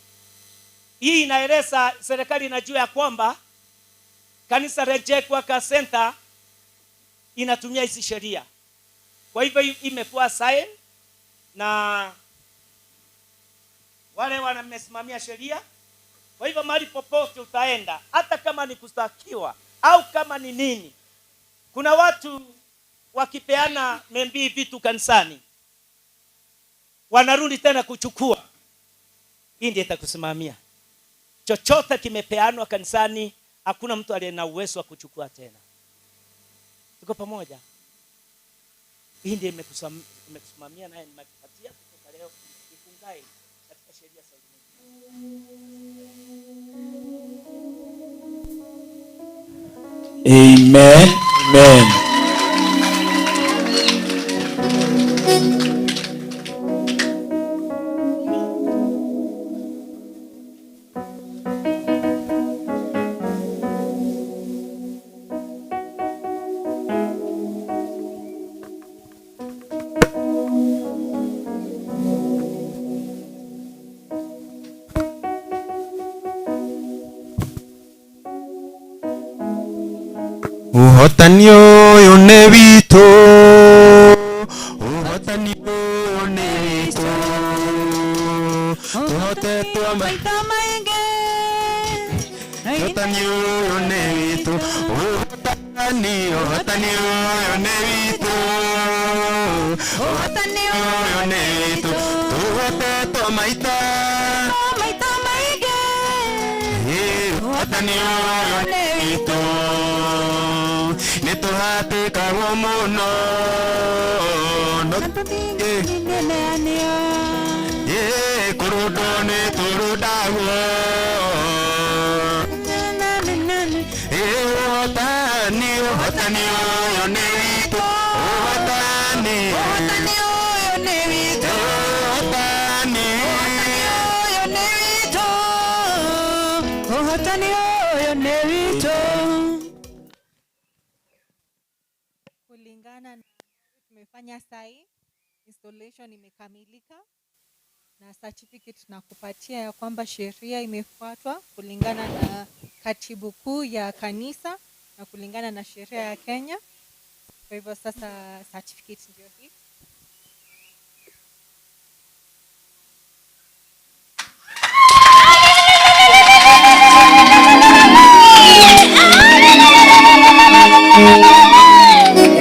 Hii inaeleza serikali inajua ya kwamba kanisa la Jack Workers Center inatumia hizi sheria. Kwa hivyo imekuwa sign na wale wanamesimamia sheria. Kwa hivyo mahali popote utaenda, hata kama ni kustakiwa au kama ni nini. Kuna watu wakipeana membi vitu kanisani, wanarudi tena kuchukua. Hii ndiyo itakusimamia. Chochote kimepeanwa kanisani, hakuna mtu aliye na uwezo wa kuchukua tena. Tuko pamoja? Hii ndiyo imekusimamia, naye nimekupatia kutoka leo ifungae katika sheria za ulimwengu. Amen. Amen. Ũhotani ũyũ nĩ witũ. Ũhotani ũyũ nĩ witũ. Tũhotetwo maita maingĩ. Ũhotani ũyũ nĩ witũ. Ũhotani, ũhotani ũyũ nĩ witũ. Ũhotani ũyũ nĩ witũ. Tũhotetwo maita maingĩ. Ũhotani ũyũ nĩ witũ. Nĩtũhatĩkagwo mũno no kũrũndwo nĩtũrũndagwo. Ũhotani, ũhotani ũyũ nĩ witũ. Ũhotani, ũhotani ũyũ nĩ witũ. Ũhotani, ũhotani ũyũ nĩ witũ. Ũhotani ũyũ nĩ witũ. Kulingana na tumefanya sahi, installation imekamilika. Na certificate nakupatia ya kwamba sheria imefuatwa kulingana na katibu kuu ya kanisa na kulingana na sheria ya Kenya. Kwa hivyo sasa certificate ndio hii.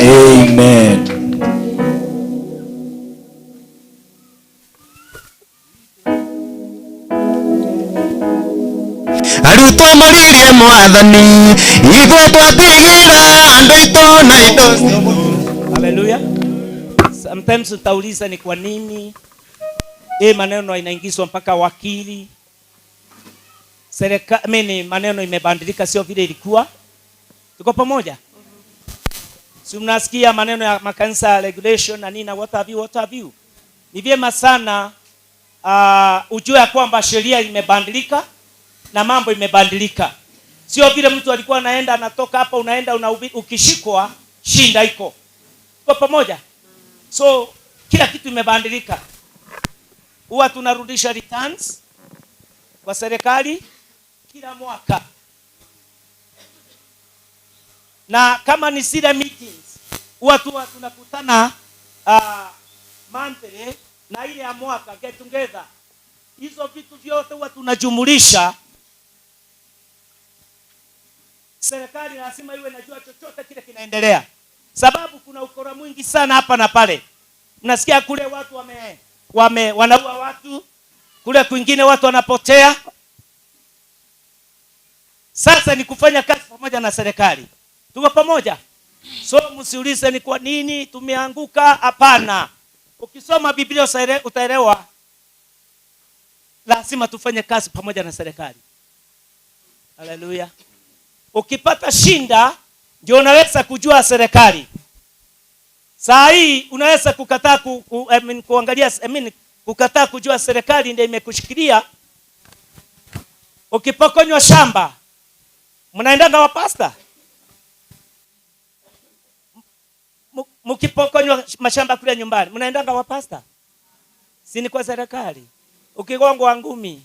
Amen. Arutwo moririe mwathani ithuĩ twatigire andũ aitũ na indo citũ. Haleluya. Sometimes utauliza ni kwa nini hii maneno inaingizwa mpaka wakili. Serikali maneno imebadilika, sio vile ilikuwa. Tuko pamoja? Si mnasikia maneno ya makanisa regulation na nini, what have you, what have you. Ni vyema sana ujue ya kwamba sheria imebadilika na mambo imebadilika. Sio vile mtu alikuwa anaenda anatoka hapa unaenda ukishikwa shinda iko. Tuko pamoja? So kila kitu imebadilika. Huwa tunarudisha returns kwa serikali kila mwaka. Na kama ni zile meetings huwa tunakutana monthly na ile ya mwaka get together. Hizo vitu vyote huwa tunajumulisha. Serikali lazima iwe inajua chochote kile kinaendelea. Sababu kuna ukora mwingi sana hapa na pale. Mnasikia kule watu wanaua watu, kule kwingine watu wanapotea. Sasa ni kufanya kazi pamoja na serikali. Tuko pamoja? So msiulize ni kwa nini tumeanguka, hapana. Ukisoma Biblia utaelewa lazima tufanye kazi pamoja na serikali. Haleluya. Ukipata shinda ndio unaweza kujua serikali. Saa hii unaweza kukataa kuangalia, kukataa kujua serikali ndio imekushikilia. Ukipokonywa shamba mnaendanga wa pastor? Mkipokonywa mashamba kule nyumbani mnaendanga wa pastor? Si ni kwa serikali. Ukigongwa ngumi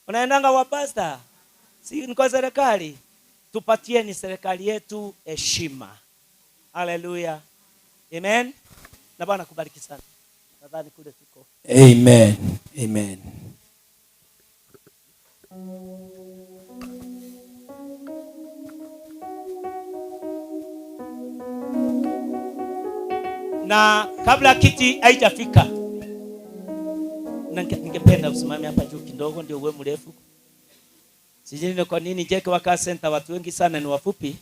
unaendanga wa pastor? Si ni kwa serikali. Tupatieni serikali yetu heshima. Haleluya. Amen. Na Bwana kubariki sana. Nadhani kule tuko. Amen. Amen. Na kabla kiti haijafika, ningependa usimame hapa juu kidogo ndio uwe mrefu. Sijui ni kwa nini Jeke Waka Center watu wengi sana ni wafupi.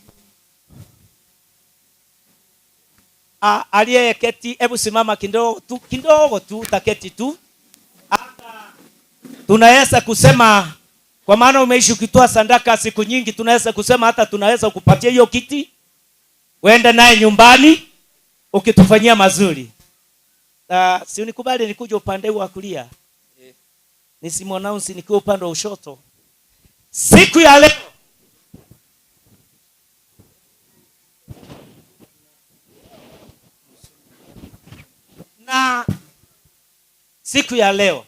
Aliyeketi hebu simama kidogo tu, kidogo tu utaketi tu. Hata tunaweza kusema kwa maana umeishi ukitoa sadaka siku nyingi, tunaweza kusema hata tunaweza kupatia hiyo kiti uende naye nyumbani ukitufanyia mazuri. Si unikubali nikuje upande wa kulia. Nisimuannounce nikiwa upande wa ushoto. Siku ya leo na siku ya leo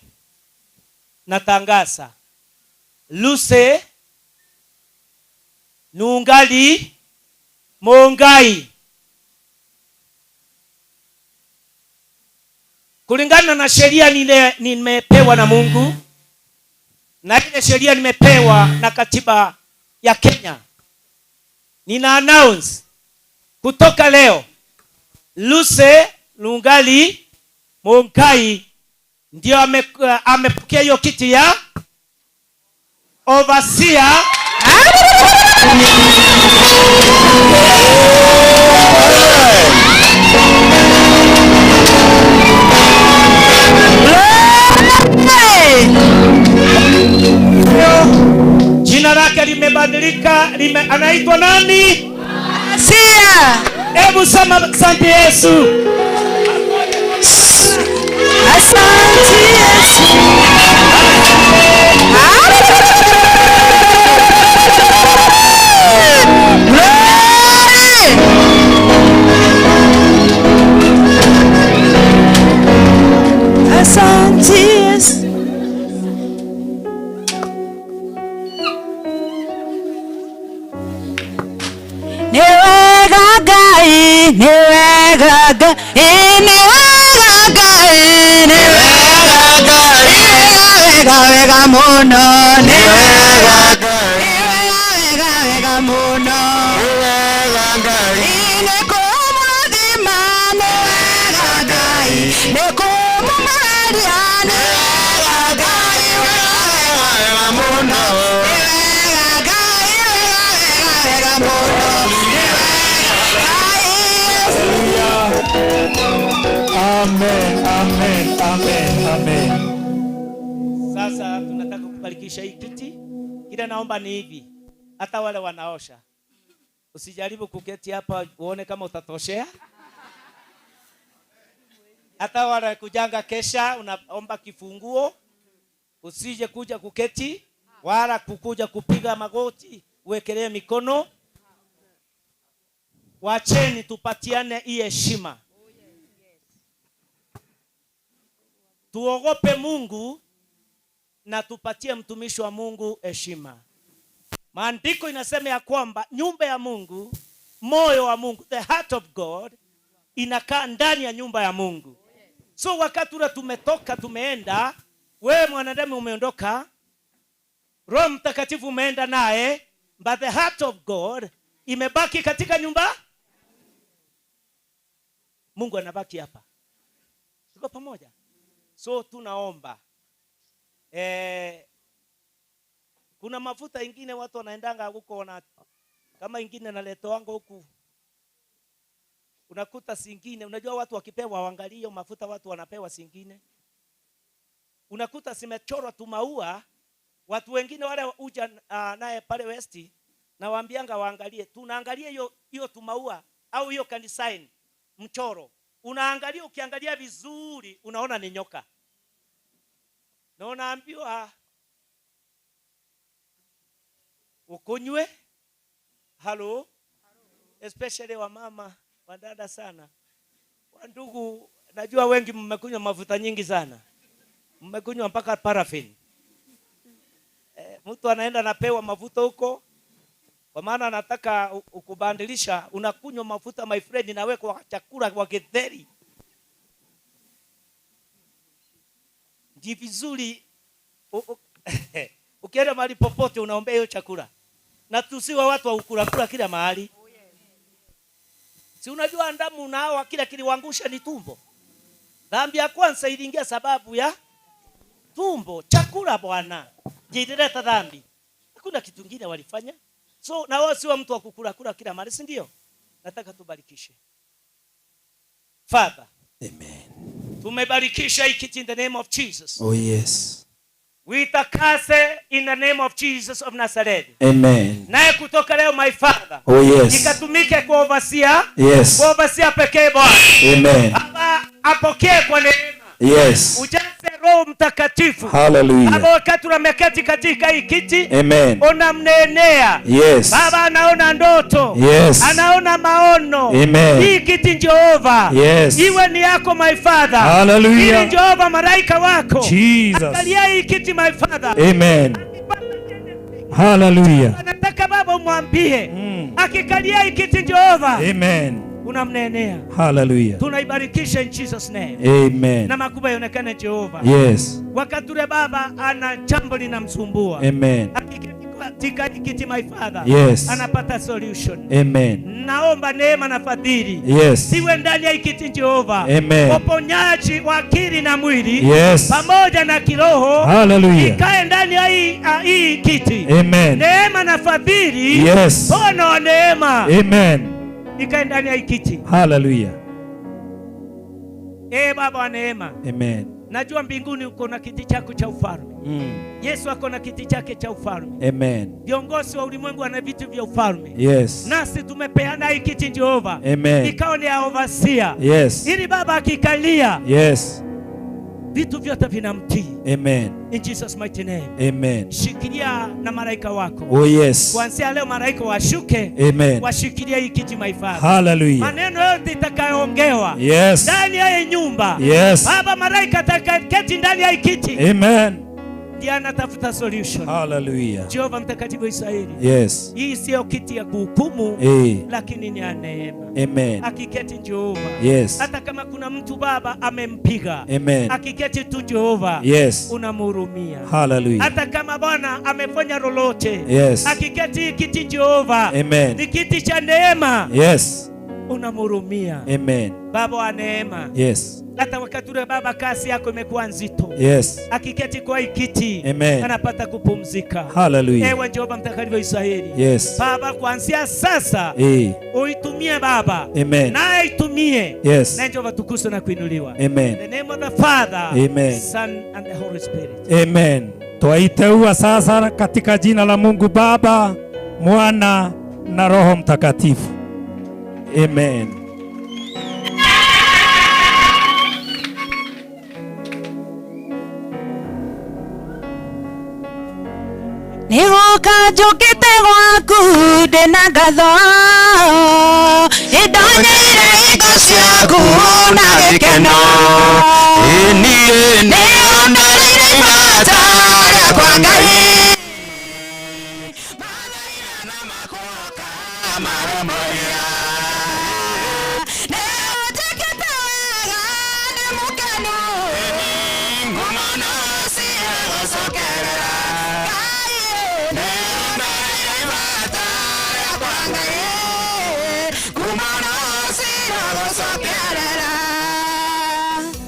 natangaza Lucy Nungali Mongai kulingana na sheria nimepewa na Mungu na ile sheria nimepewa na katiba ya Kenya, nina announce kutoka leo Lucy Nungali Mongai ndio amepokea hiyo kiti ya overseer. Jina lake limebadilika, anaitwa nani? Sia. Hebu sema asante Yesu. Asante Yesu. Asante Yesu. Nĩ wega Ngai, nĩ wega Ngai, nĩ wega Ngai, wega wega mũno, nĩ wega Ngai, wega wega mũno, nĩ wega Ngai, nĩ kũmũrathima, nĩ wega Ngai, nĩ kũmũmaria, nĩ wega Ngai, wega wega mũno, nĩ wega Ngai, wega wega wega mũno, nĩ wega Ngai. Amen, amen, amen, amen. Sasa tunataka kubarikisha hii kiti. Kile naomba ni hivi, hata wale wanaosha, usijaribu kuketi hapa uone kama utatoshea. Hata wale kujanga kesha, unaomba kifunguo, usije kuja kuketi wala kukuja kupiga magoti, uwekelee mikono. Wacheni tupatiane hii heshima, tuogope Mungu na tupatie mtumishi wa Mungu heshima. Maandiko inasema ya kwamba nyumba ya Mungu, moyo wa Mungu, the heart of God inakaa ndani ya nyumba ya Mungu. So wakati ule tumetoka tumeenda, wewe mwanadamu umeondoka, Roho Mtakatifu umeenda naye, but the heart of God imebaki katika nyumba. Mungu anabaki hapa. Tuko pamoja? So tunaomba. Kuna mafuta ingine watu wanaendanga huko wana, kama ingine naletwanga huku, unakuta singine, unajua watu wakipewa waangalie hiyo mafuta, watu wanapewa singine, unakuta zimechorwa tu maua. Watu wengine wale uja naye pale West na waambianga waangalie, tunaangalia hiyo tu maua au hiyo design mchoro, unaangalia, ukiangalia vizuri unaona ni nyoka, na unaambiwa ukunywe. Halo, especially wa mama, wa dada sana, wa ndugu, najua wengi mmekunywa mafuta nyingi sana, mmekunywa mpaka paraffin. Mtu anaenda anapewa mafuta huko, kwa maana anataka ukubandilisha, unakunywa mafuta my friend, inawekwa chakula kwa githeri. Ndi vizuri ukienda mahali popote unaombea hiyo chakula. Na tusiwe watu wa kukula kula kila mahali. Si unajua Adamu na Hawa kila kiliwaangusha ni tumbo. Dhambi ya kwanza iliingia sababu ya tumbo, chakula bwana. Ilileta dhambi. Hakuna kitu kingine walifanya. So na wao sio mtu wa kukula kula kila mahali, si ndio? Nataka tubarikishe. Father. Amen. Tumebarikisha hiki in the name of Jesus. Oh yes. Uitakase in the name of Jesus of Nazareth. Amen. Naye kutoka leo my Father. Oh yes. Ikatumike kwa overseer. Yes. Kwa overseer pekee Bwana. Amen. Baba apokee kwa neema. Yes. Ujaze Roho Mtakatifu. Hallelujah. Baba wakati unameketi katika hii kiti, Amen. unamnenea. Yes. Baba anaona ndoto. Yes. Anaona maono. Amen. Hii kiti Jehova. Yes. Iwe ni yako my Father. Hallelujah. Ili Jehova malaika wako. Jesus. Angalia hii kiti my Father. Amen. Hallelujah. Anataka Baba umwambie. Akikalia hii kiti Jehova. Amen. Unamnenea. Hallelujah. Tunaibarikisha in Jesus name. Amen. Na makubwa yaonekane Jehova. Yes. Wakati ule baba ana jambo linamsumbua. Amen. Akiketi kiti my Father. Yes. Anapata solution. Amen. Naomba neema na fadhili. Yes. Siwe ndani ya kiti Jehova. Amen. Uponyaji wa akili na mwili. Yes. Pamoja na kiroho. Hallelujah. Ikae ndani ya hii kiti. Amen. Neema na fadhili. Yes. Bwana wa neema. Amen. Ikae ndani ya kiti. Hallelujah. Baba wa neema. Amen. Najua mbinguni uko na kiti chako cha ufalme. Yesu ako na kiti chake cha ufalme. Amen. Viongozi wa ulimwengu wana viti vya ufalme. Yes. Nasi tumepeana hii kiti Jehova. Amen. Ikawa ni ya overseer. Yes. Ili baba akikalia. Yes. Vitu vyote vinamtii. Amen. In Jesus mighty name. Amen. Shikilia na malaika wako. Oh yes. Kuanzia leo malaika washuke. Amen. Washikilia hii kiti my Father. Hallelujah. Maneno yote itakayoongewa. Yes. Ndani ya nyumba. Yes. Baba malaika atakayeketi ndani ya hii kiti. Amen. Saidiana, tafuta solution. Hallelujah. Jehova mtakatifu Israeli. Yes. Hii sio kiti ya kuhukumu, Eh. lakini ni ya neema. Amen. Akiketi Jehova. Yes. Hata kama kuna mtu Baba amempiga. Amen. Akiketi tu Jehova. Yes. Unamhurumia. Hallelujah. Hata kama Bwana amefanya lolote. Yes. Akiketi kiti Jehova. Amen. Ni kiti cha neema. Yes. Unamhurumia. Amen. Baba wa neema. Yes. Hata wakati ule Baba kasi yako imekuwa nzito. Yes. Akiketi kwa hii kiti, Amen. anapata kupumzika. Hallelujah. Ewe Jehova mtakatifu wa Israeli. Yes. Baba, kuanzia sasa Eh. uitumie Baba. Amen. Naye itumie. Yes. Na Jehova tukuzwe na kuinuliwa. Amen. In the name of the Father, Amen. Son and the Holy Spirit. Amen. Twaiteua sasa katika jina la Mungu Baba, Mwana na Roho Mtakatifu. Amen. Nĩgũka njũkĩte gwaku ndĩna ngatho, nĩndonyeire hingo ciaku na gĩkeno, nĩũndorĩire ibata rĩakwa Ngai.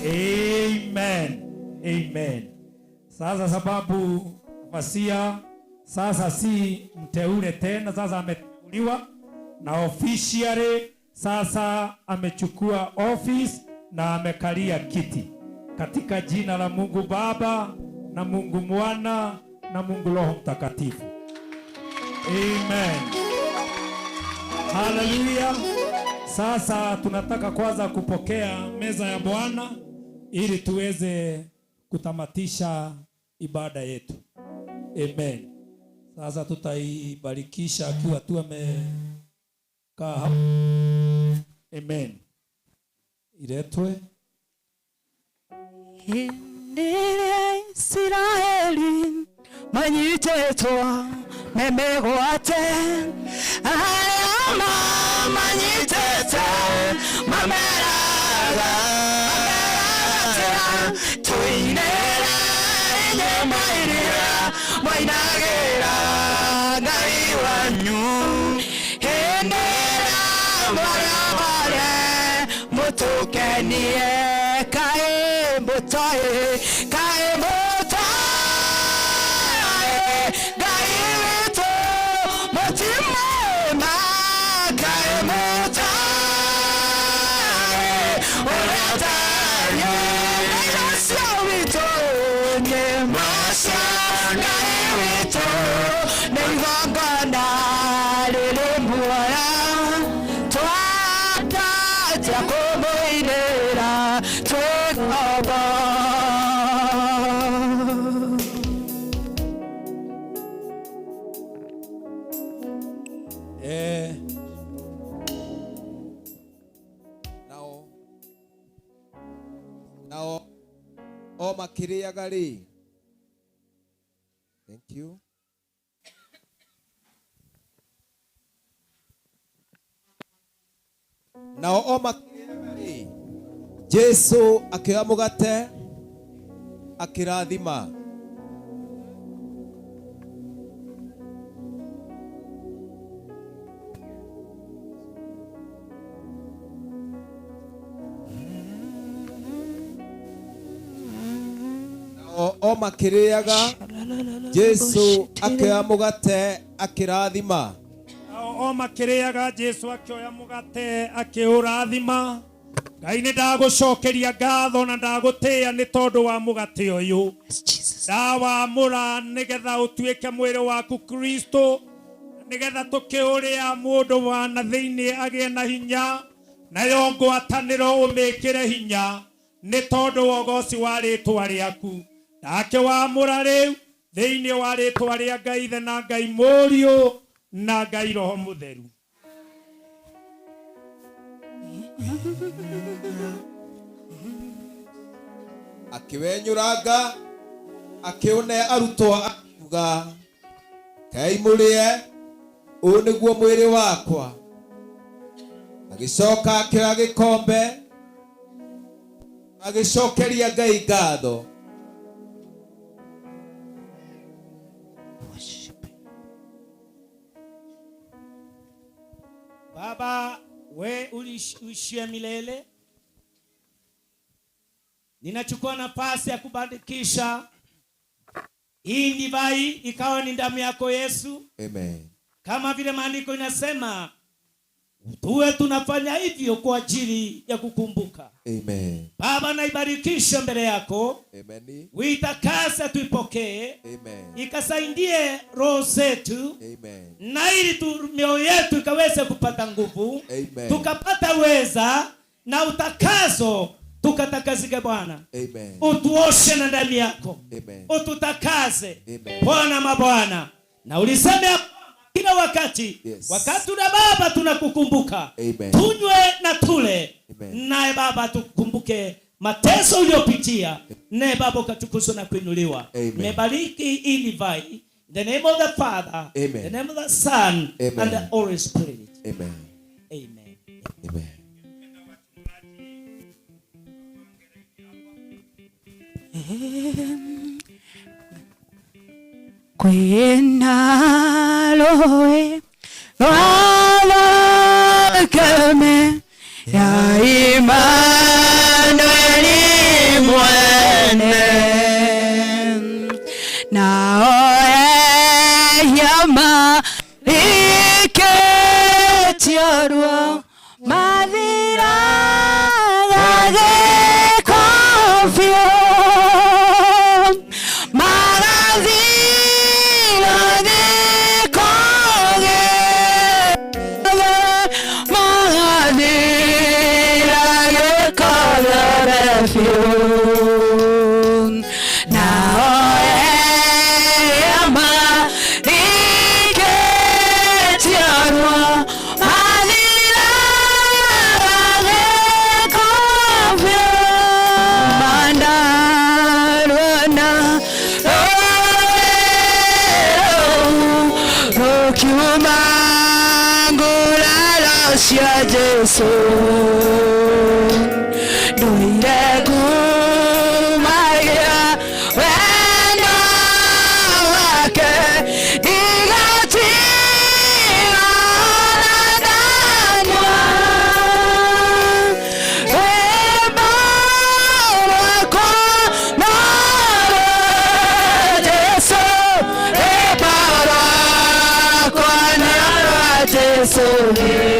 Amen. Amen. Sasa sababu Masia sasa si mteule tena, sasa ameteuliwa na officially, sasa amechukua office na amekalia kiti. Katika jina la Mungu Baba na Mungu Mwana na Mungu Roho Mtakatifu. Amen. Hallelujah. Sasa tunataka kwanza kupokea meza ya Bwana ili tuweze kutamatisha ibada yetu. Amen. Sasa tutaibarikisha akiwa tu amekaa hapo. Amen. Iletwe. Hĩndĩ Israeli manyitĩtwo me mĩgwate, arĩa mamanyitĩte mameraga tũinĩre nyĩmbo iria mwainagĩra Ngai wanyu. Hĩndĩ ĩrĩa mwarabare mũtũkenie, kaĩ mũtoĩ, kaĩ mũtoĩ Ngai witũ mũtimwema, kaĩ mũtoĩ ũrĩa ũtariĩ. Ngai ũcio witũ nyĩmbo cia Ngai witũ nĩ igongona rĩrĩ muoyo, twatata kũmũinĩra twĩ ngombo. Nao o makĩrĩaga rĩ, thank you. Nao o makĩrĩaga rĩ, Jesu akĩoya mũgate akĩrathima. Nao o makĩrĩaga, Jesu akĩoya mũgate akĩrathima. Nao o makĩrĩaga, Jesu akĩoya mũgate akĩũrathima. Ngai nĩ ndagũcokeria ngatho na ndagũtĩĩa nĩ tondũ wa mũgate ũyũ. Ndawamũra nĩgetha ũtuĩke mwĩrĩ waku Kristo, nĩgetha tũkĩũrĩa mũndũ wa na thĩinĩ agĩe na hinya, nayo ngwatanĩro ũmĩkĩre hinya nĩ tondũ wa ũgoci wa rĩtwa rĩaku. Ndakĩwamũra rĩu thĩinĩ wa rĩtwa rĩa Ngai Ithe na Ngai Mũriũ na Ngai Roho Mũtheru. Akĩwenyũranga Akĩũne arutwo akiuga, "Kei mũrĩe, ũyũ nĩguo mwĩrĩ wakwa." Agĩcoka akĩoya gĩkombe, agĩcokeria Ngai ngatho. Baba, we uishie milele, ninachukua nafasi ya kubandikisha hii divai ikawa ni damu yako Yesu. Amen. Kama vile maandiko inasema, tuwe tunafanya hivyo kwa ajili ya kukumbuka. Amen. Baba, naibarikisha mbele yako. Amen. Uitakase tuipokee. Amen. Ikasaidie roho zetu. Amen. Na ili mioyo yetu ikaweze kupata nguvu. Amen. Tukapata uweza na utakaso, tukatakasike Bwana. Amen. Utuoshe na damu yako. Amen. Ututakaze. Amen. Bwana mabwana. Na ulisema kila wakati, yes, wakati na Baba tunakukumbuka. Amen. Tunywe na tule. Amen. Naye Baba tukumbuke mateso uliyopitia. Naye Baba ukatukuzwa na kuinuliwa. Nimebariki hii divai. In the name of the Father, Amen, the name of the Son, Amen, and the Holy Spirit. Amen. Amen. Amen. Kwinaloe lwalakame ya Immanueli mwene naoe yama iketiarwa mathira gagekofio Jesu nduire kumaya wendo wake ndigatigana ndanywa rwimbo rwakwa narwo Jesu, rwimbo rwakwa narwo Jesu. Amen.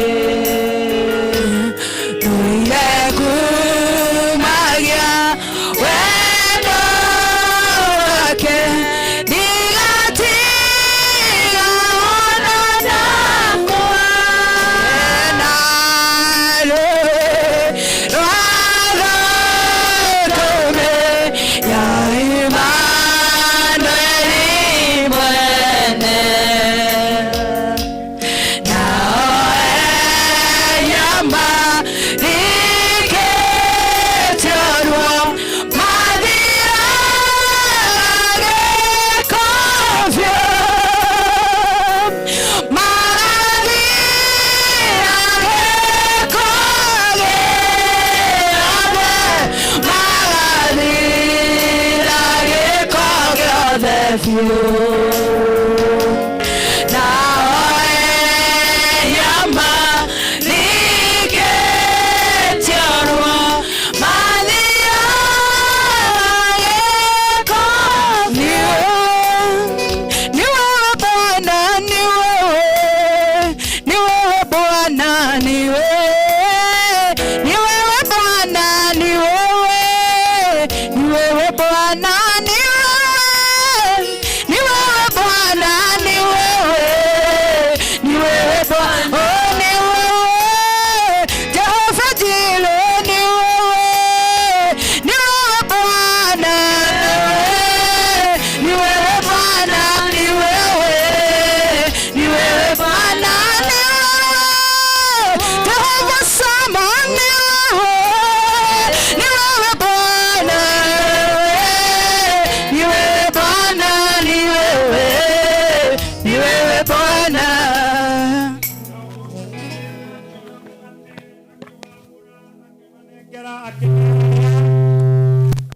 Akĩnengera akĩmera,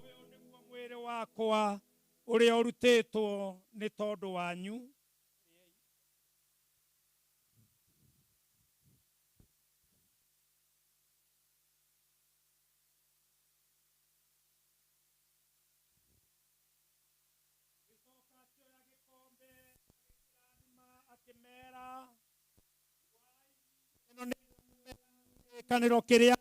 ũyũ nĩguo mwĩrĩ wakwa ũrĩa ũrutĩtwo nĩ tondũ wanyu. Kĩrĩkanĩro kĩrĩa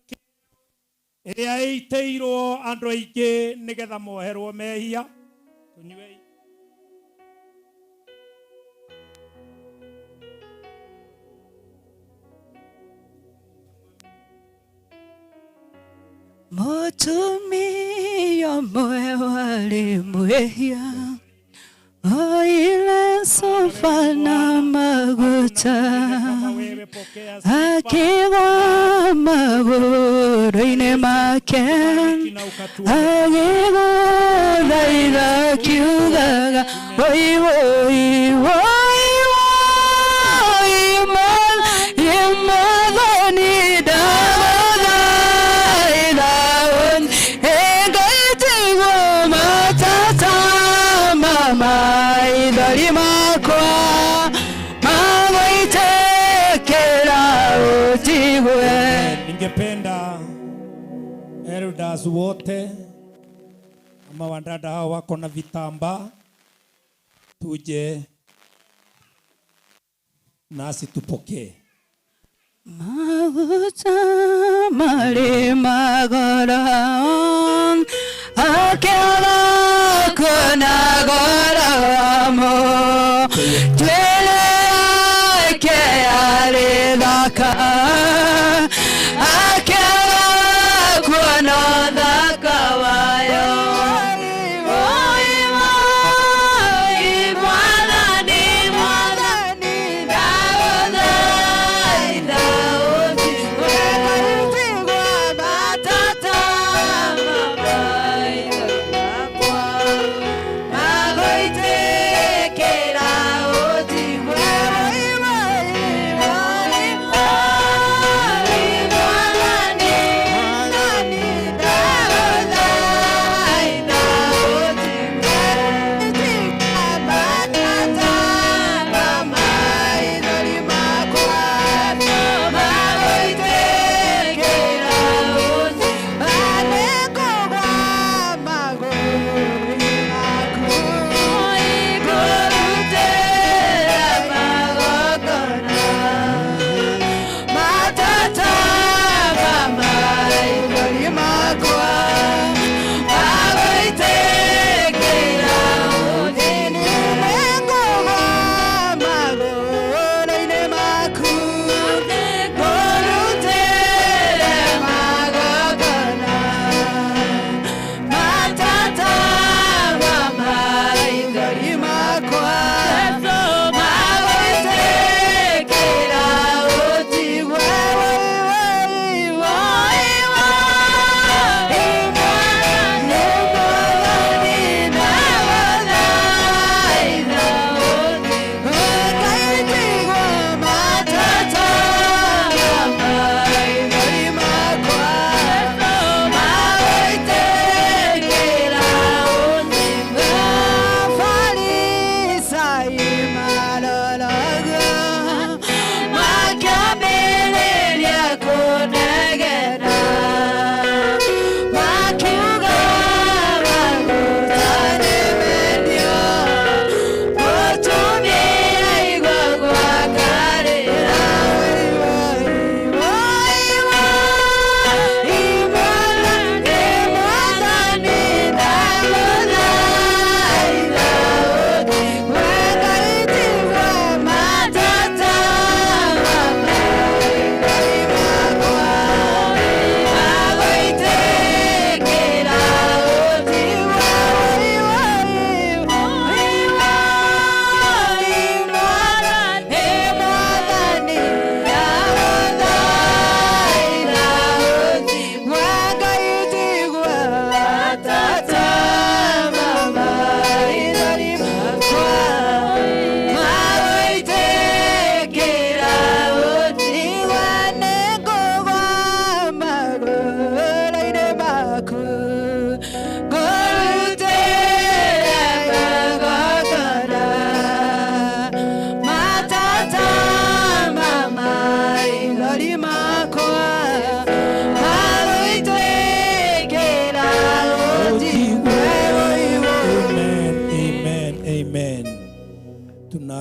ĩrĩa ĩitĩirwo andũ aingĩ nĩgetha moherwo mehia. Tũnyuei. Mũtumia ũmwe warĩ mwĩhia oire sofa na maguta akĩgwa magũrũ-inĩ make agĩgũthaitha akiugaga woi woi woi woi Mwathani ndagũthaitha ũnengetigwo matata ma maithori makwa magũitĩkĩra ũnjigue. Ningependa elders wote ama wadada hao wako na vitambaa tuje nasi tupokee. Maguta marĩ magoro akĩaga kuona goro wamo njuĩrĩ yake yarĩ thaka akĩaga kuona ũthaka wayo. Oi, oi, Mwathani, Mwathani, ndagũthaitha ũnjigue.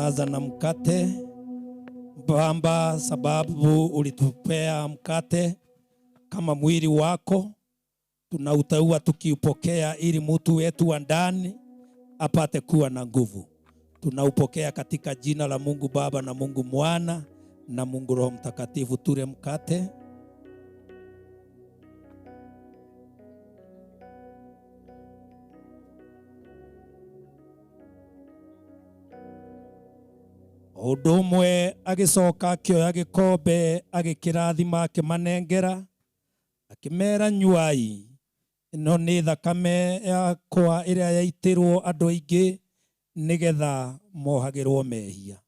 Tunaanza na mkate. Baba, sababu ulitupea mkate kama mwili wako, tunauteua tukiupokea ili mtu wetu wa ndani apate kuwa na nguvu. Tunaupokea katika jina la Mungu Baba na Mungu Mwana na Mungu Roho Mtakatifu. Tule mkate. Ũndũ ũmwe agĩcoka akĩoya gĩkombe agĩkĩrathima akĩmanengera akĩmera nyuai, ĩno nĩ thakame yakwa ĩrĩa yaitĩrwo andũ aingĩ nĩgetha mohagĩrwo mehia.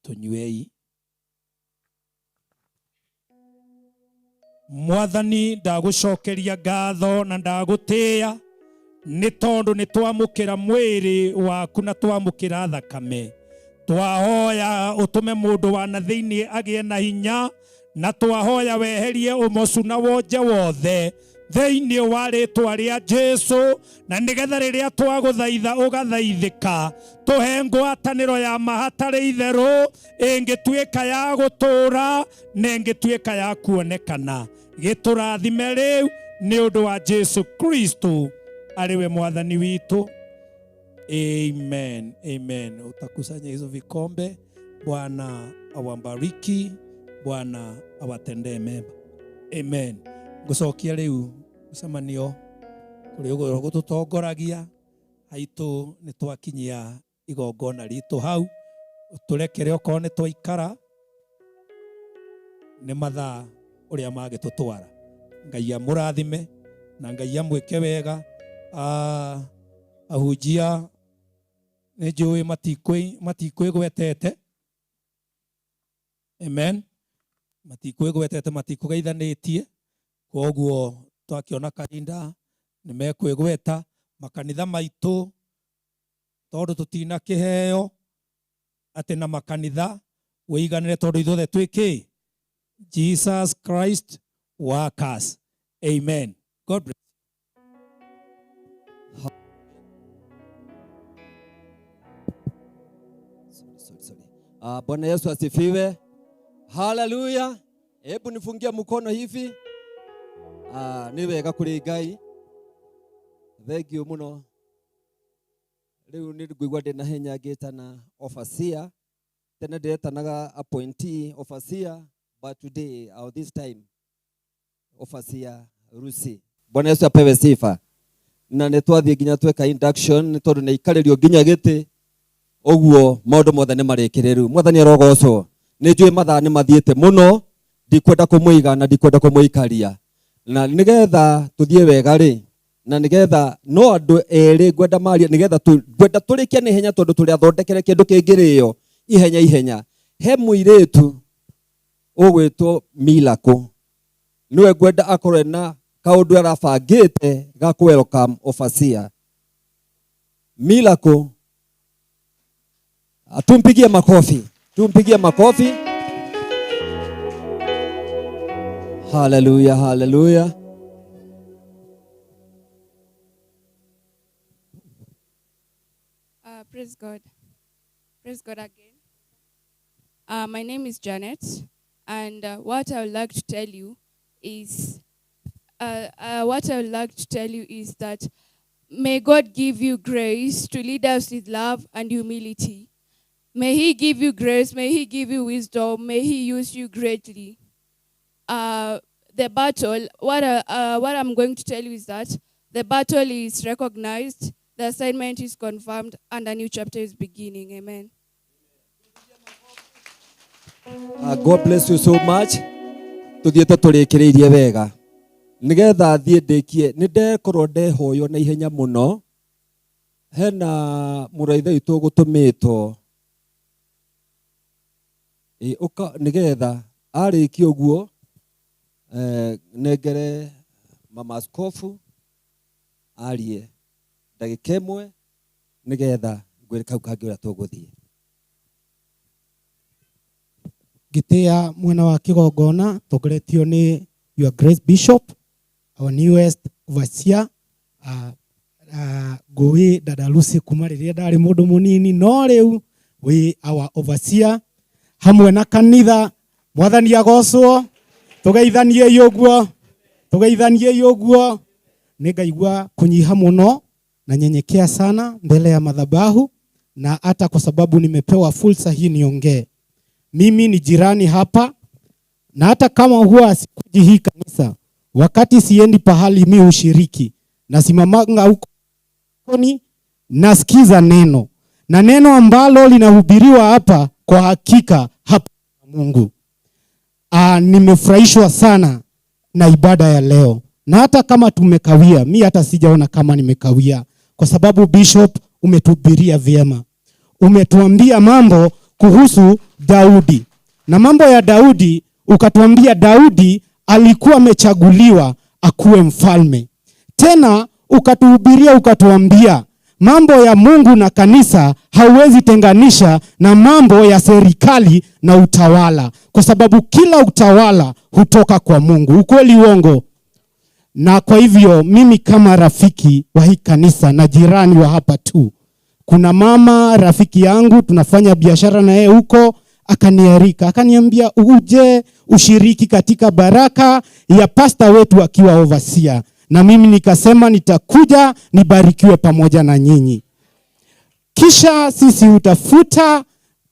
Tũnyuei. Mwathani, ndagũcokeria ngatho na ndagũtĩĩa nĩ tondũ nĩ twamũkĩra mwĩrĩ waku na twamũkĩra thakame. Twahoya ũtũme mũndũ wa na thĩinĩ agĩe na hinya, na twahoya weherie ũmocu na wonje wothe thĩinĩ wa rĩtwa rĩa Jesu, na nĩgetha rĩrĩa twagũthaitha ũgathaithĩka. Tũhe ngwatanĩro ya ma hatarĩ itherũ ĩngĩtuĩka ya gũtũũra na ĩngĩtuĩka ya kuonekana. Gĩtũrathime rĩu nĩ ũndũ wa Jesu Kristo arĩ we Mwathani witũ. Amen, amen. Utakusanya hizo vikombe. Bwana awabariki, Bwana awatendee mema. Amen. Ngucokia riu mucemanio kuri uguo gututongoragia haitu ni twakinyia igongona ritu hau turekere okorwo ni twaikara ni mathaa uria magitutwara. Ngai amurathime na Ngai amwike wega. Ahunjia nĩ njũĩ matikwĩgwetete. Amen. Matikwĩgwetete, matikũgeithanĩtie, koguo twakiona kahinda nĩ mekwĩgweta. Makanitha maitũ tondũ tũtina kĩheo atĩ na makanitha wĩiganĩre, tondũ ithuothe twĩ kĩ? Jesus Christ workers. Amen. God bless. Sorry. Bwana Yesu asifiwe. Haleluya. Hebu nifungie mkono hivi. Ni wega kuri Ngai. Thank you muno. Riu ni ngũigua ndĩ na hinya ngĩtana overseer. Tene ndetanaga appointee overseer, but today or this time overseer Lucy. Bwana Yesu apewe sifa. Na nĩ twathiĩ nginya tweka induction nĩ tondũ nĩ ikarĩrio nginya gĩtĩ. Ũguo maũndũ mothe nĩ marĩkĩrĩru. Mwathani arogocwo. Nĩ njũĩ mathaa nĩ mathiĩte mũno, ndikwenda kũmũiga na ndikwenda kũmũikaria. Na nĩgetha tũthiĩ wega rĩ, na nĩgetha no andũ erĩ ngwenda marie, nĩgetha ngwenda tũrĩkie na ihenya tondũ tũrĩ athondekere kĩndũ kĩngĩrĩo ihenya ihenya. He mũirĩtu ũgwĩtwo Miracle, nĩwe ngwenda akorwo na kaũndũ arabangĩte ga kũ welcome overseer. Miracle, tumpigie makofi, tumpigie makofi. Hallelujah, hallelujah. Praise God. Praise God again. My name is Janet, and what I would like to tell you is, that may God give you grace to lead us with love and humility. May He give you grace, may He give you wisdom, may He use you greatly. The battle, what I'm going to tell you is that the battle is recognized, the assignment is confirmed, and a new chapter is beginning. Amen. God bless you so much. Tuthiĩte tũrĩkĩrĩirie wega. Nĩgetha thiĩ ndĩkie, nĩ ndekorwo ndehoywo na ihenya mũno. Hena mũrũ wa ithe witũ ũgũtũmĩtwo. Ũka nĩgetha arĩkia ũguo, nengere mama askofu arie ndagĩka ĩmwe nĩgetha ngwĩre kau kangĩ ũrĩa tũgũthiĩ. Ngĩtĩĩa mwena wa kĩgongona tongoretio nĩ Your Grace Bishop, our newest overseer, ngũĩ dada Lucy kuma rĩrĩa ndarĩ mũndũ mũnini, no rĩu Wi our overseer hamwe na kanitha. Mwathani agocwo, tugeithanie uguo, tugeithanie uguo. Ningaigua kunyiha muno na nyenyekea sana mbele ya madhabahu, na hata kwa sababu nimepewa fursa hii niongee. Mimi ni jirani hapa, na hata kama huwa sikuji hii kanisa, wakati siendi pahali mi hushiriki, nasimamanga huko nasikiza neno, na neno ambalo linahubiriwa hapa kwa hakika hapa Mungu. Nimefurahishwa sana na ibada ya leo, na hata kama tumekawia, mi hata sijaona kama nimekawia, kwa sababu Bishop umetuhubiria vyema. Umetuambia mambo kuhusu Daudi, na mambo ya Daudi ukatuambia Daudi alikuwa amechaguliwa akuwe mfalme. Tena ukatuhubiria ukatuambia mambo ya Mungu na kanisa hauwezi tenganisha na mambo ya serikali na utawala, kwa sababu kila utawala hutoka kwa Mungu. Ukweli uongo? Na kwa hivyo mimi kama rafiki wa hii kanisa na jirani wa hapa tu, kuna mama rafiki yangu tunafanya biashara na yeye huko, akaniarika akaniambia uje ushiriki katika baraka ya pasta wetu akiwa overseer. Na mimi nikasema nitakuja nibarikiwe pamoja na nyinyi. Kisha sisi utafuta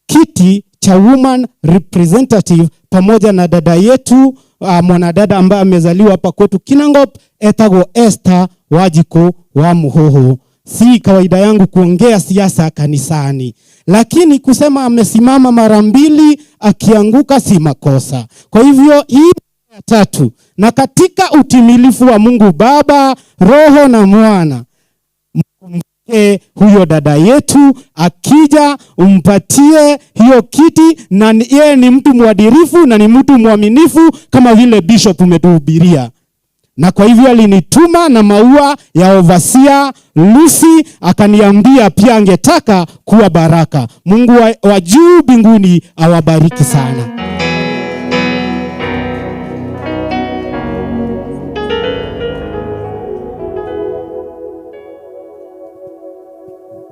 kiti cha woman representative pamoja na dada yetu, mwanadada ambaye amezaliwa hapa kwetu Kinangop, etago Esther Wajiko wa Muhoho. Si kawaida yangu kuongea siasa kanisani, lakini kusema amesimama mara mbili akianguka si makosa. Kwa hivyo hii ya tatu, na katika utimilifu wa Mungu Baba, Roho na Mwana, mkumbuke huyo dada yetu, akija umpatie hiyo kiti, na yeye ni mtu mwadilifu na ni mtu mwaminifu kama vile Bishop umetuhubiria. Na kwa hivyo alinituma na maua ya overseer Lucy, akaniambia pia angetaka kuwa baraka. Mungu wa juu mbinguni awabariki sana.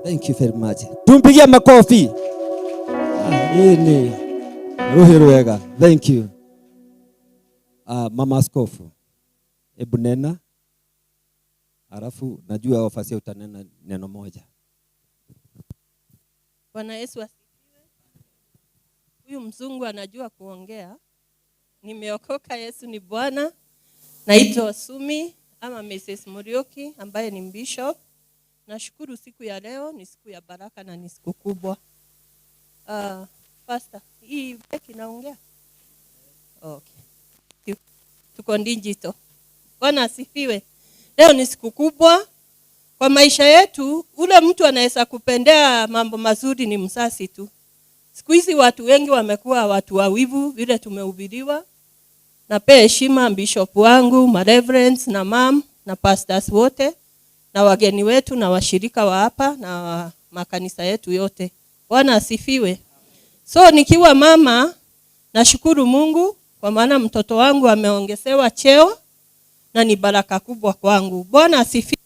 Thank you very much. Tumpigie makofi. Hii ni Ruhi Ruega. Thank you. Mama Askofu, hebu nena. Alafu najua wafasi utanena neno moja. Bwana Yesu asifiwe. Huyu mzungu anajua kuongea. Nimeokoka, Yesu ni Bwana. Naitwa Sumi ama Mrs. Muriuki ambaye ni bishop. Nashukuru siku ya leo ni siku ya baraka na ni siku kubwa. Pastor, hii beki naongea? Okay. Tuko digital. Bwana asifiwe. Leo ni siku kubwa kwa maisha yetu. Ule mtu anaweza kupendea mambo mazuri ni msasi tu. Siku hizi watu wengi wamekuwa watu wawivu vile tumehubiriwa. Napea heshima bishop wangu, ma reverends na mam na pastors wote na wageni wetu na washirika wa hapa na makanisa yetu yote. Bwana asifiwe. So nikiwa mama nashukuru Mungu kwa maana mtoto wangu ameongezewa cheo na ni baraka kubwa kwangu. Bwana asifiwe.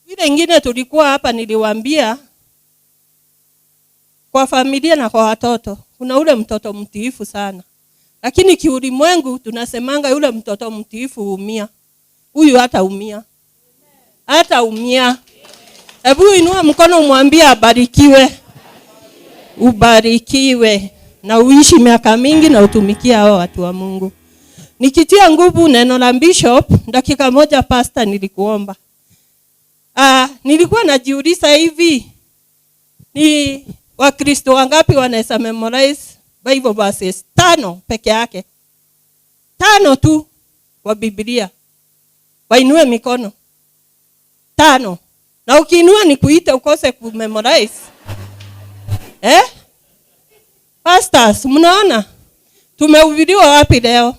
Vile ingine tulikuwa hapa niliwaambia kwa familia na kwa watoto, kuna ule mtoto mtiifu sana. Lakini kiulimwengu tunasemanga yule mtoto mtiifu huumia. Huyu hataumia. Hataumia. Hebu inua mkono umwambie abarikiwe. Ubarikiwe na uishi miaka mingi na utumikie hao watu wa Mungu. Nikitia nguvu neno la bishop, dakika moja pastor nilikuomba. Nilikuwa najiuliza hivi, ni Wakristo wangapi wanaweza memorize Bible verses 5 peke yake? 5 tu kwa Biblia. Wainue mikono. 5. Na ukiinua ni kuita ukose kumemorize. Pastors, mnaona? Tumehubiriwa wapi leo?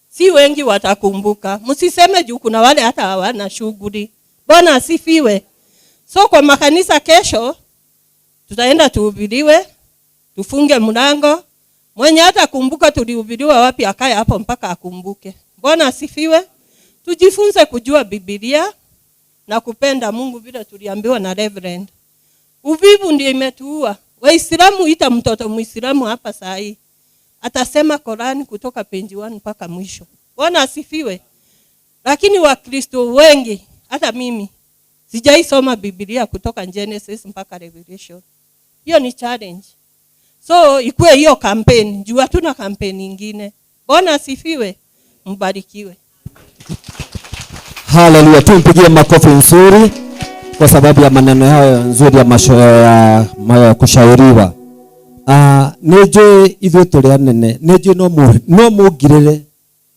Si wengi watakumbuka. Msiseme juu kuna wale hata hawana shughuli. Bwana asifiwe. So kwa makanisa kesho tutaenda tuhubiriwe, tufunge mlango. Mwenye hata kumbuka tulihubiriwa wapi akae hapo mpaka akumbuke. Bwana asifiwe. Tujifunze kujua Biblia na kupenda Mungu vile tuliambiwa na Reverend. Uvivu ndio imetuua. Waislamu, ita mtoto Muislamu hapa saa hii atasema Korani kutoka page 1 mpaka mwisho. Bwana asifiwe. Lakini Wakristo wengi, hata mimi sijaisoma Biblia kutoka Genesis mpaka Revelation. Hiyo ni challenge. So ikuwe hiyo campaign, juu hatuna campaign nyingine. Bwana asifiwe, mbarikiwe. Haleluya, tumpigie makofi nzuri kwa sababu ya maneno hayo nzuri ya ya kushauriwa. Nĩnjũĩ ithuĩ tũrĩ anene, nĩnjũĩ no mũngirĩre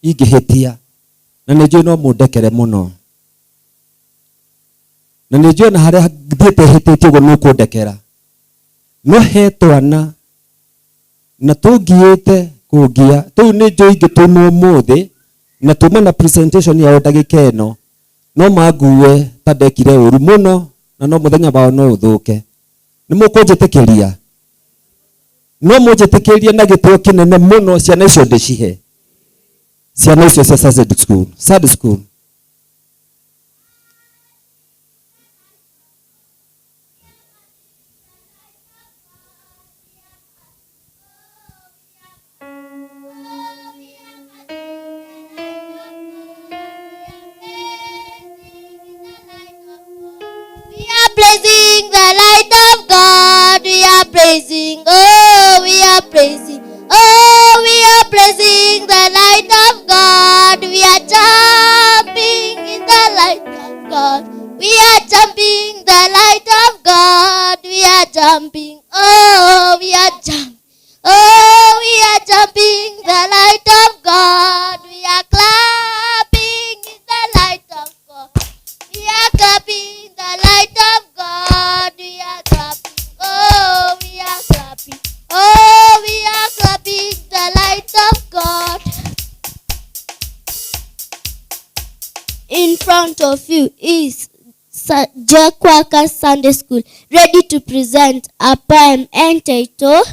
ingĩhĩtia, na nĩnjũĩ no mũndekere mũno, na nĩnjũĩ na harĩa thiĩte hĩtĩtie ũguo nĩũkũndekera. No he twana na tũngiĩte kũngia tũu nĩnjũĩ ingĩtũmwo ũmũthĩ na tuma na presentation yao ndagĩka ĩno, no mangue ta ndekire ũru mũno, na no mũthenya wao no ũthũke. Nĩ mũkũnjĩtĩkĩria? No mũnjĩtĩkĩrie na gĩtĩo kĩnene mũno ciana icio ndĩcihe, ciana icio cia Sunday school, Sunday school. Praising the light of God, we are praising, oh, we are praising, oh, we are praising the light of God, we are jumping in the light of God, we are jumping the light of God, we are jumping, oh, we are jumping, oh, we are jumping the light of God, we are clapping in the light of God, we are clapping the light of God, we are clapping, oh, we are clapping, oh, we are clapping the light of God. In front of you is Jack Walker Sunday School, ready to present a poem entitled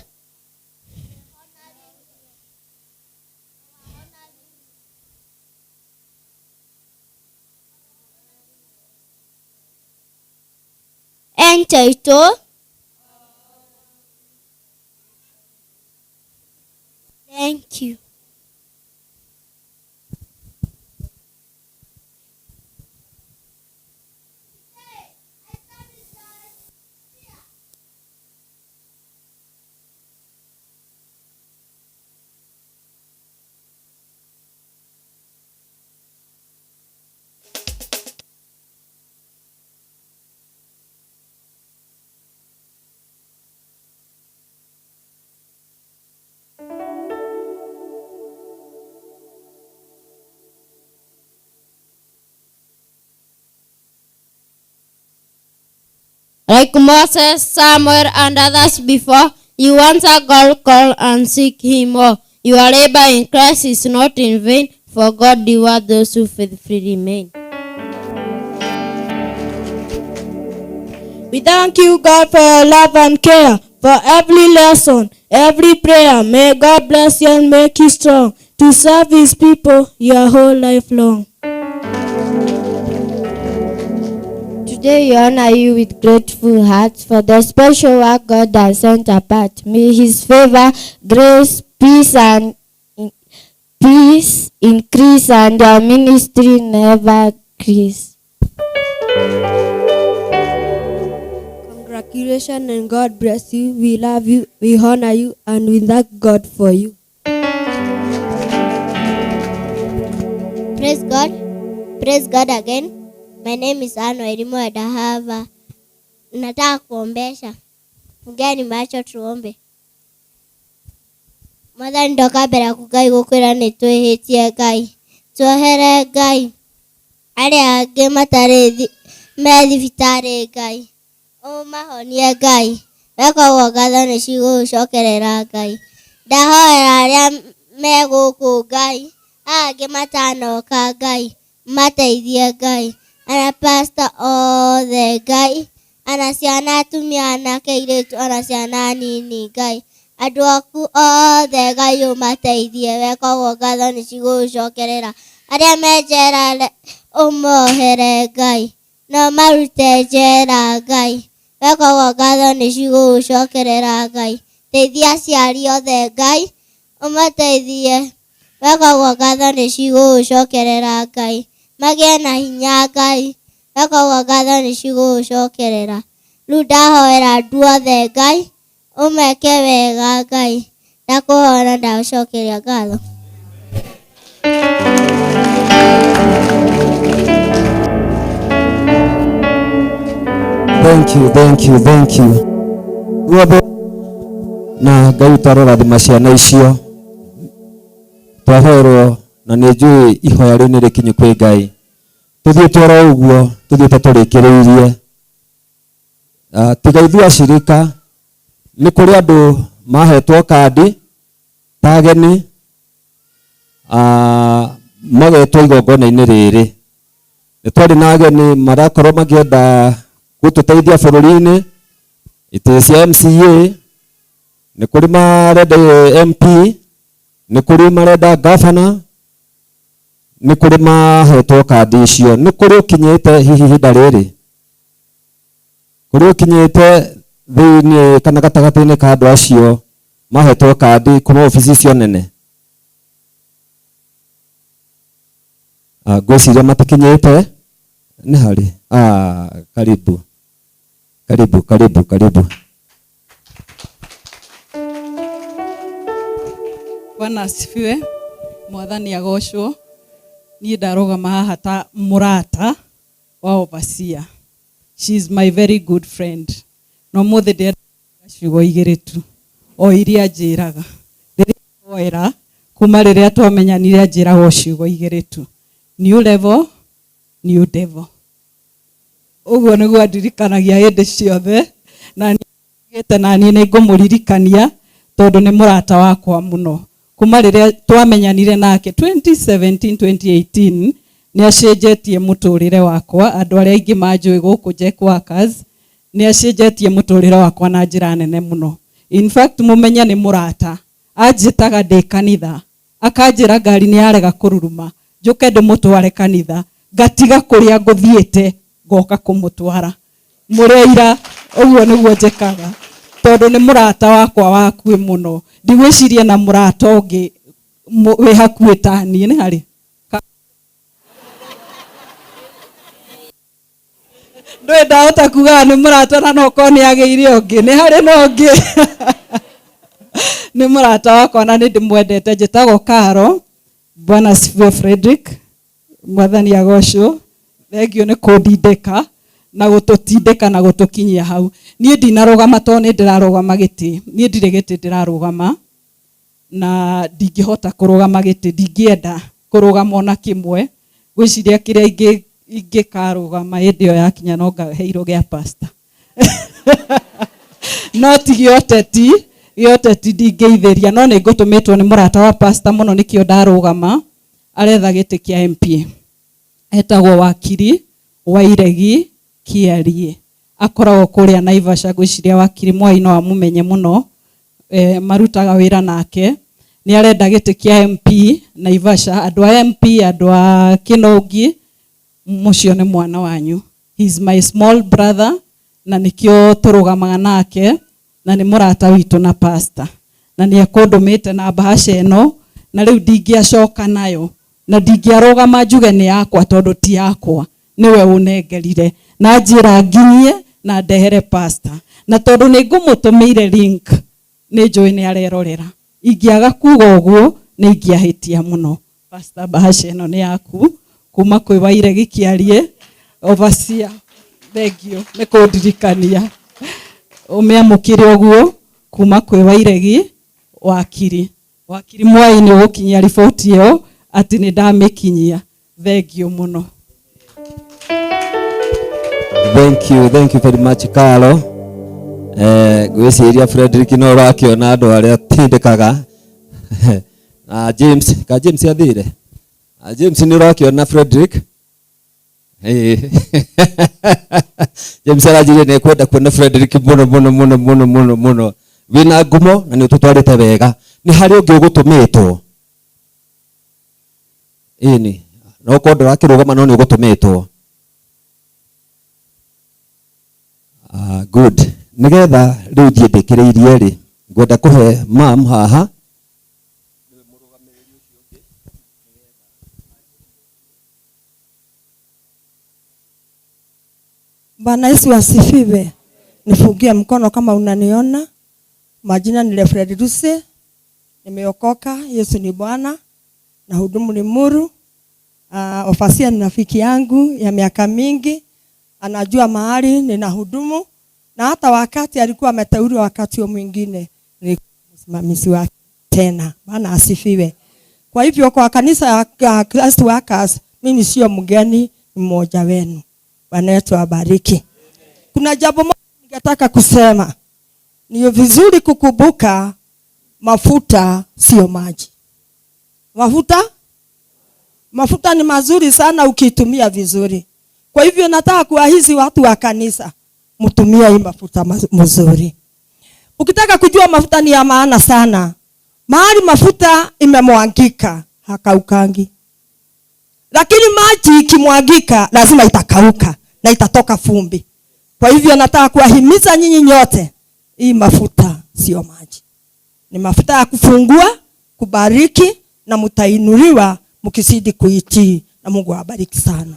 Thank you. Like Moses, Samuel, and others before, you answer God, call, and seek him more. Your labor in Christ is not in vain, for God rewards those who faithfully remain. We thank you, God, for your love and care, for every lesson, every prayer. May God bless you and make you strong to serve his people your whole life long. Today we honor you with grateful hearts for the special work God has sent apart. May his favor, grace, peace, and peace increase, and your ministry never cease. Congratulations and God bless you. We love you, we honor you, and we thank God for you. Praise God. Praise God again. My name is Anne Wairimu Adahava. Nataka kuombesha. Fungeni macho tuombe. Mwathani ndoka mbere yaku Ngai gukwira ni twihitie Ngai. Tuohere Ngai. Aria angi matari me thibitari Ngai. Umahonie Ngai. Weka ũguo ngatho nĩ cigũgũcokerera Ngai. Ndahoera aria me gũkũ Ngai. Aya angĩ matanoka Ngai. Mateithie Ngai. Ana pastor othe Ngai, ana ciana atumia anake airĩtu, ana ciana nini Ngai, andũ aku othe Ngai ũmateithie, weka ũguo ngatho nĩ cigũgũcokerera. Arĩa me njera ũmohere Ngai, no marute njera Ngai, Weka ũguo ngatho nĩ cigũgũcokerera Ngai. Teithia aciari othe Ngai, ũmateithie. Weka ũguo ngatho nĩ cigũgũcokerera Ngai. Magĩe na hinya Ngai. Weka ũguo ngatho nĩ cigũgũcokerera. Rĩu ndahoera andũ othe Ngai, ũmeke wega Ngai. Ndakũhoya na ndagũcokeria ngatho. Thank you, thank you, thank you. Guothe na Ngai witũ arorathima ciana icio twahoerwo na nĩ njũĩ ihoya rĩu nĩ rĩkinyu kwĩ Ngai. Tũthiĩte oro ũguo tũthiĩte tũrĩkĩrĩirie. Tiga ithuĩ acirika nĩ kũrĩ andũ mahetwo kandi ta ageni magetwo igongona-inĩ rĩrĩ. Nĩ twarĩ na ageni marakorwo makĩenda gũtũteithia bũrũri-inĩ, itĩ cia MCA, nĩ kũrĩ marenda MP, nĩ kũrĩ marenda governor, nĩ kũrĩ mahetwo kandi icio. Nĩ kũrĩ ũkinyĩte hihi ihinda rĩrĩ, kũrĩ ũkinyĩte thĩinĩ kana gatagatĩ-inĩ ka andũ acio mahetwo kandi kuma obici icio nene. Ngwĩciria matikinyĩte nĩ harĩ. Karibu. Karibu, karibu, karibu. Bwana asifiwe. Mwathani agocwo. Niĩ ndarũgama haha ta mũrata wa overseer. She is my very good friend. Na ũmũthĩ ndĩrenda ciugo igĩrĩ tu o iria anjĩraga. Rĩrĩa hoera kuma rĩrĩa twamenyanire anjĩraga o ciugo igĩrĩ tu. New level, new devil. Ũguo nĩguo andirikanagia hĩndĩ ciothe, na niĩ na niĩ nĩ ngũmũririkania tondũ nĩ mũrata wakwa mũno. Kuma rĩrĩa twamenyanire nake 2017 2018 nĩ acenjetie mũtũrĩre wakwa. Andũ arĩa aingĩ manjũĩ gũkũ Jack Workers nĩ acenjetie mũtũrĩre wakwa na njĩra nene mũno. In fact mũmenye nĩ mũrata. Anjĩtaga ndĩ kanitha, akanjĩra ngari nĩ yarega kũruruma, njũke ndĩmũtware kanitha, ngatiga kũrĩa ngũthiĩte ngoka kũmũtwara. Mũrĩ aira, ũguo nĩguo njĩkaga tondũ nĩ mũrata wakwa wa hakuhĩ mũno. Ndigwĩciria na mũrata ũngĩ wĩ hakuhĩ ta niĩ. Nĩ harĩ ndũĩ ndahota kuga nĩ mũrata na no korwo nĩ agĩire ũngĩ, nĩ harĩ na ũngĩ. Nĩ mũrata wakwa na nĩ ndĩmwendete. Njĩtagwo Caro. Bwana asifiwe. Frederick, Mwathani agocwo. Thengiũ nĩ kũndindĩka na gũtũtindĩka na gũtũkinyia hau. Niĩ ndinarũgama tondũ nĩ ndĩrarũgama gĩtĩ. Niĩ ndirĩ gĩtĩ ndĩrarũgama na ndingĩhota kũrũgama gĩtĩ, ndingĩenda kũrũgama ona kĩmwe. Ngwĩciria kĩrĩa ingĩkarũgama hĩndĩ ĩyo yakinya no ngaheirwo gĩa pastor. No ti gĩoteti, gĩoteti ndingĩithĩria, no nĩ ngũtũmĩtwo nĩ mũrata wa pastor mũno nĩkĩo ndarũgama. Aretha gĩtĩ kĩa MP. Etagwo Wakiri Wairegi Kĩarie. Akoragwo kũrĩa Naivasha. Ngwĩciria Wakiri Mwai no amũmenye mũno. Marutaga wĩra nake. Nĩ arenda gĩtĩ kĩa MP Naivasha. Andũ a MP, andũ a Kĩnũngi, mũcio nĩ mwana wanyu. He is my small brother na nĩkĩo tũrũgamaga nake na nĩ mũrata witũ na pastor. Na nĩ ekũndũmĩte na bahasha ĩno na rĩu ndingĩacoka nayo na ndingĩarũgama njuge nĩ yakwa tondũ ti yakwa, nĩwe ũnengerire na njĩra nginyie na ndehere pastor. Na tondũ nĩ ngũmũtũmĩire link nĩ njũĩ nĩ arerorera. Ingĩaga kuga ũguo nĩ ingĩahĩtia mũno. Pastor, bahasha ĩno nĩ yaku kuma kwĩ Wairegi Kĩarie overseer. Thengiũ nĩ kũndirikania. Ũmĩamũkĩre ũguo kuma kwĩ Wairegi Wakiri. Wakiri Mwai nĩ ũgũkinyia riboti ĩyo atĩ nĩ ndamĩkinyia. Thengiũ mũno. Thank you, thank you very much Carlo. Ngwĩciria Frederick no ũrakĩona andũ arĩa tindĩkaga. Na James, ka James athire? James nĩ ũrakĩona Frederick? James aranjĩrire nĩ ekwenda kuona Frederick mũno mũno mũno mũno mũno mũno. Wĩna ngumo na nĩ ũtũtwarĩte wega. Nĩ harĩ ũngĩ ũgũtũmĩtwo? Ĩni, no korwo ndũrakĩrũgama no nĩ ũgũtũmĩtwo. Good. Nigetha riu thie ndikiriirie ri ngwenda kuhe mam haha. Bwana Yesu asifiwe. Nifungie mkono kama unaniona. Majina ni Reverend Lucy. Nimeokoka, Yesu ni Bwana na hudumu ni Muru. Ofasia ni rafiki yangu ya miaka mingi. Anajua mahali ninahudumu, na hata wakati alikuwa ameteuliwa wakati mwingine nilikuwa msimamizi wake tena. Bwana asifiwe. Kwa hivyo kwa kanisa ya Christ Workers mimi sio mgeni, mmoja wenu. Bwana yetu abariki. Kuna jambo moja ningetaka kusema. Ni vizuri kukumbuka mafuta sio maji. Mafuta ni mazuri sana ukitumia vizuri. Kwa hivyo nataka kuwahizi watu wa kanisa mtumie hii mafuta mzuri. Ukitaka kujua mafuta ni ya maana sana, mahali mafuta imemwagika hakaukangi. Lakini maji ikimwagika lazima itakauka na itatoka fumbi. Kwa hivyo nataka kuwahimiza nyinyi nyote, hii mafuta sio maji. Ni mafuta ya kufungua, kubariki na mtainuliwa mkizidi kuitii, na Mungu awabariki sana.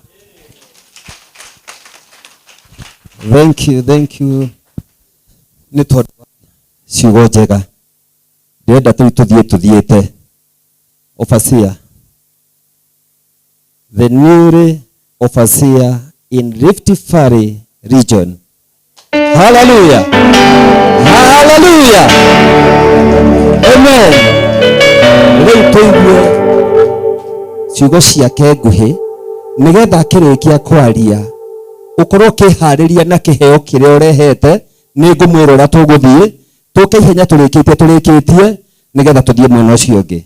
Thank you, thank you. Nĩ tondũ wa ciugo njega. Ndĩrenda rĩu tũthiĩ tũthiĩte. Overseer. The newly overseer in Rift Valley region. Hallelujah. Hallelujah. Amen. Rĩu tũigue ciugo ciake nguhĩ nĩgetha akĩrĩkia kwaria ukorwo ũkĩharĩria na kĩheo kĩrĩa ũrehete. Nĩ ngũmwĩra ũrĩa tũgũthiĩ tũke ihenya tũrĩkĩtie nĩgetha tũthiĩ mwena ũcio ũngĩ.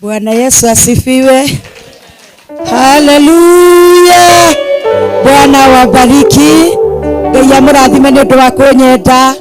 Bwana Yesu asifiwe. Haleluya. Bwana wabariki. Ngai amũrathime nĩ ũndũ wa kũnyenda.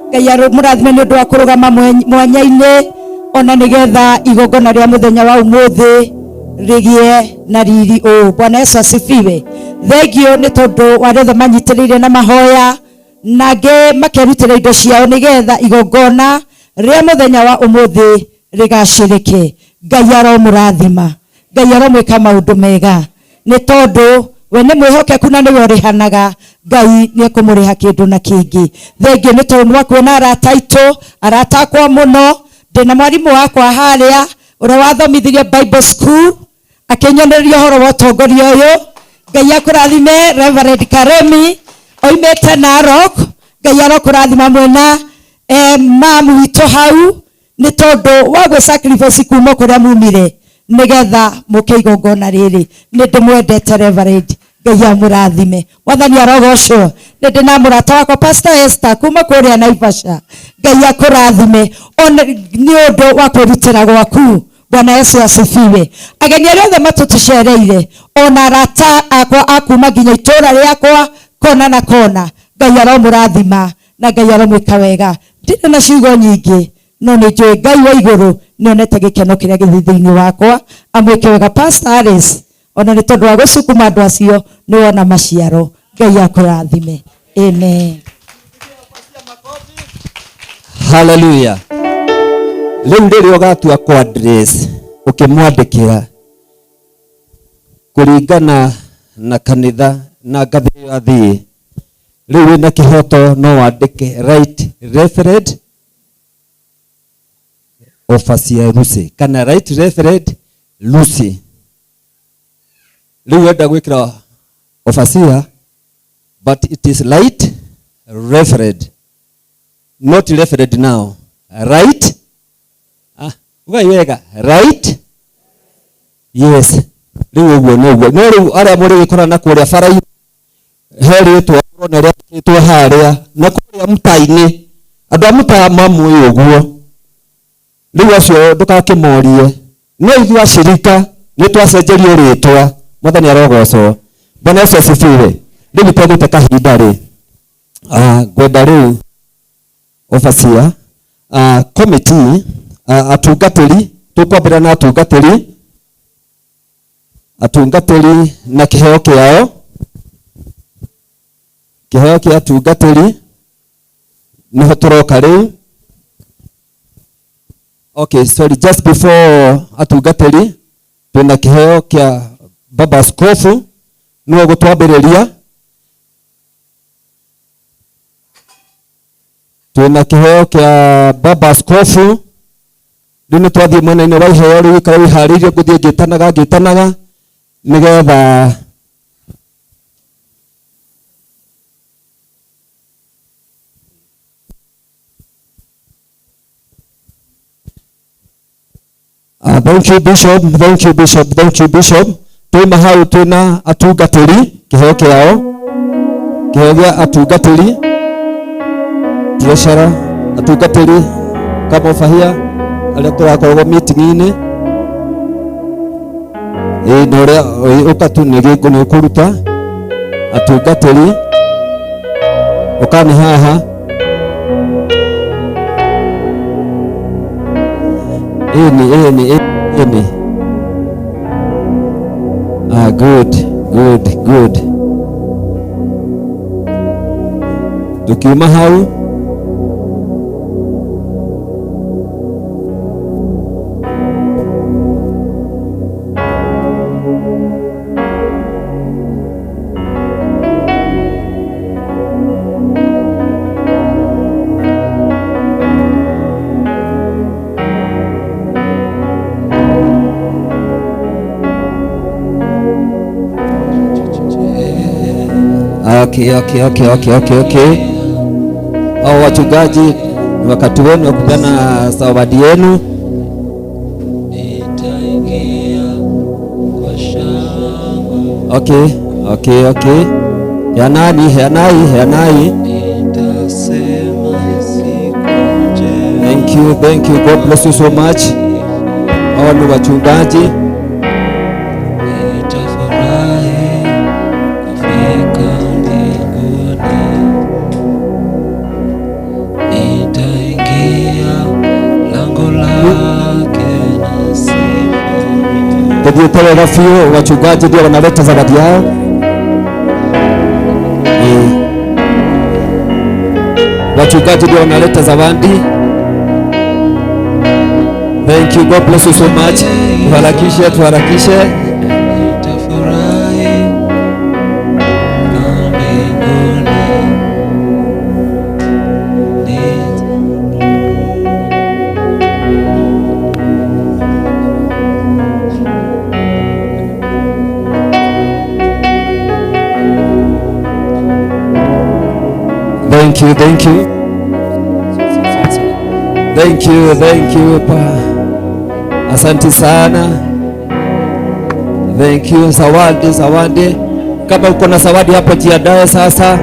Ngai amũrathime nĩ ũndũ wa kũrũgama mwanya-inĩ ona nĩgetha igongona rĩa mũthenya wa ũmũthĩ rĩgĩe na riri ũũ. Bwana Yesu asifiwe. Thengio nĩ tondũ wa arĩa othe manyitĩrĩire na mahoya na angĩ makerutĩra indo ciao nĩgetha igongona rĩa mũthenya wa ũmũthĩ rĩgacĩrĩke. Ngai aromũrathima. Ngai aromwĩka maũndũ mega nĩ tondũ we nĩ mwĩhokeku na nĩwe ũrĩhanaga. Ngai nĩ ekũmũrĩha kĩndũ na kĩngĩ. Thengio nĩ tondũ nĩwakuona arata aitũ, arata akwa mũno. Ndĩna mwarimũ wakwa harĩa ũrĩa wathomithirie Bible school akĩnyonereria ũhoro wa ũtongoria ũyũ. Ngai akũrathime Reverend Karemi oimĩte Narok. Ngai arokũrathima mwena mamu witũ hau nĩ tondũ wa gwĩ sacrifice kuma kũrĩa mumire nĩgetha mũke igongona rĩrĩ. Nĩ ndĩmwendete Reverend, Ngai amũrathime. Mwathani arogocwo. Nĩ ndĩ na mũrata wakwa Pastor Esther kuma kũrĩa Naivasha. Ngai akũrathime ona nĩ ũndũ wa kwĩrutĩra gwaku. Bwana Yesu asifiwe. Ageni arĩa othe matũtũcereire ona arata akwa a kuma nginya itũũra rĩakwa kona na kona, Ngai aromũrathima na Ngai aromwĩka wega. Ndirĩ na ciugo nyingĩ no nĩ njũĩ Ngai wa igũrũ nĩonete gĩkeno kĩrĩa gĩthiĩ thĩinĩ wakwa. Amwĩke wega Pastor Alice, ona nĩ tondũ wa gũcukuma andũ acio nĩ wona maciaro. Ngai akũrathime. Amen. Hallelujah. Rĩu rĩrĩa ũgatua kwa address ũkĩmwandĩkĩra kũringana na kanitha na ngathĩ ĩyo athiĩ, rĩu wĩna kĩhoto no wandĩke right reverend Overseer Lucy kana right reverend Lucy. Rĩu wenda gwĩkĩra overseer but it is right reverend, not reverend now, right? Ugai wega, right? Yes. Rĩu ũguo nĩguo. No rĩu arĩa mũrĩgĩkora na kũrĩa bara-inĩ he rĩtwa ũrona rĩandĩkĩtwo harĩa na kũrĩa mũta-inĩ, andũ a mũta mamũĩ ũguo. Rĩu acio ndũgakĩmorie. No ithuĩ acirika nĩ twacenjerio rĩtwa. Mwathani arogocwo. Bwana Yesu asifiwe. Rĩu nĩtwagĩte kahinda rĩ. Ngwenda rĩu overseer, committee, atungatĩri, tũkwambĩrĩria na atungatĩri, atungatĩri na kĩheo kĩao. Kiheo kia atungatĩri niho tũroka rĩu. Okay, sorry, just before atungatĩri twĩna kiheo kia baba askofu nĩwe gũtwambĩrĩria. Twĩna kiheo kia baba askofu. Rĩu nĩ twathiĩ mwena-inĩ wa iheo, rĩu ikara wĩharĩirie ngũthiĩ ngĩtanaga ngĩtanaga nĩgetha thank you Bishop, thank you Bishop, thank you Bishop. Twĩna hau twĩna atungatĩri kiheo kĩao, kiheo gĩa atungatĩri, treasurer atungatĩri kama fahia arĩa tũrakoragwo meeting-inĩ. Ĩĩ na ũrĩa ũka tu nĩ gĩkũ nĩ ũkũruta atungatĩri ũka nĩ haha. Ĩni ĩni ĩni. Ah, good good good. Tukiuma hau Okay. Hao wachungaji ni wakati wenu wa kupeana zawadi yenu. Okay. Yanani. Thank you. God bless you so much. Hao ni wachungaji. Tuthiĩte wega biũ, wachungaji ndio wanaleta zawadi yao. Wachungaji ndio wanaleta zawadi. Thank you, God bless you so much. Tuharakishe. Thank you. Thank you. Asante sana. Thank you. Zawadi. Kama uko na zawadi hapo jiandae sasa.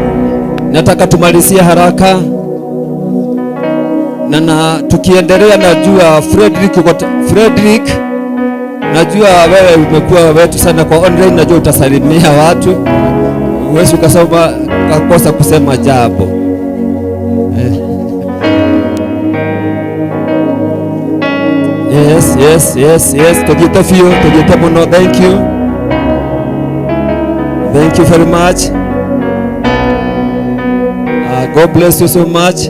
Nataka tumalizie haraka. Na tukiendelea, najua Frederick, najua wewe umekuwa wetu sana kwa online, najua utasalimia watu. Huwezi ukasoma ukakosa kusema jambo. Yes. Tugite fiu, tugite muno. Thank you. Thank you very much. God bless you so much.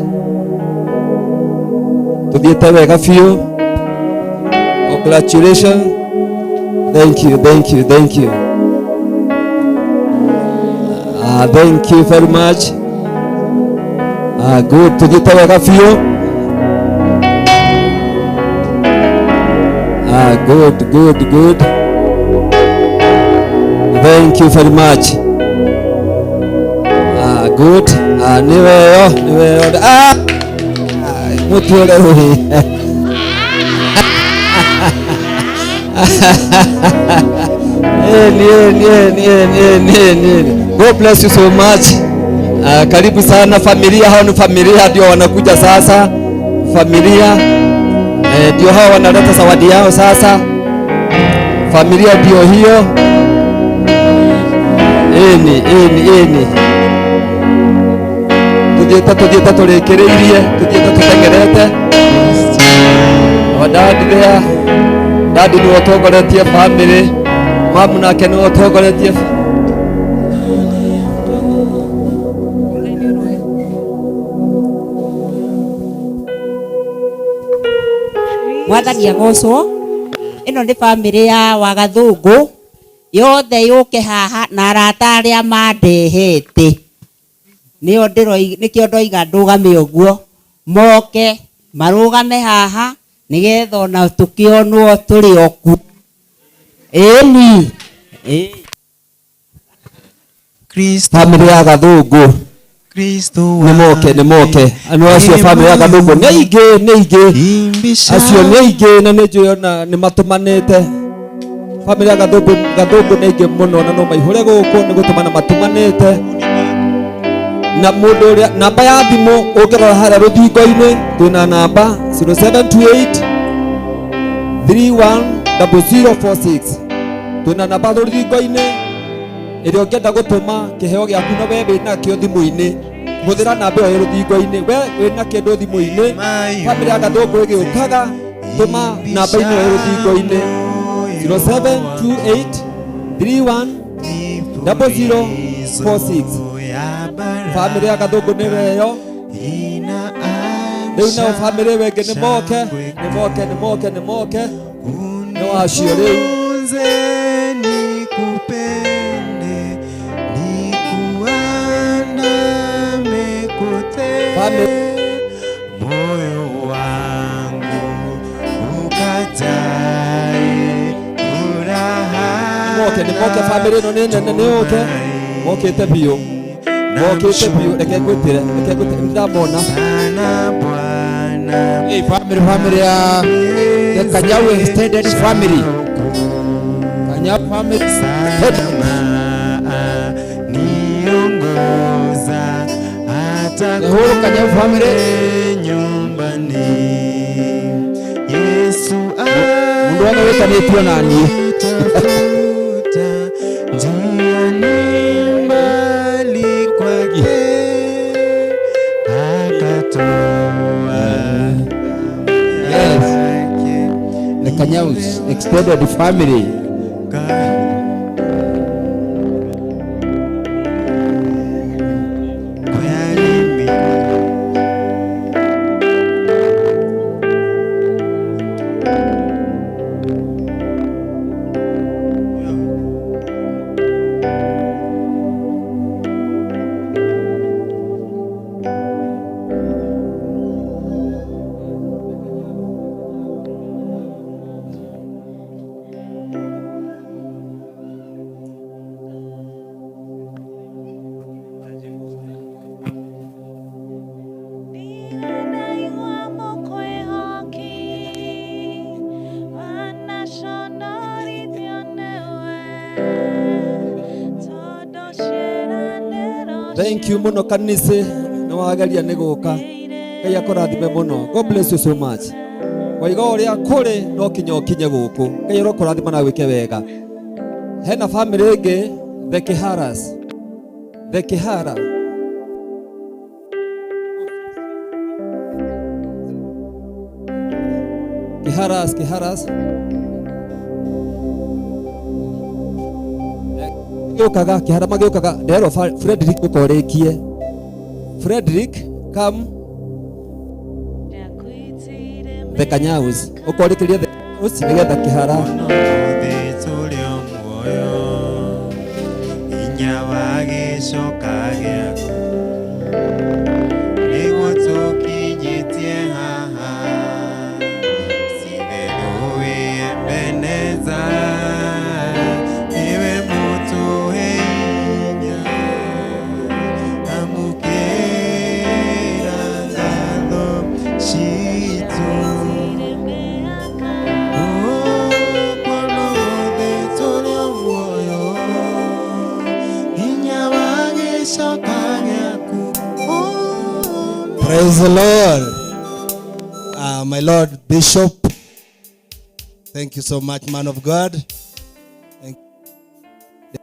Tugite wega fiu. Congratulations. Thank you. Thank you very much. Good. Tugite wega fiu. Good. Thank you very much. Good. Niweyo. Mutuole hui. God bless you so much. Karibu sana familia. Hao ni familia ndio wanakuja sasa. Familia ndio hao wanaleta zawadi yao sasa. Familia ndio hiyo. Eni. Tuthiete turikiriirie, tuthiete tutengerete. Dadi there, dadi niwe utongoretie family, mamu nake niwe utongoretie. Mwathani agocwo. Ĩno nĩ bamĩrĩ ya Wagathũngũ yothe yũke haha na arata arĩa mandehete nĩo nĩkĩo ndoiga ndũgame ũguo, moke marũgame haha nĩgetha ona tũkĩonwo tũrĩ o kuo. Ĩni. Family ya Gathũngũ nĩ moke andu acio family ya Gathũngũ nĩ aingĩ acio nĩ aingĩ na nĩ njũĩ ona nĩ matũmanĩte. Family ya Gathũngũ nĩ aingĩ mũno na no maihũre gũkũ nĩ gũtũmana matũmanĩte. Na mũndũ ũrĩa namba ya thimũ ũngĩrora harĩa rũthingo-inĩ twĩna namba 0728 310046 twĩna namba rũthingo-inĩ ĩrĩa ũngĩenda gũtũma kĩheo gĩaku na we wĩna kĩo thimũ-inĩ, hũthĩra namba ĩyo ĩ rũthingo-inĩ. We wĩna kĩndũ thimũ-inĩ, family ya Gathũngũ ĩgĩũkaga, tũma namba-inĩ ĩyo ĩ rũthingo-inĩ 0728 310046. Family ya Gathũngũ nĩwe ĩyo. Rĩu nao family ĩyo ĩngĩ nĩ moke nĩ wacio rĩu. Moyo wangu ukajae furaha. Nĩ moke family ĩno nĩ nene, nĩ yũke mokĩte biũ, reke ngwĩtĩre, nĩndamona. Hey, family ya the Kanyau extended family. Kanyau family extended. Niongoza hata The whole Kanyau family nyumbani. Yesu mundu wothe wĩtanĩtio na niĩ. Njia ni mbali kwake akatoa. Yes, the Kanyaus extended family. Thank you muno kanitha nĩ wageria nĩ gũka. Ngai akũrathime mũno. God bless you so much. Waiga ũrĩa kũrĩ no kinya ũkinye gũkũ. Ngai arokũrathima na wĩke wega. Hena family ĩngĩ, the Kiharas. The Kihara. Kiharas. Gĩũkaga Kihara magĩũkaga nderwo Frederick ũkorĩkie. Frederick come the Kanyaus ũkorĩkĩrie the Kanyaus nĩgetha Kihara inya wa gĩcoka gĩaku nĩguo tũkinyĩtie haha citherũ Ebeneza niwe mũtũhe hinya amũkĩra ngatho citũ. Praise the Lord. My Lord Bishop, thank you so much, man of God. Thank you.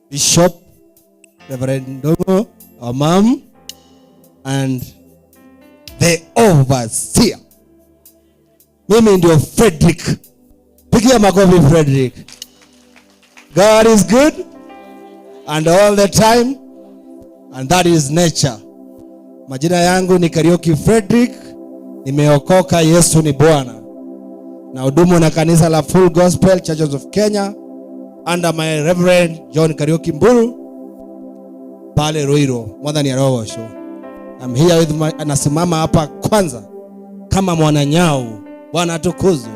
Bishop, Reverend Dogo, our mom, and the overseer. Mimi ndio Frederick. Pigia makofi Frederick. God is good and all the time, and that is nature. Majina yangu ni Kariuki Frederick, nimeokoka, Yesu ni Bwana. Na hudumu na kanisa la Full Gospel Churches of Kenya under my Reverend John Kariuki Mburu pale Ruiru. Mwathani arogocwo. I'm here with my, nasimama hapa kwanza kama mwananyau. Bwana atukuzwe.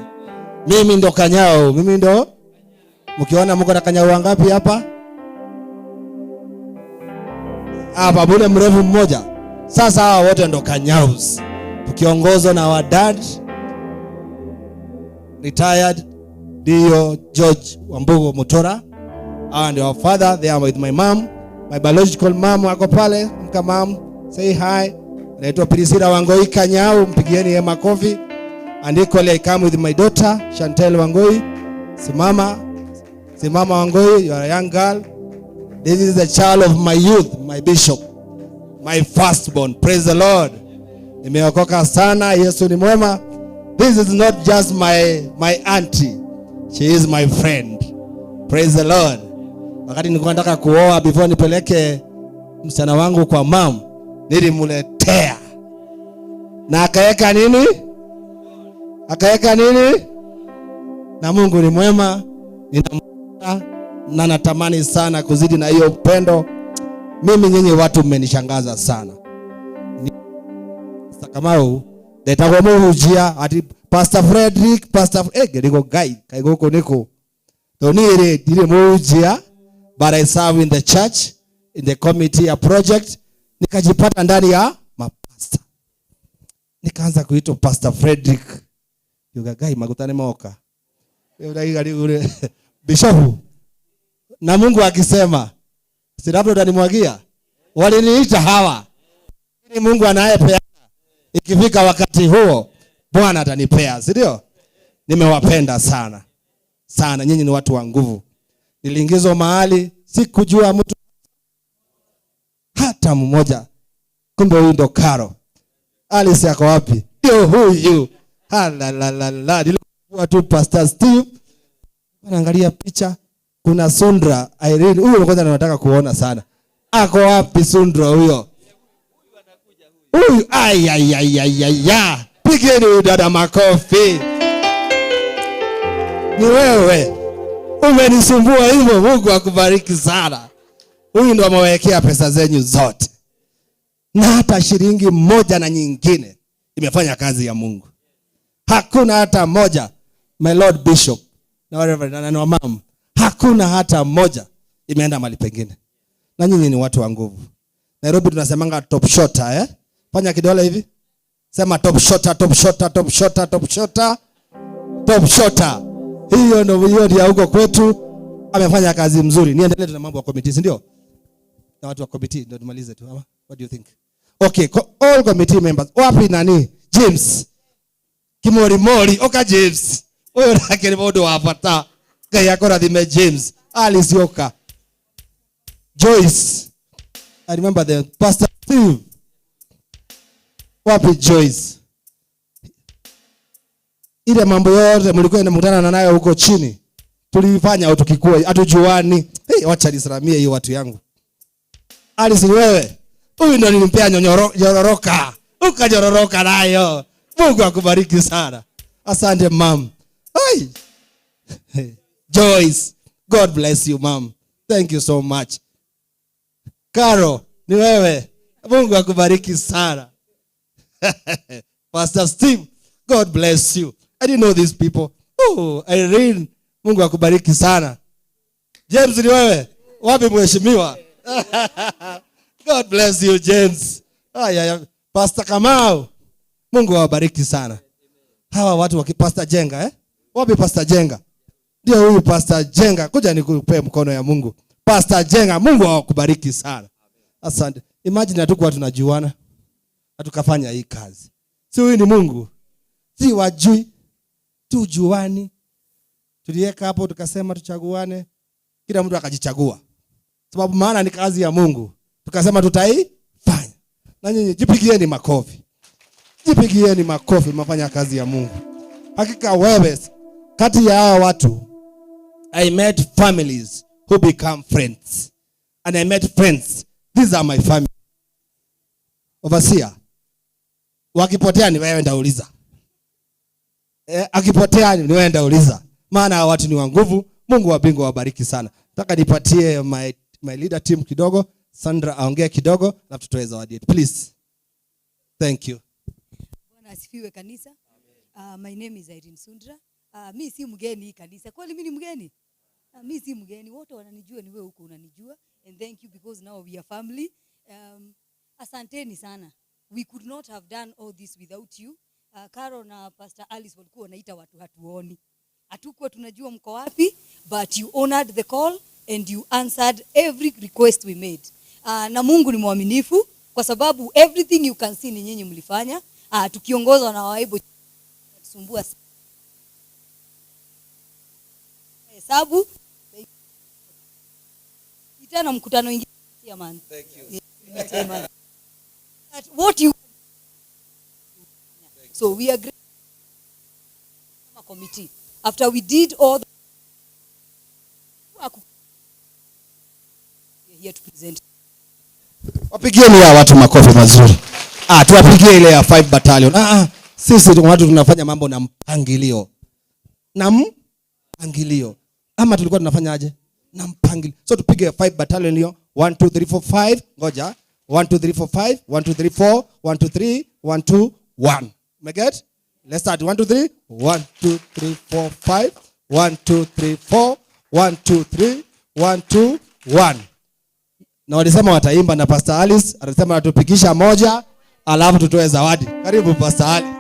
Mimi ndo Kanyau, mimi ndo. Mkiona mko na Kanyau wangapi hapa? Hapa bule mrefu mmoja. Sasa hawa wote ndo Kanyaus. Tukiongozwa na our dad retired Dio George Wambugu Mutora. Hawa ndio our father, they are with my mom. My biological mom wako pale, mka mom, say hi. Anaitwa Priscilla Wangoi Kanyau, mpigieni yeye makofi. And equally I come with my daughter Chantel Wangoi. Simama. Simama Wangoi, you are a young girl. This is the child of my youth, my bishop, my firstborn. Praise the Lord. Nimeokoka sana, Yesu ni mwema. This is not just my auntie. She is my friend. Praise the Lord. Wakati nilikuwa nataka kuoa, before nipeleke msichana wangu kwa mom, nilimletea. Na akaweka nini? Akaweka nini? Na Mungu ni mwema. Ninampenda na natamani sana kuzidi na hiyo upendo. Mimi nyinyi watu mmenishangaza sana. Pastor Kamau ndetagwo muhunjia ati Pastor Frederick, Pastor geriko Ngai kai guku niku to niĩ rĩ ndirĩ muhunjia, but I serve in the church in the committee ya project. Nikajipata ndani ya mapasta, nikaanza kuitwa Pastor Frederick. Yuga Ngai maguta nĩ moka. Rĩu ndaiga rĩu rĩ, Bishop, na Mungu akisema si labda utanimwagia. Waliniita hawa, lakini Mungu anayepeana, ikifika wakati huo Bwana atanipea, si ndio? Nimewapenda sana sana, nyinyi ni watu wa nguvu. Niliingizwa mahali sikujua mtu hata mmoja, kumbe huyu ndo Karo. Alice yako wapi? Ndio huyu. Halalalala. Nilikuwa tu Pastor Steve. Naangalia picha, kuna Sundra Irene. Huyo kwanza nataka kuona sana. Ako wapi Sundra huyo? Huyu ai ai ai ai ai ya. Pigeni huyu dada makofi. Ni wewe. Umenisumbua hivyo, Mungu akubariki sana. Huyu ndo amewekea pesa zenyu zote. Na hata shilingi moja na nyingine imefanya kazi ya Mungu. Hakuna hata moja, my Lord Bishop na whatever, na mom, hakuna hata moja imeenda mahali pengine. Na nyinyi ni watu wa nguvu. Nairobi tunasemanga top shotter, eh? Fanya kidole hivi. Sema top shotter, top shotter, top shotter, top shotter, top shotter. Hiyo ndio, hiyo ndio huko kwetu. Amefanya kazi mzuri. Niendelee na mambo ya committee, si ndio? Na watu wa committee ndio tumalize tu ama? What do you think? Okay, all committee members. Wapi nani? James. Kimori mori, oka James. Huyo nake ni mundu wa bata. Ngai akũrathime James. Alice oka. Joyce. I remember the Pastor Steve. Wapi Joyce? Ile mambo yote mlikuwa mnakutana nayo huko chini, tulifanya au tukikua hatujuani. Hey, wacha nisalamie hiyo watu yangu. Alice ni wewe. Huyu ndo nilimpea nyororoka. Ukanyororoka nayo. Mungu akubariki sana. Asante mom. Ai. Joyce, God bless you mom. Thank you so much. Caro, ni wewe. Mungu akubariki sana. Pastor Steve, God bless you. I didn't know these people. Oh, Irene, Mungu akubariki sana. James ni wewe. Wapi mheshimiwa? God bless you James. Ay, ay, ay. Pastor Kamau, Mungu awabariki sana. Hawa watu wa Pastor Jenga, eh? Wapi Pastor Jenga? Ndio huyu Pastor Jenga. Kuja nikupe mkono ya Mungu. Pastor Jenga, Mungu awakubariki sana. Asante. Imagine hatukuwa tunajuana. Hatukafanya hii kazi. Si huyu ni Mungu. Si wajui. Tujuani. Tuliweka hapo tukasema tuchaguane. Kila mtu akajichagua. Sababu maana ni kazi ya Mungu. Tukasema tutaifanya. Na nyinyi jipigieni makofi. Jipigieni makofi, mmefanya kazi ya Mungu. Hakika wewe kati ya hawa watu, I met families who become friends. And I met friends. These are my family. Overseer. Wakipotea ni wewe ndauliza. Akipotea ni wewe uliza. Maana hawa watu ni wa nguvu. Mungu wa mbingu awabariki sana. Nataka nipatie my leader team kidogo, Sandra aongee kidogo na tutoe zawadi yetu. Please. Thank you. Bwana asifiwe kanisa. My name is Irene Sundra. Mi si mgeni hii kanisa. Kweli mi ni mgeni? Mi si mgeni. Wote wananijua, ni wewe huko unanijua. And thank you because now we are family. Asanteni sana. We could not have done all this without you. Carol na Pastor Alice walikuwa wanaita watu hatuoni. Hatukuwa tunajua mko wapi, but you honored the call and you answered every request we made. Na Mungu ni mwaminifu kwa sababu everything you can see ni nyinyi mlifanya. Tukiongozwa na waibu tusumbua hesabu tena mkutano ingine chairman. Thank you. Yeah, chairman. But what you so we agree committee after we did all the we are here to present. Wapigieni ya watu makofi mazuri. Tuwapigie ile ya 5 battalion. Sisi watu tunafanya mambo na mpangilio. Na mpangilio. Ama tulikuwa tunafanya aje? Na mpangilio. So tupige 5 battalion hiyo. 1 2 3 4 5. Ngoja. 1 2 3 4 5. 1 2 3 4. 1 2 3. 1 2 1. Umeget? Let's start. 1 2 3. 1 2 3 4 5. 1 2 3 4. 1 2 3. 1 2 1. Na walisema wataimba na Pastor Alice alisema atupikisha moja alafu tutoe zawadi. Karibu Pastor Alice.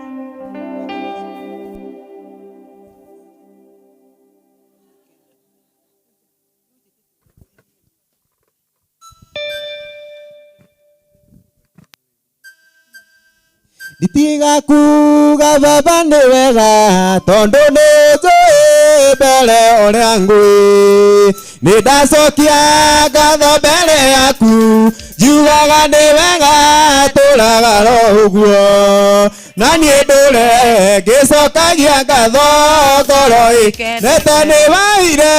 Nditiga kuga baba nĩ wega tondũ nĩ njũĩ mbere ũrĩa ngũĩ. Nĩ ndacokia ngatho mbere yaku njugaga nĩ wega tũraga ro ũguo. Na niĩ ndũre ngĩcokagia ngatho ngoro ĩkenete nĩ waire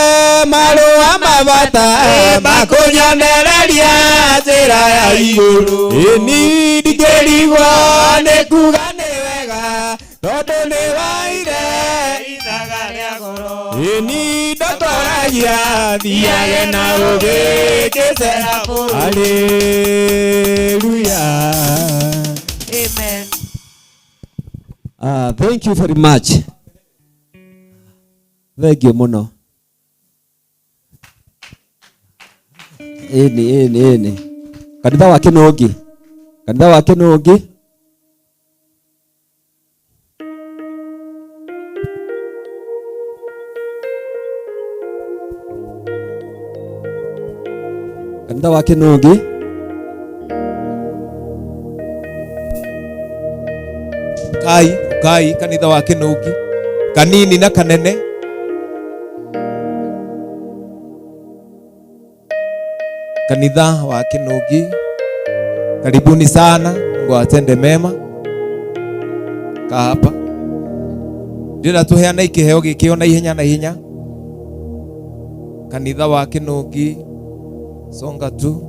marũa mabata makũnyonereria njĩra ya igũrũ. Ĩni ndingĩrigwo nĩ kuga nĩ wega tondũ nĩ waire ithaga rĩa goro. Ĩni ndotoragia thiage na ũgĩ ngĩcera bũrũri. Hallelujah. Amen. Thank you very much. Thank you muno. Eni. Kanitha wa Kĩnũngi. Kanitha wa Kĩnũngi. Kanitha wa Kĩnũngi. Kai, kai kanitha wa Kĩnũngi. Kanini na kanene. Kanitha wa Kĩnũngi. Karibuni sana, Mungu awatende mema. Kaa hapa. Ndĩrenda tũheane ikĩheo gĩkĩ ona ihenya na ihenya. Kanitha wa Kĩnũngi, songa tu.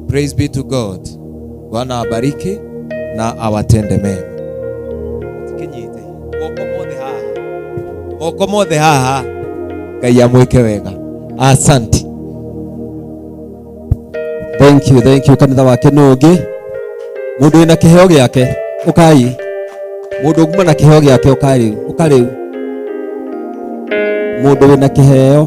Praise be to God. Bwana awabariki na awatende mema. Tikinyite. Moko mothe haha. Moko mothe haha. Ngai amwĩke wega. Asante. Thank you, thank you kanitha wa Kĩnũngi. Mũndũ wĩna kĩheo gĩake, ũkai. Mũndũ nguma na kĩheo gĩake ũkai rĩu, ũka rĩu. Mũndũ wĩna kĩheo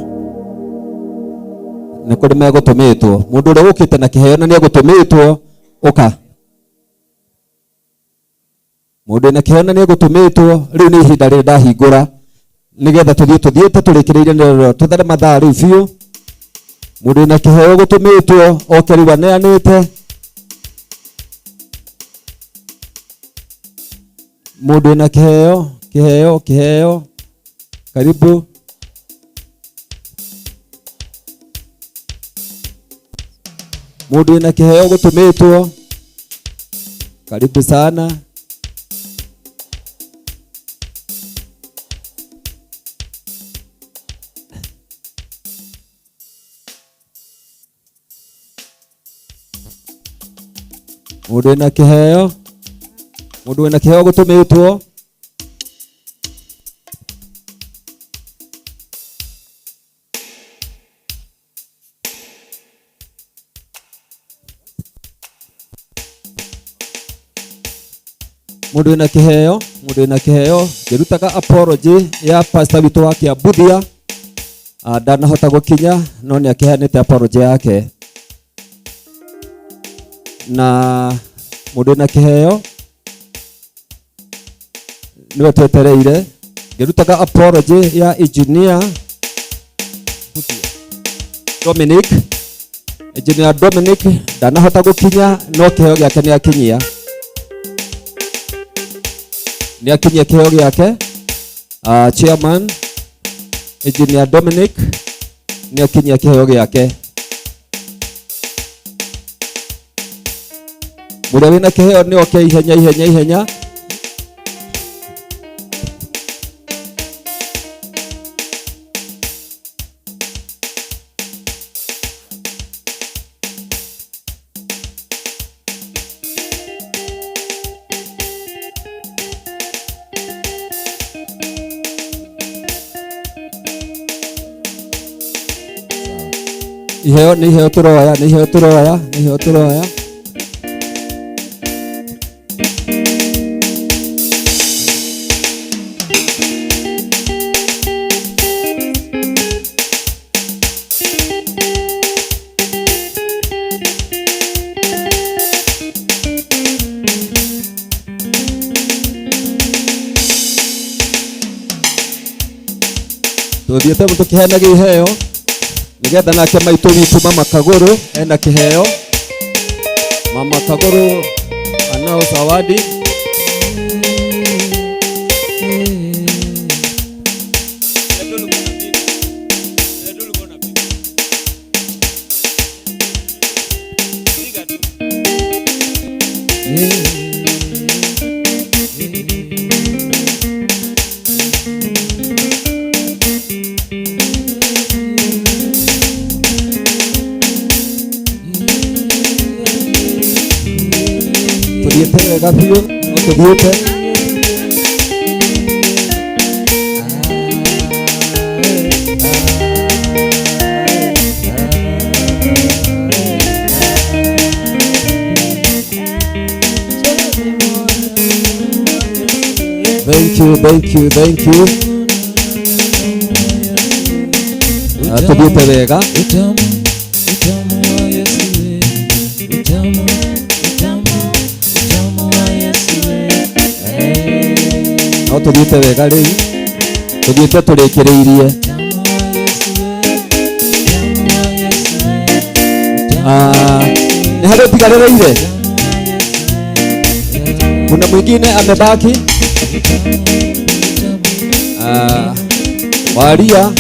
nĩ kũrĩ megũtũmĩtwo. Mũndũ ũrĩa ũkĩte na kĩheo na nĩegũtũmĩtwo, ũka. Mũndũ wĩna kĩheo na nĩegũtũmĩtwo, rĩu nĩ ihinda rĩrĩ ndahingũra nĩgetha tũthiĩ tũthiĩte tũrĩkĩrĩirie nĩrĩo tũthare mathaa rĩu biũ. Mũndũ wĩna kĩheo gũtũmĩtwo oke rĩu aneanĩte. Mũndũ wĩna kĩheo, kĩheo, kĩheo. Karibu. Mũndũ wĩna kĩheo gũtũmĩtwo. Karibu sana. Mũndũ wĩna kĩheo, mũndũ wĩna kĩheo gũtũmĩtwo. Mundu wina kiheo, mundu wina kiheo ngirutaga apology ya pastor witu wa Kiambuthia ndanahota gukinya no ni akiheanite apology yake. Na mundu wina kiheo niwe twetereire ngirutaga apology ya engineer Dominic. Engineer Dominic ndanahota gukinya no kiheo giake ni akinyia. Ni akinyia kiheo giake. Chairman Engineer Dominic ni akinyia kiheo giake. Muria wina kiheo ni oke ihenya ihenya ihenya. Iheo ni iheo turoya, ni iheo turoya, ni iheo turoya. Tuthiete tukiheanaga iheo nigetha nake maitu witu Mama Kaguru ena kiheo. Mama Kaguru anao zawadi. Wega biũ no tũthiĩte. Thank you, thank you, thank you. Tũthiĩte wega. No tuthiite wega riu, tuthiite turikiriirie. Ni hari utigarĩrĩire? Kuna mwingine amebaki? Waria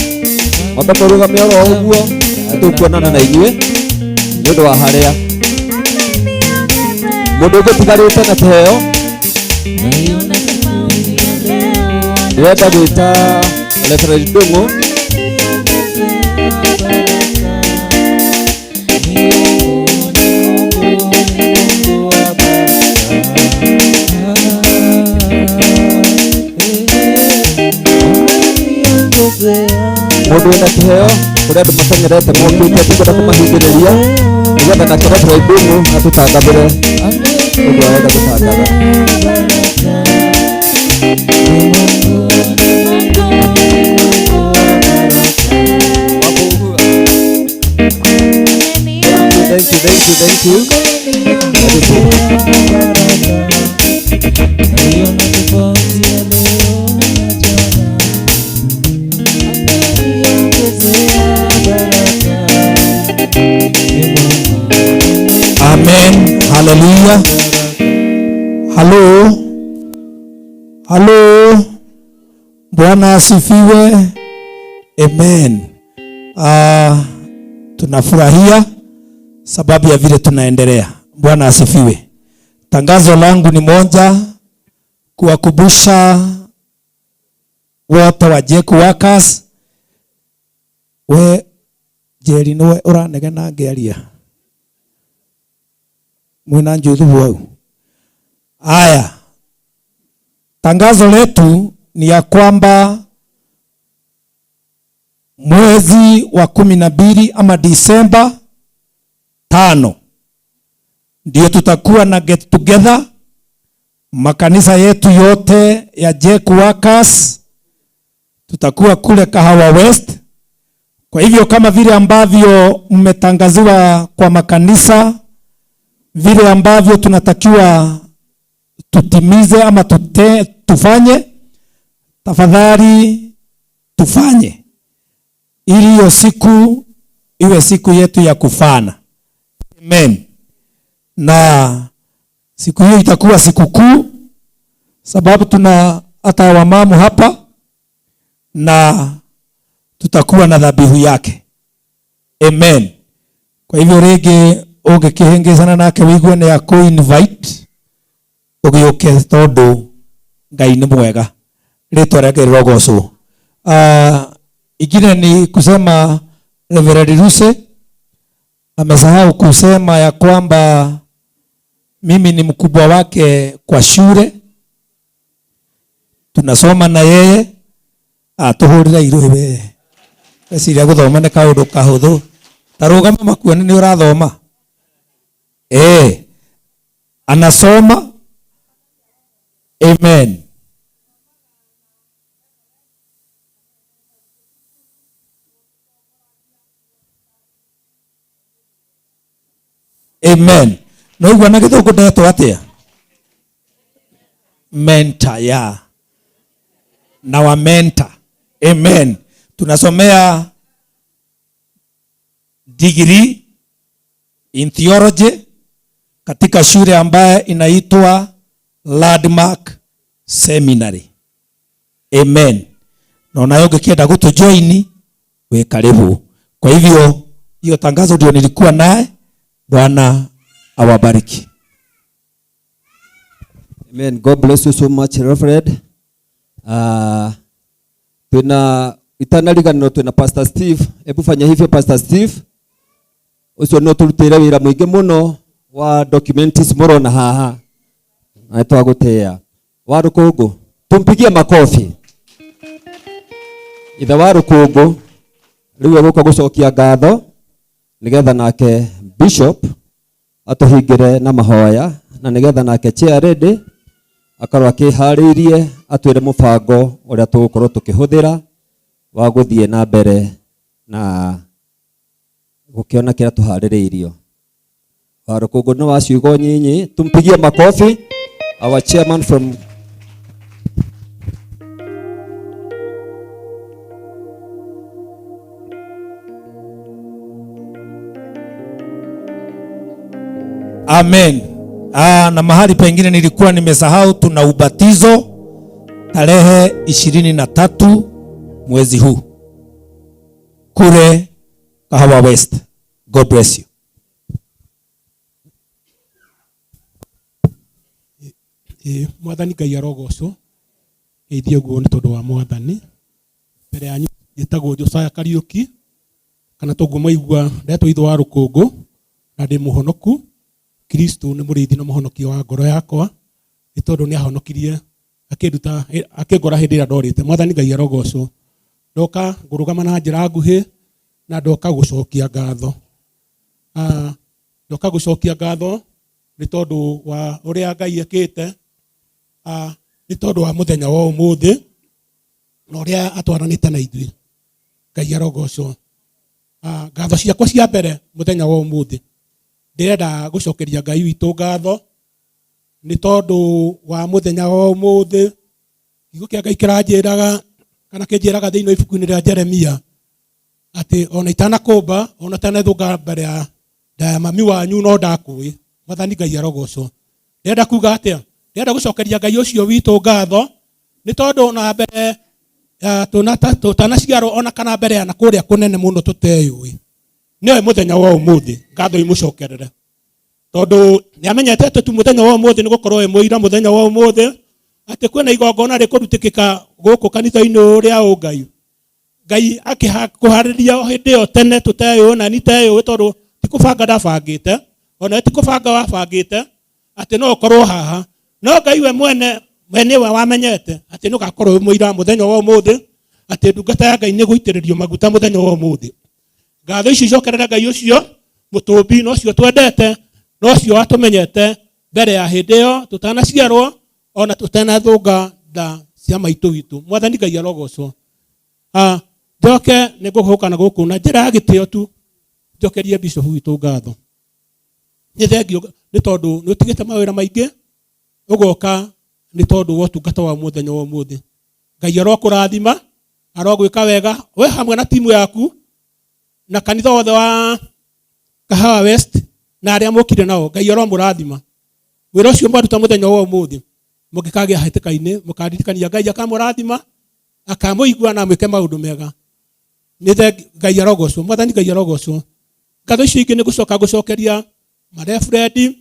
wambe mũrũgame oro ũguo nĩtũkuonana na inyuĩ nĩ ũndũ wa harĩa mũndũ ũngĩ ũtigarĩte na kĩheo. Ndĩrenda gwĩta Reverend Ndung'u. Mũndũ wĩna kĩheo kũrĩ andũ mateng'erete mokĩte tũkwenda kũmahingĩrĩria nĩgetha nake Reverend Ndung'u atũtangathĩre ũndũ arenda gũtangatha. Thank you, thank you, thank you. Amen. Hallelujah. Hello. Hello. Bwana asifiwe. Amen. Tunafurahia sababu ya vile tunaendelea. Bwana asifiwe. Tangazo langu ni moja, kuwakumbusha wote wa Jeku Workers. We Jerry niwe uranegena ngiaria. Mwina Njuthu hau. Aya. Tangazo letu ni ya kwamba mwezi wa 12 ama Disemba 5 ndio tutakuwa na get together Makanisa yetu yote ya Jack Workers tutakuwa kule Kahawa West. Kwa hivyo kama vile ambavyo mmetangaziwa kwa makanisa, vile ambavyo tunatakiwa tutimize ama tufanye, tafadhali tufanye ili hiyo siku iwe siku yetu ya kufana. Amen. Na siku hiyo itakuwa siku kuu, sababu tuna hata wamamu hapa na tutakuwa na dhabihu yake. Amen. Kwa hivyo rĩngĩ ũngĩkĩhĩngĩcana nake wĩigue nĩ akũ invite ũgĩũke, tondũ Ngai nĩ mwega, rĩtwa rĩake rĩrogocwo. Ingine ni kusema Reverend Ruse amesahau kusema ya kwamba mimi ni mkubwa wake kwa shule, tunasoma na yeye. Atuhurira iruhi we eciria guthoma ni kaundu kahuthu, tarugama makuone ni urathoma. Anasoma. Amen. Amen. No igua na githungu ndetwo atia? Mentor, ya na wa mentor. Amen. Tunasomea degree in theology katika shule ambaye inaitwa Landmark Seminary. Amen. Na unayo ũngĩkĩenda gũtũjoin wĩ karibu. Kwa hivyo hiyo tangazo ndio nilikuwa naye. Bwana awabariki. Amen. God bless you so much, Reverend. Tuna itanariganiro twina Pastor Steve. Ebu fanya hivyo Pastor Steve. Ucio no turutire wira mwingi muno wa documents murona haha. Na twagutea. Wa Rukungu, tumpigie makofi. Ithe wa Rukungu riu eguka gucokia ngatho nigetha nake Bishop atuhingire na mahoya, na nigetha nake chair lady akorwo akihariirie atwire mubango uria tugukorwo tukihuthira wa guthie na mbere na gukiona kiria tuhaririirio. Wa Rukungu ni wa ciugo nyinyi, tumpigie makofi our chairman from Amen. Na mahali pengine nilikuwa nimesahau, tuna ubatizo tarehe 23 mwezi huu kule Kahawa West. God bless you. Mwathani Ngai arogocwo. Ithie guo ni tondu wa Mwathani. Mbere yanyu njĩtagwo Josiah Kariuki, kana toguo mwaigua ndetwo ithe wa Rukungu, na ndĩ mũhonoku. Kristo nĩ mũrĩithi na mũhonokia wa ngoro yakwa, nĩ tondũ nĩ ahonokirie akĩnduta akĩngora hĩndĩ ĩrĩa ndorĩte. Mwathani Ngai arogocwo. Ndoka ngũrũgama na njĩra nguhĩ na ndoka gũcokia ngatho. Ndoka gũcokia ngatho nĩ tondũ wa ũrĩa Ngai ekĩte, nĩ tondũ wa mũthenya wa ũmũthĩ na ũrĩa atwaranĩte na ithuĩ. Ngai arogocwo. Ngatho ciakwa cia mbere mũthenya wa ũmũthĩ, ndĩrenda gũcokeria Ngai witũ ngatho nĩ tondũ wa mũthenya wa ũmũthĩ. Kiugo kĩa Ngai kĩranjĩraga kana kĩnjĩraga thĩinĩ wa ibuku-inĩ rĩa Jeremia atĩ ona itanakũmba ona itanethũnga mbere ya nda ya mami wanyu no ndakũĩ. Mwathani Ngai arogocwo. Ndĩrenda kuga atĩa? Ndĩrenda gũcokeria Ngai ũcio witũ ngatho nĩ tondũ ona mbere tũtanaciarwo ona kana mbere ya na kũrĩa kũnene mũno tũteyũĩ, nĩoĩ mũthenya wa ũmũthĩ. Ngatho imũcokerere tondũ nĩamenyete atĩ tu mũthenya wa ũmũthĩ nĩgũkorwo ĩ mũira mũthenya wa ũmũthĩ atĩ kwĩna igongona rĩkũrutĩkĩka gũkũ kanitha-inĩ ũrĩa ũngai. Ngai akĩkũharĩria o hĩndĩ ĩyo tene tũteyũĩ na niteyũĩ, tondũ ti kũbanga ndabangĩte ona ti kũbanga wabangĩte atĩ no ũkorwo haha, no Ngai we mwene we nĩwe wamenyete atĩ nĩũgakorwo wĩ mũira mũthenya wa ũmũthĩ atĩ ndungata ya Ngai nĩgũitĩrĩrio maguta mũthenya wa ũmũthĩ. Ngatho ici icokerere Ngai ũcio mũtũmbi na ũcio twendete na ũcio watũmenyete mbere ya hĩndĩ ĩyo tũtanaciarwo Ona tũtenathũnga nda cia maitũ witũ. Mwathani Ngai arogocwo. Njoke nĩ ngũhũka na gũkũ na njĩra ya gĩtĩo tu njokerie bishop witũ ngatho. Nĩ thengio nĩ tondũ nĩ ũtigĩte mawĩra maingĩ ũgoka nĩ tondũ wa ũtungata wa mũthenya wa ũmũthĩ. Ngai arokũrathima, arogwĩka wega we hamwe na timu yaku na kanitha wothe wa Kahawa West na arĩa mũkire nao. Ngai aromũrathima. Wĩra ũcio mwaruta mũthenya wa ũmũthĩ mũngĩkagĩa hatĩka-inĩ mũkaririkania Ngai akamũrathima, akamũigua na amwĩke maũndũ mega. Nĩ Ngai arogocwo, Mwathani Ngai arogocwo. Ngatho icio ingĩ nĩ gũcoka gũcokeria marefurendi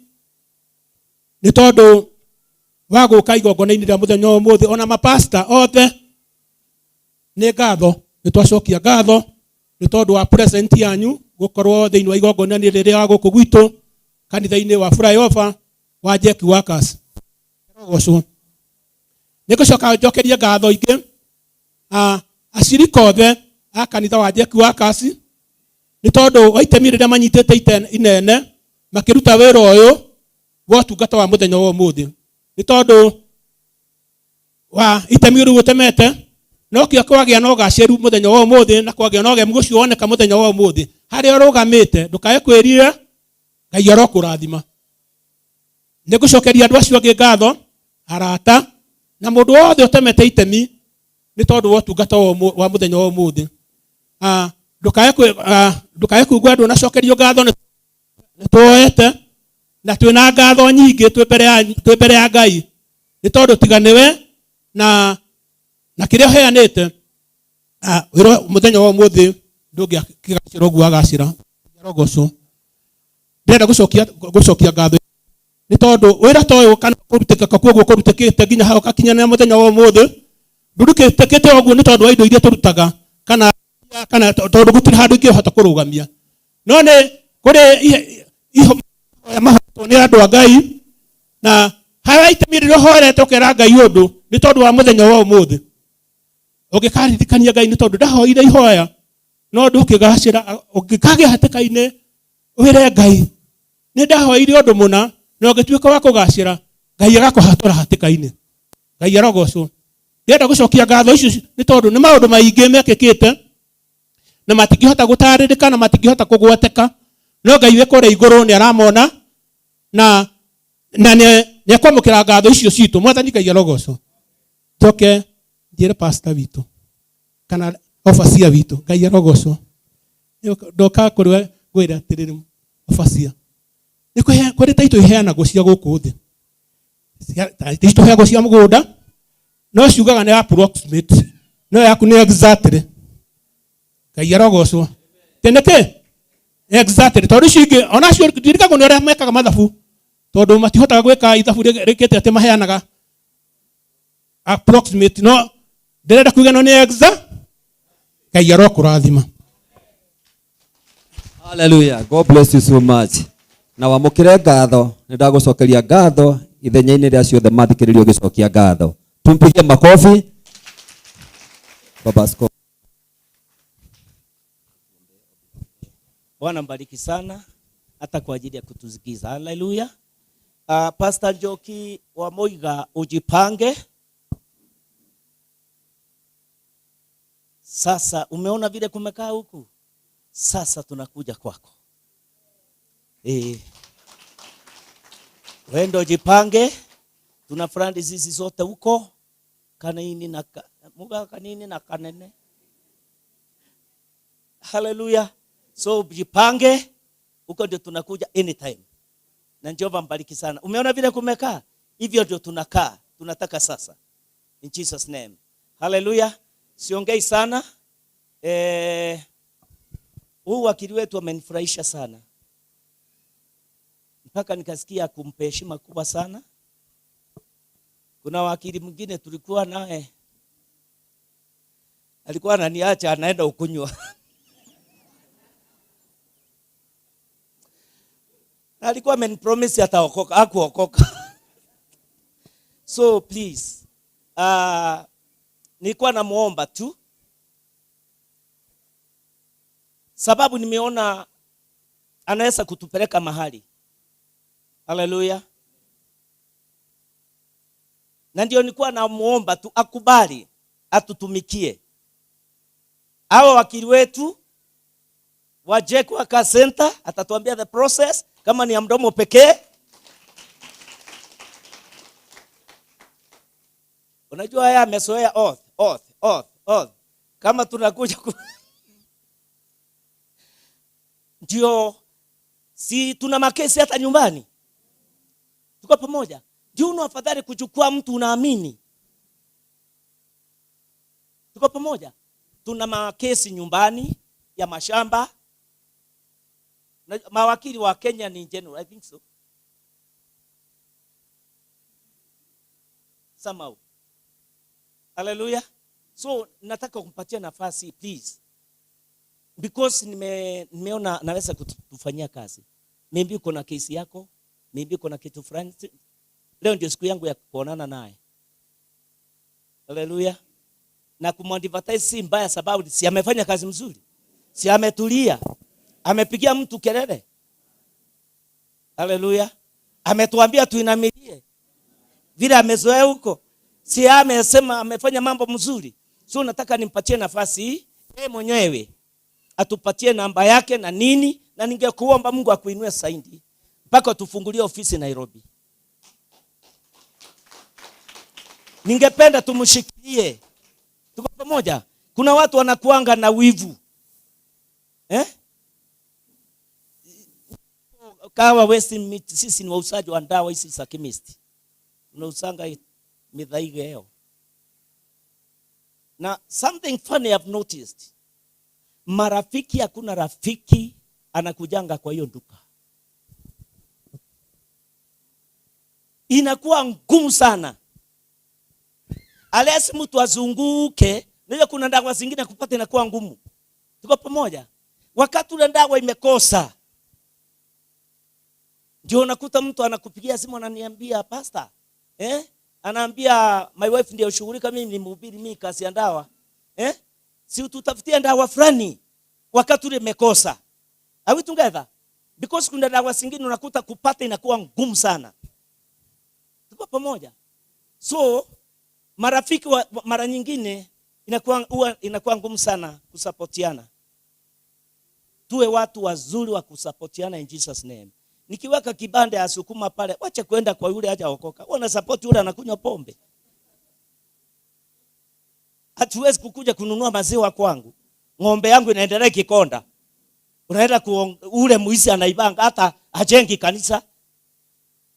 nĩ tondũ wa gũka igongona-inĩ rĩa mũthenya wa ũmũthĩ, ona mapasta othe nĩ ngatho, nĩ twacokia ngatho nĩ tondũ wa present yanyu gũkorwo thĩinĩ wa igongona-inĩ rĩrĩa wa gũkũ gwitũ kanitha-inĩ wa Flyover wa Jack Workers. Arogocwo. Nĩ ngũcoka njokerie ngatho ingĩ acirika othe a kanitha wa Jack Workers nĩ tondũ wa itemi rĩrĩa manyitĩte inene makĩruta wĩra ũyũ wa ũtungata wa mũthenya wa ũmũthĩ. Nĩ tondũ wa itemi rĩu ũtemete no kĩo kwagĩa na ũgacĩru mũthenya wa ũmũthĩ na kwagĩa na ũgemu ũcio woneka mũthenya wa ũmũthĩ. Harĩa ũrũgamĩte ndũkae kwĩrira, Ngai arokũrathima. Nĩ ngũcokeria andũ acio angĩ ngatho, arata na mũndũ wothe ũtemete itemi nĩ tondũ wa ũtungata wa mũthenya wa ũmũthĩ. Ndũkae kuigua andũ nacokerio ngatho, nĩ tuoete na twĩna ngatho nyingĩ twĩ mbere ya Ngai nĩ tondũ tiga nĩwe na kĩrĩa ũheanĩte wĩra mũthenya wa ũmũthĩ ndũngĩakĩgacĩra ũguo agacĩra. Arogocwo. Ndĩrenda gũcokia ngatho nĩ tondũ wĩra ta ũyũ kana kũrutĩka koguo kũrutĩkĩte nginya hau gakinyanĩra mũthenya wa ũmũthĩ ndũrutĩkĩte ũguo nĩ tondũ wa indo iria tũrutaga kana tondũ gũtirĩ handũ ingĩhota kũrũgamia, no nĩ kũrĩ ihoya mahoetwo nĩ andũ a Ngai na harĩa itemi rĩrĩa ũhoerete ũkera Ngai ũndũ nĩ tondũ wa mũthenya wa ũmũthĩ ũngĩkaririkania Ngai nĩ tondũ ndahoire ihoya no ndũkĩgacĩra, ũngĩkagĩa hatĩka-inĩ wĩre Ngai nĩ ndahoire ũndũ mũna na ũngĩtuĩka wa kũgacĩra Ngai agakũhatũra hatĩka-inĩ. Ngai arogocwo. Ndĩrenda gũcokia ngatho icio nĩ tondũ nĩ maũndũ maingĩ mekĩkĩte na matingĩhota gũtarĩrĩka na matingĩhota kũgweteka, no Ngai wĩ kũrĩa igũrũ nĩ aramona na nĩ ekwamũkĩra ngatho icio citũ. Mwathani Ngai arogocwo. Njoke njĩre pastor witũ kana overseer witũ Ngai arogocwo. Ndoka kũrĩ we ngwĩre atĩrĩrĩ overseer, nĩ kũrĩ taitũ iheanagwo cia gũkũ thĩ, taitũ iheanagwo cia mũgũnda no ciugaga nĩ approximate, no yaku nĩ exactly. Ngai arogocwo. Tene kĩ exactly tondũ icio ingĩ onacio ndirikagwo nĩ ũrĩa mekaga mathabu tondũ matihotaga gwĩka ithabu rĩkĩte atĩ maheanaga approximate, no ndĩrenda kuuga no nĩ exact. Ngai arokũrathima. Hallelujah. God bless you so much. Na wamũkĩre ngatho, nĩ ndagũcokeria ngatho ithenya-inĩ rĩa ciothe mathikĩrĩrio gĩcokia ngatho. Tumpigie makofi. Baba Askofu. Bwana mbariki sana hata kwa ajili ya kutusikiza. Hallelujah. Pastor Njoki wa Moiga, ujipange. Sasa umeona vile kumekaa huku? Sasa tunakuja kwako. Wewe ndio jipange. Tuna friend sisi zote huko. Kanini na muga kanini na kanene. Hallelujah. So jipange, huko ndio tunakuja anytime. Na Jehova mbariki sana. Umeona vile kumekaa? Hivyo ndio tunakaa. Tunataka sasa. In Jesus name. Hallelujah. Siongei sana. Huu wakili wetu amenifurahisha sana. Mpaka nikasikia kumpa heshima kubwa sana. Kuna wakili mwingine tulikuwa naye, alikuwa ananiacha anaenda ukunywa. Alikuwa amenipromise ataokoka, hakuokoka. So please, nilikuwa namuomba tu, sababu nimeona anaweza kutupeleka mahali. Hallelujah. Na ndio nilikuwa namuomba tu akubali atutumikie. Hawa wakili wetu wa Jack Walker Center atatuambia the process kama ni ya mdomo pekee. Unajua haya amezoea oath, oath, oath, oath. Kama tunakuja ndio si tuna makesi hata nyumbani. Tuko pamoja. Ndio una afadhali kuchukua mtu unaamini. Tuko pamoja. Tuna makesi nyumbani ya mashamba. Na mawakili wa Kenya ni general, I think so. Somehow. Hallelujah. So nataka kumpatia nafasi please. Because nimeona naweza kutufanyia kazi. Maybe uko na kesi yako, maybe uko na kitu fulani. Leo ndio siku yangu ya kuonana naye. Hallelujah. Na kumadvertise si mbaya, sababu si amefanya kazi mzuri. Si ametulia. Amepigia mtu kelele. Hallelujah. Ametuambia tuinamilie. Vile amezoea huko. Si amesema amefanya mambo mzuri. So nataka nimpatie nafasi yeye mwenyewe. Atupatie namba yake na nini, na ningekuomba Mungu akuinue saindi mpaka tufungulie ofisi Nairobi. Ningependa tumshikilie. Tuko pamoja. Kuna watu wanakuanga na wivu. Kawa West Meat, sisi ni wauzaji wa dawa hizi za chemist. Tunauzanga mithaiga hiyo. Na something funny I've noticed. Marafiki, hakuna rafiki anakujanga kwa hiyo duka. Inakuwa ngumu sana. Unless mtu azunguke, unajua kuna dawa zingine kupata inakuwa ngumu. Tuko pamoja? Wakati ule dawa imekosa, ndio unakuta mtu anakupigia simu ananiambia pastor, Anaambia my wife ndiye ushughulika, mimi ni mhubiri, mimi kazi ya dawa. Si ututafutie dawa fulani wakati ule imekosa. Are we together? Because kuna dawa zingine unakuta kupata inakuwa ngumu sana. Tuko pamoja? So marafiki mara nyingine huwa inakuwa ngumu sana kusapotiana. Tuwe watu wazuri wa kusapotiana in Jesus name. Nikiweka kibanda ya sukuma pale, wacha kwenda kwa yule hajaokoka. Wana support yule anakunywa pombe. Hatuwezi kukuja kununua maziwa kwangu. Ng'ombe yangu inaendelea kikonda. Unaenda ule mwizi anaibanga hata hajengi kanisa.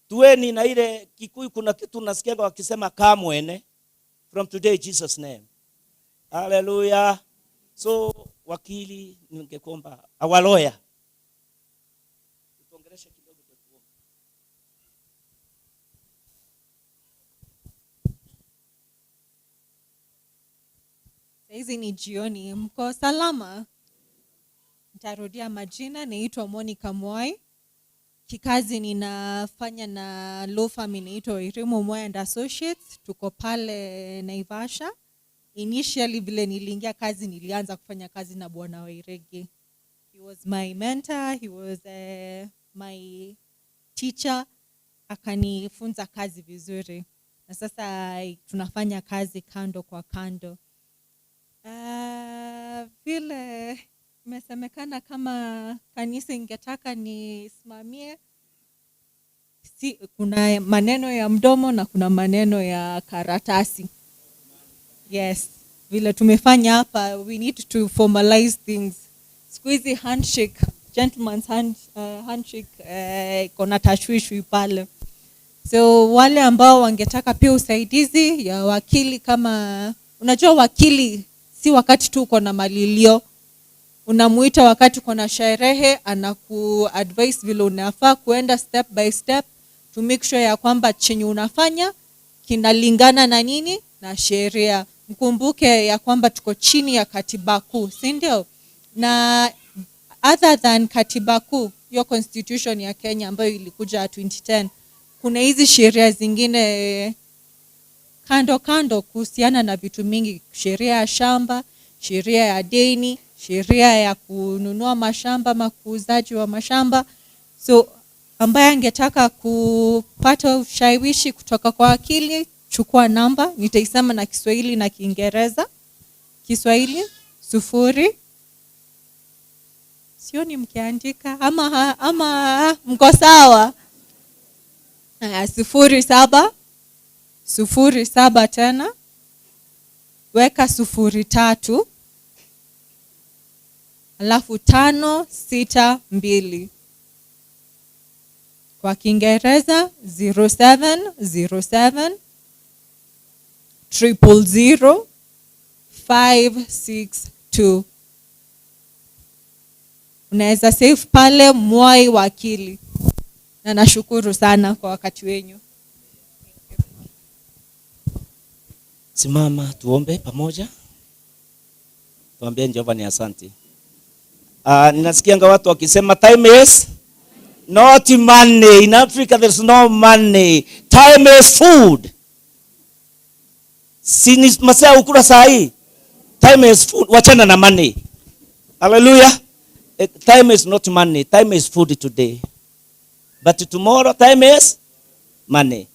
Tuweni na ile Kikuyu, kuna kitu nasikia wakisema kamwene. From today Jesus name. Hallelujah. So wakili ningekuomba our lawyer. Tuongeleshe kidogo tuombe. Hizi ni jioni, mko salama? Nitarudia majina, naitwa Monica Mwai. Kikazi ninafanya na law firm inaitwa Wairimu Mwai and Associates, tuko pale Naivasha. Initially vile niliingia kazi, nilianza kufanya kazi na Bwana Wairegi. He was my mentor, he was my teacher, akanifunza kazi vizuri. Na sasa tunafanya kazi kando kwa kando. Vile imesemekana kama kanisa ingetaka nisimamie, si, kuna maneno ya mdomo na kuna maneno ya karatasi. Yes, vile tumefanya hapa, we need to formalize things. Siku hizi handshake, gentleman's handshake iko na tashwishwi pale. So wale ambao wangetaka pia usaidizi ya wakili, kama unajua wakili si wakati tu uko na malilio, unamuita wakati uko na sherehe, anaku-advise vile unafaa kuenda step by step to make sure ya kwamba chenye unafanya kinalingana na nini na sheria. Mkumbuke ya kwamba tuko chini ya katiba kuu, si ndio? Na other than katiba kuu, hiyo constitution ya Kenya ambayo ilikuja 2010, kuna hizi sheria zingine kando kando kuhusiana na vitu mingi, sheria ya shamba, sheria ya deni, sheria ya kununua mashamba ama kuuzaji wa mashamba. So ambaye angetaka kupata ushawishi kutoka kwa wakili, Chukua namba, nitaisema na Kiswahili na Kiingereza. Kiswahili 0, sioni mkiandika ama mko sawa? 07 07 tena weka 03 alafu 562. Kwa Kiingereza 0707 000 562. Unaweza save pale Mwai Wakili. Na nashukuru sana kwa wakati wenyu. Simama tuombe pamoja. Tuambie Jehova ni asante. Ninasikianga watu wakisema time is not money. In Africa there's no money. Time is food. Si masaa ukula saa hii. Time is food. Wachana na money. Hallelujah. Time is not money. Time is food today. But tomorrow time is money.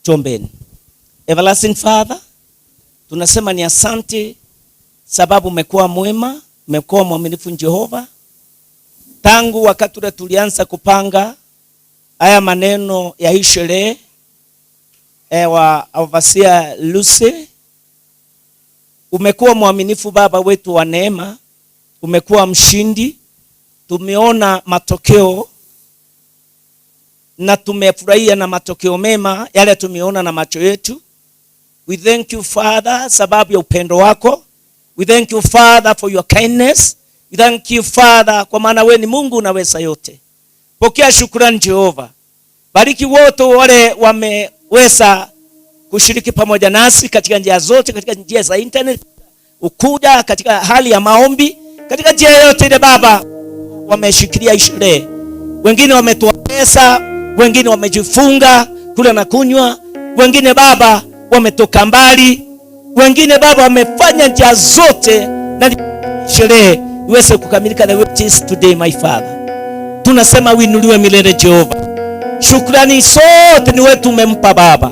Tuombeni. Everlasting Father, tunasema ni asante sababu umekuwa mwema, umekuwa mwaminifu Jehova. Tangu wakati ule tulianza kupanga haya maneno ya hii sherehe wa Overseer Lucy, umekuwa mwaminifu Baba wetu wa neema, umekuwa mshindi. Tumeona matokeo na tumefurahia na matokeo mema yale tumeona na macho yetu. We thank you Father sababu ya upendo wako. We thank you Father for your kindness. We thank you Father kwa maana wewe ni Mungu unaweza yote. Pokea shukrani Jehova. Bariki wote wale wameweza kushiriki pamoja nasi katika njia zote, katika njia za internet, ukuja katika hali ya maombi, katika njia yote ile Baba wameshikilia sherehe. Wengine wametoa pesa, wengine wamejifunga kula na kunywa, wengine Baba wametoka mbali, wengine Baba wamefanya njia zote na sherehe iweze kukamilika the way it is today my Father. Tunasema uinuliwe milele Jehova. Shukrani zote ni wewe tumempa Baba.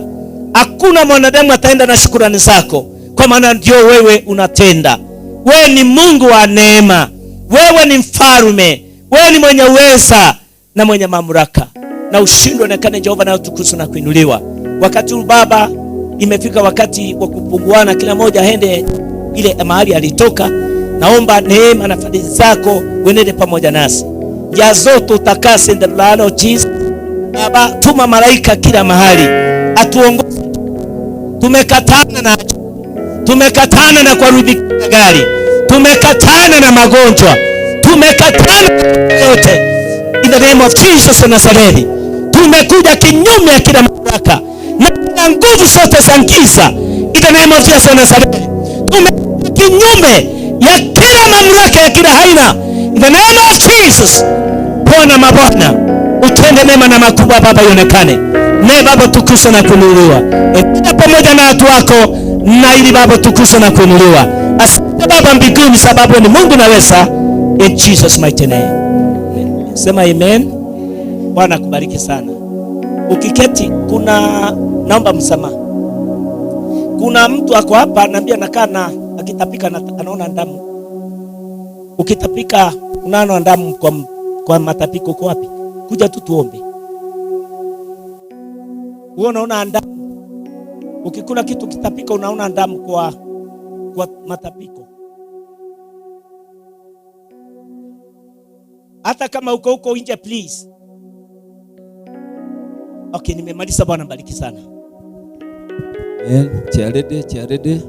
Hakuna mwanadamu ataenda na shukrani zako, kwa maana ndio wewe unatenda. Wewe ni Mungu wa neema, wewe ni mfalme, wewe ni mwenye uweza na mwenye mamlaka. Na ushindi uonekane Jehova, na utukufu na kuinuliwa. Wakati huu Baba imefika wakati wa kupunguana, kila mmoja aende ile mahali alitoka. Naomba neema na fadhili zako uenende pamoja nasi. Njia zote utakase in the blood of Jesus. Baba, tuma malaika kila mahali atuongoze. Tumekatana na kuharibika gari, tumekatana na magonjwa, tumekatana yote in the name of Jesus wa Nazareti. Tumekuja kinyume ya kila mamlaka na nguvu zote za giza in the name of Jesus wa Nazareti. Tumekuja kinyume ya kila mamlaka ya kila aina in the name of Jesus. Bwana mabwana, utende mema na makubwa Baba, ionekane. Ne Baba tukusa na kuinuliwa. Endelea pamoja na watu wako na ili Baba tukusa na kuinuliwa. Asante Baba mbinguni sababu ni Mungu naweza, in Jesus mighty name. Amen. Sema amen. Bwana akubariki sana. Ukiketi kuna naomba msamaha. Kuna mtu ako hapa ananiambia nakaa na akitapika na anaona damu. Ukitapika unaona damu kwa matapiko uko wapi? Kuja tu tuombe. Wewe unaona damu. Ukikula kitu kitapika unaona damu kwa matapiko. Hata kama uko huko nje please. Okay, nimemaliza. Bwana bariki sana. Amen. Charity, charity.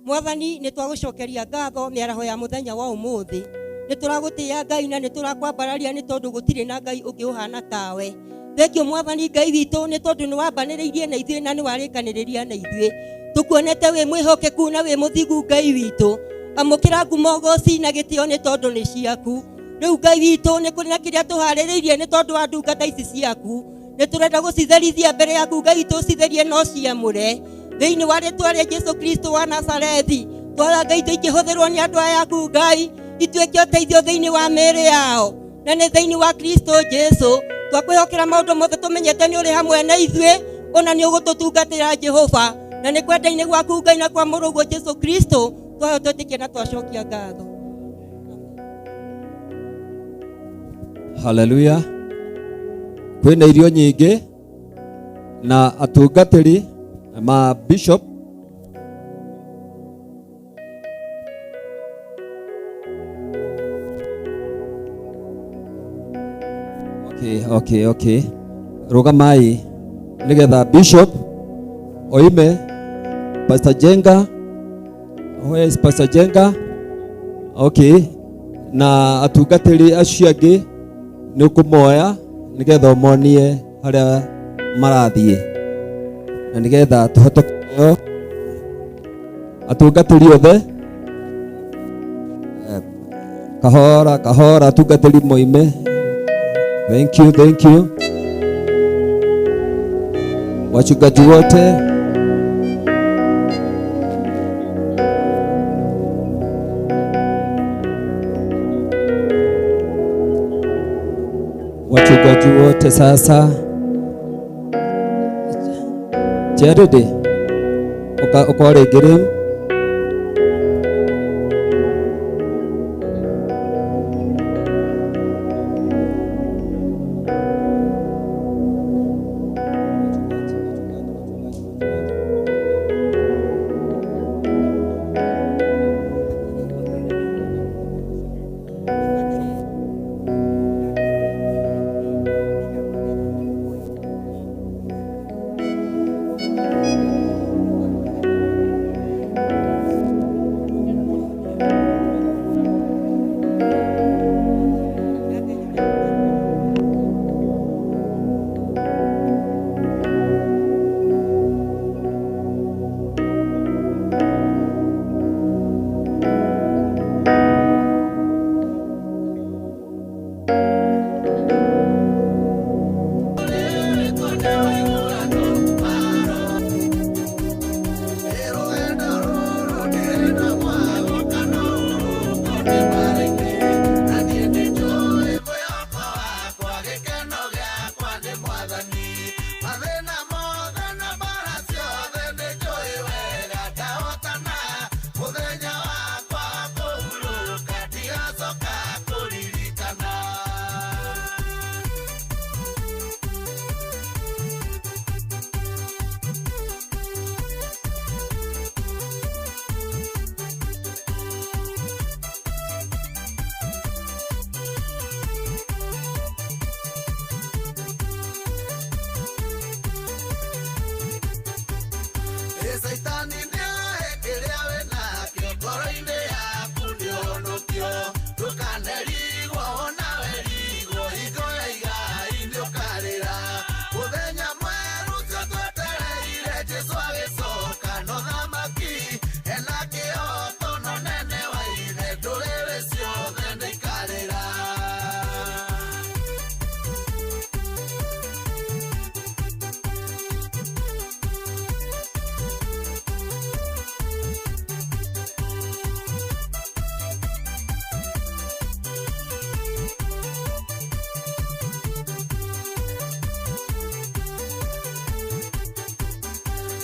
Mwathani nĩ twagũcokeria ngatho mĩaraho ya mũthenya wa ũmũthĩ. Nĩ tũragũtĩĩa Ngai na nĩ tũrakwambararia nĩ tondũ gũtirĩ na Ngai ũngĩ ũhana tawe. Thengio Mwathani Ngai witũ nĩ tondũ nĩ wambanĩrĩirie na ithuĩ na nĩ warĩkanĩrĩria na ithuĩ. Tũkuonete wĩ mwĩhokeku na wĩ mũthingu Ngai witũ. Amũkĩra ngumo, ũgoci na gĩtĩo nĩ tondũ nĩ ciaku. Rĩu Ngai witũ nĩ kũrĩ na kĩrĩa tũharĩrĩirie nĩ tondũ wa ndungata ici ciaku. Nĩ tũrenda gũcitherithia mbere yaku Ngai witũ, ũcitherie na ũciamũre thĩinĩ wa rĩtwa rĩa Jesu Kristo wa Nazarethi. Twara Ngai witũ ikĩhũthĩrwo nĩ andũ aya aku Ngai, ituĩke ũteithio thĩinĩ wa mĩĩrĩ yao na nĩ thĩinĩ wa Kristo Jesu. Twakwĩhokera maũndũ mothe tũmenyete nĩ ũrĩ hamwe na ithuĩ, ona nĩ ũgũtũtungatĩra Jehova, na nĩ kwenda-inĩ gwaku Ngai na kwa mũrũguo Jesu Kristo twaheo twĩtĩkie na twacokia ngatho. Haleluya. Kwĩna irio nyingĩ na atungatĩri ma bishop Okay. Rũgamai nĩgetha bishop oime. Pastor Jenga, where is Pastor Jenga? Okay. Na atungatĩri acio angĩ nĩ ũkũmoya nĩgetha ũmonie harĩa marathiĩ na nĩgetha tũhote kũheo atungatĩri othe. Kahora kahora atungatĩri moime. Thank you, thank you. Wachungaji wote. Wachungaji wote sasa. Jerede. Uka rĩngĩ rĩu.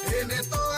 Tiene todo.